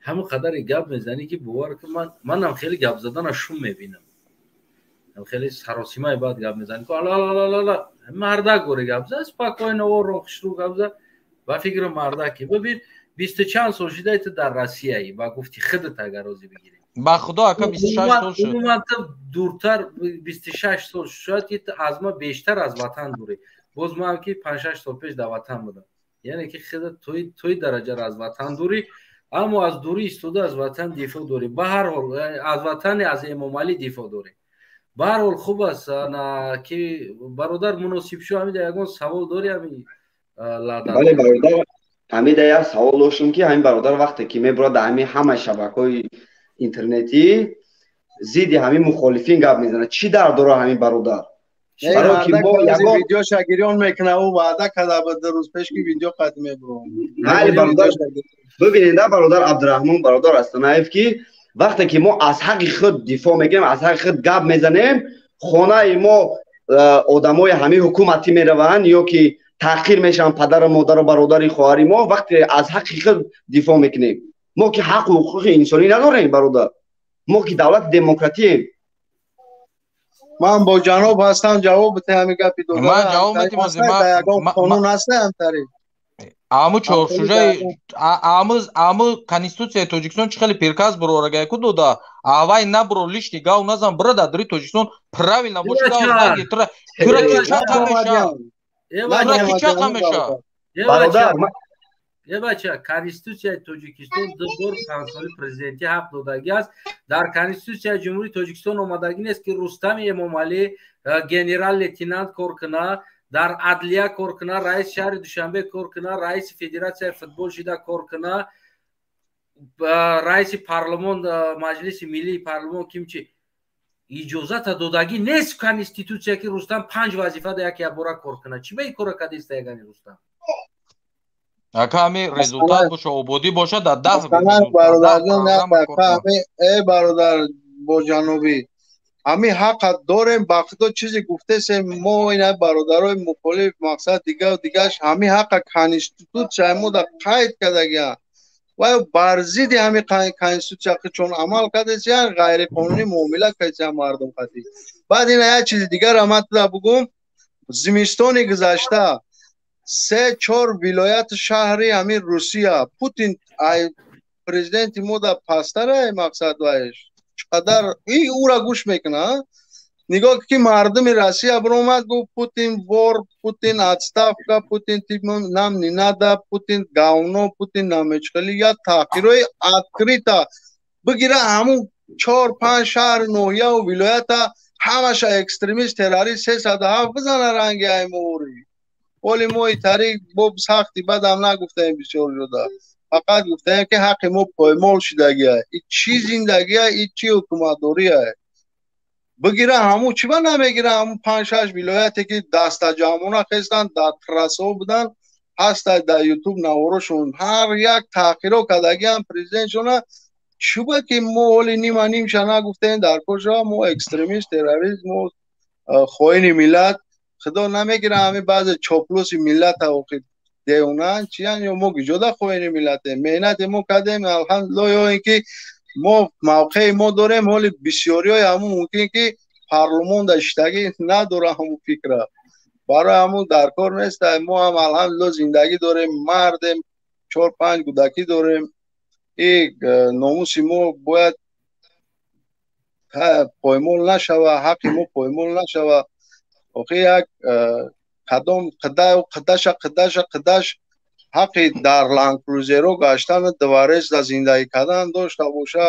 ҳамон қадаре гап мезанӣ, ки бовар кун, манам хеле гап задана шум мебинам. Хеле саросимаи баъд гап мезанӣ, мардак горе гап зад, спокойно, ором, хушрӯ гап зад. Ба фикри мардаки бибин, бисту чанд сол шидай ту дар Россияӣ, ба гуфти худат агар розӣ бигирем. Ба худо, ака, 26 сол шуд. Умуман ту дуртар, 26 сол шояд ки ту аз ма бештар аз ватан дурӣ. Боз ман ки 5-6 сол пеш дар ватан будам, яъне ки худат тои дараҷаро аз ватан дурӣ, аммо аз дурӣ истода аз ватан дифоъ дорӣ. Ба ҳар ҳол, аз ватани, аз Эмомалӣ дифоъ дорӣ. Ба ҳар ҳол, хуб аст ки бародар муносиб шо. Ҳамида ягон савол дорӣ, ҳами ладан? Бале, бародар, ҳамида як савол доштам, ки ҳамин бародар вақте ки мебурад дар ҳамин ҳама шабакаҳои интернетӣ зидди ҳамин мухолифин гап мезанад, чӣ дард дорад ҳамин бародар? Барои ки мо ягон видеоша гирён мекунад, ӯ ваъда карда буд 2 рӯз пеш, ки видео қад мебурам. Майли, бародар, бибинед, бародар Абдураҳмон, бародар Астанаев, ки вақте ки мо аз ҳаққи худ дифоъ мекунем, аз ҳаққи худ гап мезанем, хонаи мо одамои ҳамин ҳукуматӣ мераванд ё ки таҳқир мешаванд падару модару бародари хоҳари мо. Вақте аз ҳаққи худ дифоъ мекунем, мо ки ҳаққу ҳуқуқи инсонӣ надорем, бародар? Мо ки давлати демократием. Ман бо ҷаноб ҳастам, ҷавоб бите ҳамин гапи. Ман ҷавоб метим. Ягон қонун ҳаста ҳамтари? Аму чоршужаи аму конститутсияи Тоҷикистон чӣ хеле приказ бурорагаяку дода, авай набуро, лишний гав назан, бура дар дури Тоҷикистон правильно боша. Тура ки чақа меша, тура ки чақа меша? Бародар. Е бача, конститутсияи Тоҷикистон ду бор панҷсоли президентӣ ҳақ додагӣ аст. Дар конститутсияи Ҷумҳурии Тоҷикистон омадагӣ нест, ки Рустами Эмомалӣ генерал лейтенант кор куна, дар адлия кор куна, раиси шаҳри Душанбе кор куна, раиси федератсияи футбол шида кор куна, раиси парлумон, Маҷлиси Миллии парлумон кимчи. Иҷозата додагӣ нест конститутсия, ки Рустам панҷ вазифа да як якбора кор куна. Чӣ ба ин кора кардиста ягани Рустам? Ака, ҳами результат боша, ободӣ боша, дар 10. Бародарҷон, э бародар, бо ҷанобӣ ҳамин ҳаққа дорем. Ба худо, чизе гуфтесем мо, ина бародарои мухолиф, мақсад дигар дигаш, ҳамин ҳаққа конститутсияи мо да қайд кардагия ва бар зидди ҳамин конститутсия чун амал кардесиян, ғайриқонунӣ муомила кардесиян мардум қатӣ. Баъд ина як чизи дигар ман туда бугум. Зимистони гузашта се чор вилояти шаҳри ҳамин Русия, Путин ай президенти мо да пастара, мақсад вайш чӣ қадар и ура гӯш мекуна. Нигоҳ ки мардуми Россия биромад, гуфт: «Путин вор, Путин отставка, Путин нам не надо, Путин говно, Путин намечхели». Я таҳқирои открыто бигира, ҳамун чор панҷ шаҳр, ноҳияву вилоята ҳамаша экстремист, террорист, 307 бизана ранги аймовурӣ. Оли мо тариқ бо сахти бадам нагуфтаем, бисёр шуда, фақат гуфтаем, ки ҳаққи мо поймол шудагия. И чӣ зиндагия, и чӣ ҳукуматдория? Бигира ҳамун чӣ ба намегира, ҳамун панҷ шаш вилояте ки дастаҷамъона хестанд, дар трассаҳо буданд, ҳастад дар Ютуб наворошон, ҳар як таҳқиро кардагиам президентшона. Чӯба ки мо ҳоли нима нимша нагуфтаем, дар кор шава мо экстремист, террорист, мо хоини миллат. Худо намегира ҳамин баъзе чоплуси миллата, охи девонан чиян? Ё мо гиҷода хоини миллатем? Меҳнати мо кардем, алҳамдулилло, ё ин ки мо мавқеи мо дорем. Ҳоли бисёриҳои ҳамун мумкин ки парлумон да иштагӣ надора ҳамун фикра, барои ҳамун дар кор нест. Мо ҳам алҳамдулилло зиндагӣ дорем, мардем, чор панҷ кӯдакӣ дорем. И номуси мо бояд поймол нашава, ҳаққи мо поймол нашава. Охи як кадом қидаша қидаша қидаш ҳаққи дар Ландкрузеро гаштану дворец да зиндагӣ кардан дошта боша,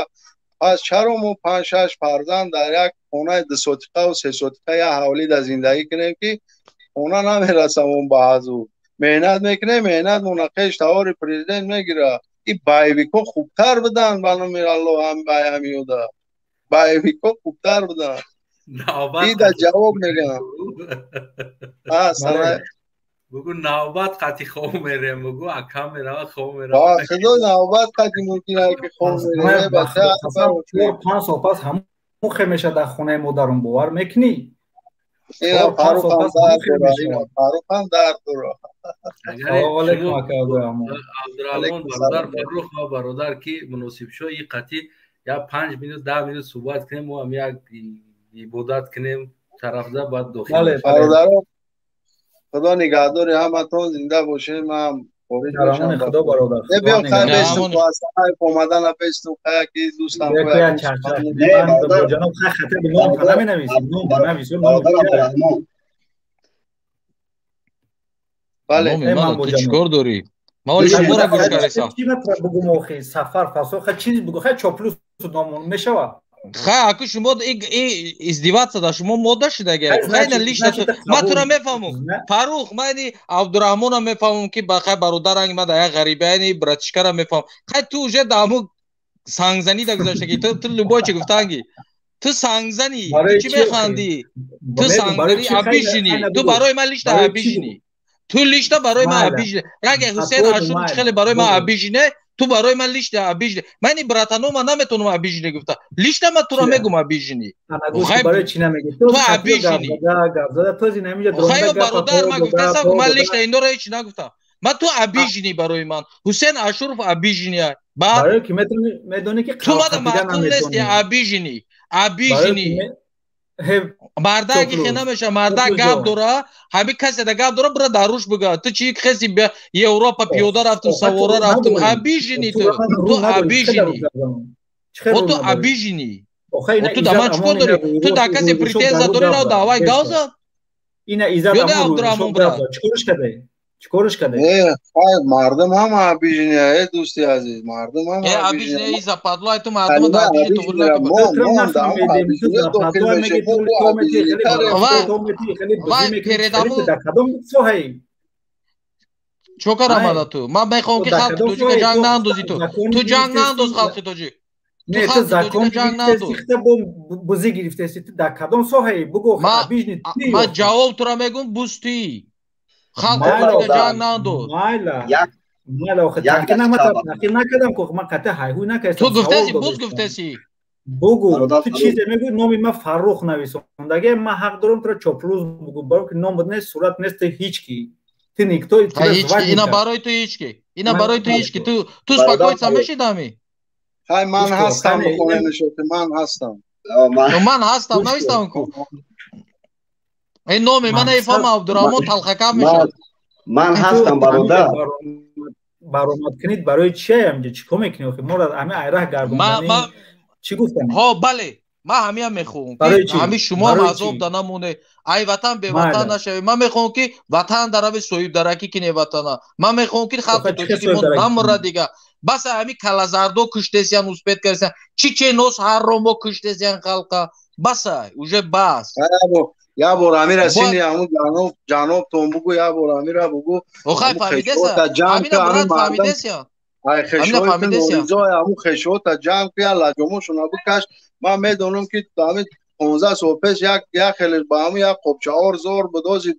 пас чаро мо панҷ шаш фарзанд дар як хонаи дусотиқаву сесотиқа, як ҳавлӣ да зиндагӣ кунем, ки хона намерасамон? Ба ҳазу меҳнат мекунем, меҳнатмона қеш тавори президент мегира. И боевикҳо хубтар буданд, ба номи Аллоҳ, ҳамиёда боевикҳо хубтар буданд. Ида ҷавоб мегӯям. Бугу, навбат қати хоб мерем, бугу, акам мерава, хоб мерава. Худо, навбат қати мумкин ки хоб мерем. 5 сол пас ҳамун хе меша дар хонаи модарон, бовар мекунӣ? Фарухам дард дора. Абдурахмон бародар, Фарух ва бародар ки муносибшо, и қатӣ як 5 минут, 10 минут суҳбат кунем, мо ҳам як ибодат кунем тарафда, баъд дохил. Бародаро, худо нигаҳдори ҳаматон, зинда бошем. Ман Хориҷ Дар амони мешам. Худо бародар. Не, биё, Худо хай нигаҳдор. бестум, бо Астанаев омадана бестум, хай яки дӯстам. Яку як чарчар. Не, Ман бо бародар. ҷаноб хай хатари ном Бародар, наменависем, ном нависем, номи бародар кия? Абдурраҳмон. Бале. Номи Э, ман мана бо ту ҷаноб. чикор дорӣ? Ман оли Бибинед, шуморо гӯш Хай кардесам. чӣ метавонам бугум охи? Сафар фасо хай чиз бугу, хай чоплус номон мешава. Хай аку шумо и издеваться да шумо мода шудаги. Хай Хай на значит, лично значит ту ман тура қабул. мефаҳмум. Фарух, ман ини Абдурраҳмонро мефаҳмум ки ба хай бародаранг ма да як ғарибаяни братишкара мефаҳмум. Хай ту уже да ҳамун сангзанӣ да гузаштаги. Ту любой чӣ гуфтанги. Ту сангзанӣ, ту Барои чӣ чӣ охи? механдӣ? Ту Мегум барои сангзанӣ чӣ хай обиженӣ. хай Ту набугу. барои ман лично Барои чӣ обиженӣ. бугу? Ту лично барои ман Майла. обиженӣ. Раге Ҳусейн Хатои Ашуров майла. хеле барои ман Бугу. обиженӣ, ту барои ман лично обиженӣ. Ман ин братанома наметавонам обиженӣ гуфта. Лично ман тура Чия? мегум обиженӣ. Ана гӯш Хай ки барои чӣ намегӣ? Ту ту хатиё гап обиженӣ. зада, гап зада, то зин ҳаминҷа Хай дронда гапа бародар, по ман дода, гуфтасам, по ман дода. лично иноро ҳеч нагуфтам. Ман ту обиженӣ барои ман. Ҳусейн Ашуров обиженӣ. Баъд Барои ки метавонӣ медонӣ ки ту мада қапида маъқул нести наметонӣ. обиженӣ. Барои Обиженӣ. ки ҳе Мардаки хе чоплус. намеша, мардак Чоплус гап ҷон. дора, ҳами касе да гап дора, бира дар руш бига. Ту чӣ хеси Европа пиёда рафтум, Охе ту савора рӯ рафтум. надорӣ. Обиженӣ Ту ту. рӯ Ту надорӣ. Чӣ қадар рӯ обиженӣ. гап занам? Чӣ қадар О рӯ ту надорӣ? обиженӣ. Охе О ина ту да иззат ман чикор амон ина дорӣ? Ту рӯйрост да касе рӯйрӯшо претензия дар рӯ дорӣ гап рав зад. давай гав Беша. зад. Ина иззат Ёде амон рӯйрӯшо Абдурраҳмон гап брат. зад. Чикориш кадай? Чикориш кадай? Не, хай мардум ҳама обиженӣ, э дӯсти азиз, мардум ҳама Э обиженӣ. обиженӣ и западло, ай ту мардума Калима да обиженӣ туғри обиженӣ накун. мо Ту трам мо ҳам дар ҳама нафаҳмидем. Ту обиженӣ дохил западло мешем. меги, Мо ту бо то мети, хеле обиженитарем. Ва барои то мети, хеле бузӣ вай мекунӣ. Хеле передамо ту дар кадом соҳаи? чо кардам Ай, мада ту? Ман мехоҳам ту ки дар халқи кадом тоҷика соҳаи? ҷанг Ту наандозӣ ту. закон Ту ҷанг гирифтести? наандоз халқи тоҷик. Ту Не, ту халқи закон тоҷика ҷанг гирифтести, наандоз. хита бо бузӣ гирифтести. Ту дар кадом соҳаи? Бугу охи Ма обиженӣ ти ма охи. ҷавоб тура мегум буз туи. Халқи Майла тоҷика охи. ҷанг наандоз. Майла. Як Майла охи. як Таҳқир дақиқа наматам, таҳқир накардам ку ман қатъи ҳайҳуй Ту накардам, савол гуфтеси, буз додестам. гуфтеси. Бугу, бародар ту Фарух. чизе мегӯӣ, номи ман Фаррух нависондаге, ман ҳақ дорам тура чоплус бугу, барои ки номат нест, сурат нест, ту ҳеҷ ки. Ты никто, Хай тебя ҳеҷ ки, звать ина никак. барои ту ҳеҷ ки. Ина Ман барои ту ҳеҷ ки. Ту Бародар спокойца Фарух. мешидами? Хай ман Гӯш кун, ҳастам, хане, бихонем нишоти, ман ҳастам. Ман Ну ман ҳастам, гӯш кун. навистам ку. Ин номи ман Мақсад ифама Абдурраҳмон талхакам ман мешавад. ман ту ҳастам ҳаминҷа бародар. баромад кунид барои чия ҳаминҷа чӣ кор мекунӣ охи? Моро ҳамин айраҳ Ма гардондани ма чӣ гуфтани? ҳо бале, ман ҳамиам мехоҳам ки Барои чӣ? ҳами шумо ҳам Барои азоб чӣ? да намоне, ай ватан беватан Майла. нашавед. Ман мехоҳам ки ватан дарави соҳибдаракӣ кине ватана. Ман мехоҳам ки халқи Охе чӣ тоҷики мо соҳибдаракӣ намура кунӣ? дига. Бас ҳами калазардо куштесиян, успет кардесиян. Чӣ ченос ҳарро мо куштесиян халқа. Баса, уже бас. Я бор амира Бояд сини ҳамун ҷаноб ҷанобтон бугу, я бор амира бугу, охай ҳамун фаҳмидеса? хешота ҷамъ Ҳамина ки ҳамин брат мардум фаҳмидесия? ай Ҳамина хешои ту фаҳмидесия? норизои ҳамун хешота ҷамъ ки я лаҷомошона бикаш. Ман медонам ки ҳамин 15 сол пеш як як хеле ба ҳамун як қопчаор зор будози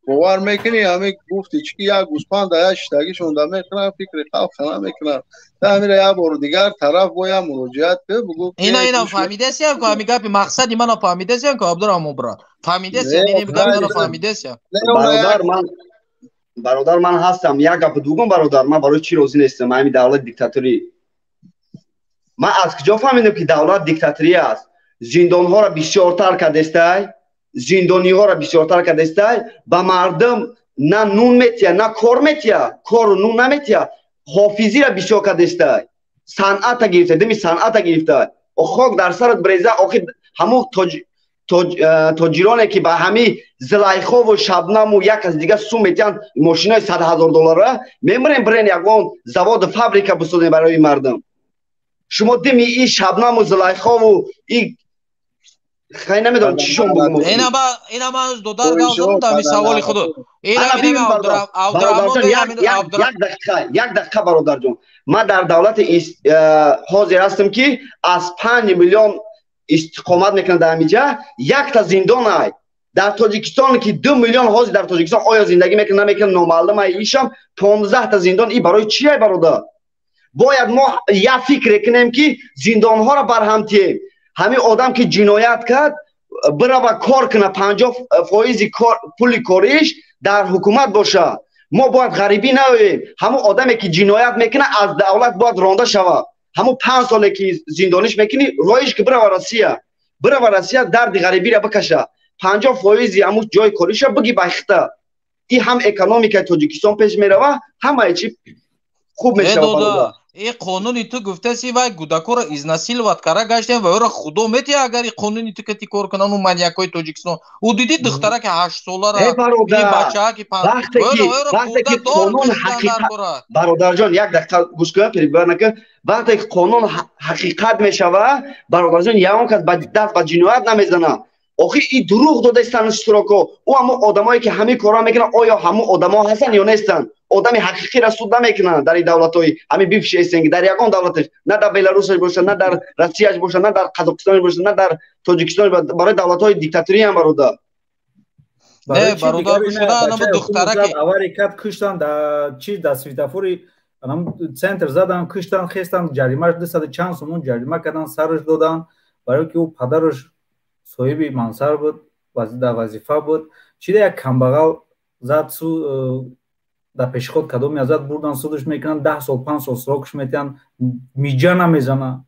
бовар мекунӣ, ҳамин гуфти чӣ ки як гӯспанда як шиштагишонда мекунанд, фикри халқа намекунанд. Та ҳамира як бор дигар тараф бояд муроҷиат ки бугу ки Ина ина гӯш фаҳмидесиям ку ҳами гапи мақсади мана фаҳмидесиям ку Абдурраҳмон брат. Фаҳмидесиям, Не, ин гапи мана хай фаҳмидесиям. не, она Бародар як ман бародар ман ҳастам. Як гап дугум бародар, ман барои чӣ розӣ нестам ҳамин давлат диктаторӣ? Ман аз куҷо фаҳмидам ки давлат диктаторӣ аст? Зиндонҳоро бисёртар кардестай, зиндониҳоро бисёртар кардестай, ба мардум на нун метия, на кор метия, кору нун наметия, ҳофизиро бисёр кардестай, санъата гирифта, дими санъата гирифта, хок дар сарат бреза. Охи ҳамун тоҷироне ки ба ҳами Зилайхову Шабнаму як аз дига сум метиҳанд мошинои 100 000 доллара, мемирем, бирен ягон заводу фабрика бисозем барои мардум. Шумо дими и Шабнаму Зилайхову и хай намедонам чишон бугум. Ина ба ина ман додар гав задам дар ҳамин саволи худо. Ина Ана ина бибин бародар, Абдурраҳмон бародарҷон, як дақиқа, як дақиқа, бародарҷон. Ман дар давлати ҳозир ҳастам ки аз 5 миллион истиқомат мекунад дар ҳамиҷа, якта зиндон ай. Дар Тоҷикистон ки 2 миллион ҳозир дар Тоҷикистон оё зиндагӣ мекунад, намекунад, номаълум ай. Ишам 15-та зиндон и барои чи ай, бародар? Бояд мо як фикре кунем ки зиндонҳоро барҳам тием. Ҳамин одам ки ҷиноят кард, бирава кор куна, 50 фоизи пули кориш дар ҳукумат боша. Мо бояд ғарибӣ наоем. Ҳамун одаме ки ҷиноят мекунад, аз давлат бояд ронда шавад. Ҳамун 5 соле ки зиндониш мекунӣ, роиш ки бирава Россия, бирава Россия, дарди ғарибиро бикаша, 50 фоизи ҳамун ҷои кориша биги байхта. И ҳам экономикаи Тоҷикистон пеш мерава, ҳамаи чи хуб мешавад. И қонуни ту гуфтаси, вай гудакоро изнасиловать кара гаштем ва ӯро худо метиҳ, агар и қонуни ту кати кор кунан у маньякҳои Тоҷикистон. Ӯ диди духтараки ҳаштсолара, бачааки. Вақте ки қонун ҳақиқат, бародарҷон, як дақиқа гӯш кун, перебивать накун. Вақте ки қонун ҳақиқат мешава, бародарҷон, ягон кас даст ба ҷиноят намезанад. Охи и дурӯғ додаистанд иштироко. Ӯ ҳамон одамое ки ҳамин корро мекунанд, оё ҳамон одамо ҳастанд ё нестанд? Одами ҳақиқиро суд намекунанд дар ин давлатҳои ҳамин бивши СНГ, дар ягон давлаташ, на дар Беларусаш бошад, на дар Россияш бошад, на дар Қазоқистонаш бошад, на дар Тоҷикистон, барои давлатҳои диктаториям, бародар. Не, бародар, духтараки авария кард, куштанд, чи дар светофори центр задан, куштанд, хестанд, ҷаримаш дусаду чанд сомон ҷарима карданд, сараш доданд, барои ки ӯ падараш соҳиби мансар буд, дар вазифа буд. Чида як камбағал зад, су дар пешход кадоме зад, бурдан, судаш мекунанд, 10 сол, 5 сол срокш метиҳанд, миҷа намезана.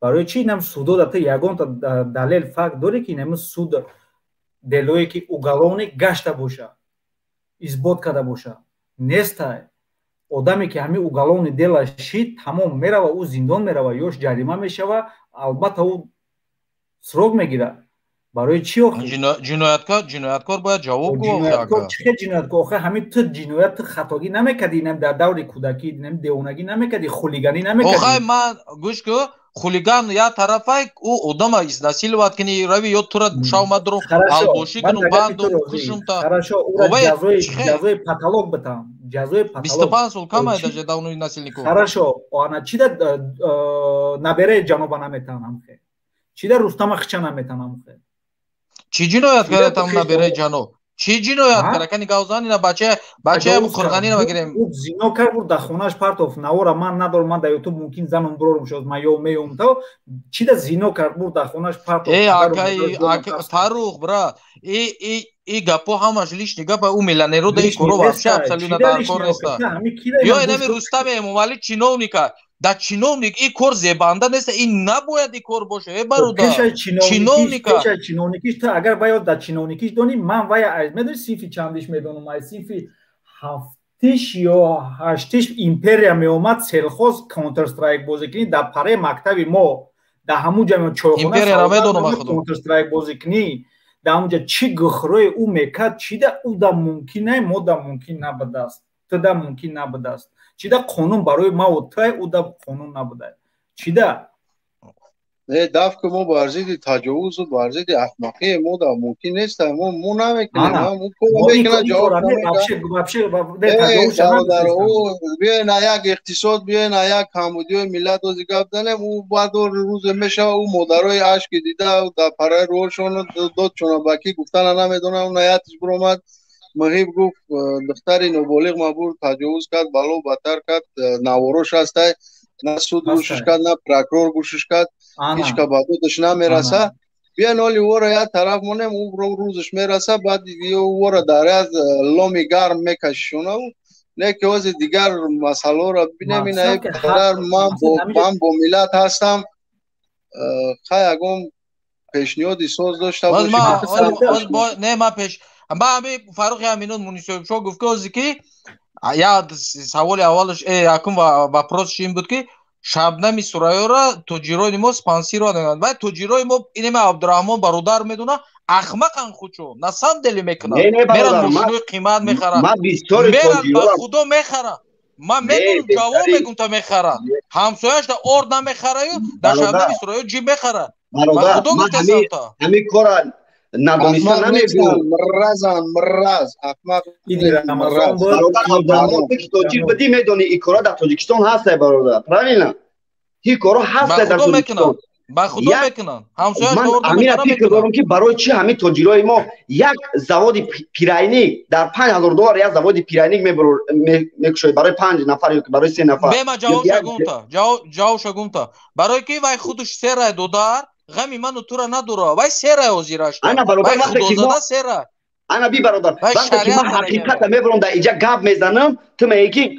Барои чи инам судо да ту ягонта далел, факт дорӣ, ки инами суд делое ки уголовный гашта боша, исбот карда боша? Нестай. Одаме ки ҳамин уголовный дела шид, тамом, мерава, ӯ зиндон мерава, ёш ҷарима мешава, албатта, ӯ срок мегирад. Барои чӣ охи? Ҷинояткор бояд ҷавоб гӯ. Чӣ хел ҷинояткор охи? Ҳамин ту ҷиноят, ту хатогӣ намекардӣ, инам дар даври кӯдакӣ, инам девонагӣ намекардӣ, хулиганӣ намекардӣ? Охай, ман гӯш ку, хулиган я тарафай, ӯ одама изнасиловать кини, рави ё тура шав мадуру албошӣ кунум, бандум, кушумта. Хорошо, ура ҷазои потолок битам, ҷазои потолок. 25 сол камай даже давнои насильников. Хорошо, ана чида набераи ҷаноба наметан ҳамхе? Чида Рустама хича наметан ҳамхе? Чӣ ҷиноят карда там набераи ҷаноб? Чӣ ҷиноят карда? Кани гавзанина, бачаям қурғанина багирем. Зино кард, бур дар хонааш партоф. Навора ман надорам, ман дар Ютуб мумкин занам бурорум шоз, ман ё меём то чида зино кард, бур дар хонааш партоф. Э, акай Фарух, брат, и гапо ҳамаш лишний гапа. Ӯ миллионеро да ин коро вообще абсолютно дар кор неста. Ё инами Рустами Эмомалӣ чиновника, да чиновник и кор зебанда нест, ин набояд и кор боша, э бародар. Чиновника чиновникиш ту агар вай да чиновникиш дони, ман вай аз медони синфи чандиш медонам, аз синфи ҳафтиш ё ҳаштиш империя меомад, селхоз Counter Strike бозӣ кунӣ дар параи мактаби мо, дар ҳамун ҷа чойхона Counter Strike бозӣ кунӣ, дар ҳамунҷа чӣ гухрои ӯ мекард, чида ӯ да мумкин не, мо да мумкин набудааст, ту да мумкин набудааст? Чида қонун барои маву тай, ӯ да қонун набуда? Чида? Не, даф ки мо бар зидди таҷовузу бар зидди аҳмақие, мо да мумкин нест, мо намекунем. Ҷавоб биёен, як иқтисод биёен, як камбудиёи миллат ози гап занем. Ӯ баъд рӯзе мешава, ӯ модарои ашки дида дар параи рӯҳошон додшона ба ки гуфтана намедонам, наятиш биромад. Муҳиб гуфт, духтари ноболиғ мабур таҷовуз кард, бало батар кард, наворош ҳастай. На суд гӯшиш кард, на прокурор гӯшиш кард, ҳеч ка ба додаш намераса. Биён, оли ӯро як тараф монем, ӯ рӯзаш мераса, баъд ӯро дар як ломи гарм мекашишона. Не ки ози дигар масъалаҳоро бинем. Ина падар, ман бо миллат ҳастам. Хай, ягон пешниҳоди соз дошта бошӣ? Не, ман пеш ма ҳами Фаррухи Аминон Мунисоибшо гуфт, ки ози ки я саволи аввалаш, якум вопросш ин буд, ки Шабнами Сурайёра тоҷирони мо спонсировать мекунанд. Вай тоҷирои мо, инема Абдураҳмон бародар медона, ахмақан хучо на самом деле мекунанд, меран мошинои қимат мехаранд, меран, ба худо, мехаранд. Ман медонам, ҷавоб мегум, та мехаранд. Ҳамсояш да орд намехараю, дар Шабнами Сурайё ҷи мехара. Ба худо гуфтесам та. Ҳамин кора надониста намегӯ. Мразан, мраз, ахмақ. Бародар Абдураҳмон, ту ки тоҷик будӣ, медонӣ, ин кора дар Тоҷикистон ҳастай, бародар, правильно? Ин коро ҳастай дар Тоҷикистон. Ба худо мекунанд. Ман ҳамина фикр дорам, ки барои чӣ ҳамин тоҷирои мо як заводи пирайник дар 5000 доллар, як заводи пирайник мекушояд барои панҷ нафар ё барои се нафар. Бема, ҷавобша гумта. Барои ки вай худаш серай, додар, ғами ману тура надора, вай серай ҳозираш. Ана бародар, вақте ки мо сера. Ана би, бародар, вақте ки ман ҳақиқата мебарам, дар иҷа гап мезанам, ту мегӯӣ, ки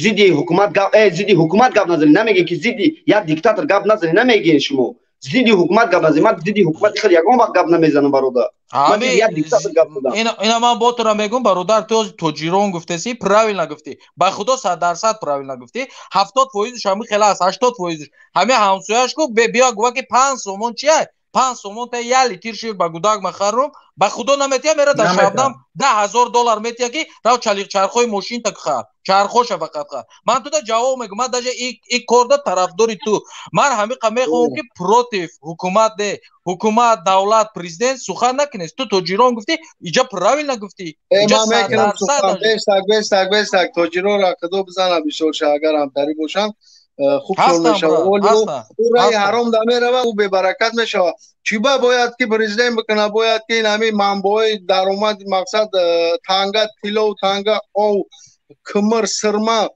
зидди ҳукумат гап, зидди ҳукумат гап назанӣ намегӯӣ, ки зидди як диктатор гап назанӣ намегӯед шумо. Зидди ҳукумат гап назанем. Ман зидди ҳукумати худ ягон вақт гап намезанам, бародар. Ман зидди як диктатор гап задам. Ина ман бо тура мегӯм, бародар, ту тоҷирон гуфтеси, правильно гуфтӣ. Ба худо 100% правильно гуфтӣ. 70%-ш ҳами хела аст, 80%-ш. Ҳами ҳамсояш ку биё гува ки 5 сомон чия? 5 сомон та 1 литр шир ба гудак махарум, ба худо наметия, мера дар шабнам $10,000 метия ки рав чархои мошин та хар, чархоша фақат хар. Ман туда ҷавоб мегӯм, ман даже и корда тарафдори ту. Ман ҳамиқа мехоҳам ки против ҳукумат не, ҳукумат, давлат, президент сухан накунед. Ту тоҷирон гуфтӣ, иҷа правильно гуфтӣ. Ман мекунам сухан, бестак, бестак, бестак, тоҷиронро худо бизана бисёр ша, агар ҳамтарӣ бошанд хуб шон мешавад. Ӯ раи ҳаром да меравад, ӯ бебаракат мешавад. Чӣ ба бояд ки президент бикунад? Бояд ки ин ҳамин манбаъҳои даромад, мақсад танга, тилло, танга, ов, кимир, сирма,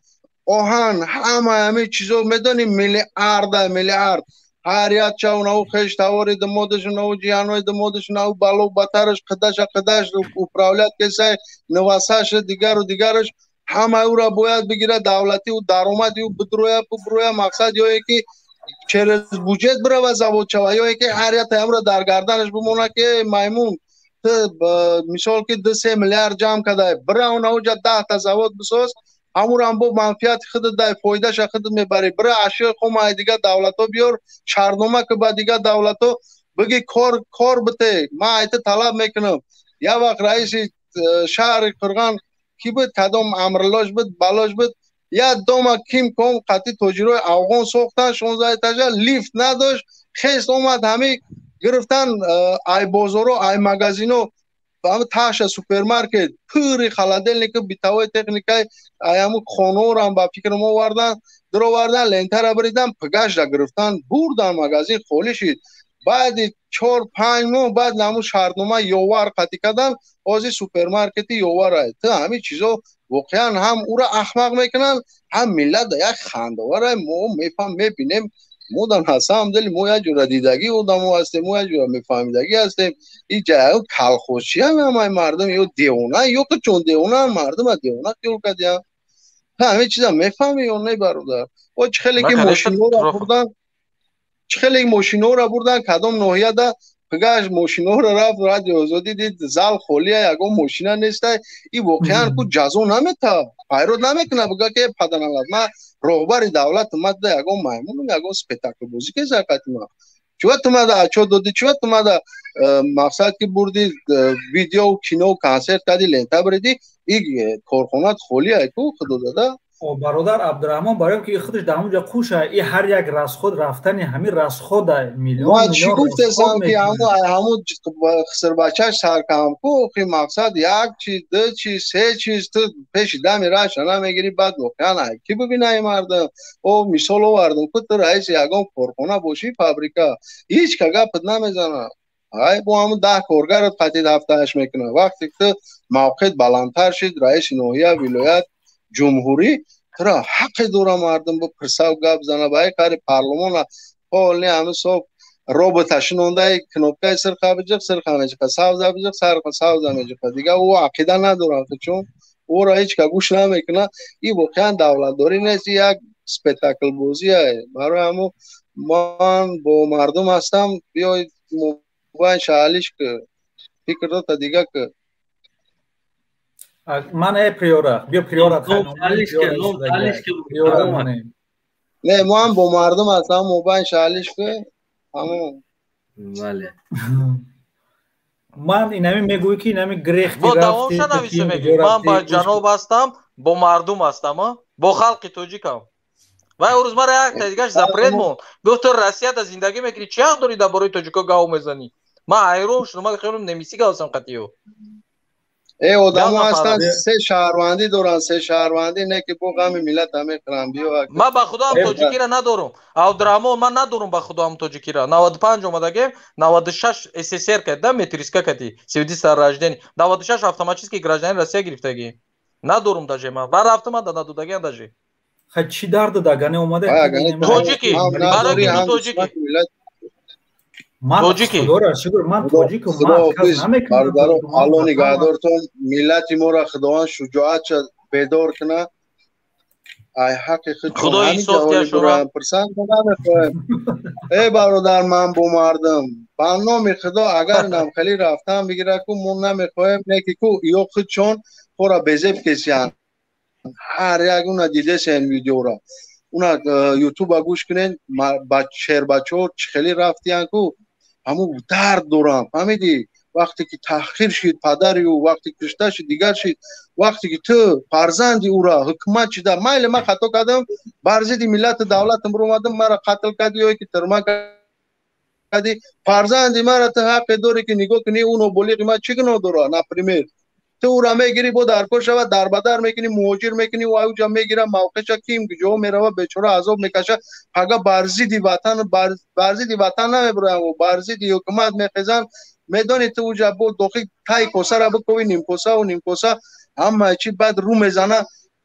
оҳан, ҳама ҳамин чизо медонӣ, миллиарда, миллиард. Ҳар як чавнаву хеш тавори димодаш, наву ҷиҳанои димодаш, наву бало батараш, қидаша қидаш, управлять кесай, навасаш, дигару дигараш, ҳама ӯро бояд бигирад давлатӣ, ӯ даромади ӯ бидроя, буброя, мақсад ё ки через буҷет бирава завод шава, ё ки ҳар як таямро дар гарданаш бимонад ки маймун, ту мисол ки 2-3 миллиард ҷамъ кадай, бира онауҷа 10 та завод бисоз, ҳамурам бо манфиати худат дай, фоидаша худат мебарӣ. Бира ашёи хом ай дигар давлатҳо биёр, шартнома ки ба дигар давлатҳо биги, кор кор бите, ман айта талаб мекунам. Як вақт раиси шаҳри Қурған ки буд, кадом амрлош буд, балош буд, як дома ким ком қатъи тоҷирои афғон сохтан, 16 этажа, лифт надошт, хест омад, ҳами гирифтан ай бозоро, ай магазино, ҳами таша супермаркет пури холодильник, бытовой техникаи ай ҳаму хонаорам ба фикрам овардан, даровардан, лентара биридан, пагашда гирифтан бурдан, магазин холӣ шид. Баъди 4-5 моҳ баъд ҳамун шартнома ёвар қатъӣ кардан, ҳозир супермаркети ёвар. Ту ҳамин чизо воқеан ҳам ӯро ахмақ мекунанд, ҳам миллат як хандавара. Мо мефаҳм мебинем, мо дар самом деле мо як ҷура дидагӣ одамо ҳастем, мо як ҷура мефаҳмидагӣ ҳастем. И ҷа калхозчиян ҳамаи мардум ё девона, ё ки чун девонаан мардума девона хиёл кардиян. Ҳамин чиза мефаҳмӣ ё не, бародар? О, чӣ хеле ки мошинҳоро бурдан, чӣ хеле мошинҳоро бурдан кадом ноҳияда, пагаш мошинҳоро рафт Радио Озодӣ дид, зал холия, ягон мошина нестай. И воқеан ку ҷазо намета, пайрод намекуна, бига ки паданалат, ман роҳбари давлат, мада ягон маймунам, ягон спектаклбозӣ кеза қатима. Чува ту мада отчёт додӣ, чува ту мада мақсад ки бурди видео, кино, консерт кардӣ, лента биридӣ, и корхонат холия ку, худо дада. Бародар Абдураҳмон, барои ки худаш дар ҳамонҷо қуша, и ҳар як расход рафтани ҳамин расхода миллион. Чӣ гуфтесам ки ҳамун хисрбачаш саркам ку, охи мақсад як чиз, ду чиз, се чиз, ту пеши дами раша намегирӣ, баъд воқеан ки бибинаи мардум. О, мисол овардам ку, ту раиси ягон корхона бошӣ, фабрика, ҳеҷ ка гапат намезанад. Ай бо ҳамун 10 коргарат қатъи ҳафтааш мекунад. Вақте ки ту мавқеат баландтар шид, раиси ноҳия, вилоят, ҷумҳурӣ, тура ҳаққе дора мардум бо пирсав гап зана. Ба ай қари парлумона ҳоли ҳамин соб робота шинондаи, кнопкаи сирха биҷиқ, сирха меҷиқа, савза биҷиқ, савза меҷиқа, дигар ӯ ақида надорад, чун ӯро ҳеҷ ка гӯш намекунад. И воқеан давлатдорӣ нест, як спектаклбозие. Барои ҳамун ман бо мардум ҳастам. Биёй мобайн шаҳалиш ки фикр дота дига ки. Ман э приора, биё приора. Не, мо ҳам бо мардум ҳастам, мобайн шаҳалиш ки ҳамун. Бале. Ман инами мегӯӣ ки инами грехти. Бо давомша нависа мегӯӣ, ман ба ҷаноб ҳастам, бо мардум ҳастам, бо халқи тоҷикам. Вай рӯз мара як дигаш запрет монд, гуфт ту Россияда зиндагӣ мекунӣ, чӣ ҳақ дорӣ дар бораи тоҷико гав мезанӣ? Ман ҳайрон шудам, ман хеле немисӣ гавсам қатиё. Э, одамо ҳастанд, се шаҳрвандӣ доранд, се шаҳрвандӣ, не ки бо ғами миллат мехӯранд. Биё, ман ба худоам тоҷикира надорам, Абдураҳмон, ман надорам ба худоам тоҷикира. 95 омадагем, 96 СССР кад да метриска кати свидетельство о рождении, 96 автоматически гражданин Россия гирифтагӣ. Надорам даже ман, ва рафтам, ман надодагиам даже. Хай, чӣ дарду дагане омада? Тоҷики, барои ки ту тоҷики. Ман тоҷики. Худоро шукр, ман тоҷикум, ман отказ намекунам. Бародаро, Алло нигаҳдортон, миллати моро Худованд шуҷоатша бедор кунад. Ай ҳаққи худ Худо инсоф диҳад шумо. Пурсанд намехоҳем. Эй бародар, ман бо мардум ба номи Худо, агар намхелӣ рафтан бигира, ку мо намехоҳем, не ки ку ё худшон хора безеб кесиянд. Ҳар як уна дидесен видеора, уна ютуба гӯш кунен, шербачаҳо чӣ хеле рафтиян, ку ҳамун дард дорам, фаҳмидӣ? Вақте ки таҳқир шид падари ӯ, вақте кушта шид, дигар шид, вақте ки ту фарзанди ӯра ҳукумат шида, майли, ман хато кардам, бар зидди миллату давлатам биромадам, мара қатл кардӣ ё ки тирма кардӣ, фарзанди мара ту ҳаққе дорӣ ки нигоҳ кунӣ, ӯ ноболиғи ман чӣ гуноҳ дорад? Например, ту ӯра мегирӣ, бо даркор шавад, дарбадар мекунӣ, муҳоҷир мекунӣ, ӯ ауҷа мегира мавқеша, ким куҷо мерава, бечора азоб мекаша. Пага бар зидди ватан, бар зидди ватан намебироям, бар зидди ҳукумат мехезанд. Медонӣ, ту уҷа бо дохил тай косара бикови, нимкосаву нимкоса, ҳамаи чи баъд рӯ мезана.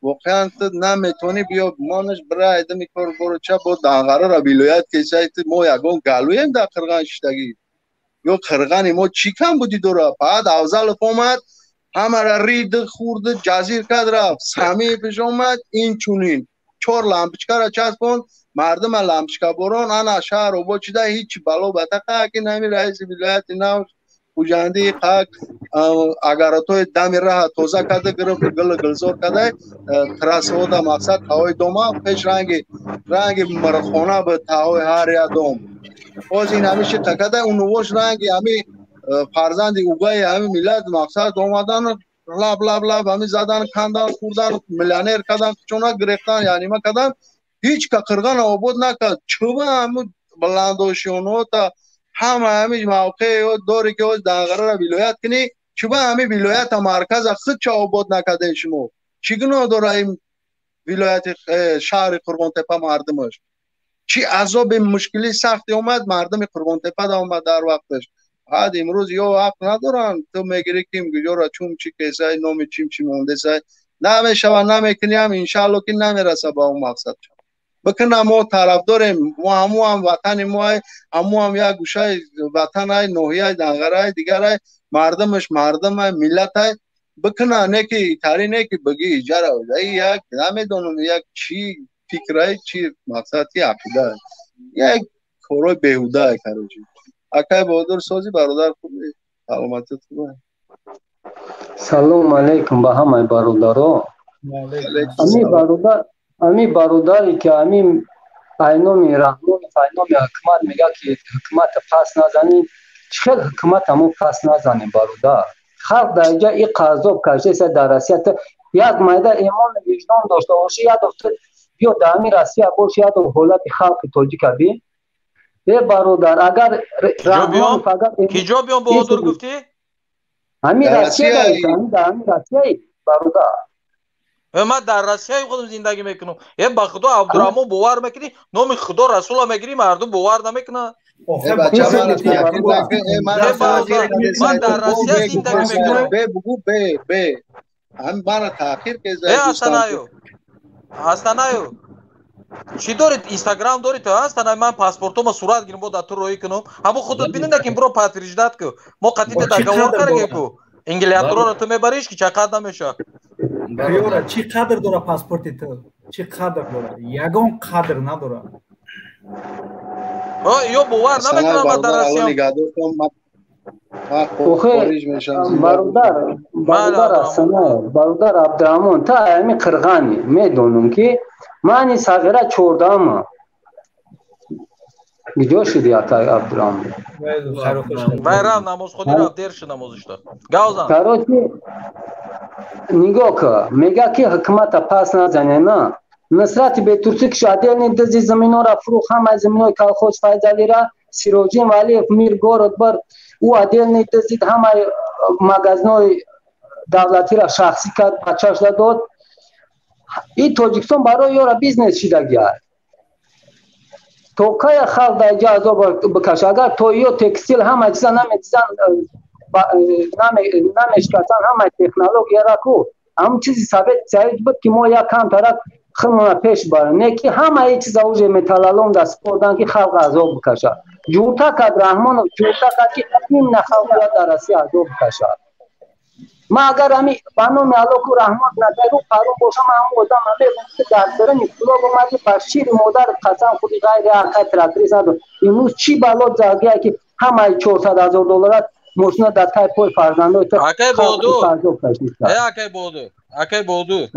Воқеан ту наметавонӣ биё монаш бира айдами кор боро ча бо Данғарара вилоят кесай. Ту мо ягон галӯем дар Қирған шиштагӣ ё Қирғани мо чӣ кам будӣ дора? Баъд Афзалов омад, ҳамара рид, хурд, ҷазир кард, рафт. Самиевиш омад, инчунин чор лампочкара часпонд, мардума лампочкаборон, ана шаҳр обод шуда, ҳеҷ бало батақа. Ки нами раиси вилояти нав Хуҷандӣ қак агаротои дами раҳа тоза карда гирифт, гул гулзор карда, трассаода мақсад таҳои дома пеш ранги мирхона буд, таҳои ҳар як дом. Боз ин ҳами шиқа карда, унувош ранги ҳами фарзанди угаи ҳами миллат мақсад омадан, лаб лаб лаб ҳами задан, кандан, хӯрдан, миллионер кардан, чона гирехтан, яънима кардан. Ҳеҷ ка Қирғана обод накард. Чӯба ҳаму баландошёнота ҳама ҳами мавқеъ дорӣ ки ҳоз Данғарара вилоят кунӣ, чӯба ҳами вилоята марказа худча обод накардаи шумо? Чӣ гуноҳ дора ин вилояти шаҳри Қурғонтепа мардумаш? Чӣ азоби мушкили сахте омад мардуми Қурғонтепа да омад дар вақташ. Баъд имрӯз ё ҳақ надоранд, ту мегирӣ, ким куҷора чум чӣ кесай, номи чим чӣ мондесай, намешава, намекуниам, иншаалло ки намераса ба он мақсад. Бикуна, мо тарафдорем, мо ҳаму ҳам ватани моай, ҳаму ҳам як гӯшаи ватанай, ноҳияи Данғарай, дигарай, мардумаш мардумай, миллатай. Бикуна, не ки тари, не ки бигӣ иҷара як намедонам, як чӣ фикрай, чӣ мақсад, ки ақида, як корҳои беҳудае. Короче, акай Баҳодур, сози бародар, хуби, саломатият хуб? Салому алайкум ба ҳамаи бародаро. Ами бародар, ами бародаре ки ами айноми Раҳмонов, айноми ҳукумат мега ки ҳукумата пас назанем, чӣ хел ҳукумата мо пас назанем, бародар? Халқ дар инҷа и азоб кашидаеса дар Россия. Як майда имону виҷдон дошта бошӣ, як дофта биё дар ҳамин Россия бош, як дофт ҳолати халқи тоҷика бин. Э бародар, агар Раҳмонов, агар Киҷо биём, Баҳодур, гуфтӣ? Ҳамин Россия, дар ҳамин Россияи, бародар. Ман дар Россияи худам зиндагӣ мекунам. Э ба худо, Абдураҳмон, бовар мекунӣ, номи Худо Расула мегирӣ, мардум бовар намекунад. Ман дар Россия зиндагӣ мекунам. Бугу, бе бе мара таъхир. Э Астанаю, Астанаю, чӣ доред? Инстаграм доред ту, Астанай? Ман паспортома сурат гирим, бо дар ту роҳӣ кунам. Ҳамон худат бинӣ, накин биро подтверждать ку. Мо қатита договор кардем ку, ингилиатроро ту мебариш, ки чақад намешавад. Ёра, чӣ қадр дора паспорти ту? Чӣ қадр дора? Ягон қадр надора. Ё бовар намекунам, ман дар Россия. Бародар, бародар Асанаев, бародар Абдураҳмон, та ами қирғани медонам ки мани сағира чордаҳама. Куҷо шуди, атай Абдураҳмон? Вай рафт намозхонӣ, рафт, дер шуд намозишта. Гавзан. Короче, нигоҳ ка, мега ки ҳукумата пас назане, на Нусрати Бетурсӣ ки отдельный дызи заминора фурӯх, ҳамаи заминои колхоз Файзалира. Сироҷин Валиев мир город бар, ӯ отдельный дызид, ҳамаи магазинои давлатира шахсӣ кард, бачашда дод. И Тоҷикистон барои ёра бизнес шидагиай. То кая халқ дар инҷа азоб бикаша? Агар то ё текстил ҳама чиза намедизан, намешкасан, ҳамаи технологияра ку, ҳамн чизи Совет Союз буд ки мо як камтарак худмона пеш барем, не ки ҳамаи чиза уже металлолом даст спордан, ки халқ азоб бикашад. Ҷурта кард Раҳмонов, ҷурта кард ки имна халқ бояд дар Россия азоб бикашад. Ман агар ҳами ба номи Аллоҳу раҳмат накарду парон бошам, ҳамон одам мегӯям ки дар даруни клуб омадӣ, ба шири модар қасам худи ғайри акай тракторист надор. Имрӯз чӣ бало задия ки ҳамаи 400 ҳазор долларат мошина дар тай пой фарзандои ту акай Боду, акай Боду, акай Боду,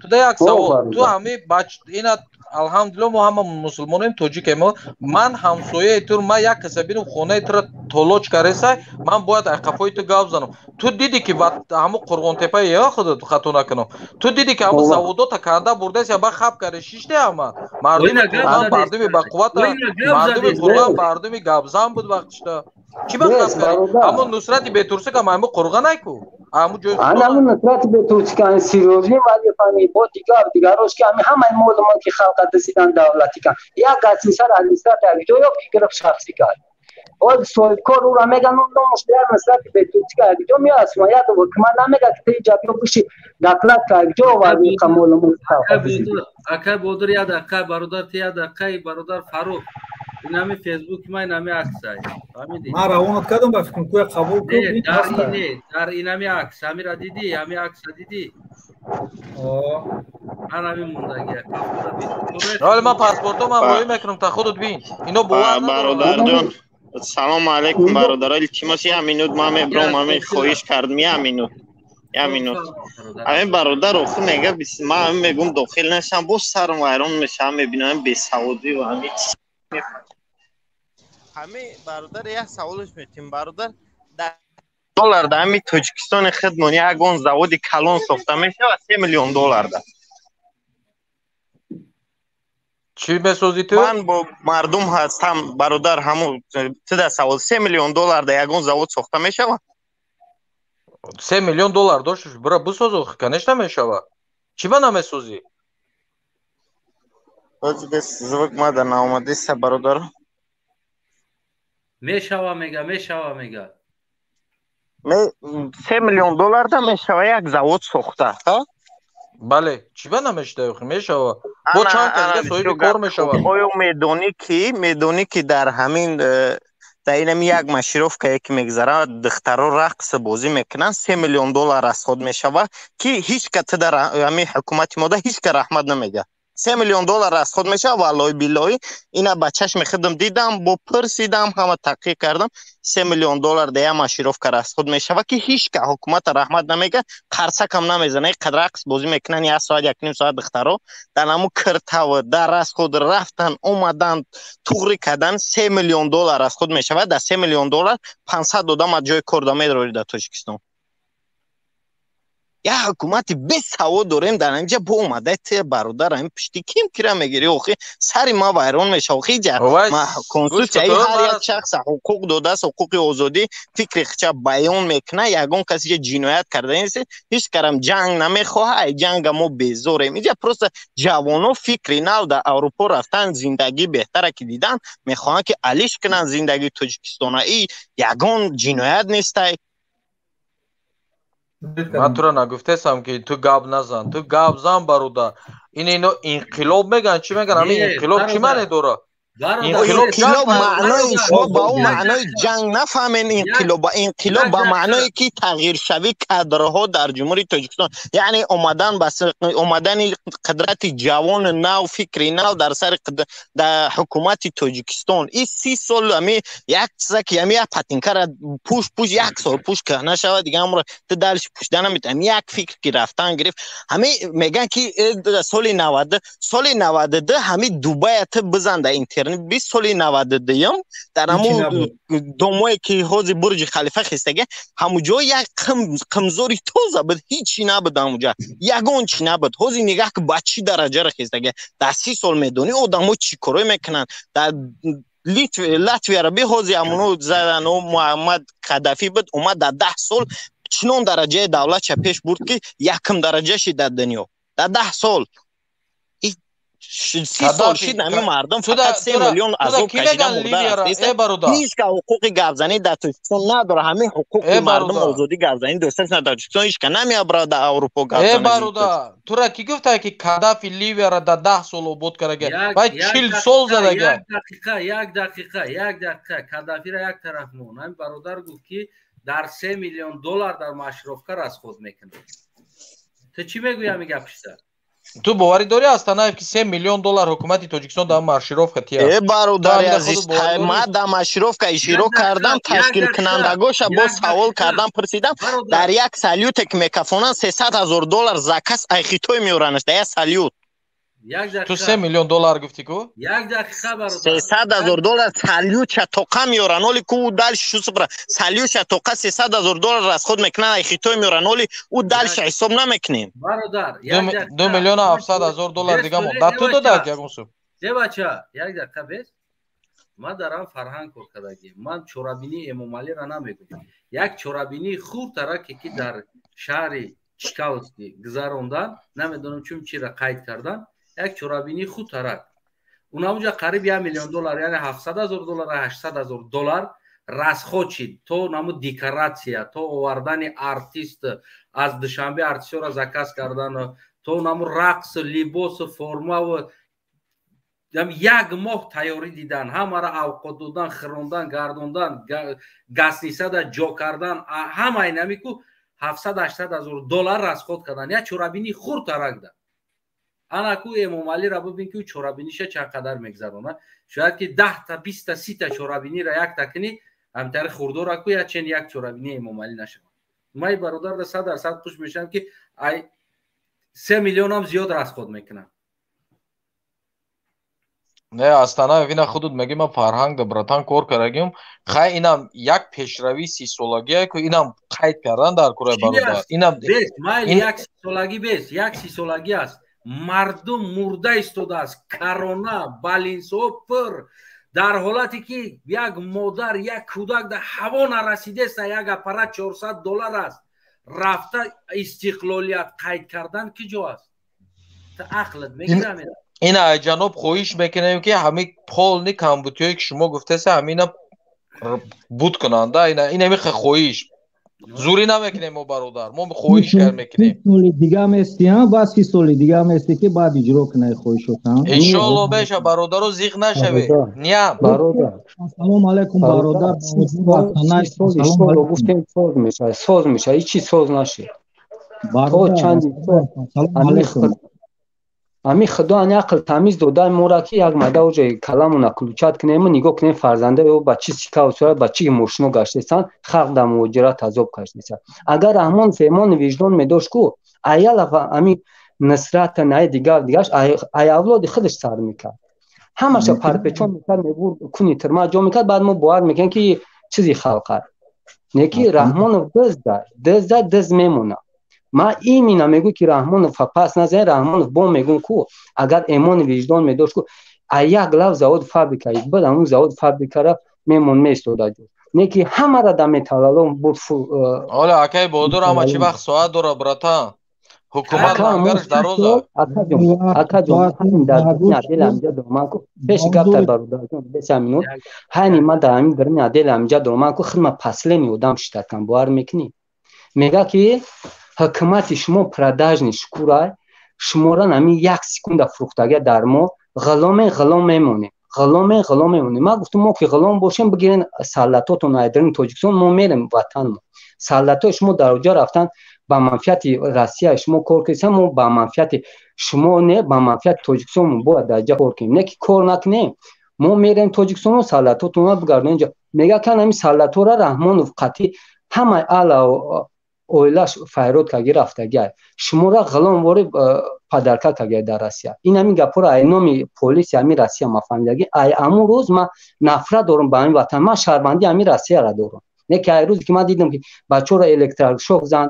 ту да як савол. Ту ҳами бач ина, алҳамдулилло, мо ҳама мусулмонем, тоҷикем. Ман ҳамсояи ту, ман як каса бинам, хонаи тура толоч каресай, ман бояд қафои ту гап занам. Ту дидӣ ки ҳаму Қурғонтепа я худат хато накунам, ту дидӣ ки ҳаму заводота канда бурдеся, ба хаб каре шиште. Ҳама мардуми Қурғон мардуми бақуввата, мардуми Қурғон мардуми гапзан буд вақтишта. Чӣ ба хаб каре? Ҳамун Нусрати Бетурсика ҳаму Қурғон айку, ҳаму ҷои ана ҳамун Нусрати Бетурсика, Сирожин Валифани бо дигар дигарош ки ҳами ҳамаи молу мулки халқа дасидан, давлатӣ кан. Як асисар администратор як ҷо ёфт ки гирифт, шахсӣ кард. Ҳол соҳибкор ӯра меган, номаш дар Нусрати Бетурсика як ҷо меояд, як ҳукумат намегад ки ту инҷа биё биши доклад ка, як ҷо оварди қа молу мулки халқа дасиди. Акай Бодур, як дақиқа, бародар, ти як дақиқа, бародар Фарух, инами Фейсбук ма инами аксай, фаҳмидӣ? Ман равонат кардам, ба фикрам кӯя қабул кун. Дар ине, дар инами акс, ҳамира дидӣ? Ҳами акса дидӣ? Ман ҳамин мондагия. Ҳоли ман паспортом ман роӣ мекунам, та худат бин, ино бовар. Бародарҷон, салому алайкум, бародаро, илтимос, як минут ман мебром, ҳамин хоҳиш кардам, як минут, як минут. Ҳамин бародар охир мега, ман ҳамин мегӯм, дохил нашам, боз сарам вайрон мешавам, мебинам бесаводӣ ва ҳамин. Ҳамин бародар, як саволш метим, бародар, дар доллар дар ҳамин Тоҷикистони худмон ягон заводи калон сохта мешавад 3 миллион долларда? Чӣ месозӣ ту? Ман бо мардум ҳастам, бародар, ҳамун туда савол: 3 миллион долларда ягон завод сохта мешавад? 3 миллион доллар дошташ, бира бисоз, конечно мешавад. Чӣ ба намесозӣ? Звук мада наомадиса, бародар. Мешава мега, мешава мега. 3 миллион долларда мешава як завод сохта? Бале, чӣ ба намешава? Мешава. Бо чанд кас дига соҳиби кор мешавад. Оё медонӣ ки дар ҳамин дар инами як машировкае ки мегузарад, духтаро рақс бозӣ мекунанд, 3 миллион доллар расход мешавад, ки ҳеҷ ка туда ҳамин ҳукумати мода ҳеҷ ка раҳмат намегӯяд. 3 миллион доллар расход мешавад, валлоҳи биллоҳи, ина ба чашми худам дидам, бо пурсидам, ҳама таҳқиқ кардам. 3 миллион доллар дар як машировка расход мешавад, ки ҳеҷ ка ҳукумата раҳмат намегӯяд, қарсакам намезанад. Ин қадр рақс бозӣ мекунанд як соат, як ним соат духтаро дар ҳамун киртав дар расход рафтан омадан туғрӣ кардан, 3 миллион доллар расход мешавад. Дар 3 миллион доллар 500 одам аз ҷои кор медорӣ дар Тоҷикистон. Як ҳукумати бесавод дорем дар инҷа, бо омада те бародар, ҳамин пишти ким кира мегирӣ? Охи сари ма вайрон мешава. Охи иҷа конститутсияи ҳар як шахс ҳуқуқ додааст, ҳуқуқи озодӣ фикри хича баён мекунад. Ягон кас иҷа ҷиноят карда нест, ҳеҷ карам ҷанг намехоҳад, ай ҷанга мо безорем. Иҷа просто ҷавоно фикри нав дар Аврупо рафтан, зиндагӣ беҳтара ки дидан, мехоҳанд ки алиш кунанд зиндагии Тоҷикистона. И ягон ҷиноят нестай. Ман туро нагуфтесам ки ту гап назан, ту гап зан, бародар. Ин ино инқилоб мегӯянд, чӣ мегӯянд? Ҳамин инқилоб чӣ маъне дорад? Инқилоб маънои шумо ба ӯ маънои ҷанг нафаҳмед. Инқилоб, инқилоб ба маъное ки тағйиршавии кадрҳо дар Ҷумҳурии Тоҷикистон, яъне омадан ба омадани қудрати ҷавони нав, фикри нав дар сари дар ҳукумати Тоҷикистон. И 30 сол ами як чиза ки ами як патинкара пуш пуш, як сол пуш кӯҳна шавад, дига ҳамро ту дальше пушида наметавонӣ. Як фикр ки рафтан гирифт, ҳами мегӯянд ки соли 90, соли 92 ҳами Дубая ту бизан дар интернет, 20 соли 92-юм дар ҳамун домое ки ҳозир Бурҷи Халифа хестага, ҳамун ҷо як қимзори тоза буд, ҳичи набуд ҳамунҷа, ягон чи набуд. Ҳозир нигаҳ ки ба чӣ дараҷаро хестага. Дар 30 сол медонӣ одамо чӣ корое мекунанд. Дар Латвияро би ҳозир ҳамуно задану Муҳаммад Кадафӣ буд, омад дар 10 сол чунон дараҷаи давлатша пеш бурд, ки якум дараҷа шид дар дунё дар 10 сол. 30 сол шид ҳамин мардум фақат 3 миллион азоб кашида мурда рафтааст. Ҳеҷ ка ҳуқуқи гапзанӣ дар Тоҷикистон надорад. Ҳамин ҳуқуқи мардум озодӣ гапзанӣ доштааст дар Тоҷикистон, ҳеҷ ка намеабрад дар Аврупо гапзанӣ. Бародар, тура ки гуфта ки Кадафи Ливияро дар 10 сол обод кардага? Вай 40 сол задага. Як дақиқа, як дақиқа, як дақиқа. Кадафиро як тараф мон. Ҳамин бародар гуфт ки Дар 3 миллион доллар дар маршировка расход мекунад. Ту чӣ мегӯӣ ҳамин гапшида? Ту боварӣ дорӣ, Астанаев, ки 3 миллион доллар ҳукумати Тоҷикистон дар маршировка тия? Э, бародари азиз, ман дар маршировка иштирок кардам, ташкилкунандагоша боз савол кардам, пурсидам, дар як салюте ки мекафонанд, 300 ҳазор доллар заказ ай Хитой меоранаш дар як салют. Ту 3 миллион доллар гуфтӣ ку? Як дақиқа, бародар. 300 ҳазор доллар салютша тоқа меоран, оли ку дальше шу супра салютша тоқа 300 ҳазор доллар расход мекунанд, ай Хитой меоран, оли ӯ дальше ҳисоб намекунем. Бародар, 2 миллиону 700 ҳазор доллар дига монд. Да ту додак ягон сум? Де бача, як дақиқа бес. Ман дарам фарҳанг кор кардагӣ. Ман чорабинии Эмомалиро намегӯям. Як чорабинии хурдтараке ки дар шаҳри Чкаловский гузарондан, намедонам чун чиро қайд кардан, як чорабинии худтарак, унамуҷа қариб 1 миллион доллар, яъне 700 ҳазор доллар, 800 ҳазор доллар расход шид, то наму декоратсия, то овардани артист аз Душанбе, артистёра заказ кардан, то наму рақс, либосу, формаву, як моҳ тайёрӣ дидан, ҳамаро авқот додан, хирондан, гардондан, гастнисада ҷо кардан, ҳамаи намику 700 800 ҳазор доллар расход кардан як чорабинии хурдтаракда. Ана ку Эмомалиро бибин, ки чорабиниша чанд қадар мегзаронад. Шояд ки 10-та, 20-та, 30-та чорабиниро якта кунӣ, ҳамтари хурдора ку як чен як чорабини Эмомалӣ нашавад. Май бародар, 100% хуш мешавам, ки ай 3 миллионам зиёд расход мекунам. Не, Астанаев, ина худут меги, ман фарҳанг да, братан, кор кардагим. Хай, инам як пешравии 30-солагие ку, инам қайд кардан дар кураи, бародар, инам. Бес, майли, як 30-солагӣ, бес, як 30-солагӣ аст. Мардум мурда истодааст, корона, больницаҳо пур, дар ҳолате ки як модар, як кӯдак дар ҳаво нарасидеста, як аппарат 400 доллар аст. Рафта истиқлолият қайд кардан ки ҷо аст? Та ақлат мегирам. Ина, ҷаноб, хоҳиш мекунем, ки ҳамин полный камбутиҳое ки шумо гуфтеса, ҳамина буд кунанда. Ина михе хоҳиш, зурӣ намекунем мо, бародар, мо хоҳиш кар мекунем. Соли дига мести, бас ки соли дига мести, ки баъд иҷро кунай хоҳишотан. Иншоалло меша, бародаро, зиқ нашаве, ниям. Бародар. Ассалому алайкум, бародар. Гуфтем, соз меша, соз меша, ҳичи соз нашед то чанд. Ами худо ани ақл тамиз дода мора, ки як мада оҷа каламона ключат кунем, нигоҳ кунем, фарзандаи ӯ ба чӣ сикаву сурат, ба чӣ мошино гаштесанд, халқ дар муҳоҷират азоб кашидеса. Агар Раҳмон фермони виҷдон медошт ку, аялафа ами нусрата най дигар дигарш ай авлоди худаш сар мекард, ҳамаша парпечон мекард, мебурд куни тирма ҷо мекард, баъд мо бовар мекунем, ки чизи халқат не, ки Раҳмонов дизда, дизда, диз мемонад. Ман имина мегӯ, ки Раҳмонов пас назан. Раҳмонов бо мегӯм ку, агар эмони виҷдон медошт ку, а як лав завод фабрика буд, ҳамун завод фабрикара мемон, меистода ҷо, не ки ҳамара да металлолом буд. Ола, акай Бодур, ҳама чӣ вақт соат дора, братан, ҳукумат лангараш дароза. Акаҷон, ҳамин дар адел амҷа дорам ку, пеши гапта, бародарҷон, беса минут. Ҳайни ман дар ҳамин дарини адел амҷа дорам ку, хидма последний одам шиштакам, бовар мекунӣ, мега ки ҳукумати шумо продажный шукурай, шуморо ҳамин як секунда фурӯхтага, дар мо ғуломе, ғулом мемонем, ғуломе, ғулом мемонем. Ман гуфтам, мо ки ғулом бошем, бигирен саллатотон айдарин Тоҷикистон, мо мерем ватанмо. Саллатои шумо дар оҷа рафтан, ба манфиати Россия шумо кор кардем, мо ба манфиати шумо не, ба манфиати Тоҷикистон бояд дар ҷа кор кунем, не ки кор накунем. Мо мерем Тоҷикистон, саллатотонро бигардонем инҷа. Мега кан ҳамин саллатора Раҳмонов қатъи ҳамаи ала оилаш файрод карги рафтагиай, шуморо ғуломвори падарка каргиай дар Россия. Ин ҳамин гапҳоро ай номи полиси ҳамин Россия ма фаҳмидаги. Ай амун рӯз ман нафрат дорам ба ҳамин ватан, ман шаҳрвандии ҳамин Россияро дорам, не ки ай рӯзе ки ман дидам, ки бачаҳоро электрошок зан,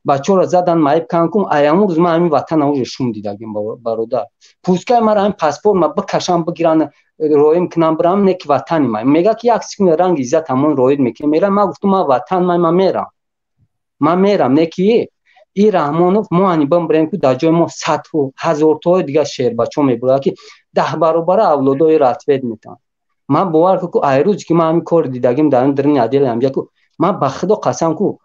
бачаҳоро задан, маиб кан кун, ай амун рӯз ман ҳамин ватана уже шум дидагим, бародар. Пускай мара ҳамин паспорт ма бикашам, бигиран, роим кунам, бирам, не ки ватани ман. Мега ки як секунда ранги иззат ҳамон роид мекунем, мерам. Ман гуфтам, ман ватан ман, ман мерам, ман мерам, не ки и Раҳмонов мо ани бимбирем ку, дар ҷои мо садҳу ҳазортои дигар шербачо мебурад, ки 10 баробара авлодои ответ метаҳанд. Ман бовар ку, ай рӯзе ки ман ҳамин кори дидагим дар ин дарини адел ҳамҷа ку, ман ба худо қасам ку,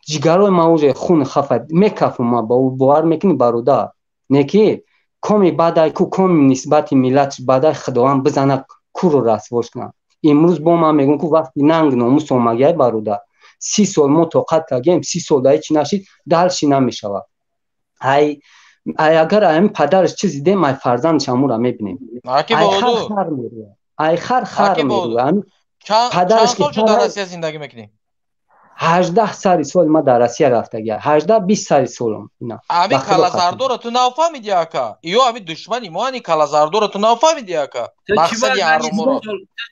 ҷигарои ман уже хун хафа мекафум. Ман бовар мекунӣ, бародар, не ки коми бадай ку, коми нисбати миллат бадай, худованд бизана куру расвош кунам. Имрӯз бо ман мегӯм ку, вақти нанг номус омагиай, бародар. 30 сол мо тоқат кардем, 30 сол дар ҳеҷ нашид, дальше намешавад. Ай ай агар ами падараш чиз дидем, ай фарзандаш ҳамура мебинем. Ай хар хар мерӯяд, ай хар хар мерӯяд. Падараш чанд сол шуд дар Россия зиндагӣ мекунӣ? 18 сари сол ма дар Россия рафтагия, 18-20 сари солам. Ами калазардоро ту нафаҳмиди, ака? Ё ами душмани мо ани калазардоро ту нафаҳмиди, ака? Мақсади ҳароморо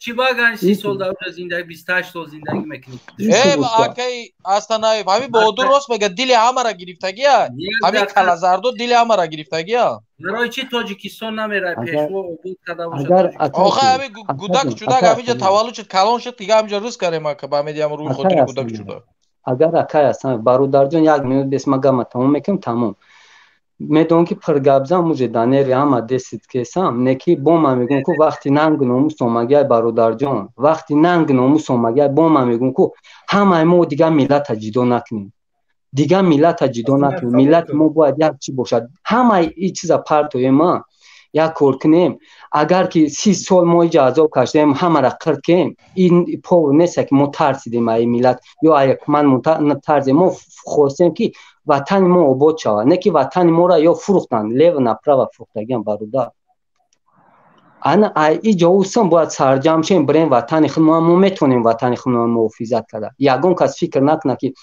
чӣ баган 30 сол дар оҷа зиндагӣ, 28 сол зиндагӣ мекунӣ? Э, акаи Астанаев, ҳами Баҳодур рост мега, дили ҳамара гирифтагия. Ҳами калазардо дили ҳамара гирифтагия. Барои чӣ Тоҷикистон намерай пешво обод карда бошад? Охай, ҳами гудак чудак ҳамиҷа таваллуд шуд, калон шуд, дига ҳамиҷа рӯз кардем, ака, ба медиам рӯи хотири гудак чудак. Агар акай ҳастам, бародарҷон, як минут бес, ма гама тамом мекунам, тамом. Медонам ки пиргапзан муже данери ҳама десид кесам, не ки бо ман мегӯм ку вақти нанг номус омагиай, бародарҷон, вақти нанг номус омагиай, бо ман мегӯм ку ҳамаи мо дигар миллата ҷидо накунем, дигар миллата ҷидо накунем. Миллати мо бояд як чӣ бошад. Ҳамаи ин чиза партоем, а як кор кунем. Агар ки 30 сол мо иҷа азоб кашидем, ҳамара қирд кем, ин пов неста ки мо тарсидем ай миллат ё ай ман тарсидем. Мо хостем ки ватани мо обод шавад, не ки ватани моро ё фурӯхтанд, лево направо фурӯхтагиам, бародар. Ана ай иҷа усам бояд сарҷам шем, бирем ватани худмо. Мо метавонем ватани худмо муҳофизат карда. Ягон кас фикр накунад ки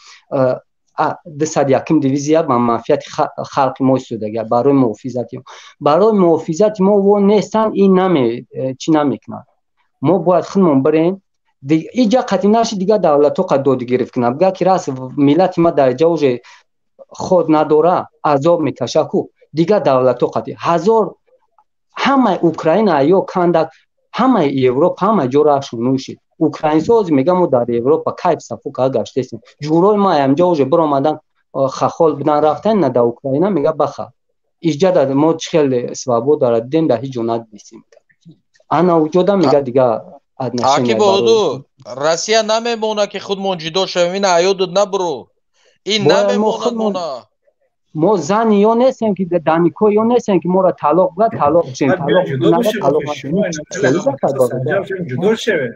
201-м дивизия ба манфиати халқи мо истодагия, барои муҳофизати мо, барои муҳофизати мо во нестанд. Ин наме чӣ намекунад. Мо бояд худмон бирем иҷа қатъи наши, дигар давлатҳо қад доди гирифт кунад, бигӯяд ки рас миллати ма дар иҷа уже ход надора, азоб мекаша ку. Дигар давлатҳо қатъи ҳазор ҳамаи Украина ё кандак, ҳамаи Европа, ҳамаи ҷо рафшон нӯшид. Украинсо ҳозир мегӯям, мо дар Европа кайф сафу ка гаштесем. Ҷурои ма амҷа уже биромадан, хахол будан, рафтан на дар Украина, мега баха иҷа дар мо чӣ хеле свободара дидем, дар ҳеҷ ҷо надидисем. Ана уҷода мега дига Аки Баҳодур, Россия намемона ки худмон ҷудо шавем, ина аёдут набуро. Ин намемонад мона. Мо зани ё нестем ки данико ё нестем ки моро талоқ бугад, талоқ шем, талоқ талоқ. Ҷудо шавем.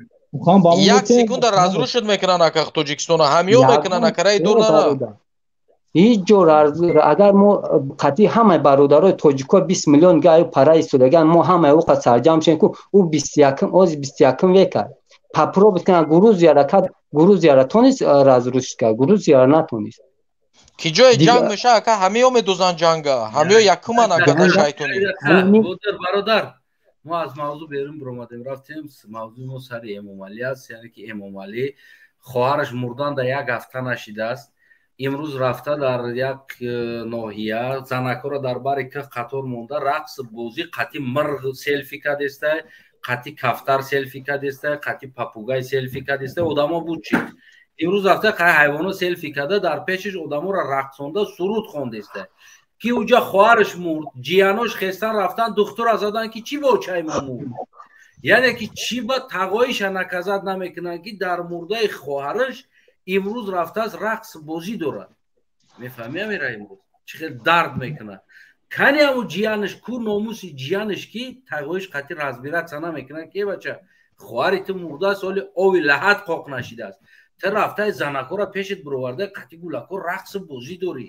Як секунда разрушид мекунанд, ака, Тоҷикистона ҳамё мекунанд, ака, раи дур нара. Ҳеҷ ҷо агар мо қатъи ҳамаи бародарои тоҷико 20 миллион гаю пара истодаган, мо ҳамаи оқа сарҷам шем ку ӯ 21-м, ози 21-м века попробуй кунад, Грузияра кард, Грузияра тонист разрушид кард, Грузияра натонист. Ки ҷое ҷанг меша, ака, ҳамеё медозанд ҷанга, ҳамеё якуман, ака, да шайтонӣ. Бародар, мо аз мавзӯъ берун биромадем, рафтем. Мавзӯи мо сари Эмомалӣ аст, яъне ки Эмомалӣ хоҳараш мурдан дар як ҳафта нашидааст, имрӯз рафта дар як ноҳия занакҳоро дар бари кӯҳ қатор монда, рақс бозӣ, қатъи мирғ селфи кардестай, қатъи кафтар селфи кардестай, қатъи попугай селфи кардестай. Одамо буд чӣ имрӯз рафта ҳайвоно селфи карда, дар пешаш одаморо рақсонда, суруд хондестай, ки уҷа хоҳараш мурд, ҷиянош хестан рафтан, духтура задан ки чӣ бочаи мо мурд. Яъне ки чӣ ба тағоиша наказат намекунанд, ки дар мурдаи хоҳараш имрӯз рафтааст, рақс бозӣ дорад. Мефаҳми, амира, имрӯз чӣ хел дард мекунад. Кани ҳаму ҷиянаш ку, номуси ҷиянаш, ки тағоиш қатъи разбираться намекунанд, ки бача, хоҳари ту мурдааст, ҳоли ови лаҳат қоқ нашидааст, ту рафтаи занакҳоро пешет бироварда, қатъи гулакҳо рақс бозӣ дорӣ.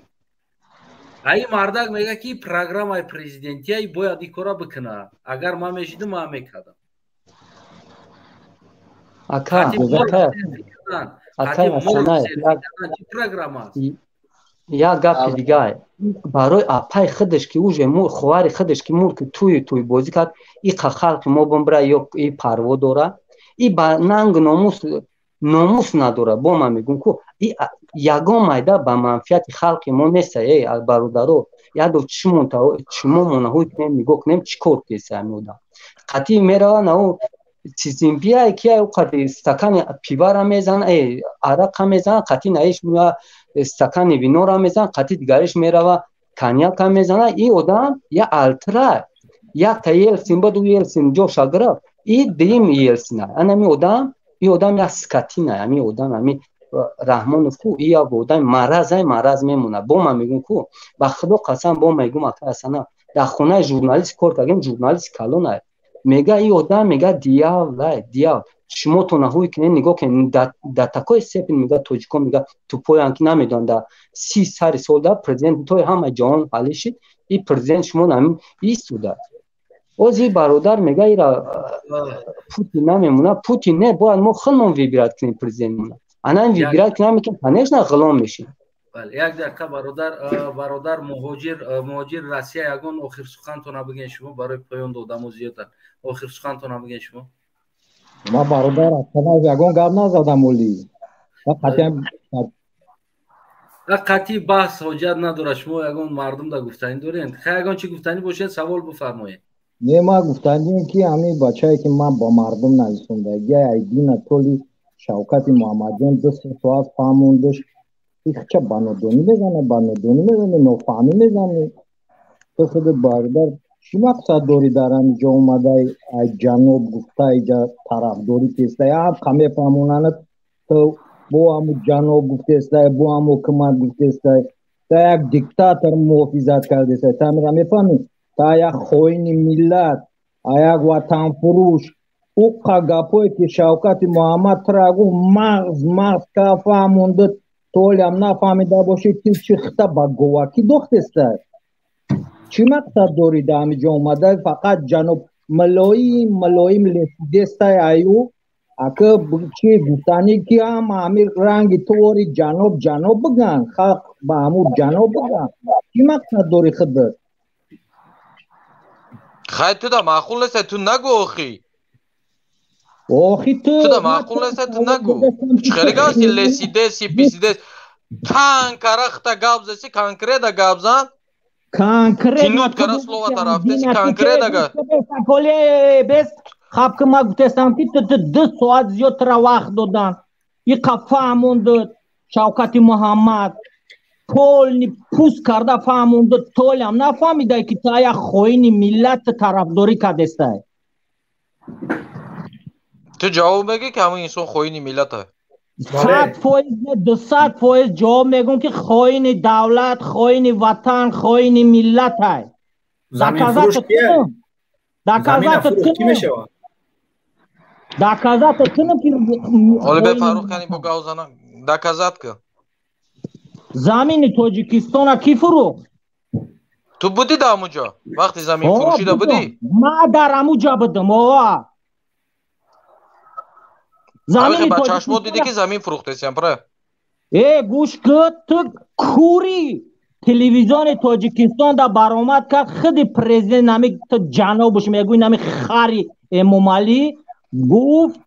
Аи мардак мега ки программаи президентия бояд ин кора бикунад. Агар ман мешидам, ман мекардам. Ака, як гапи дигар барои апаи худаш ки уже хоҳари худаш ки мурд, ки туи туй бозӣ кард, иқа халқи мо бомбра ё и парво дора, и ба нанг номус, номус надора. Бо ман мегӯм ку и ягон майда ба манфиати халқи мо неста. Эй бародаро, ядо чимомонаҳои кунем, нигоҳ кунем, чӣ кор кеса ҳами одам. Қатъи мерава нау чизимбия ки қати стакани пивара мезана, арақа мезана, қатъи наиш стакани винора мезана, қатъи дигариш мерава коньяка мезана. И одам я алтра якта Елсин буд, ӯ Елсин ҷоша гирифт, и дуюм Елсина. Анами одам, и одам як скотина. Ами одам, ами Раҳмонов ку, и як одами маразай, мараз мемонад. Бо ман мегӯм ку, ба худо қасам, бо мегӯм, ака Асана, дар хонаи журналист кор кардем, журналист калонай. Мега и одам, мега дьявол, дьявол. Шумо то наҳуй кунед, нигоҳ кунед, да такой степень мега тоҷикон мега тупоян ки намедонанд, да 30 сари сол да президент тои ҳама ҷаҳон ҳалӣ шид, и президент шумо намин истода. Оз и бародар мега ира Путин намемона, Путин не, бояд мо худмон выбирать кунем президентмона. Ана выбирать намекунем, конечно, ғулом мешем. Бале, як дақиқа, бародар, бародар муҳоҷир, муҳоҷир Россия, ягон охир сухантона бигӯед шумо барои поён додамо зиёдан. Охир сухантона бигӯед шумо. Ма бародар Астанаев ягон гап назадам оли. Қатъиян қатъи баҳс ҳоҷат надорад. Шумо ягон мардум да гуфтанӣ доред? Хай, ягон чӣ гуфтанӣ бошед, савол бифармоед. Не, ма гуфтанем ки ҳамин бачае ки ман ба мардум нависондагия айдина толи Шавкати Муҳаммадҷон 2-3 соат фаҳмондаш, ихча ба нодонӣ мезане, ба нодонӣ мезане, нофаҳмӣ мезане. Ту худи бародар чӣ мақсад дорӣ дар ҳамин ҷо омадай, ай ҷаноб гуфта иҷа тарафдорӣ кестай, ҳам мефаҳмонанад, ту бо ҳаму ҷаноб гуфтестай, бо ҳаму ҳукумат гуфтестай, та як диктатор муҳофизат кардестай, та ҳамира мефаҳмӣ? Та як хоини миллат, як ватанфурӯш, уқа гапое ки Шавкати Муҳаммад тура гуфт, мағз ка фаҳмонда, толиам нафаҳмида бошӣ, ти чӣ хита ба говакӣ дохтестай? Чӣ мақсад дорӣ дар ҳамин ҷо омада фақат ҷаноб мулоим мулоим лесидестай аю ака чӣ гуфтанӣ ки ҳама ҳамин ранги ту вори ҷаноб ҷаноб биган, халқ ба ҳамун ҷаноб биган? Чӣ мақсад дорӣ худат? Хай, ту да маъқул нест, ту нагӯ охи. Охи ту Ту да маъқул нест, ту нагӯ. Хеле гаси лесидеси писидес танкара хта гап заси, конкретно гап зан. Конкретно Тинут кара слово тарафтеси конкретно га. Бес хаб ки ма гуфтестам ки ту 2 соат зиёд тура вақт додан, иқа фаҳмондад Шавкати Муҳаммад, полный пуст карда фаҳмондад, толиам нафаҳмидай ки ту як хоини миллат тарафдорӣ кардестай. Ту ҷавоб мегӣ ки ҳамин инсон хоини миллата? 100%, 200% ҷавоб мегӯм ки хоини давлат, хоини ватан, хоини миллатай. Доказать кунам, доказать кунам ки Оли бе Фаррух кани бо гав зана, доказать ка. Замини Тоҷикистона кӣ фурӯхт? Ту будӣ дар ҳамун ҷо вақти замин фурӯшида будӣ? Ма дар ҳамун ҷо будам, ова. Замини ба чашмот дидӣ ки замин фурӯхтесиям, пра? Э, гӯш кӣ, ту кури. Телевизиони Тоҷикистон да баромад кард худи президент, нами ту ҷанобуш мегӯи, нами хари Эмомалӣ гуфт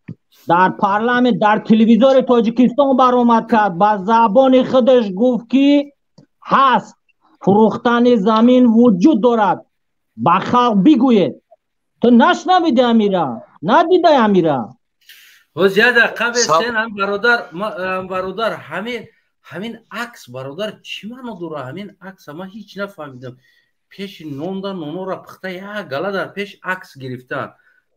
дар парламент, дар телевизори Тоҷикистон баромад кард, ба забони худаш гуфт ки ҳаст фурӯхтани замин вуҷуд дорад, ба халқ бигӯед. Ту нашнавиди амира, надидай амира? Ҳоз як дақиқа бестен, ҳам бародар, бародар, ҳамин акс, бародар, чӣ маъно дора ҳамин акса? Ман ҳеҷ нафаҳмидам. Пеши нонда нонора пухта як гала дар пеш акс гирифтан,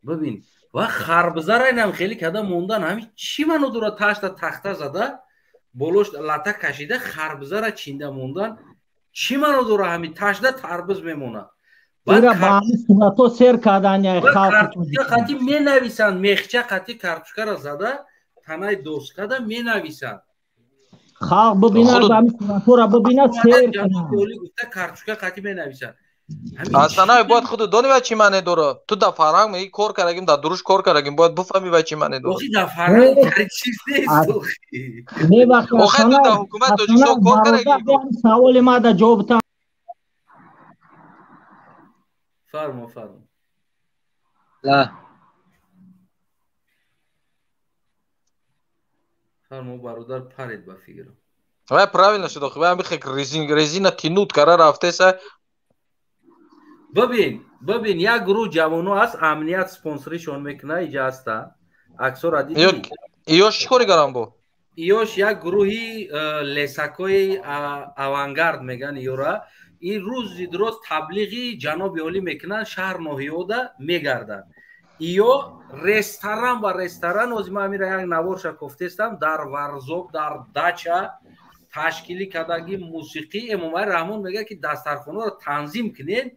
бибин, ва харбизара инам хеле када мондан. Ҳамин чӣ маъно дора? Ташта тахта зада, болош лата кашида, харбизара чинда мондан чӣ маъно дора? Ҳамин ташда тарбиз мемонад. Ира ба ҳамин суратҳо сер кардани халқи. Қати менависанд, мехча қати картошкара зада, танаи доскада менависанд. Халқ бибинад, ба ҳамин суратҳоро бибинад, сер кунад. Гуфта картошка қати менависанд. Астанаи бояд худу дони ва чӣ маъне дора. Ту дар фарҳанг меги кор кардагим, дар дуруш кор кардагим, бояд буфаҳми ва чӣ маъне дора. Охи, дар фарҳанг чиз нест. Охи, ту дар ҳукумати Тоҷикистон кор кардагӣ. Саволи ма да ҷавоб та. Фармо, фармо. Да. Фармо, бародар, паред ба фикрам. Вай правильно шуд охи, вай ҳами резина тинут кара рафтеса. Бибин, бибин, як гурӯҳ ҷавоно аст, амният спонсоришон мекуна, иҷа ҳаста, аксора дидӣ? Иёш чӣ кори гарам бо? Иёш як гурӯҳи лесакҳои авангард меган иёра. Ин рӯзи дуроз таблиғи ҷаноби олӣ мекунанд, шаҳр ноҳиёда мегарданд. Иё ресторан ба ресторан, ҳозир ман амира як наворша кофтестам, дар Варзоб, дар дача ташкилӣ кардагӣ мусиқӣ. Эмомалӣ Раҳмон мегӯяд ки дастархонаро танзим кунед.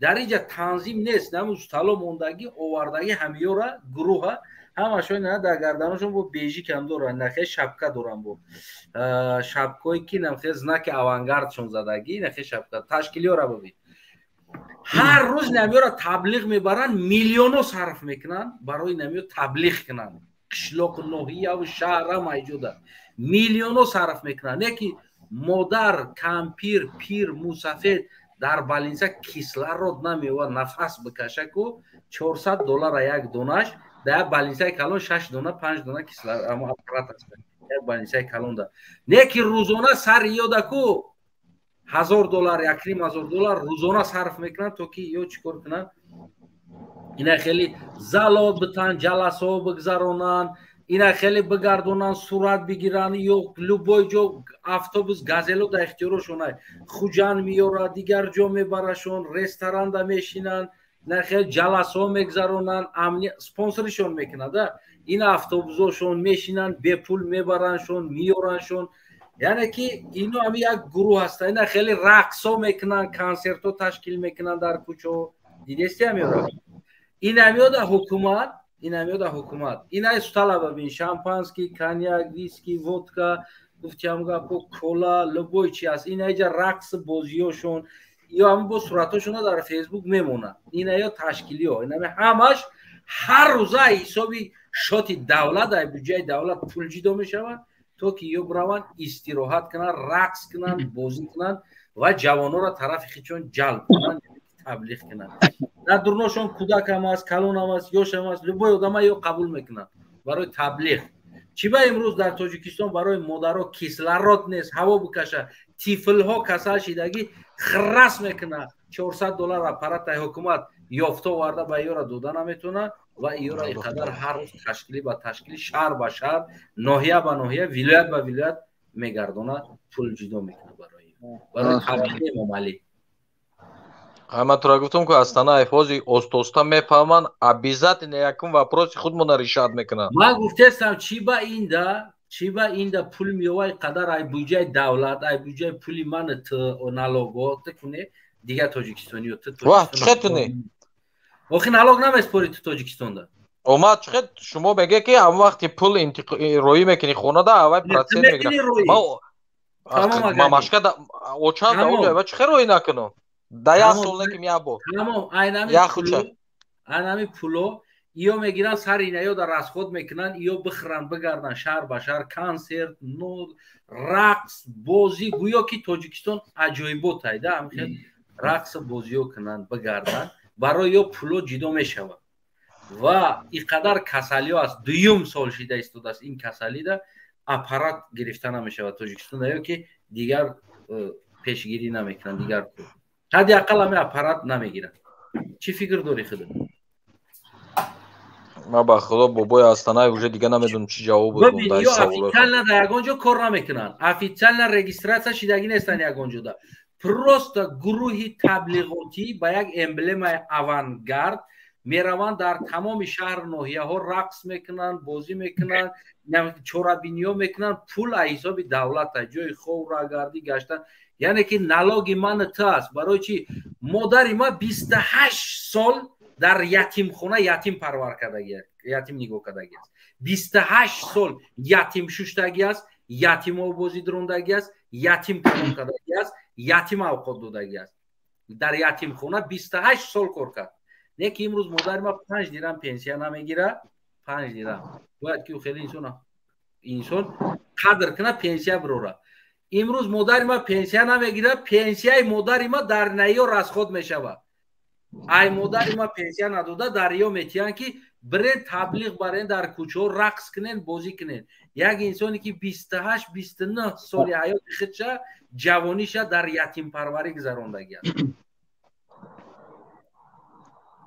Дар инҷа танзим нест, наму стало мондагӣ, овардагӣ ҳамиёра гурӯҳа ҳамашон на дар гарданашон бо бежикам доранд, нахе шапка доранд, бо шапкое ки нахе знаки авангардшон задагӣ, нахе шапка ташкилиёра бибин. Ҳар рӯз намиёра таблиғ мебаранд, миллионо сарф мекунанд барои намиё таблиғ кунанд. Қишлоқу ноҳияву шаҳра майҷуда миллионо сарф мекунанд. Не ки модар, кампир, пир, мусафед дар балинса кислород намеёвад, нафас бикаша ку 400 доллара як донаш, дар як балинсаи калон 6 дона, 5 дона кислород аппарат аст. Як балинсаи калон да. Не ки рӯзона сари ёда ку 1000 доллар, 1500 доллар рӯзона сарф мекунанд, то ки ё чӣ кор кунанд? Ина хеле зало битан, ҷаласо бигзаронанд, ина хеле бигардонанд, сурат бигиранд, ё любой ҷо автобус, газело дар ихтиёрошон ай. Хуҷанд меёрад, дигар ҷо мебарашон, ресторанда мешинанд, ина хеле ҷаласо мегзаронанд, спонсоришон мекунад, ина автобусошон мешинанд, бепул мебарандшон, меёрандшон. Яъне ки ино ҳами як гурӯҳ ҳастанд, ина хеле рақсо мекунанд, консертҳо ташкил мекунанд дар кӯчаҳо. Дидести ҳамиёра? Ин ҳамиёда ҳукумат, ин ҳамиёда ҳукумат. Ина стала бибин, шампанский, коньяк, виски, водка, гуфтиам гапо, кола, любой чи аст. Ина иҷа рақс бозиёшон, ё ҳами бо суратҳошона дар Фейсбук мемонад. Ина ё ташкилиё, ина ҳамаш ҳар рӯза ҳисоби шоти давлат, ай буҷаи давлат пул ҷидо мешавад, то ки ё бираванд истироҳат кунанд, рақс кунанд, бозӣ кунанд ва ҷавононро тарафи худшон ҷалб кунанд, таблиғ кунанд. Дар дурношон кӯдакам аст, калонам аст, ёшам аст, любой одама ё қабул мекунанд барои таблиғ. Чӣ ба имрӯз дар Тоҷикистон барои модаро кислород нест, ҳаво бикаша, тифлҳо касал шидагӣ хирас мекунад, 400 доллар аппарат ай ҳукумат ёфта оварда ба ёра дода наметавонад ва ёра инқадар ҳар рӯз ташкилӣ ба ташкилӣ, шаҳр ба шаҳр, ноҳия ба ноҳия, вилоят ба вилоят мегардонад, пул ҷудо мекунад барои таблиғи Эмомалӣ. Ман тура гуфтам ку Астанаев ҳозир оста-оста мефаҳманд, обязательно якум вопроси худмона решат мекунанд. Ман гуфтестам, чӣ ба инда пул меёва қадар ай буҷаи давлат, ай буҷаи пули ман ту налого ту куне, дигар тоҷикистониё ту. Вах, чӣ туне? Охи налог намеспорӣ ту Тоҷикистонда. Омад чӣ шумо меге ки ҳам вақти пул роӣ мекунӣ хонада, аввал процент мегирад. Ман машка очам да оҷа ва чӣ роӣ накунам? Да як сол неким як бор. Тамом, айнами пуло иё мегиранд, сари ина ё дар расход мекунанд, иё бихӯранд, бигарданд шаҳр ба шаҳр, консерт, нур, рақс, бозӣ, гӯё ки Тоҷикистон аҷоибот айда, ҳамхел рақс бозиё кунанд, бигарданд, барои ё пуло ҷидо мешавад. Ва ин қадар касалиё аст, дуюм сол шида истодааст ин касалида аппарат гирифта намешавад Тоҷикистон, ё ки дигар пешгирӣ намекунанд, дигар ҳадди ақал ҳами аппарат намегиранд. Чӣ фикр дорӣ худат? Ман ба худо бобои Астанаев уже дига намедонам чӣ ҷавоб додам дар ин савол. Официально дар ягон ҷо кор намекунанд. Официально регистрация шидагӣ нестанд ягон ҷода. Просто гурӯҳи таблиғотӣ ба як эмблемаи авангард мераванд, дар тамоми шаҳру ноҳияҳо рақс мекунанд, бозӣ мекунанд, чорабиниҳо мекунанд, пул аз ҳисоби давлат аст, ҷои хов, рагардӣ гаштан. Яъне ки налоги ман ту аст. Барои чӣ? Модари ман 28 сол дар ятимхона ятим парвар кардагӣ, ятим нигоҳ кардагӣ аст. 28 сол ятим шуштагӣ аст, ятим обозӣ дурондагӣ аст, ятим калон кардагӣ аст, ятим авқот додагӣ аст. Дар ятимхона 28 сол кор кард. Не ки имрӯз модари ман 5 дирам пенсия намегирад, 5 дирам. Бояд ки хеле инсон қадр кунад, пенсия бирорад. Имрӯз модари ман пенсия намегирад, пенсияи модари ман дар наё расход мешавад. Ай модари ман пенсия надода, дар ё метиҳанд ки бирен таблиғ барен, дар кӯчаҳо рақс кунен, бозӣ кунен. Як инсоне ки 28-29 соли ҳаёти худша, ҷавониша дар ятимпарварӣ гузарондагӣ аст.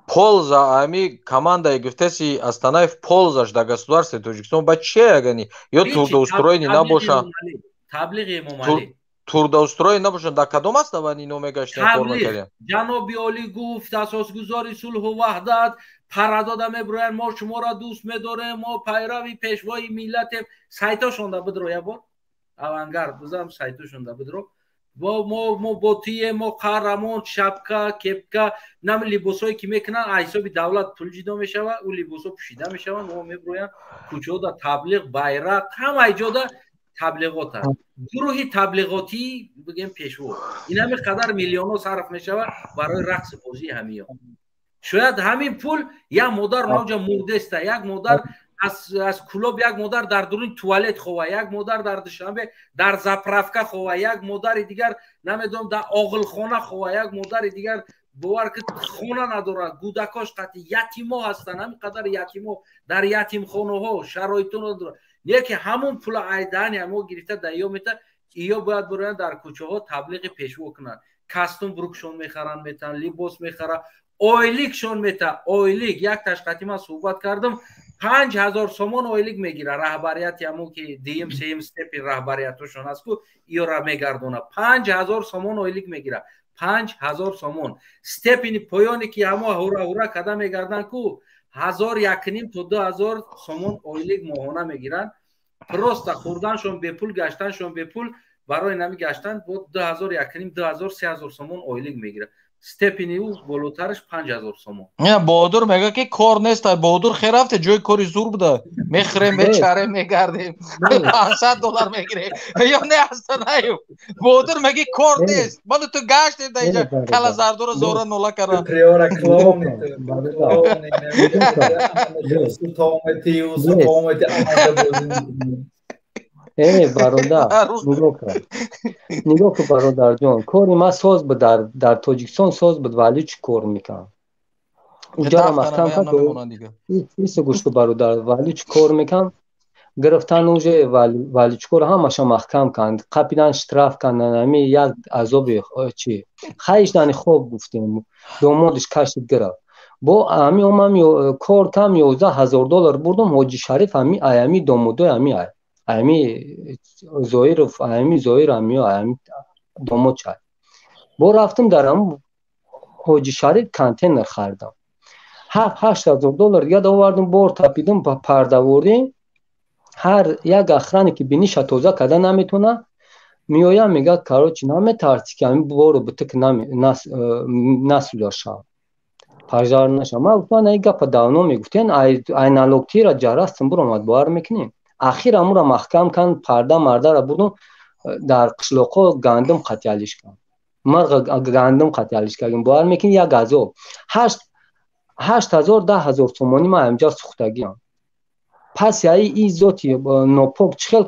Полза ами командаи гуфтеси Астанаев ползаш дар государствои Тоҷикистон ба чие ягани? Ё трудоустроени набошанд? Таблиғи Эмомалӣ. Трудоустроени набошанд, дар кадом основании ино мегаштанд кор мекарданд? Ҷаноби олӣ гуфт, асосгузори сулҳу ваҳдат, парадода мебироянд, мо шуморо дӯст медорем, мо пайрави пешвои миллатем. Сайтошонда бидро як бор. Авангард бизам, сайтошонда бидро. Мо ботие, мо қаҳрамон, шапка, кепка, нами либосҳое ки мекунанд, аз ҳисоби давлат пул ҷидо мешавад, ӯ либосҳо пӯшида мешаванд, мо меброянд кӯчаода таблиғ, байрақ, ҳамаи ҷода таблиғот аст. Гурӯҳи таблиғотӣ бигем пешво. Ин ҳами қадар миллионҳо сарф мешавад барои рақси бозии ҳамиё. Шояд ҳамин пул як модар навҷа мурдеста, як модар аз Кулоб, як модар дар дуруни туалет хова, як модар дар Душанбе дар заправка хова, як модари дигар намедонам дар оғилхона хова, як модари дигар бовар ки хона надорад, гудакош қати ятимо ҳастанд, ҳамин қадар ятимо дар ятимхонаҳо шароито надорад. Не ки ҳамун пула айдаани мо гирифта дар ё мета, иё бояд бироянд дар кӯчаҳо таблиғи пешво кунанд. Кастум брукшон мехаранд, метан либос мехаранд, ойликшон мета, ойлик як ташқати ман суҳбат кардам, 5000 сомон ойлик мегира раҳбарияти ҳамон ки дуюм сеюм степи раҳбариятошон аст ку иёра мегардона, 5000 сомон ойлик мегира, 5000 сомон. Степини поёне ки ҳамо ҳура ҳура када мегарданд ку 1000 1.5 то 2000 сомон ойлик моҳона мегиранд. Просто хӯрданшон бепул, гаштаншон бепул, барои нами гаштан бо 2000 1.5 2000 3000 сомон ойлик мегирад. Степени ӯ болотараш 5000 сомон. Не, Баҳодур мегӯяд ки кор нест. Баҳодур хер рафте, ҷои кори зур буда. Мехӯрем, мечарем, мегардем. $500 мегирем. Ё не Астанаев. Баҳодур мегӯяд кор нест. Ман ту гаштем дар инҷа кала зардура зора нола кардам. Приора клоуни, клоуни, сутомети, сутомети амада бозӣ. Бародар, нигоҳ кун бародарҷон, кори ман соз буд, дар Тоҷикистон соз буд, вале чӣ кор мекунам? Уҷаро маҳкам кард, исо гӯш кун бародар, вале чӣ кор мекунам? Гирифтан уже валичкор ҳамаша маҳкам канд, қапидан штраф кандан, ҳами як азоби чи. Хайш дани хоб гуфтем, домодиш кашид гирифт. Бо ҳами омам кор кам $11,000 бурдум, Ҳоҷи Шариф ҳами аями домодои ҳами ай. Ами Зоиров, ами Зоир ами ами домод чай. Бо рафтам дар ам Ҳоҷи Шариф контейнер харидам. $7-8,000 дига овардам, бор тапидам, ба парда бурдем. Ҳар як охране ки биниша тоза карда наметона, меоям мегӯяд короче наметарси ки ами бору битик насуда шав. Пожар наша. Ман гуфтам ин гапа давно мегуфтен, ай налогтира ҷарастам буромад, бовар мекунем. Ахир амура маҳкам кан, парда мардара бурдум, дар қишлоқҳо гандум қатъиалиш кан. Марғ гандум қатъиалиш кардем. Бовар мекунӣ як азоб. 8000 10000 сомонӣ ман ҳамҷа сӯхтагиам. Пас яи ин зоти нопок чӣ хел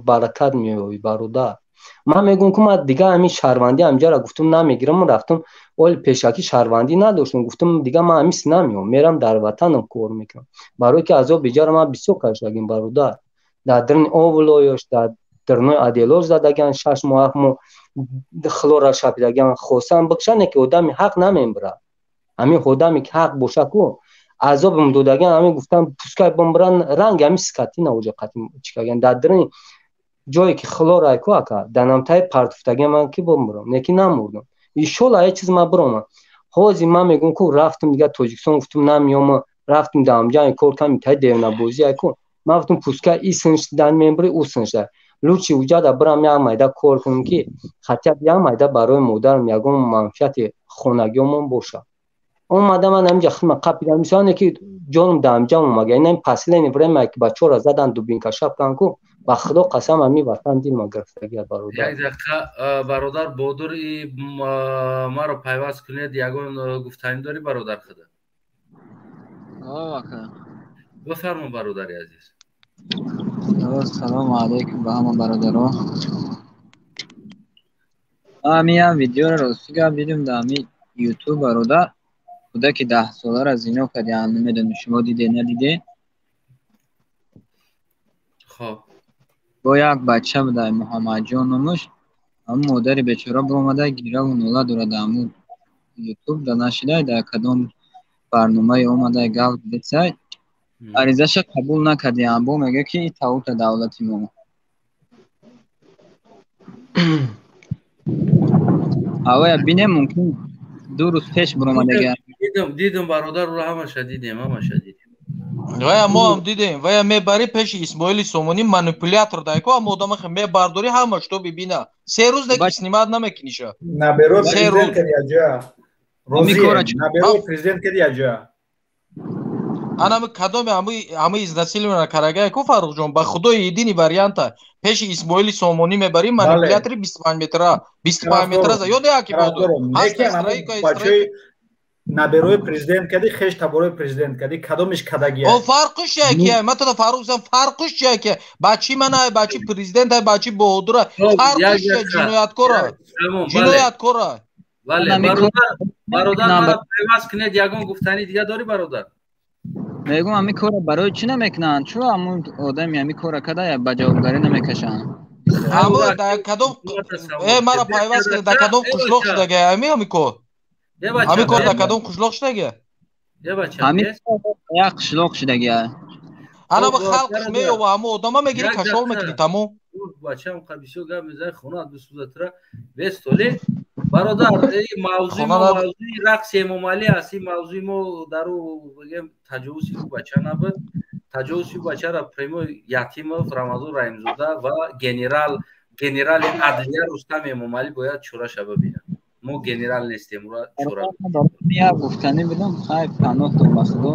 баракат меёбӣ бародар? Ман мегӯям ки ман дига ҳамин шаҳрвандӣ ҳамҷара гуфтум намегирам, рафтум оли пешакӣ шаҳрвандӣ надоштум, гуфтум дига ман ҳамис намеём, мерам дар ватанам кор мекунам. Барое ки азоби иҷара ман бисёр кашидагим бародар. Дар дарни овлоёш, дар дарнои аделош задагиан, 6 моҳ 7 моҳ хлора шапидагиан, хостан бикшане ки одами ҳақ намембирад. Ҳамин одаме ки ҳақ боша ку азобам додагиан, ҳамин гуфтан пускай бимбиран, ранги ҳамин скотина уҷа қатим чикагиан. Дар дарни ҷое ки хлорай ку ака, дар намтаи партуфтагиан ман ки бимбирам, не ки намурдам. Иншолло ҳеҷ чиз ман биромам. Ҳозир ман мегӯям ку рафтам дига Тоҷикистон гуфтум намеём, рафтам дар ҳамҷа кор кардам, таи девнабозӣ ай ку. Ман гуфтум пускай и синшдан мембири, ӯ синшда. Лучше уҷада бирам як майда кор кунам ки хотя б як майда барои модарам ягон манфиати хонагиёмон бошад. Омада ман ҳаминҷа хидма қапидам, мисолане ки ҷонам дар ҳамҷам омага. Ин ҳамин последнее время ки бачаҳоро задан дубинка шапкан ку, ба худо қасам ҳамин ватан дилма гирифтагият бародар. Як дақиқа бародар Бодур, маро пайваст кунед, ягон гуфтанӣ дорӣ бародар худа? Ака. Бифармо бародари азиз. Салому алайкум ба ҳама бародаро. Ман ҳамин видеоро рости гап дидам дар ҳамин ютуб бародар. Кӯдаки 10 соларо зино кардиан, намедонам шумо диде надиде. Хоб. Бо як бача буда Муҳаммадҷон номаш, ҳамун модари бечора биромада гираву нола дорад дар ҳамун ютуб да нашидай, дар кадом барномае омада гап дидесай. Аризаша қабул накардиан, бо мегӯяд ки таута давлати мо. Авая бинем мумкин 2 рӯз пеш биромадагиан. Дидам, дидам бародар, ӯро ҳамаша дидем, ҳамаша дидем. Вая мо ҳам дидем, вая мебарӣ пеши Исмоили Сомонӣ манипулятор дайко, ҳама одама мебардорӣ ҳама што бибина. Се рӯз даки снимат намекуниша. Наберо президент кади аҷа. Розия, наберо президент кади аҷа. Анами кадоме ҳами изнасилована карагае ку Фаррухҷон, ба худои едини варианта пеши Исмоили Сомонӣ мебарӣ манипулятори 25 метра, 25 метра за ёде яки буд. Наберои президент кади, хеш таборои президент кади, кадомиш кадагия? О, фарқиш якия, ман тада Фаррух зам, фарқиш якия. Бачи мана, бачи президент, бачи Баҳодура, фарқиш ҷинояткора. Ҷинояткора. Бале, бародар, мара пайваст кунед, ягон гуфтани дига дорӣ бародар? Мегӯм, ҳамин корро барои чӣ намекунанд? Чӯ ҳамун одами ҳамин корро када ба ҷавобгарӣ намекашанд? Ҳамун дар кадом мара пайваст кунед, дар кадом қишлоқ шудагия ҳамин кор? Ҳамин кор дар кадом қишлоқ шудагия? Ҳамин як қишлоқ шудагия. Ана ба халқш меёва, ҳамун одама мегирӣ, кашол мекунӣ, тамом. Бачам бисёр гап мезанӣ, хонаат бисӯзатра бестоле. Бародар, ин мавзӯи мо мавзӯи рақси Эмомалӣ аст. Ин мавзӯи мо дар ӯ бигем таҷовузи ӯ бача набуд. Таҷовузи ӯ бачаро прямой Ятимов, Рамазон Раҳимзода ва генерали адлия Рустам Эмомалӣ бояд чораша бибинад. Мо генерал нестем, ӯро чора. Я гуфтанӣ будам, хайр, паноҳ дор ба Худо.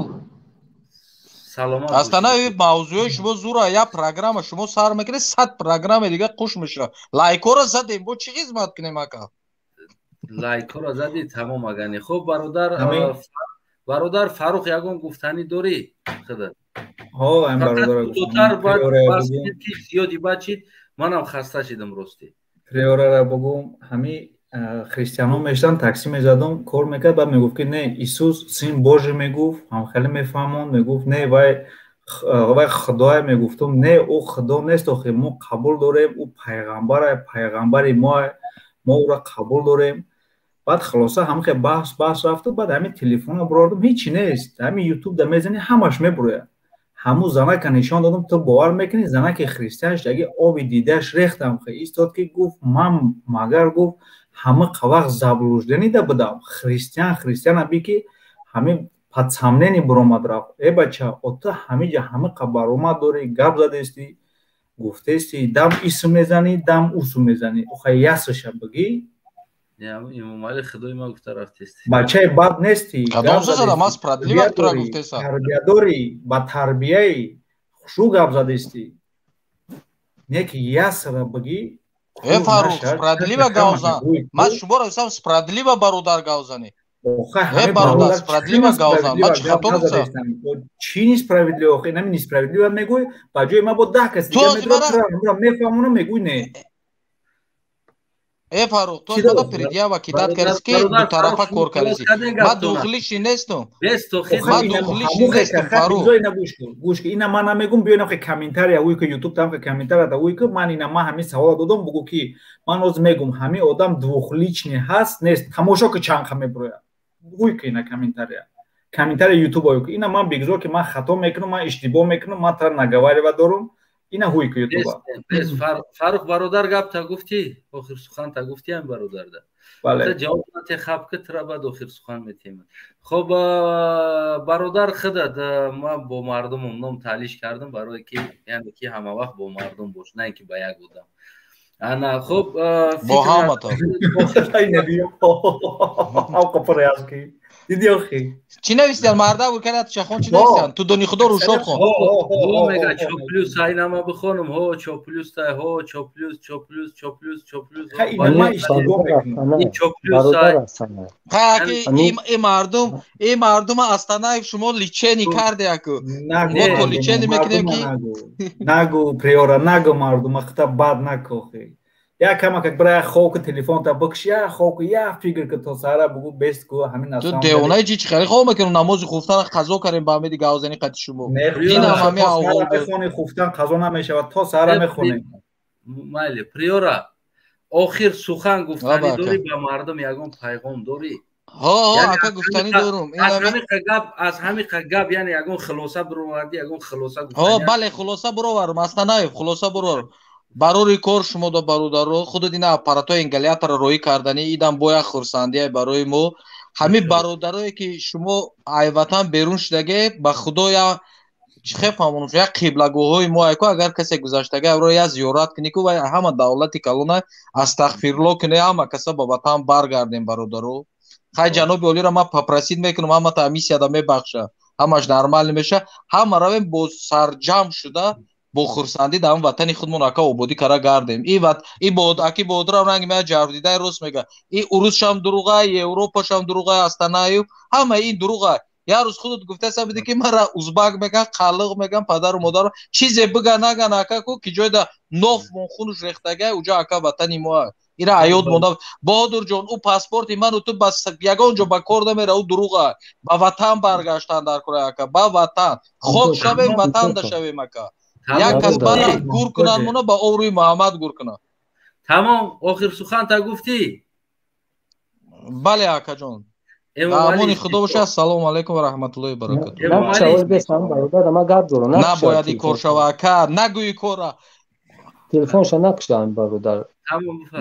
Саломат. Астана мавзӯи шумо зура, я программа шумо сар мекунед, 100 программа дига қуш мешавад. Лайкҳоро задем, бо чӣ хизмат кунем ака? Лайкҳоро задӣ, тамом агани. Хуб, бародар Фаррух, ягон гуфтанӣ дорӣ худат? Ҳо, ам бародар. Кӯтоҳтар бас ки зиёди бачид, манам хаста шидам ростӣ. Приорара бугум, ҳами христианҳо мешуданд, такси мезадам, кор мекард, баъд мегуфт ки не, Исус сын Божий мегуфт, ҳам хеле мефаҳмонд, мегуфт не, вай худое, мегуфтум не, ӯ худо нест, охи мо қабул дорем, ӯ пайғамбар, пайғамбари мо, мо ӯро қабул дорем. Баъд хулоса ҳамхе баҳс рафту, баъд ҳамин телефонро бурордум, ҳечи нест, ҳамин ютуб да мезанӣ, ҳамаш мебурояд. Ҳамун занака нишон додам, ту бовар мекунӣ, занаки христиан шудаги оби дидааш рехтам, хе истод ки гуфт ман магар гуфт ҳама вақт заблуждение да будам, христиан би ки ҳамин под сомнение буромад рафт. Э бача, о ту ҳамиҷа ҳама баромад дорӣ, гап задестӣ, гуфтестӣ, дам исм мезанӣ, дам усм мезанӣ, охай ясаша бигӣ. Эмомалӣ худои ман гуфта рафтестӣ. Бачаи бад нестӣ, кадом задам, аз справедливо тура гуфтеса. Тарбия дорӣ, ба тарбияи хушу гап задестӣ. Не ки ясара бигӣ. Э Фаррух, справедливо гавзан. Ман шуморо гуфтам справедливо бародар гавзанӣ. Э бародар, справедливо гавзан. Ман чӣ хато гуфтам? Чӣ несправедливо? Охи инами несправедливо мегӯй, ба ҷои ман бо 10 кас дига медорам, мефаҳмонам, мегӯй не. Э Фаррух, ту мада предъява кидат кардӣ ки дутарафа кор кардӣ. Ман духлиши нестам. Ман духлиши нестам, Фаррух. Гӯш кун, ина ман намегӯм, биё инам хе комментария уй ки ютуб там хе комментария да уй ки ман ина ман ҳамин савола додам, бугӯ ки ман ҳозир мегӯм ҳамин одам двухличный ҳаст нест, тамошо ки чанд ха мебурояд. Уй ки ина комментария. Комментария ютуб уй ки ина ман бигзор ки ман хато мекунам, ман иштибоҳ мекунам, ман тара наговаривать дорум. Ина ҳуй ки ютуба. Фаррух бародар гап та гуфтӣ, охир сухан та гуфтӣ ҳам бародарда. Бале. Та ҷавоб нате хаб ки тра баъд охир сухан метем. Хоб бародар худат ман бо мардумам ном таълиш кардам барое ки яъне ки ҳама вақт бо мардум бош, на ин ки ба як одам. Ана хоб бо ҳамата. Диди охи. Чӣ нависиян марда вукалат чахон чӣ нависиян? Ту дони худо рӯшод хон. Ҳо мега чо плюс айнама бихонам, ҳо чо плюс тай, ҳо чо плюс, чо плюс, чо плюс, чо плюс. Чо плюс ай. Ки и мардум Астанаев шумо личени карде яку. Мо то личени мекунем ки нагу приора, нагу мардума хита бад накохи. Я кама как бра хок телефон та бикш, я хок, я фигр ки то сара бугу бест ку ҳамин асан. Ту девонаи чӣ хеле хоб мекунам, намози хуфтан қазо кардем ба Амиди Гавзани қати шумо. Ин ҳам ҳамин аввал мехони хуфтан қазо намешавад, то сара мехонем. Майли, приора охир сухан гуфтанӣ дорӣ ба мардум, ягон пайғом дорӣ? Ҳо, ака гуфтанӣ дорум. Аз ҳамиқа гап, аз ҳамиқа гап, яъне ягон хулоса баровардӣ, ягон хулоса гуфтанӣ? Ҳо, бале, хулоса бароварам, Астанаев, хулоса бароварам. Барори кор шумо да бародаро, худат ина аппаратҳои ингалятора роҳӣ кардани, идам бояд хурсандия барои мо. Ҳамин бародарое ки шумо айватан берун шудаге, ба худоя Чӣ фаҳмонам, як қиблагоҳҳои мо айко, агар касе гузаштага авро я зиёрат кунӣ ку, вай ҳама давлати калона астағфирло кунӣ, ҳама каса ба ватан баргардем, бародаро. Хай, ҷаноби олиро ман попросить мекунам, ҳама та миссияда мебахша, ҳамаш нормал меша, ҳама равем бо сарҷамъ шуда, бо хурсандӣ дар ватани худмон ака ободӣ кара гардем. И ват и бод аки бодра ранги ма ҷавдидай рост мега. И урусшам дуруғай, европашам дуруғай, астанаю ҳама ин дуруғай. Як рӯз худат гуфтаса биди, ки мара узбак меган, қалиқ меган, падару модару чизе бига наган, ака, ку ки ҷойда ноф мон хунуш рехтагай, уҷа ака ватани мо ира аёд монда. Баҳодурҷон, ӯ паспорти ману ту ба ягон ҷо ба кор намера, ӯ дуруға. Ба ватан баргаштан дар кора, ака, ба ватан хок шавем, ватанда шавем, ака. Як кас бара гур кунанд мона, ба обрӯи Муҳаммад гур кунанд. Тамом, охир сухан та гуфтӣ? Бале, акаҷон, амони худо боша. Ассалому алайкум ва раҳматуллоҳи баракату. Набояд и кор шава, ака, нагӯи кора. Телефонша накушам, бародар.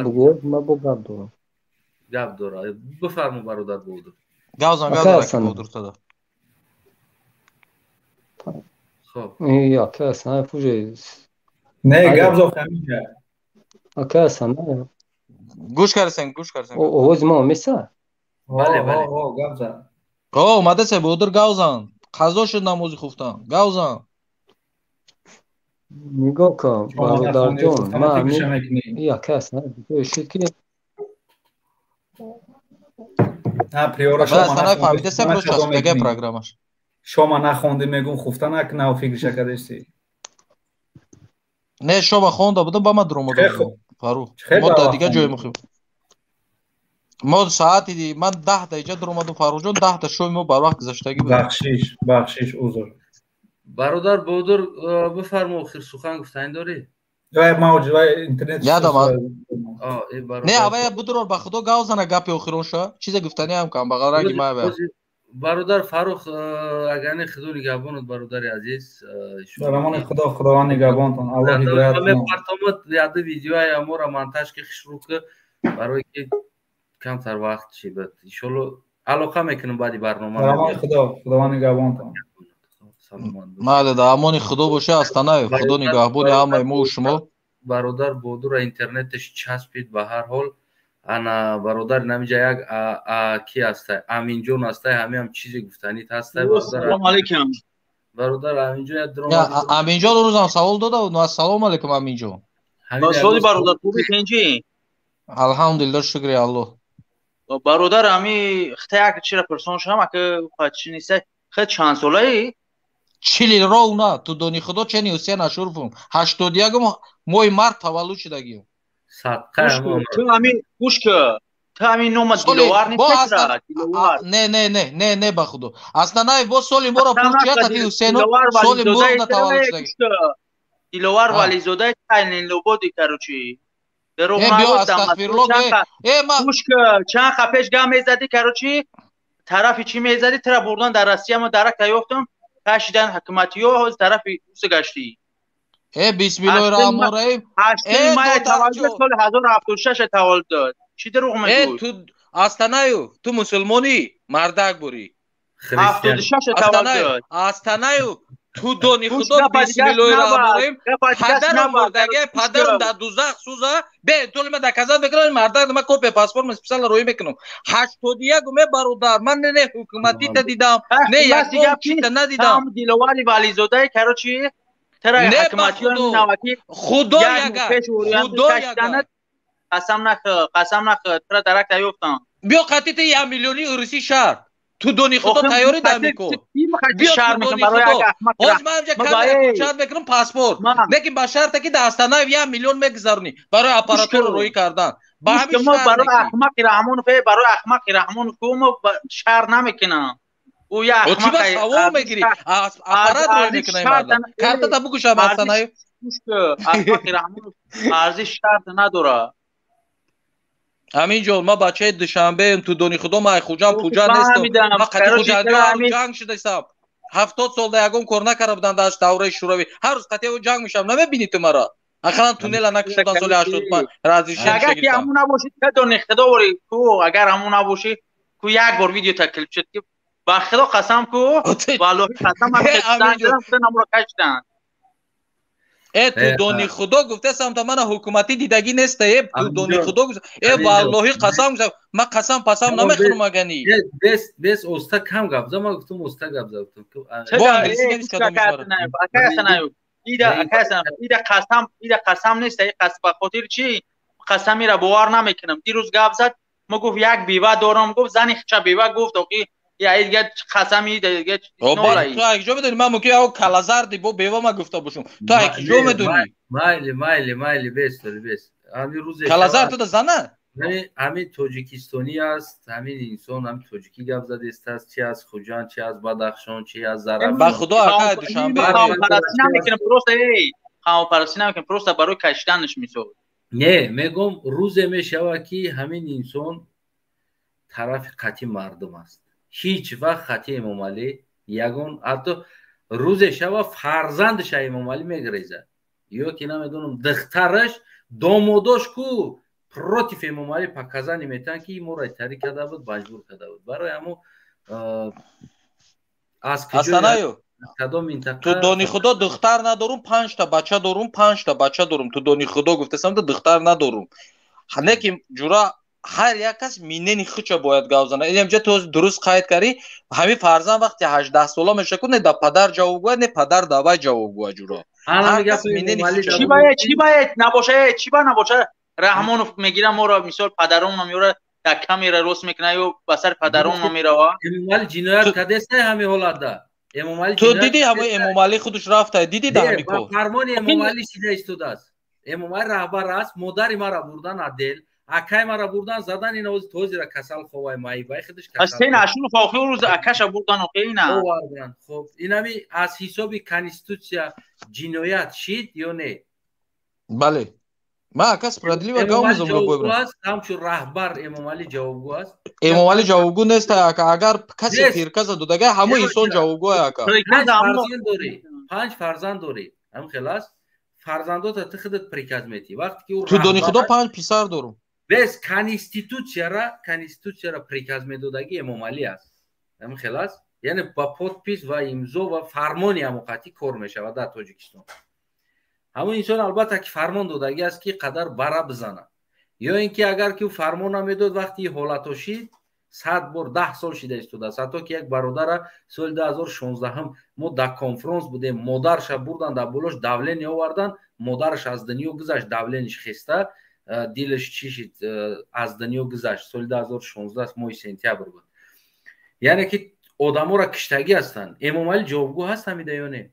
Бугӯ, ма бо гап дорам. Гап дора, бифармо, бародар Бодур. Гавзан, гавзан, Бодур тада. Хоб. Ака Асанаев уже Не, гап зо ҳаминҷа. Ака Асанаев. Гӯш карсен, гӯш карсен. Овози ма омеса? Бале, бале. Гап за. О, омадасе, Бодур, гавзан. Қазо шуд намози хуфтан. Гавзан. Нигоҳ кун, бародарҷон, ман ака Асанаев шуд ки Асанаев фаҳмидасе, просто часпидагай программаш. Шома нахонди, мегум, хуфта накунав, фикриша кардести. Не, шома хонда будам, ба ма дуромада Фарух. Мо дар дигар ҷое мехӯем. Мо саати ман 10-та иҷа дуромадам, Фарухҷон, 10-та шоми мо барвақт гузаштагӣ буд. Бахшиш, бахшиш, узр. Бародар Бодур, бифармо, охир сухан гуфтанӣ дорӣ? Не, авая будурор, ба худо, гавзана гапи охиронша, чизе гуфтанӣ ҳам кам бағал ранги ма. Бародар Фарух, агар худо нигаҳбонат, бародари азиз. Рамони худо, худованд нигаҳбонтон, Аллоҳ ҳидоят кунад. Мепартомад яды видеои амора монтаж ки хушрӯ ки, барои ки камтар вақт чи бад. Иншолло алоқа мекунем баъди барнома. Рамони худо, худованд нигаҳбонтон. Майли, да амони худо боша, Астанаев, худо нигаҳбони ҳамаи мо шумо. Бародар Бодура интернеташ часпид, ба ҳар ҳол ана бародар намиҷа як ки ҳастай, Аминҷон ҳастай, ҳамиам чизе гуфтанит ҳастай. Ассалому алайкум. Бародар Аминҷон, як дром. Аминҷон рӯзам савол дода буд. Ассалому алайкум, Аминҷон. Соли бародар, хуби, тинҷӣ? Алҳамдулилло, шукри Аллоҳ. Бародар, ами хта як чира пурсон шудам, ака чӣ неста, хе чанд солаи? 40 ровно, ту дони худо чени Ҳусейн Ашурфум. 81 моҳи март таваллуд шудагием. Ту ҳамин гӯш ки, ту ҳамин нома Диловар нест? Не, не, не, не, не, ба худо. Астанаев, бо соли моро пурчия тати Ҳусейну соли мурда таваллуд шудаги. Диловар Вализода Тайнлободи, короче. Э, биё, астағфирло, э, ма гӯш ки, чанд ха пеш гап мезадӣ, короче, тарафи чӣ мезадӣ, тра бурдан дар Россия, ма дарак ёфтам, кашидан ҳукуматиё, ҳоз тарафи руса гаштӣ. Э, бисмиллоҳи раҳмони раҳим. 8 май таваллуд, соли 1076 таваллуд дод. Чӣ дурӯғ мегӯӣ? Э, ту Астанаев, ту мусулмонӣ, мардак бурӣ. 76 таваллуд дод. Астанаев, ту дони худо, бисмиллоҳи раҳмони раҳим, падарам мурдаге, падарам дар дузах сӯза. Бе, толи ма доказать мекунам, мардак, ма копия паспорт ма специально роӣ мекунам. 81 ме, бародар, ман не ҳукуматита дидам, не ягон чита надидам. Диловари Вализодаи, короче, тара ҳукуматиён наваки худо яга, худо яга. Қасам нахӯр, қасам нахӯр, тара дарак ёфтам. Биё, қатити 1 миллиони урусӣ шаҳр. Ту дони худо тайёрӣ дар мико. Биё, ту дони худо. Ҳоз ман ҳамҷа камера кучат мекунам паспорт. Лекин ба шарте ки дар Астанаев 1 миллион мегузаронӣ барои аппаратура роӣ кардан. Ба ҳамин шарт. Барои Аҳмақи Раҳмонов, барои Аҳмақи Раҳмонов ку мо шаҳр намекунам. Ӯ як Чӣ ба савол мегирӣ? Аппарат роӣ мекунам мардам. Картата бикушам, Астанаев. Аҳмақи Раҳмонов арзиш шарт надорад. Аминҷон, ма бачаи Душанбеем, ту дони худо, ма Хуҷанд пуҷа нестам. Ма қати Хуҷандиҳо ҷанг шудасам. 70 сол да ягон кор накарда будам дар давраи Шӯравӣ. Ҳар рӯз қати ҷанг мешавам. Намебинӣ ту мара? Ақаллан туннела накушодан соли 85 разрешение Агар ки ҳамун набошӣ, ту дони худо вори ку, агар ҳамун набошӣ, ку як бор видео та клип шуд ки Ба Худо қасам ку, валлоҳи қасам ман занг задам, гуфтан амро каштан. Э ту дони Худо гуфтасам та мана ҳукуматӣ дидагӣ неста, э ту дони Худо гуфт, э валлоҳи қасам гуфтам, ман қасам пасам намехӯрам агани. Бес бес оста кам гап за, ман гуфтам оста гап за гуфтам. Бо англисӣ навис кадом мешмара. Ида акасан, ида қасам, ида қасам нест, ин қасам ба хотир чӣ? Қасамира бовар намекунам. Дирӯз гап зад, ма гуфт як бева дорам, гуфт зани хича бева гуфт, оки я дига қасами дига нолай. Ту як ҷо медонӣ, ман мумкин як калазарди бо бева ма гуфта бошум. Ту як ҷо медонӣ? Майли, майли, майли, бес, бес. Ҳамин рӯзе калазар ту да зана? Ҳамин тоҷикистонӣ аст, ҳамин инсон, ҳамин тоҷикӣ гап задааст, чи аз Хуҷанд, чи аз Бадахшон, чи аз Зарафшон. Ба Худо ака Душанбе. Қавмпарастӣ намекунам, просто эй, қавмпарастӣ намекунам, просто барои каштанаш мисол. Не, мегӯм рӯзе мешавад ки ҳамин инсон тарафи қатъи мардум аст. Ҳеҷ вақт қатъи Эмомалӣ ягон ҳатто рӯзе шава фарзандаш Эмомалӣ мегрезад. Ё ки намедонам духтараш, домодош ку против Эмомалӣ показани метаҳанд ки моро тари карда буд, маҷбур карда буд. Барои ҳамо аз Астанаю кадом минтақа ту дони Худо духтар надорум, 5 та бача дорум, 5 та бача дорум. Ту дони Худо гуфтасам, духтар надорум. Не ки ҷура ҳар як кас минени хуча бояд гап зана. Инам ҷа ту дуруст қайд кардӣ, ҳамин фарзанд вақти 18 сола меша ку не да падар ҷавоб гӯяд, не падар да вай ҷавоб гӯяд ҷура. Ҳар кас минени хуча. Чӣ бояд, чӣ бояд набоша, чӣ ба набоша Раҳмонов мегира моро, мисол падаронро меора дар камера рост мекунад ё ба сари падаронро мерава. Эмомалӣ ҷиноят кардааст ҳамин ҳолатда. Эмомалӣ ту дидӣ ҳамои Эмомалӣ худаш рафта, дидӣ да ҳамин кор? Фармони Эмомалӣ шида истодааст. Эмомалӣ раҳбар аст, модари маро бурдан отдел, акай маро бурдан задан, ин ози тозира касал ховай маибай худаш касал. Астен ашун охи рӯз акаша бурдан охи ина. Овардан. Хоб, инами аз ҳисоби конститутсия ҷиноят шид ё не? Бале. Ма ака справедливо гап мезанам бо ибрам. Ҳамчун раҳбар Эмомалӣ ҷавобгӯ аст? Эмомалӣ ҷавобгӯ нест ака, агар касе пирказа додага ҳамон инсон ҷавобгӯ ака. Панҷ фарзанд дорӣ. Ҳам хел аст? Фарзандота ту худат приказ метӣ. Вақте ки ту дони Худо 5 писар дорум. Бес конститутсияра приказ медодагӣ Эмомалӣ аст. Ҳам хел аст? Яъне ба подпись ва имзо ва фармони ҳамон қатъӣ кор мешавад дар Тоҷикистон. Ҳамон инсон албатта ки фармон додагӣ аст ки қадар бара бизанад. Ё ин ки агар ки ӯ фармон намедод, вақти ҳолато шид, 100 бор 10 сол шида истодааст. Ҳатто ки як бародара соли 2016 мо дар конфронс будем, модарша бурдан дар болош давление овардан, модараш аз дунё гузашт, давлениеш хеста, дилаш чӣ шид, аз дунё гузашт. Соли 2016 моҳи сентябр буд. Яъне ки одаморо киштагӣ ҳастанд. Эмомалӣ ҷавобгӯ ҳаст ҳамида ё не?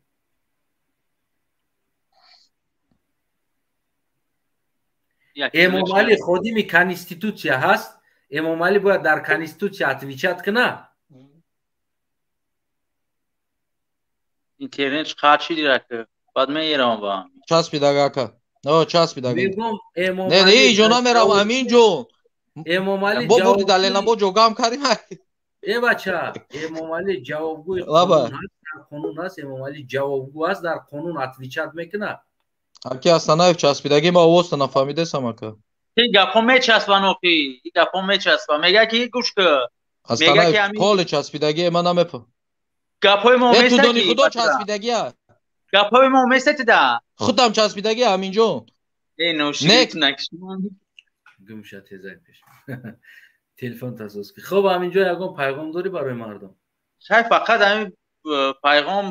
Эмомалӣ ходими конститутсия ҳаст. Эмомалӣ бояд дар конститутсия отвечать кунад. Интернет қатъ шид рака. Баъд меирам ба. Часпидаг ака. О, часпидаг. Мегӯм Не, не, иҷо намерам, амин ҷон. Эмомалӣ бо бурди далела бо ҷогам кардим. Э бача, Эмомалӣ ҷавобгӯи қонун ҳаст, дар қонун ҳаст, Эмомалӣ ҷавобгӯ аст, дар қонун отвечать мекунад. Аки Астанаев часпидаги ма овозта нафаҳмидесам ака. Ин гапҳо мечаспанд охи, ин гапҳо мечаспанд. Мега ки гӯш ку. Астанаев поле часпидаги ма намефаҳм. Гапҳои мо месаки. Ту дони Худо часпидаги. Гапҳои мо месати да. Худам часпидаги ҳаминҷо. Э ноширит накши. Гумша тезай пеш. Телефон тасос ки. Хоб ҳаминҷо ягон пайғом дорӣ барои мардум? Шай фақат ҳамин пайғом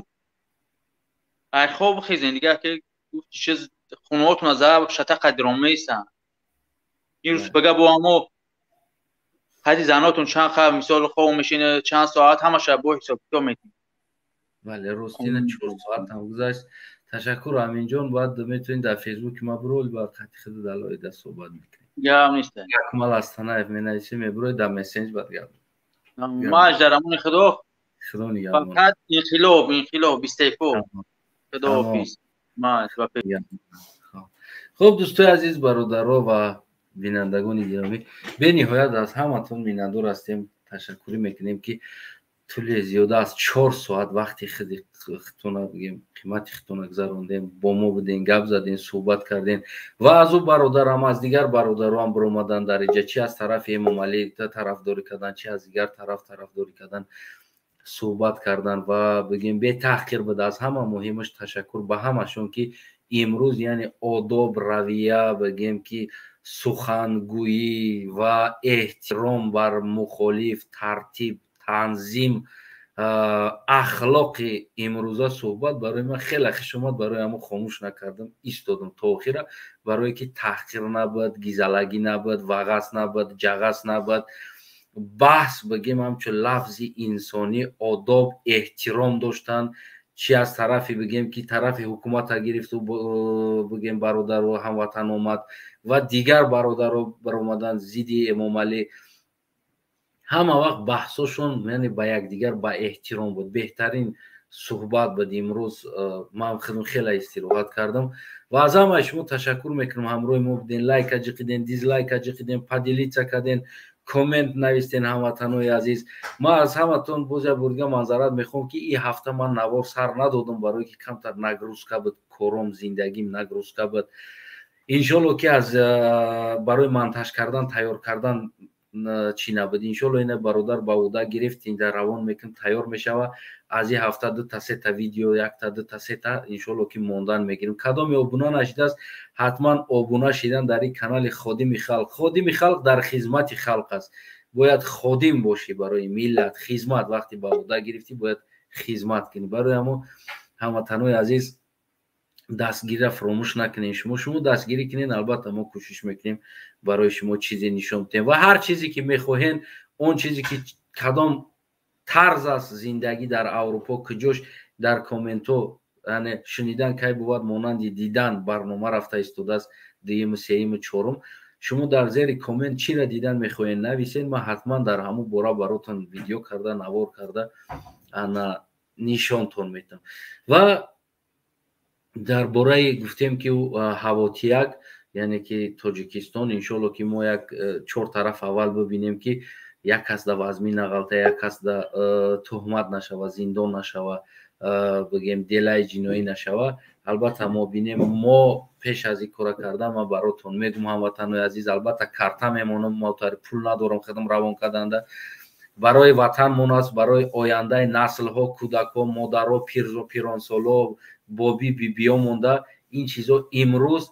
ай хоб хезен дига ки гуфти чиз хонаҳотон аз шата қадирон меистанд. Ин рӯз бага бо ҳамо ҳади занотон чанд ха мисол хоб мешина чанд соат ҳамаша бо ҳисоб китоб метин. Бале, ростина 4 соат ҳам гузашт. Ташаккур Аминҷон, баъд метавонед дар Фейсбуки ма бироед ба қати худ далоида суҳбат мекунем. Гап нест. Акмал Астанаев менависӣ мебироед дар мессенҷ баъд гап. Маҷ дар амони Худо. Худо нигаҳбон. Фақат инқилоб, инқилоб, истеъфо. Худоҳофиз. Маҷ ва Хуб дӯстои азиз, бародаро ва бинандагони гиромӣ, бениҳоят аз ҳаматон миннатдор ҳастем, ташаккурӣ мекунем ки тӯли зиёда аз 4 соат вақти худи худтона бигем, қимати худтона гузарондем, бо мо будем, гап задем, суҳбат кардем ва аз ӯ бародарам, аз дигар бародароам биромадан дар инҷа, чи аз тарафи Эмомалӣ тарафдорӣ кардан, чи аз дигар тараф тарафдорӣ кардан. Суҳбат кардан ва бигем бетаҳқир буд. Аз ҳама муҳимаш ташаккур ба ҳамашон, ки имрӯз яъне одоб, равия, бигем ки сухангӯӣ ва эҳтиром бар мухолиф, тартиб, танзим, ахлоқи имрӯза суҳбат барои ман хеле хуш омад. Барои ҳамон хомӯш накардам, истодам то охира, барое ки таҳқир набуд, гизалагӣ набуд, вағас набуд, ҷағас набуд. Баҳс бигем ҳамчун лафзи инсонӣ, одоб, эҳтиром доштан, чи аз тарафи бигем ки тарафи ҳукумата гирифту бигем бародару ҳамватан омад ва дигар бародаро баромадан зидди Эмомалӣ. Ҳама вақт баҳсошон яъне ба якдигар ба эҳтиром буд. Беҳтарин суҳбат буд имрӯз. Ман худам хеле истироҳат кардам ва аз ҳамаи шумо ташаккур мекунам. Ҳамроҳи мо буден, лайка ҷиқиден, дизлайка ҷиқиден, поделиться карден, коммент навистен. Ҳамватанои азиз, ман аз ҳаматон боз як бор дига маъзарат мехоҳам, ки ин ҳафта ман навор сар надодам, барое ки камтар нагрузка буд, кором, зиндагим нагрузка буд. Иншолло ки аз барои монтаж кардан, тайёр кардан чӣ набуд. Иншолло ина бародар ба уда гирифт, инда равон мекунем, тайёр мешава. Аз ин ҳафта дута сета видео, якта дута сета иншолло ки мондан мегирем. Кадоме обуна нашидааст, ҳатман обуна шидан дар ин канали Ходими халқ. Ходими халқ дар хизмати халқ аст. Бояд ходим бошӣ барои миллат, хизмат. Вақте ба уда гирифтӣ, бояд хизмат кунӣ. Барои ҳамо, ҳамватанои азиз, дастгирира фаромӯш накунед. Шумо дастгирӣ кунед, албатта мо кӯшиш мекунем барои шумо чизе нишон бидем ва ҳар чизе ки мехоҳен, он чизе ки кадом тарз аст зиндагӣ дар Аврупо, куҷош, дар комментҳо, яъне шунидан кай бувад монанди дидан барнома рафта истодааст, дуюму, сеюму, чорум. Шумо дар зери коммент чиро дидан мехоҳед, нависед. Ман ҳатман дар ҳамун бора баротон видео карда, навор карда, ана нишонтон метам. Ва дар бораи гуфтем ки ҳавотияк, яъне ки Тоҷикистон, иншолло ки мо як чор тараф аввал бибинем, ки як кас да вазмин нағалта, як кас да туҳмат нашава, зиндон нашава, бигем делаи ҷиноӣ нашава. Албатта мо бинем. Мо пеш аз ин кора кардан ман баротон мегум, ҳамватанои азиз, албатта карта мемонам, мо пул надорам худам равон карданда. Барои ватанмон аст, барои ояндаи наслҳо, кӯдакҳо, модаро, пирзо, пиронсоло, боби, бибиё монда. Ин чизо имрӯз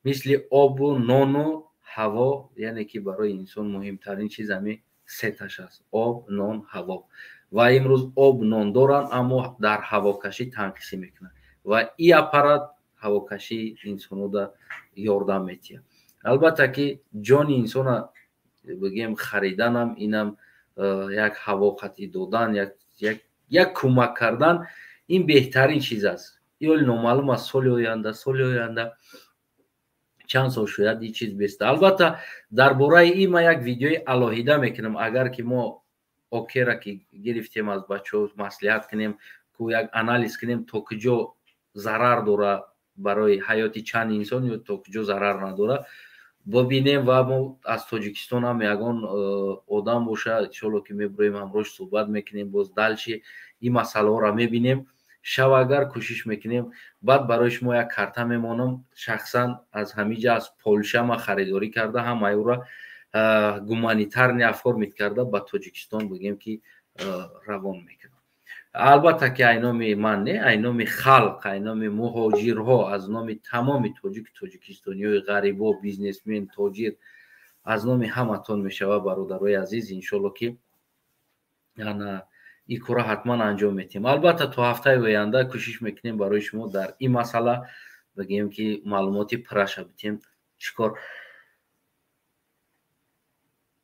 мисли обу нону ҳаво, яъне ки барои инсон муҳимтарин чиз ҳамин сеташ аст: об, нон, ҳаво. Ва имрӯз об, нон доранд, аммо дар ҳавокашӣ танқисӣ мекунанд ва ин аппарат ҳавокашии инсонода ёрдам метиҳад. Албатта ки ҷони инсона бигем хариданам, инам як ҳаво қатъӣ додан, як кӯмак кардан, ин беҳтарин чиз аст. Ёли номаълум аст, соли оянда чанд сол шояд ин чиз беста. Албатта дар бораи ин ман як видеои алоҳида мекунам, агар ки мо окера ки гирифтем, аз бачаҳо маслиҳат кунем, ку як анализ кунем, то куҷо зарар дора барои ҳаёти чанд инсон ё то куҷо зарар надора, бибинем. Ва мо аз Тоҷикистон ҳам ягон одам боша, иншолло ки мебуроем, ҳамроҳш суҳбат мекунем, боз дальше ин масъалаҳоро мебинем. Шав агар кӯшиш мекунем, баъд барои шумо як карта мемонам. Шахсан аз ҳамиҷа, аз Полша ман харидорӣ карда, ҳамаи ӯра гуманитарный оформить карда, ба Тоҷикистон бигем ки равон мекунам. Албатта ки ай номи ман не, ай номи халқ, ай номи муҳоҷирҳо, аз номи тамоми тоҷику тоҷикистониҳои ғарибо, бизнесмен, тоҷир, аз номи ҳаматон мешавад, бародарои азиз. Иншолло ки ана ин кора ҳатман анҷом метиҳем. Албатта то ҳафтаи оянда кӯшиш мекунем барои шумо дар ин масъала бигем ки маълумоти пурраша битем. Чикор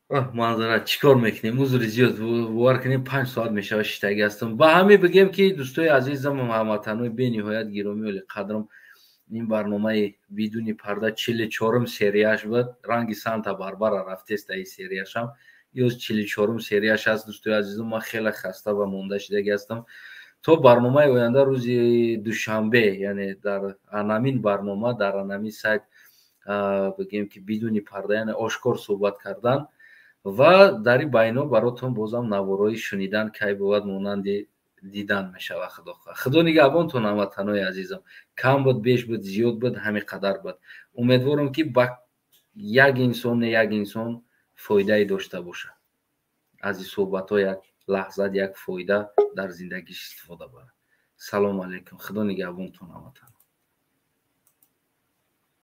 манзара, чӣ кор мекунем? Узри зиёд, бовар кунем, 5 соат мешавад шиштагӣ ҳастам. Ба ҳамин бигем ки, дӯстои азизам, ҳамватанои бениҳоят гиромӣ, олиқадрам, ин барномаи «Бидуни парда» 44-ум серияш буд. Ранги Санта Барбара рафтеста ин серияшам, ёз 44-ум серияш аст. Дӯстои азизам, ман хеле хаста ва монда шидагӣ ҳастам. То барномаи оянда, рӯзи душанбе, яъне дар анамин барнома, дар анамин сайт, бигем ки «Бидуни парда», яъне ошкор суҳбат кардан. Ва дар ин байно баротон бозам наворои шунидан кай бувад монанди дидан мешавад. Худо хоҳад, Худо нигаҳбонтон, ҳамватанои азизам. Кам буд, беш буд, зиёд буд, ҳамин қадар буд. Умедворам, ки ба як инсон, не як инсон фоидае дошта бошад аз ин суҳбатҳо. Як лаҳзат, як фоида дар зиндагиш истифода барад. Салому алайкум, худо нигаҳбонтон, ҳаматон.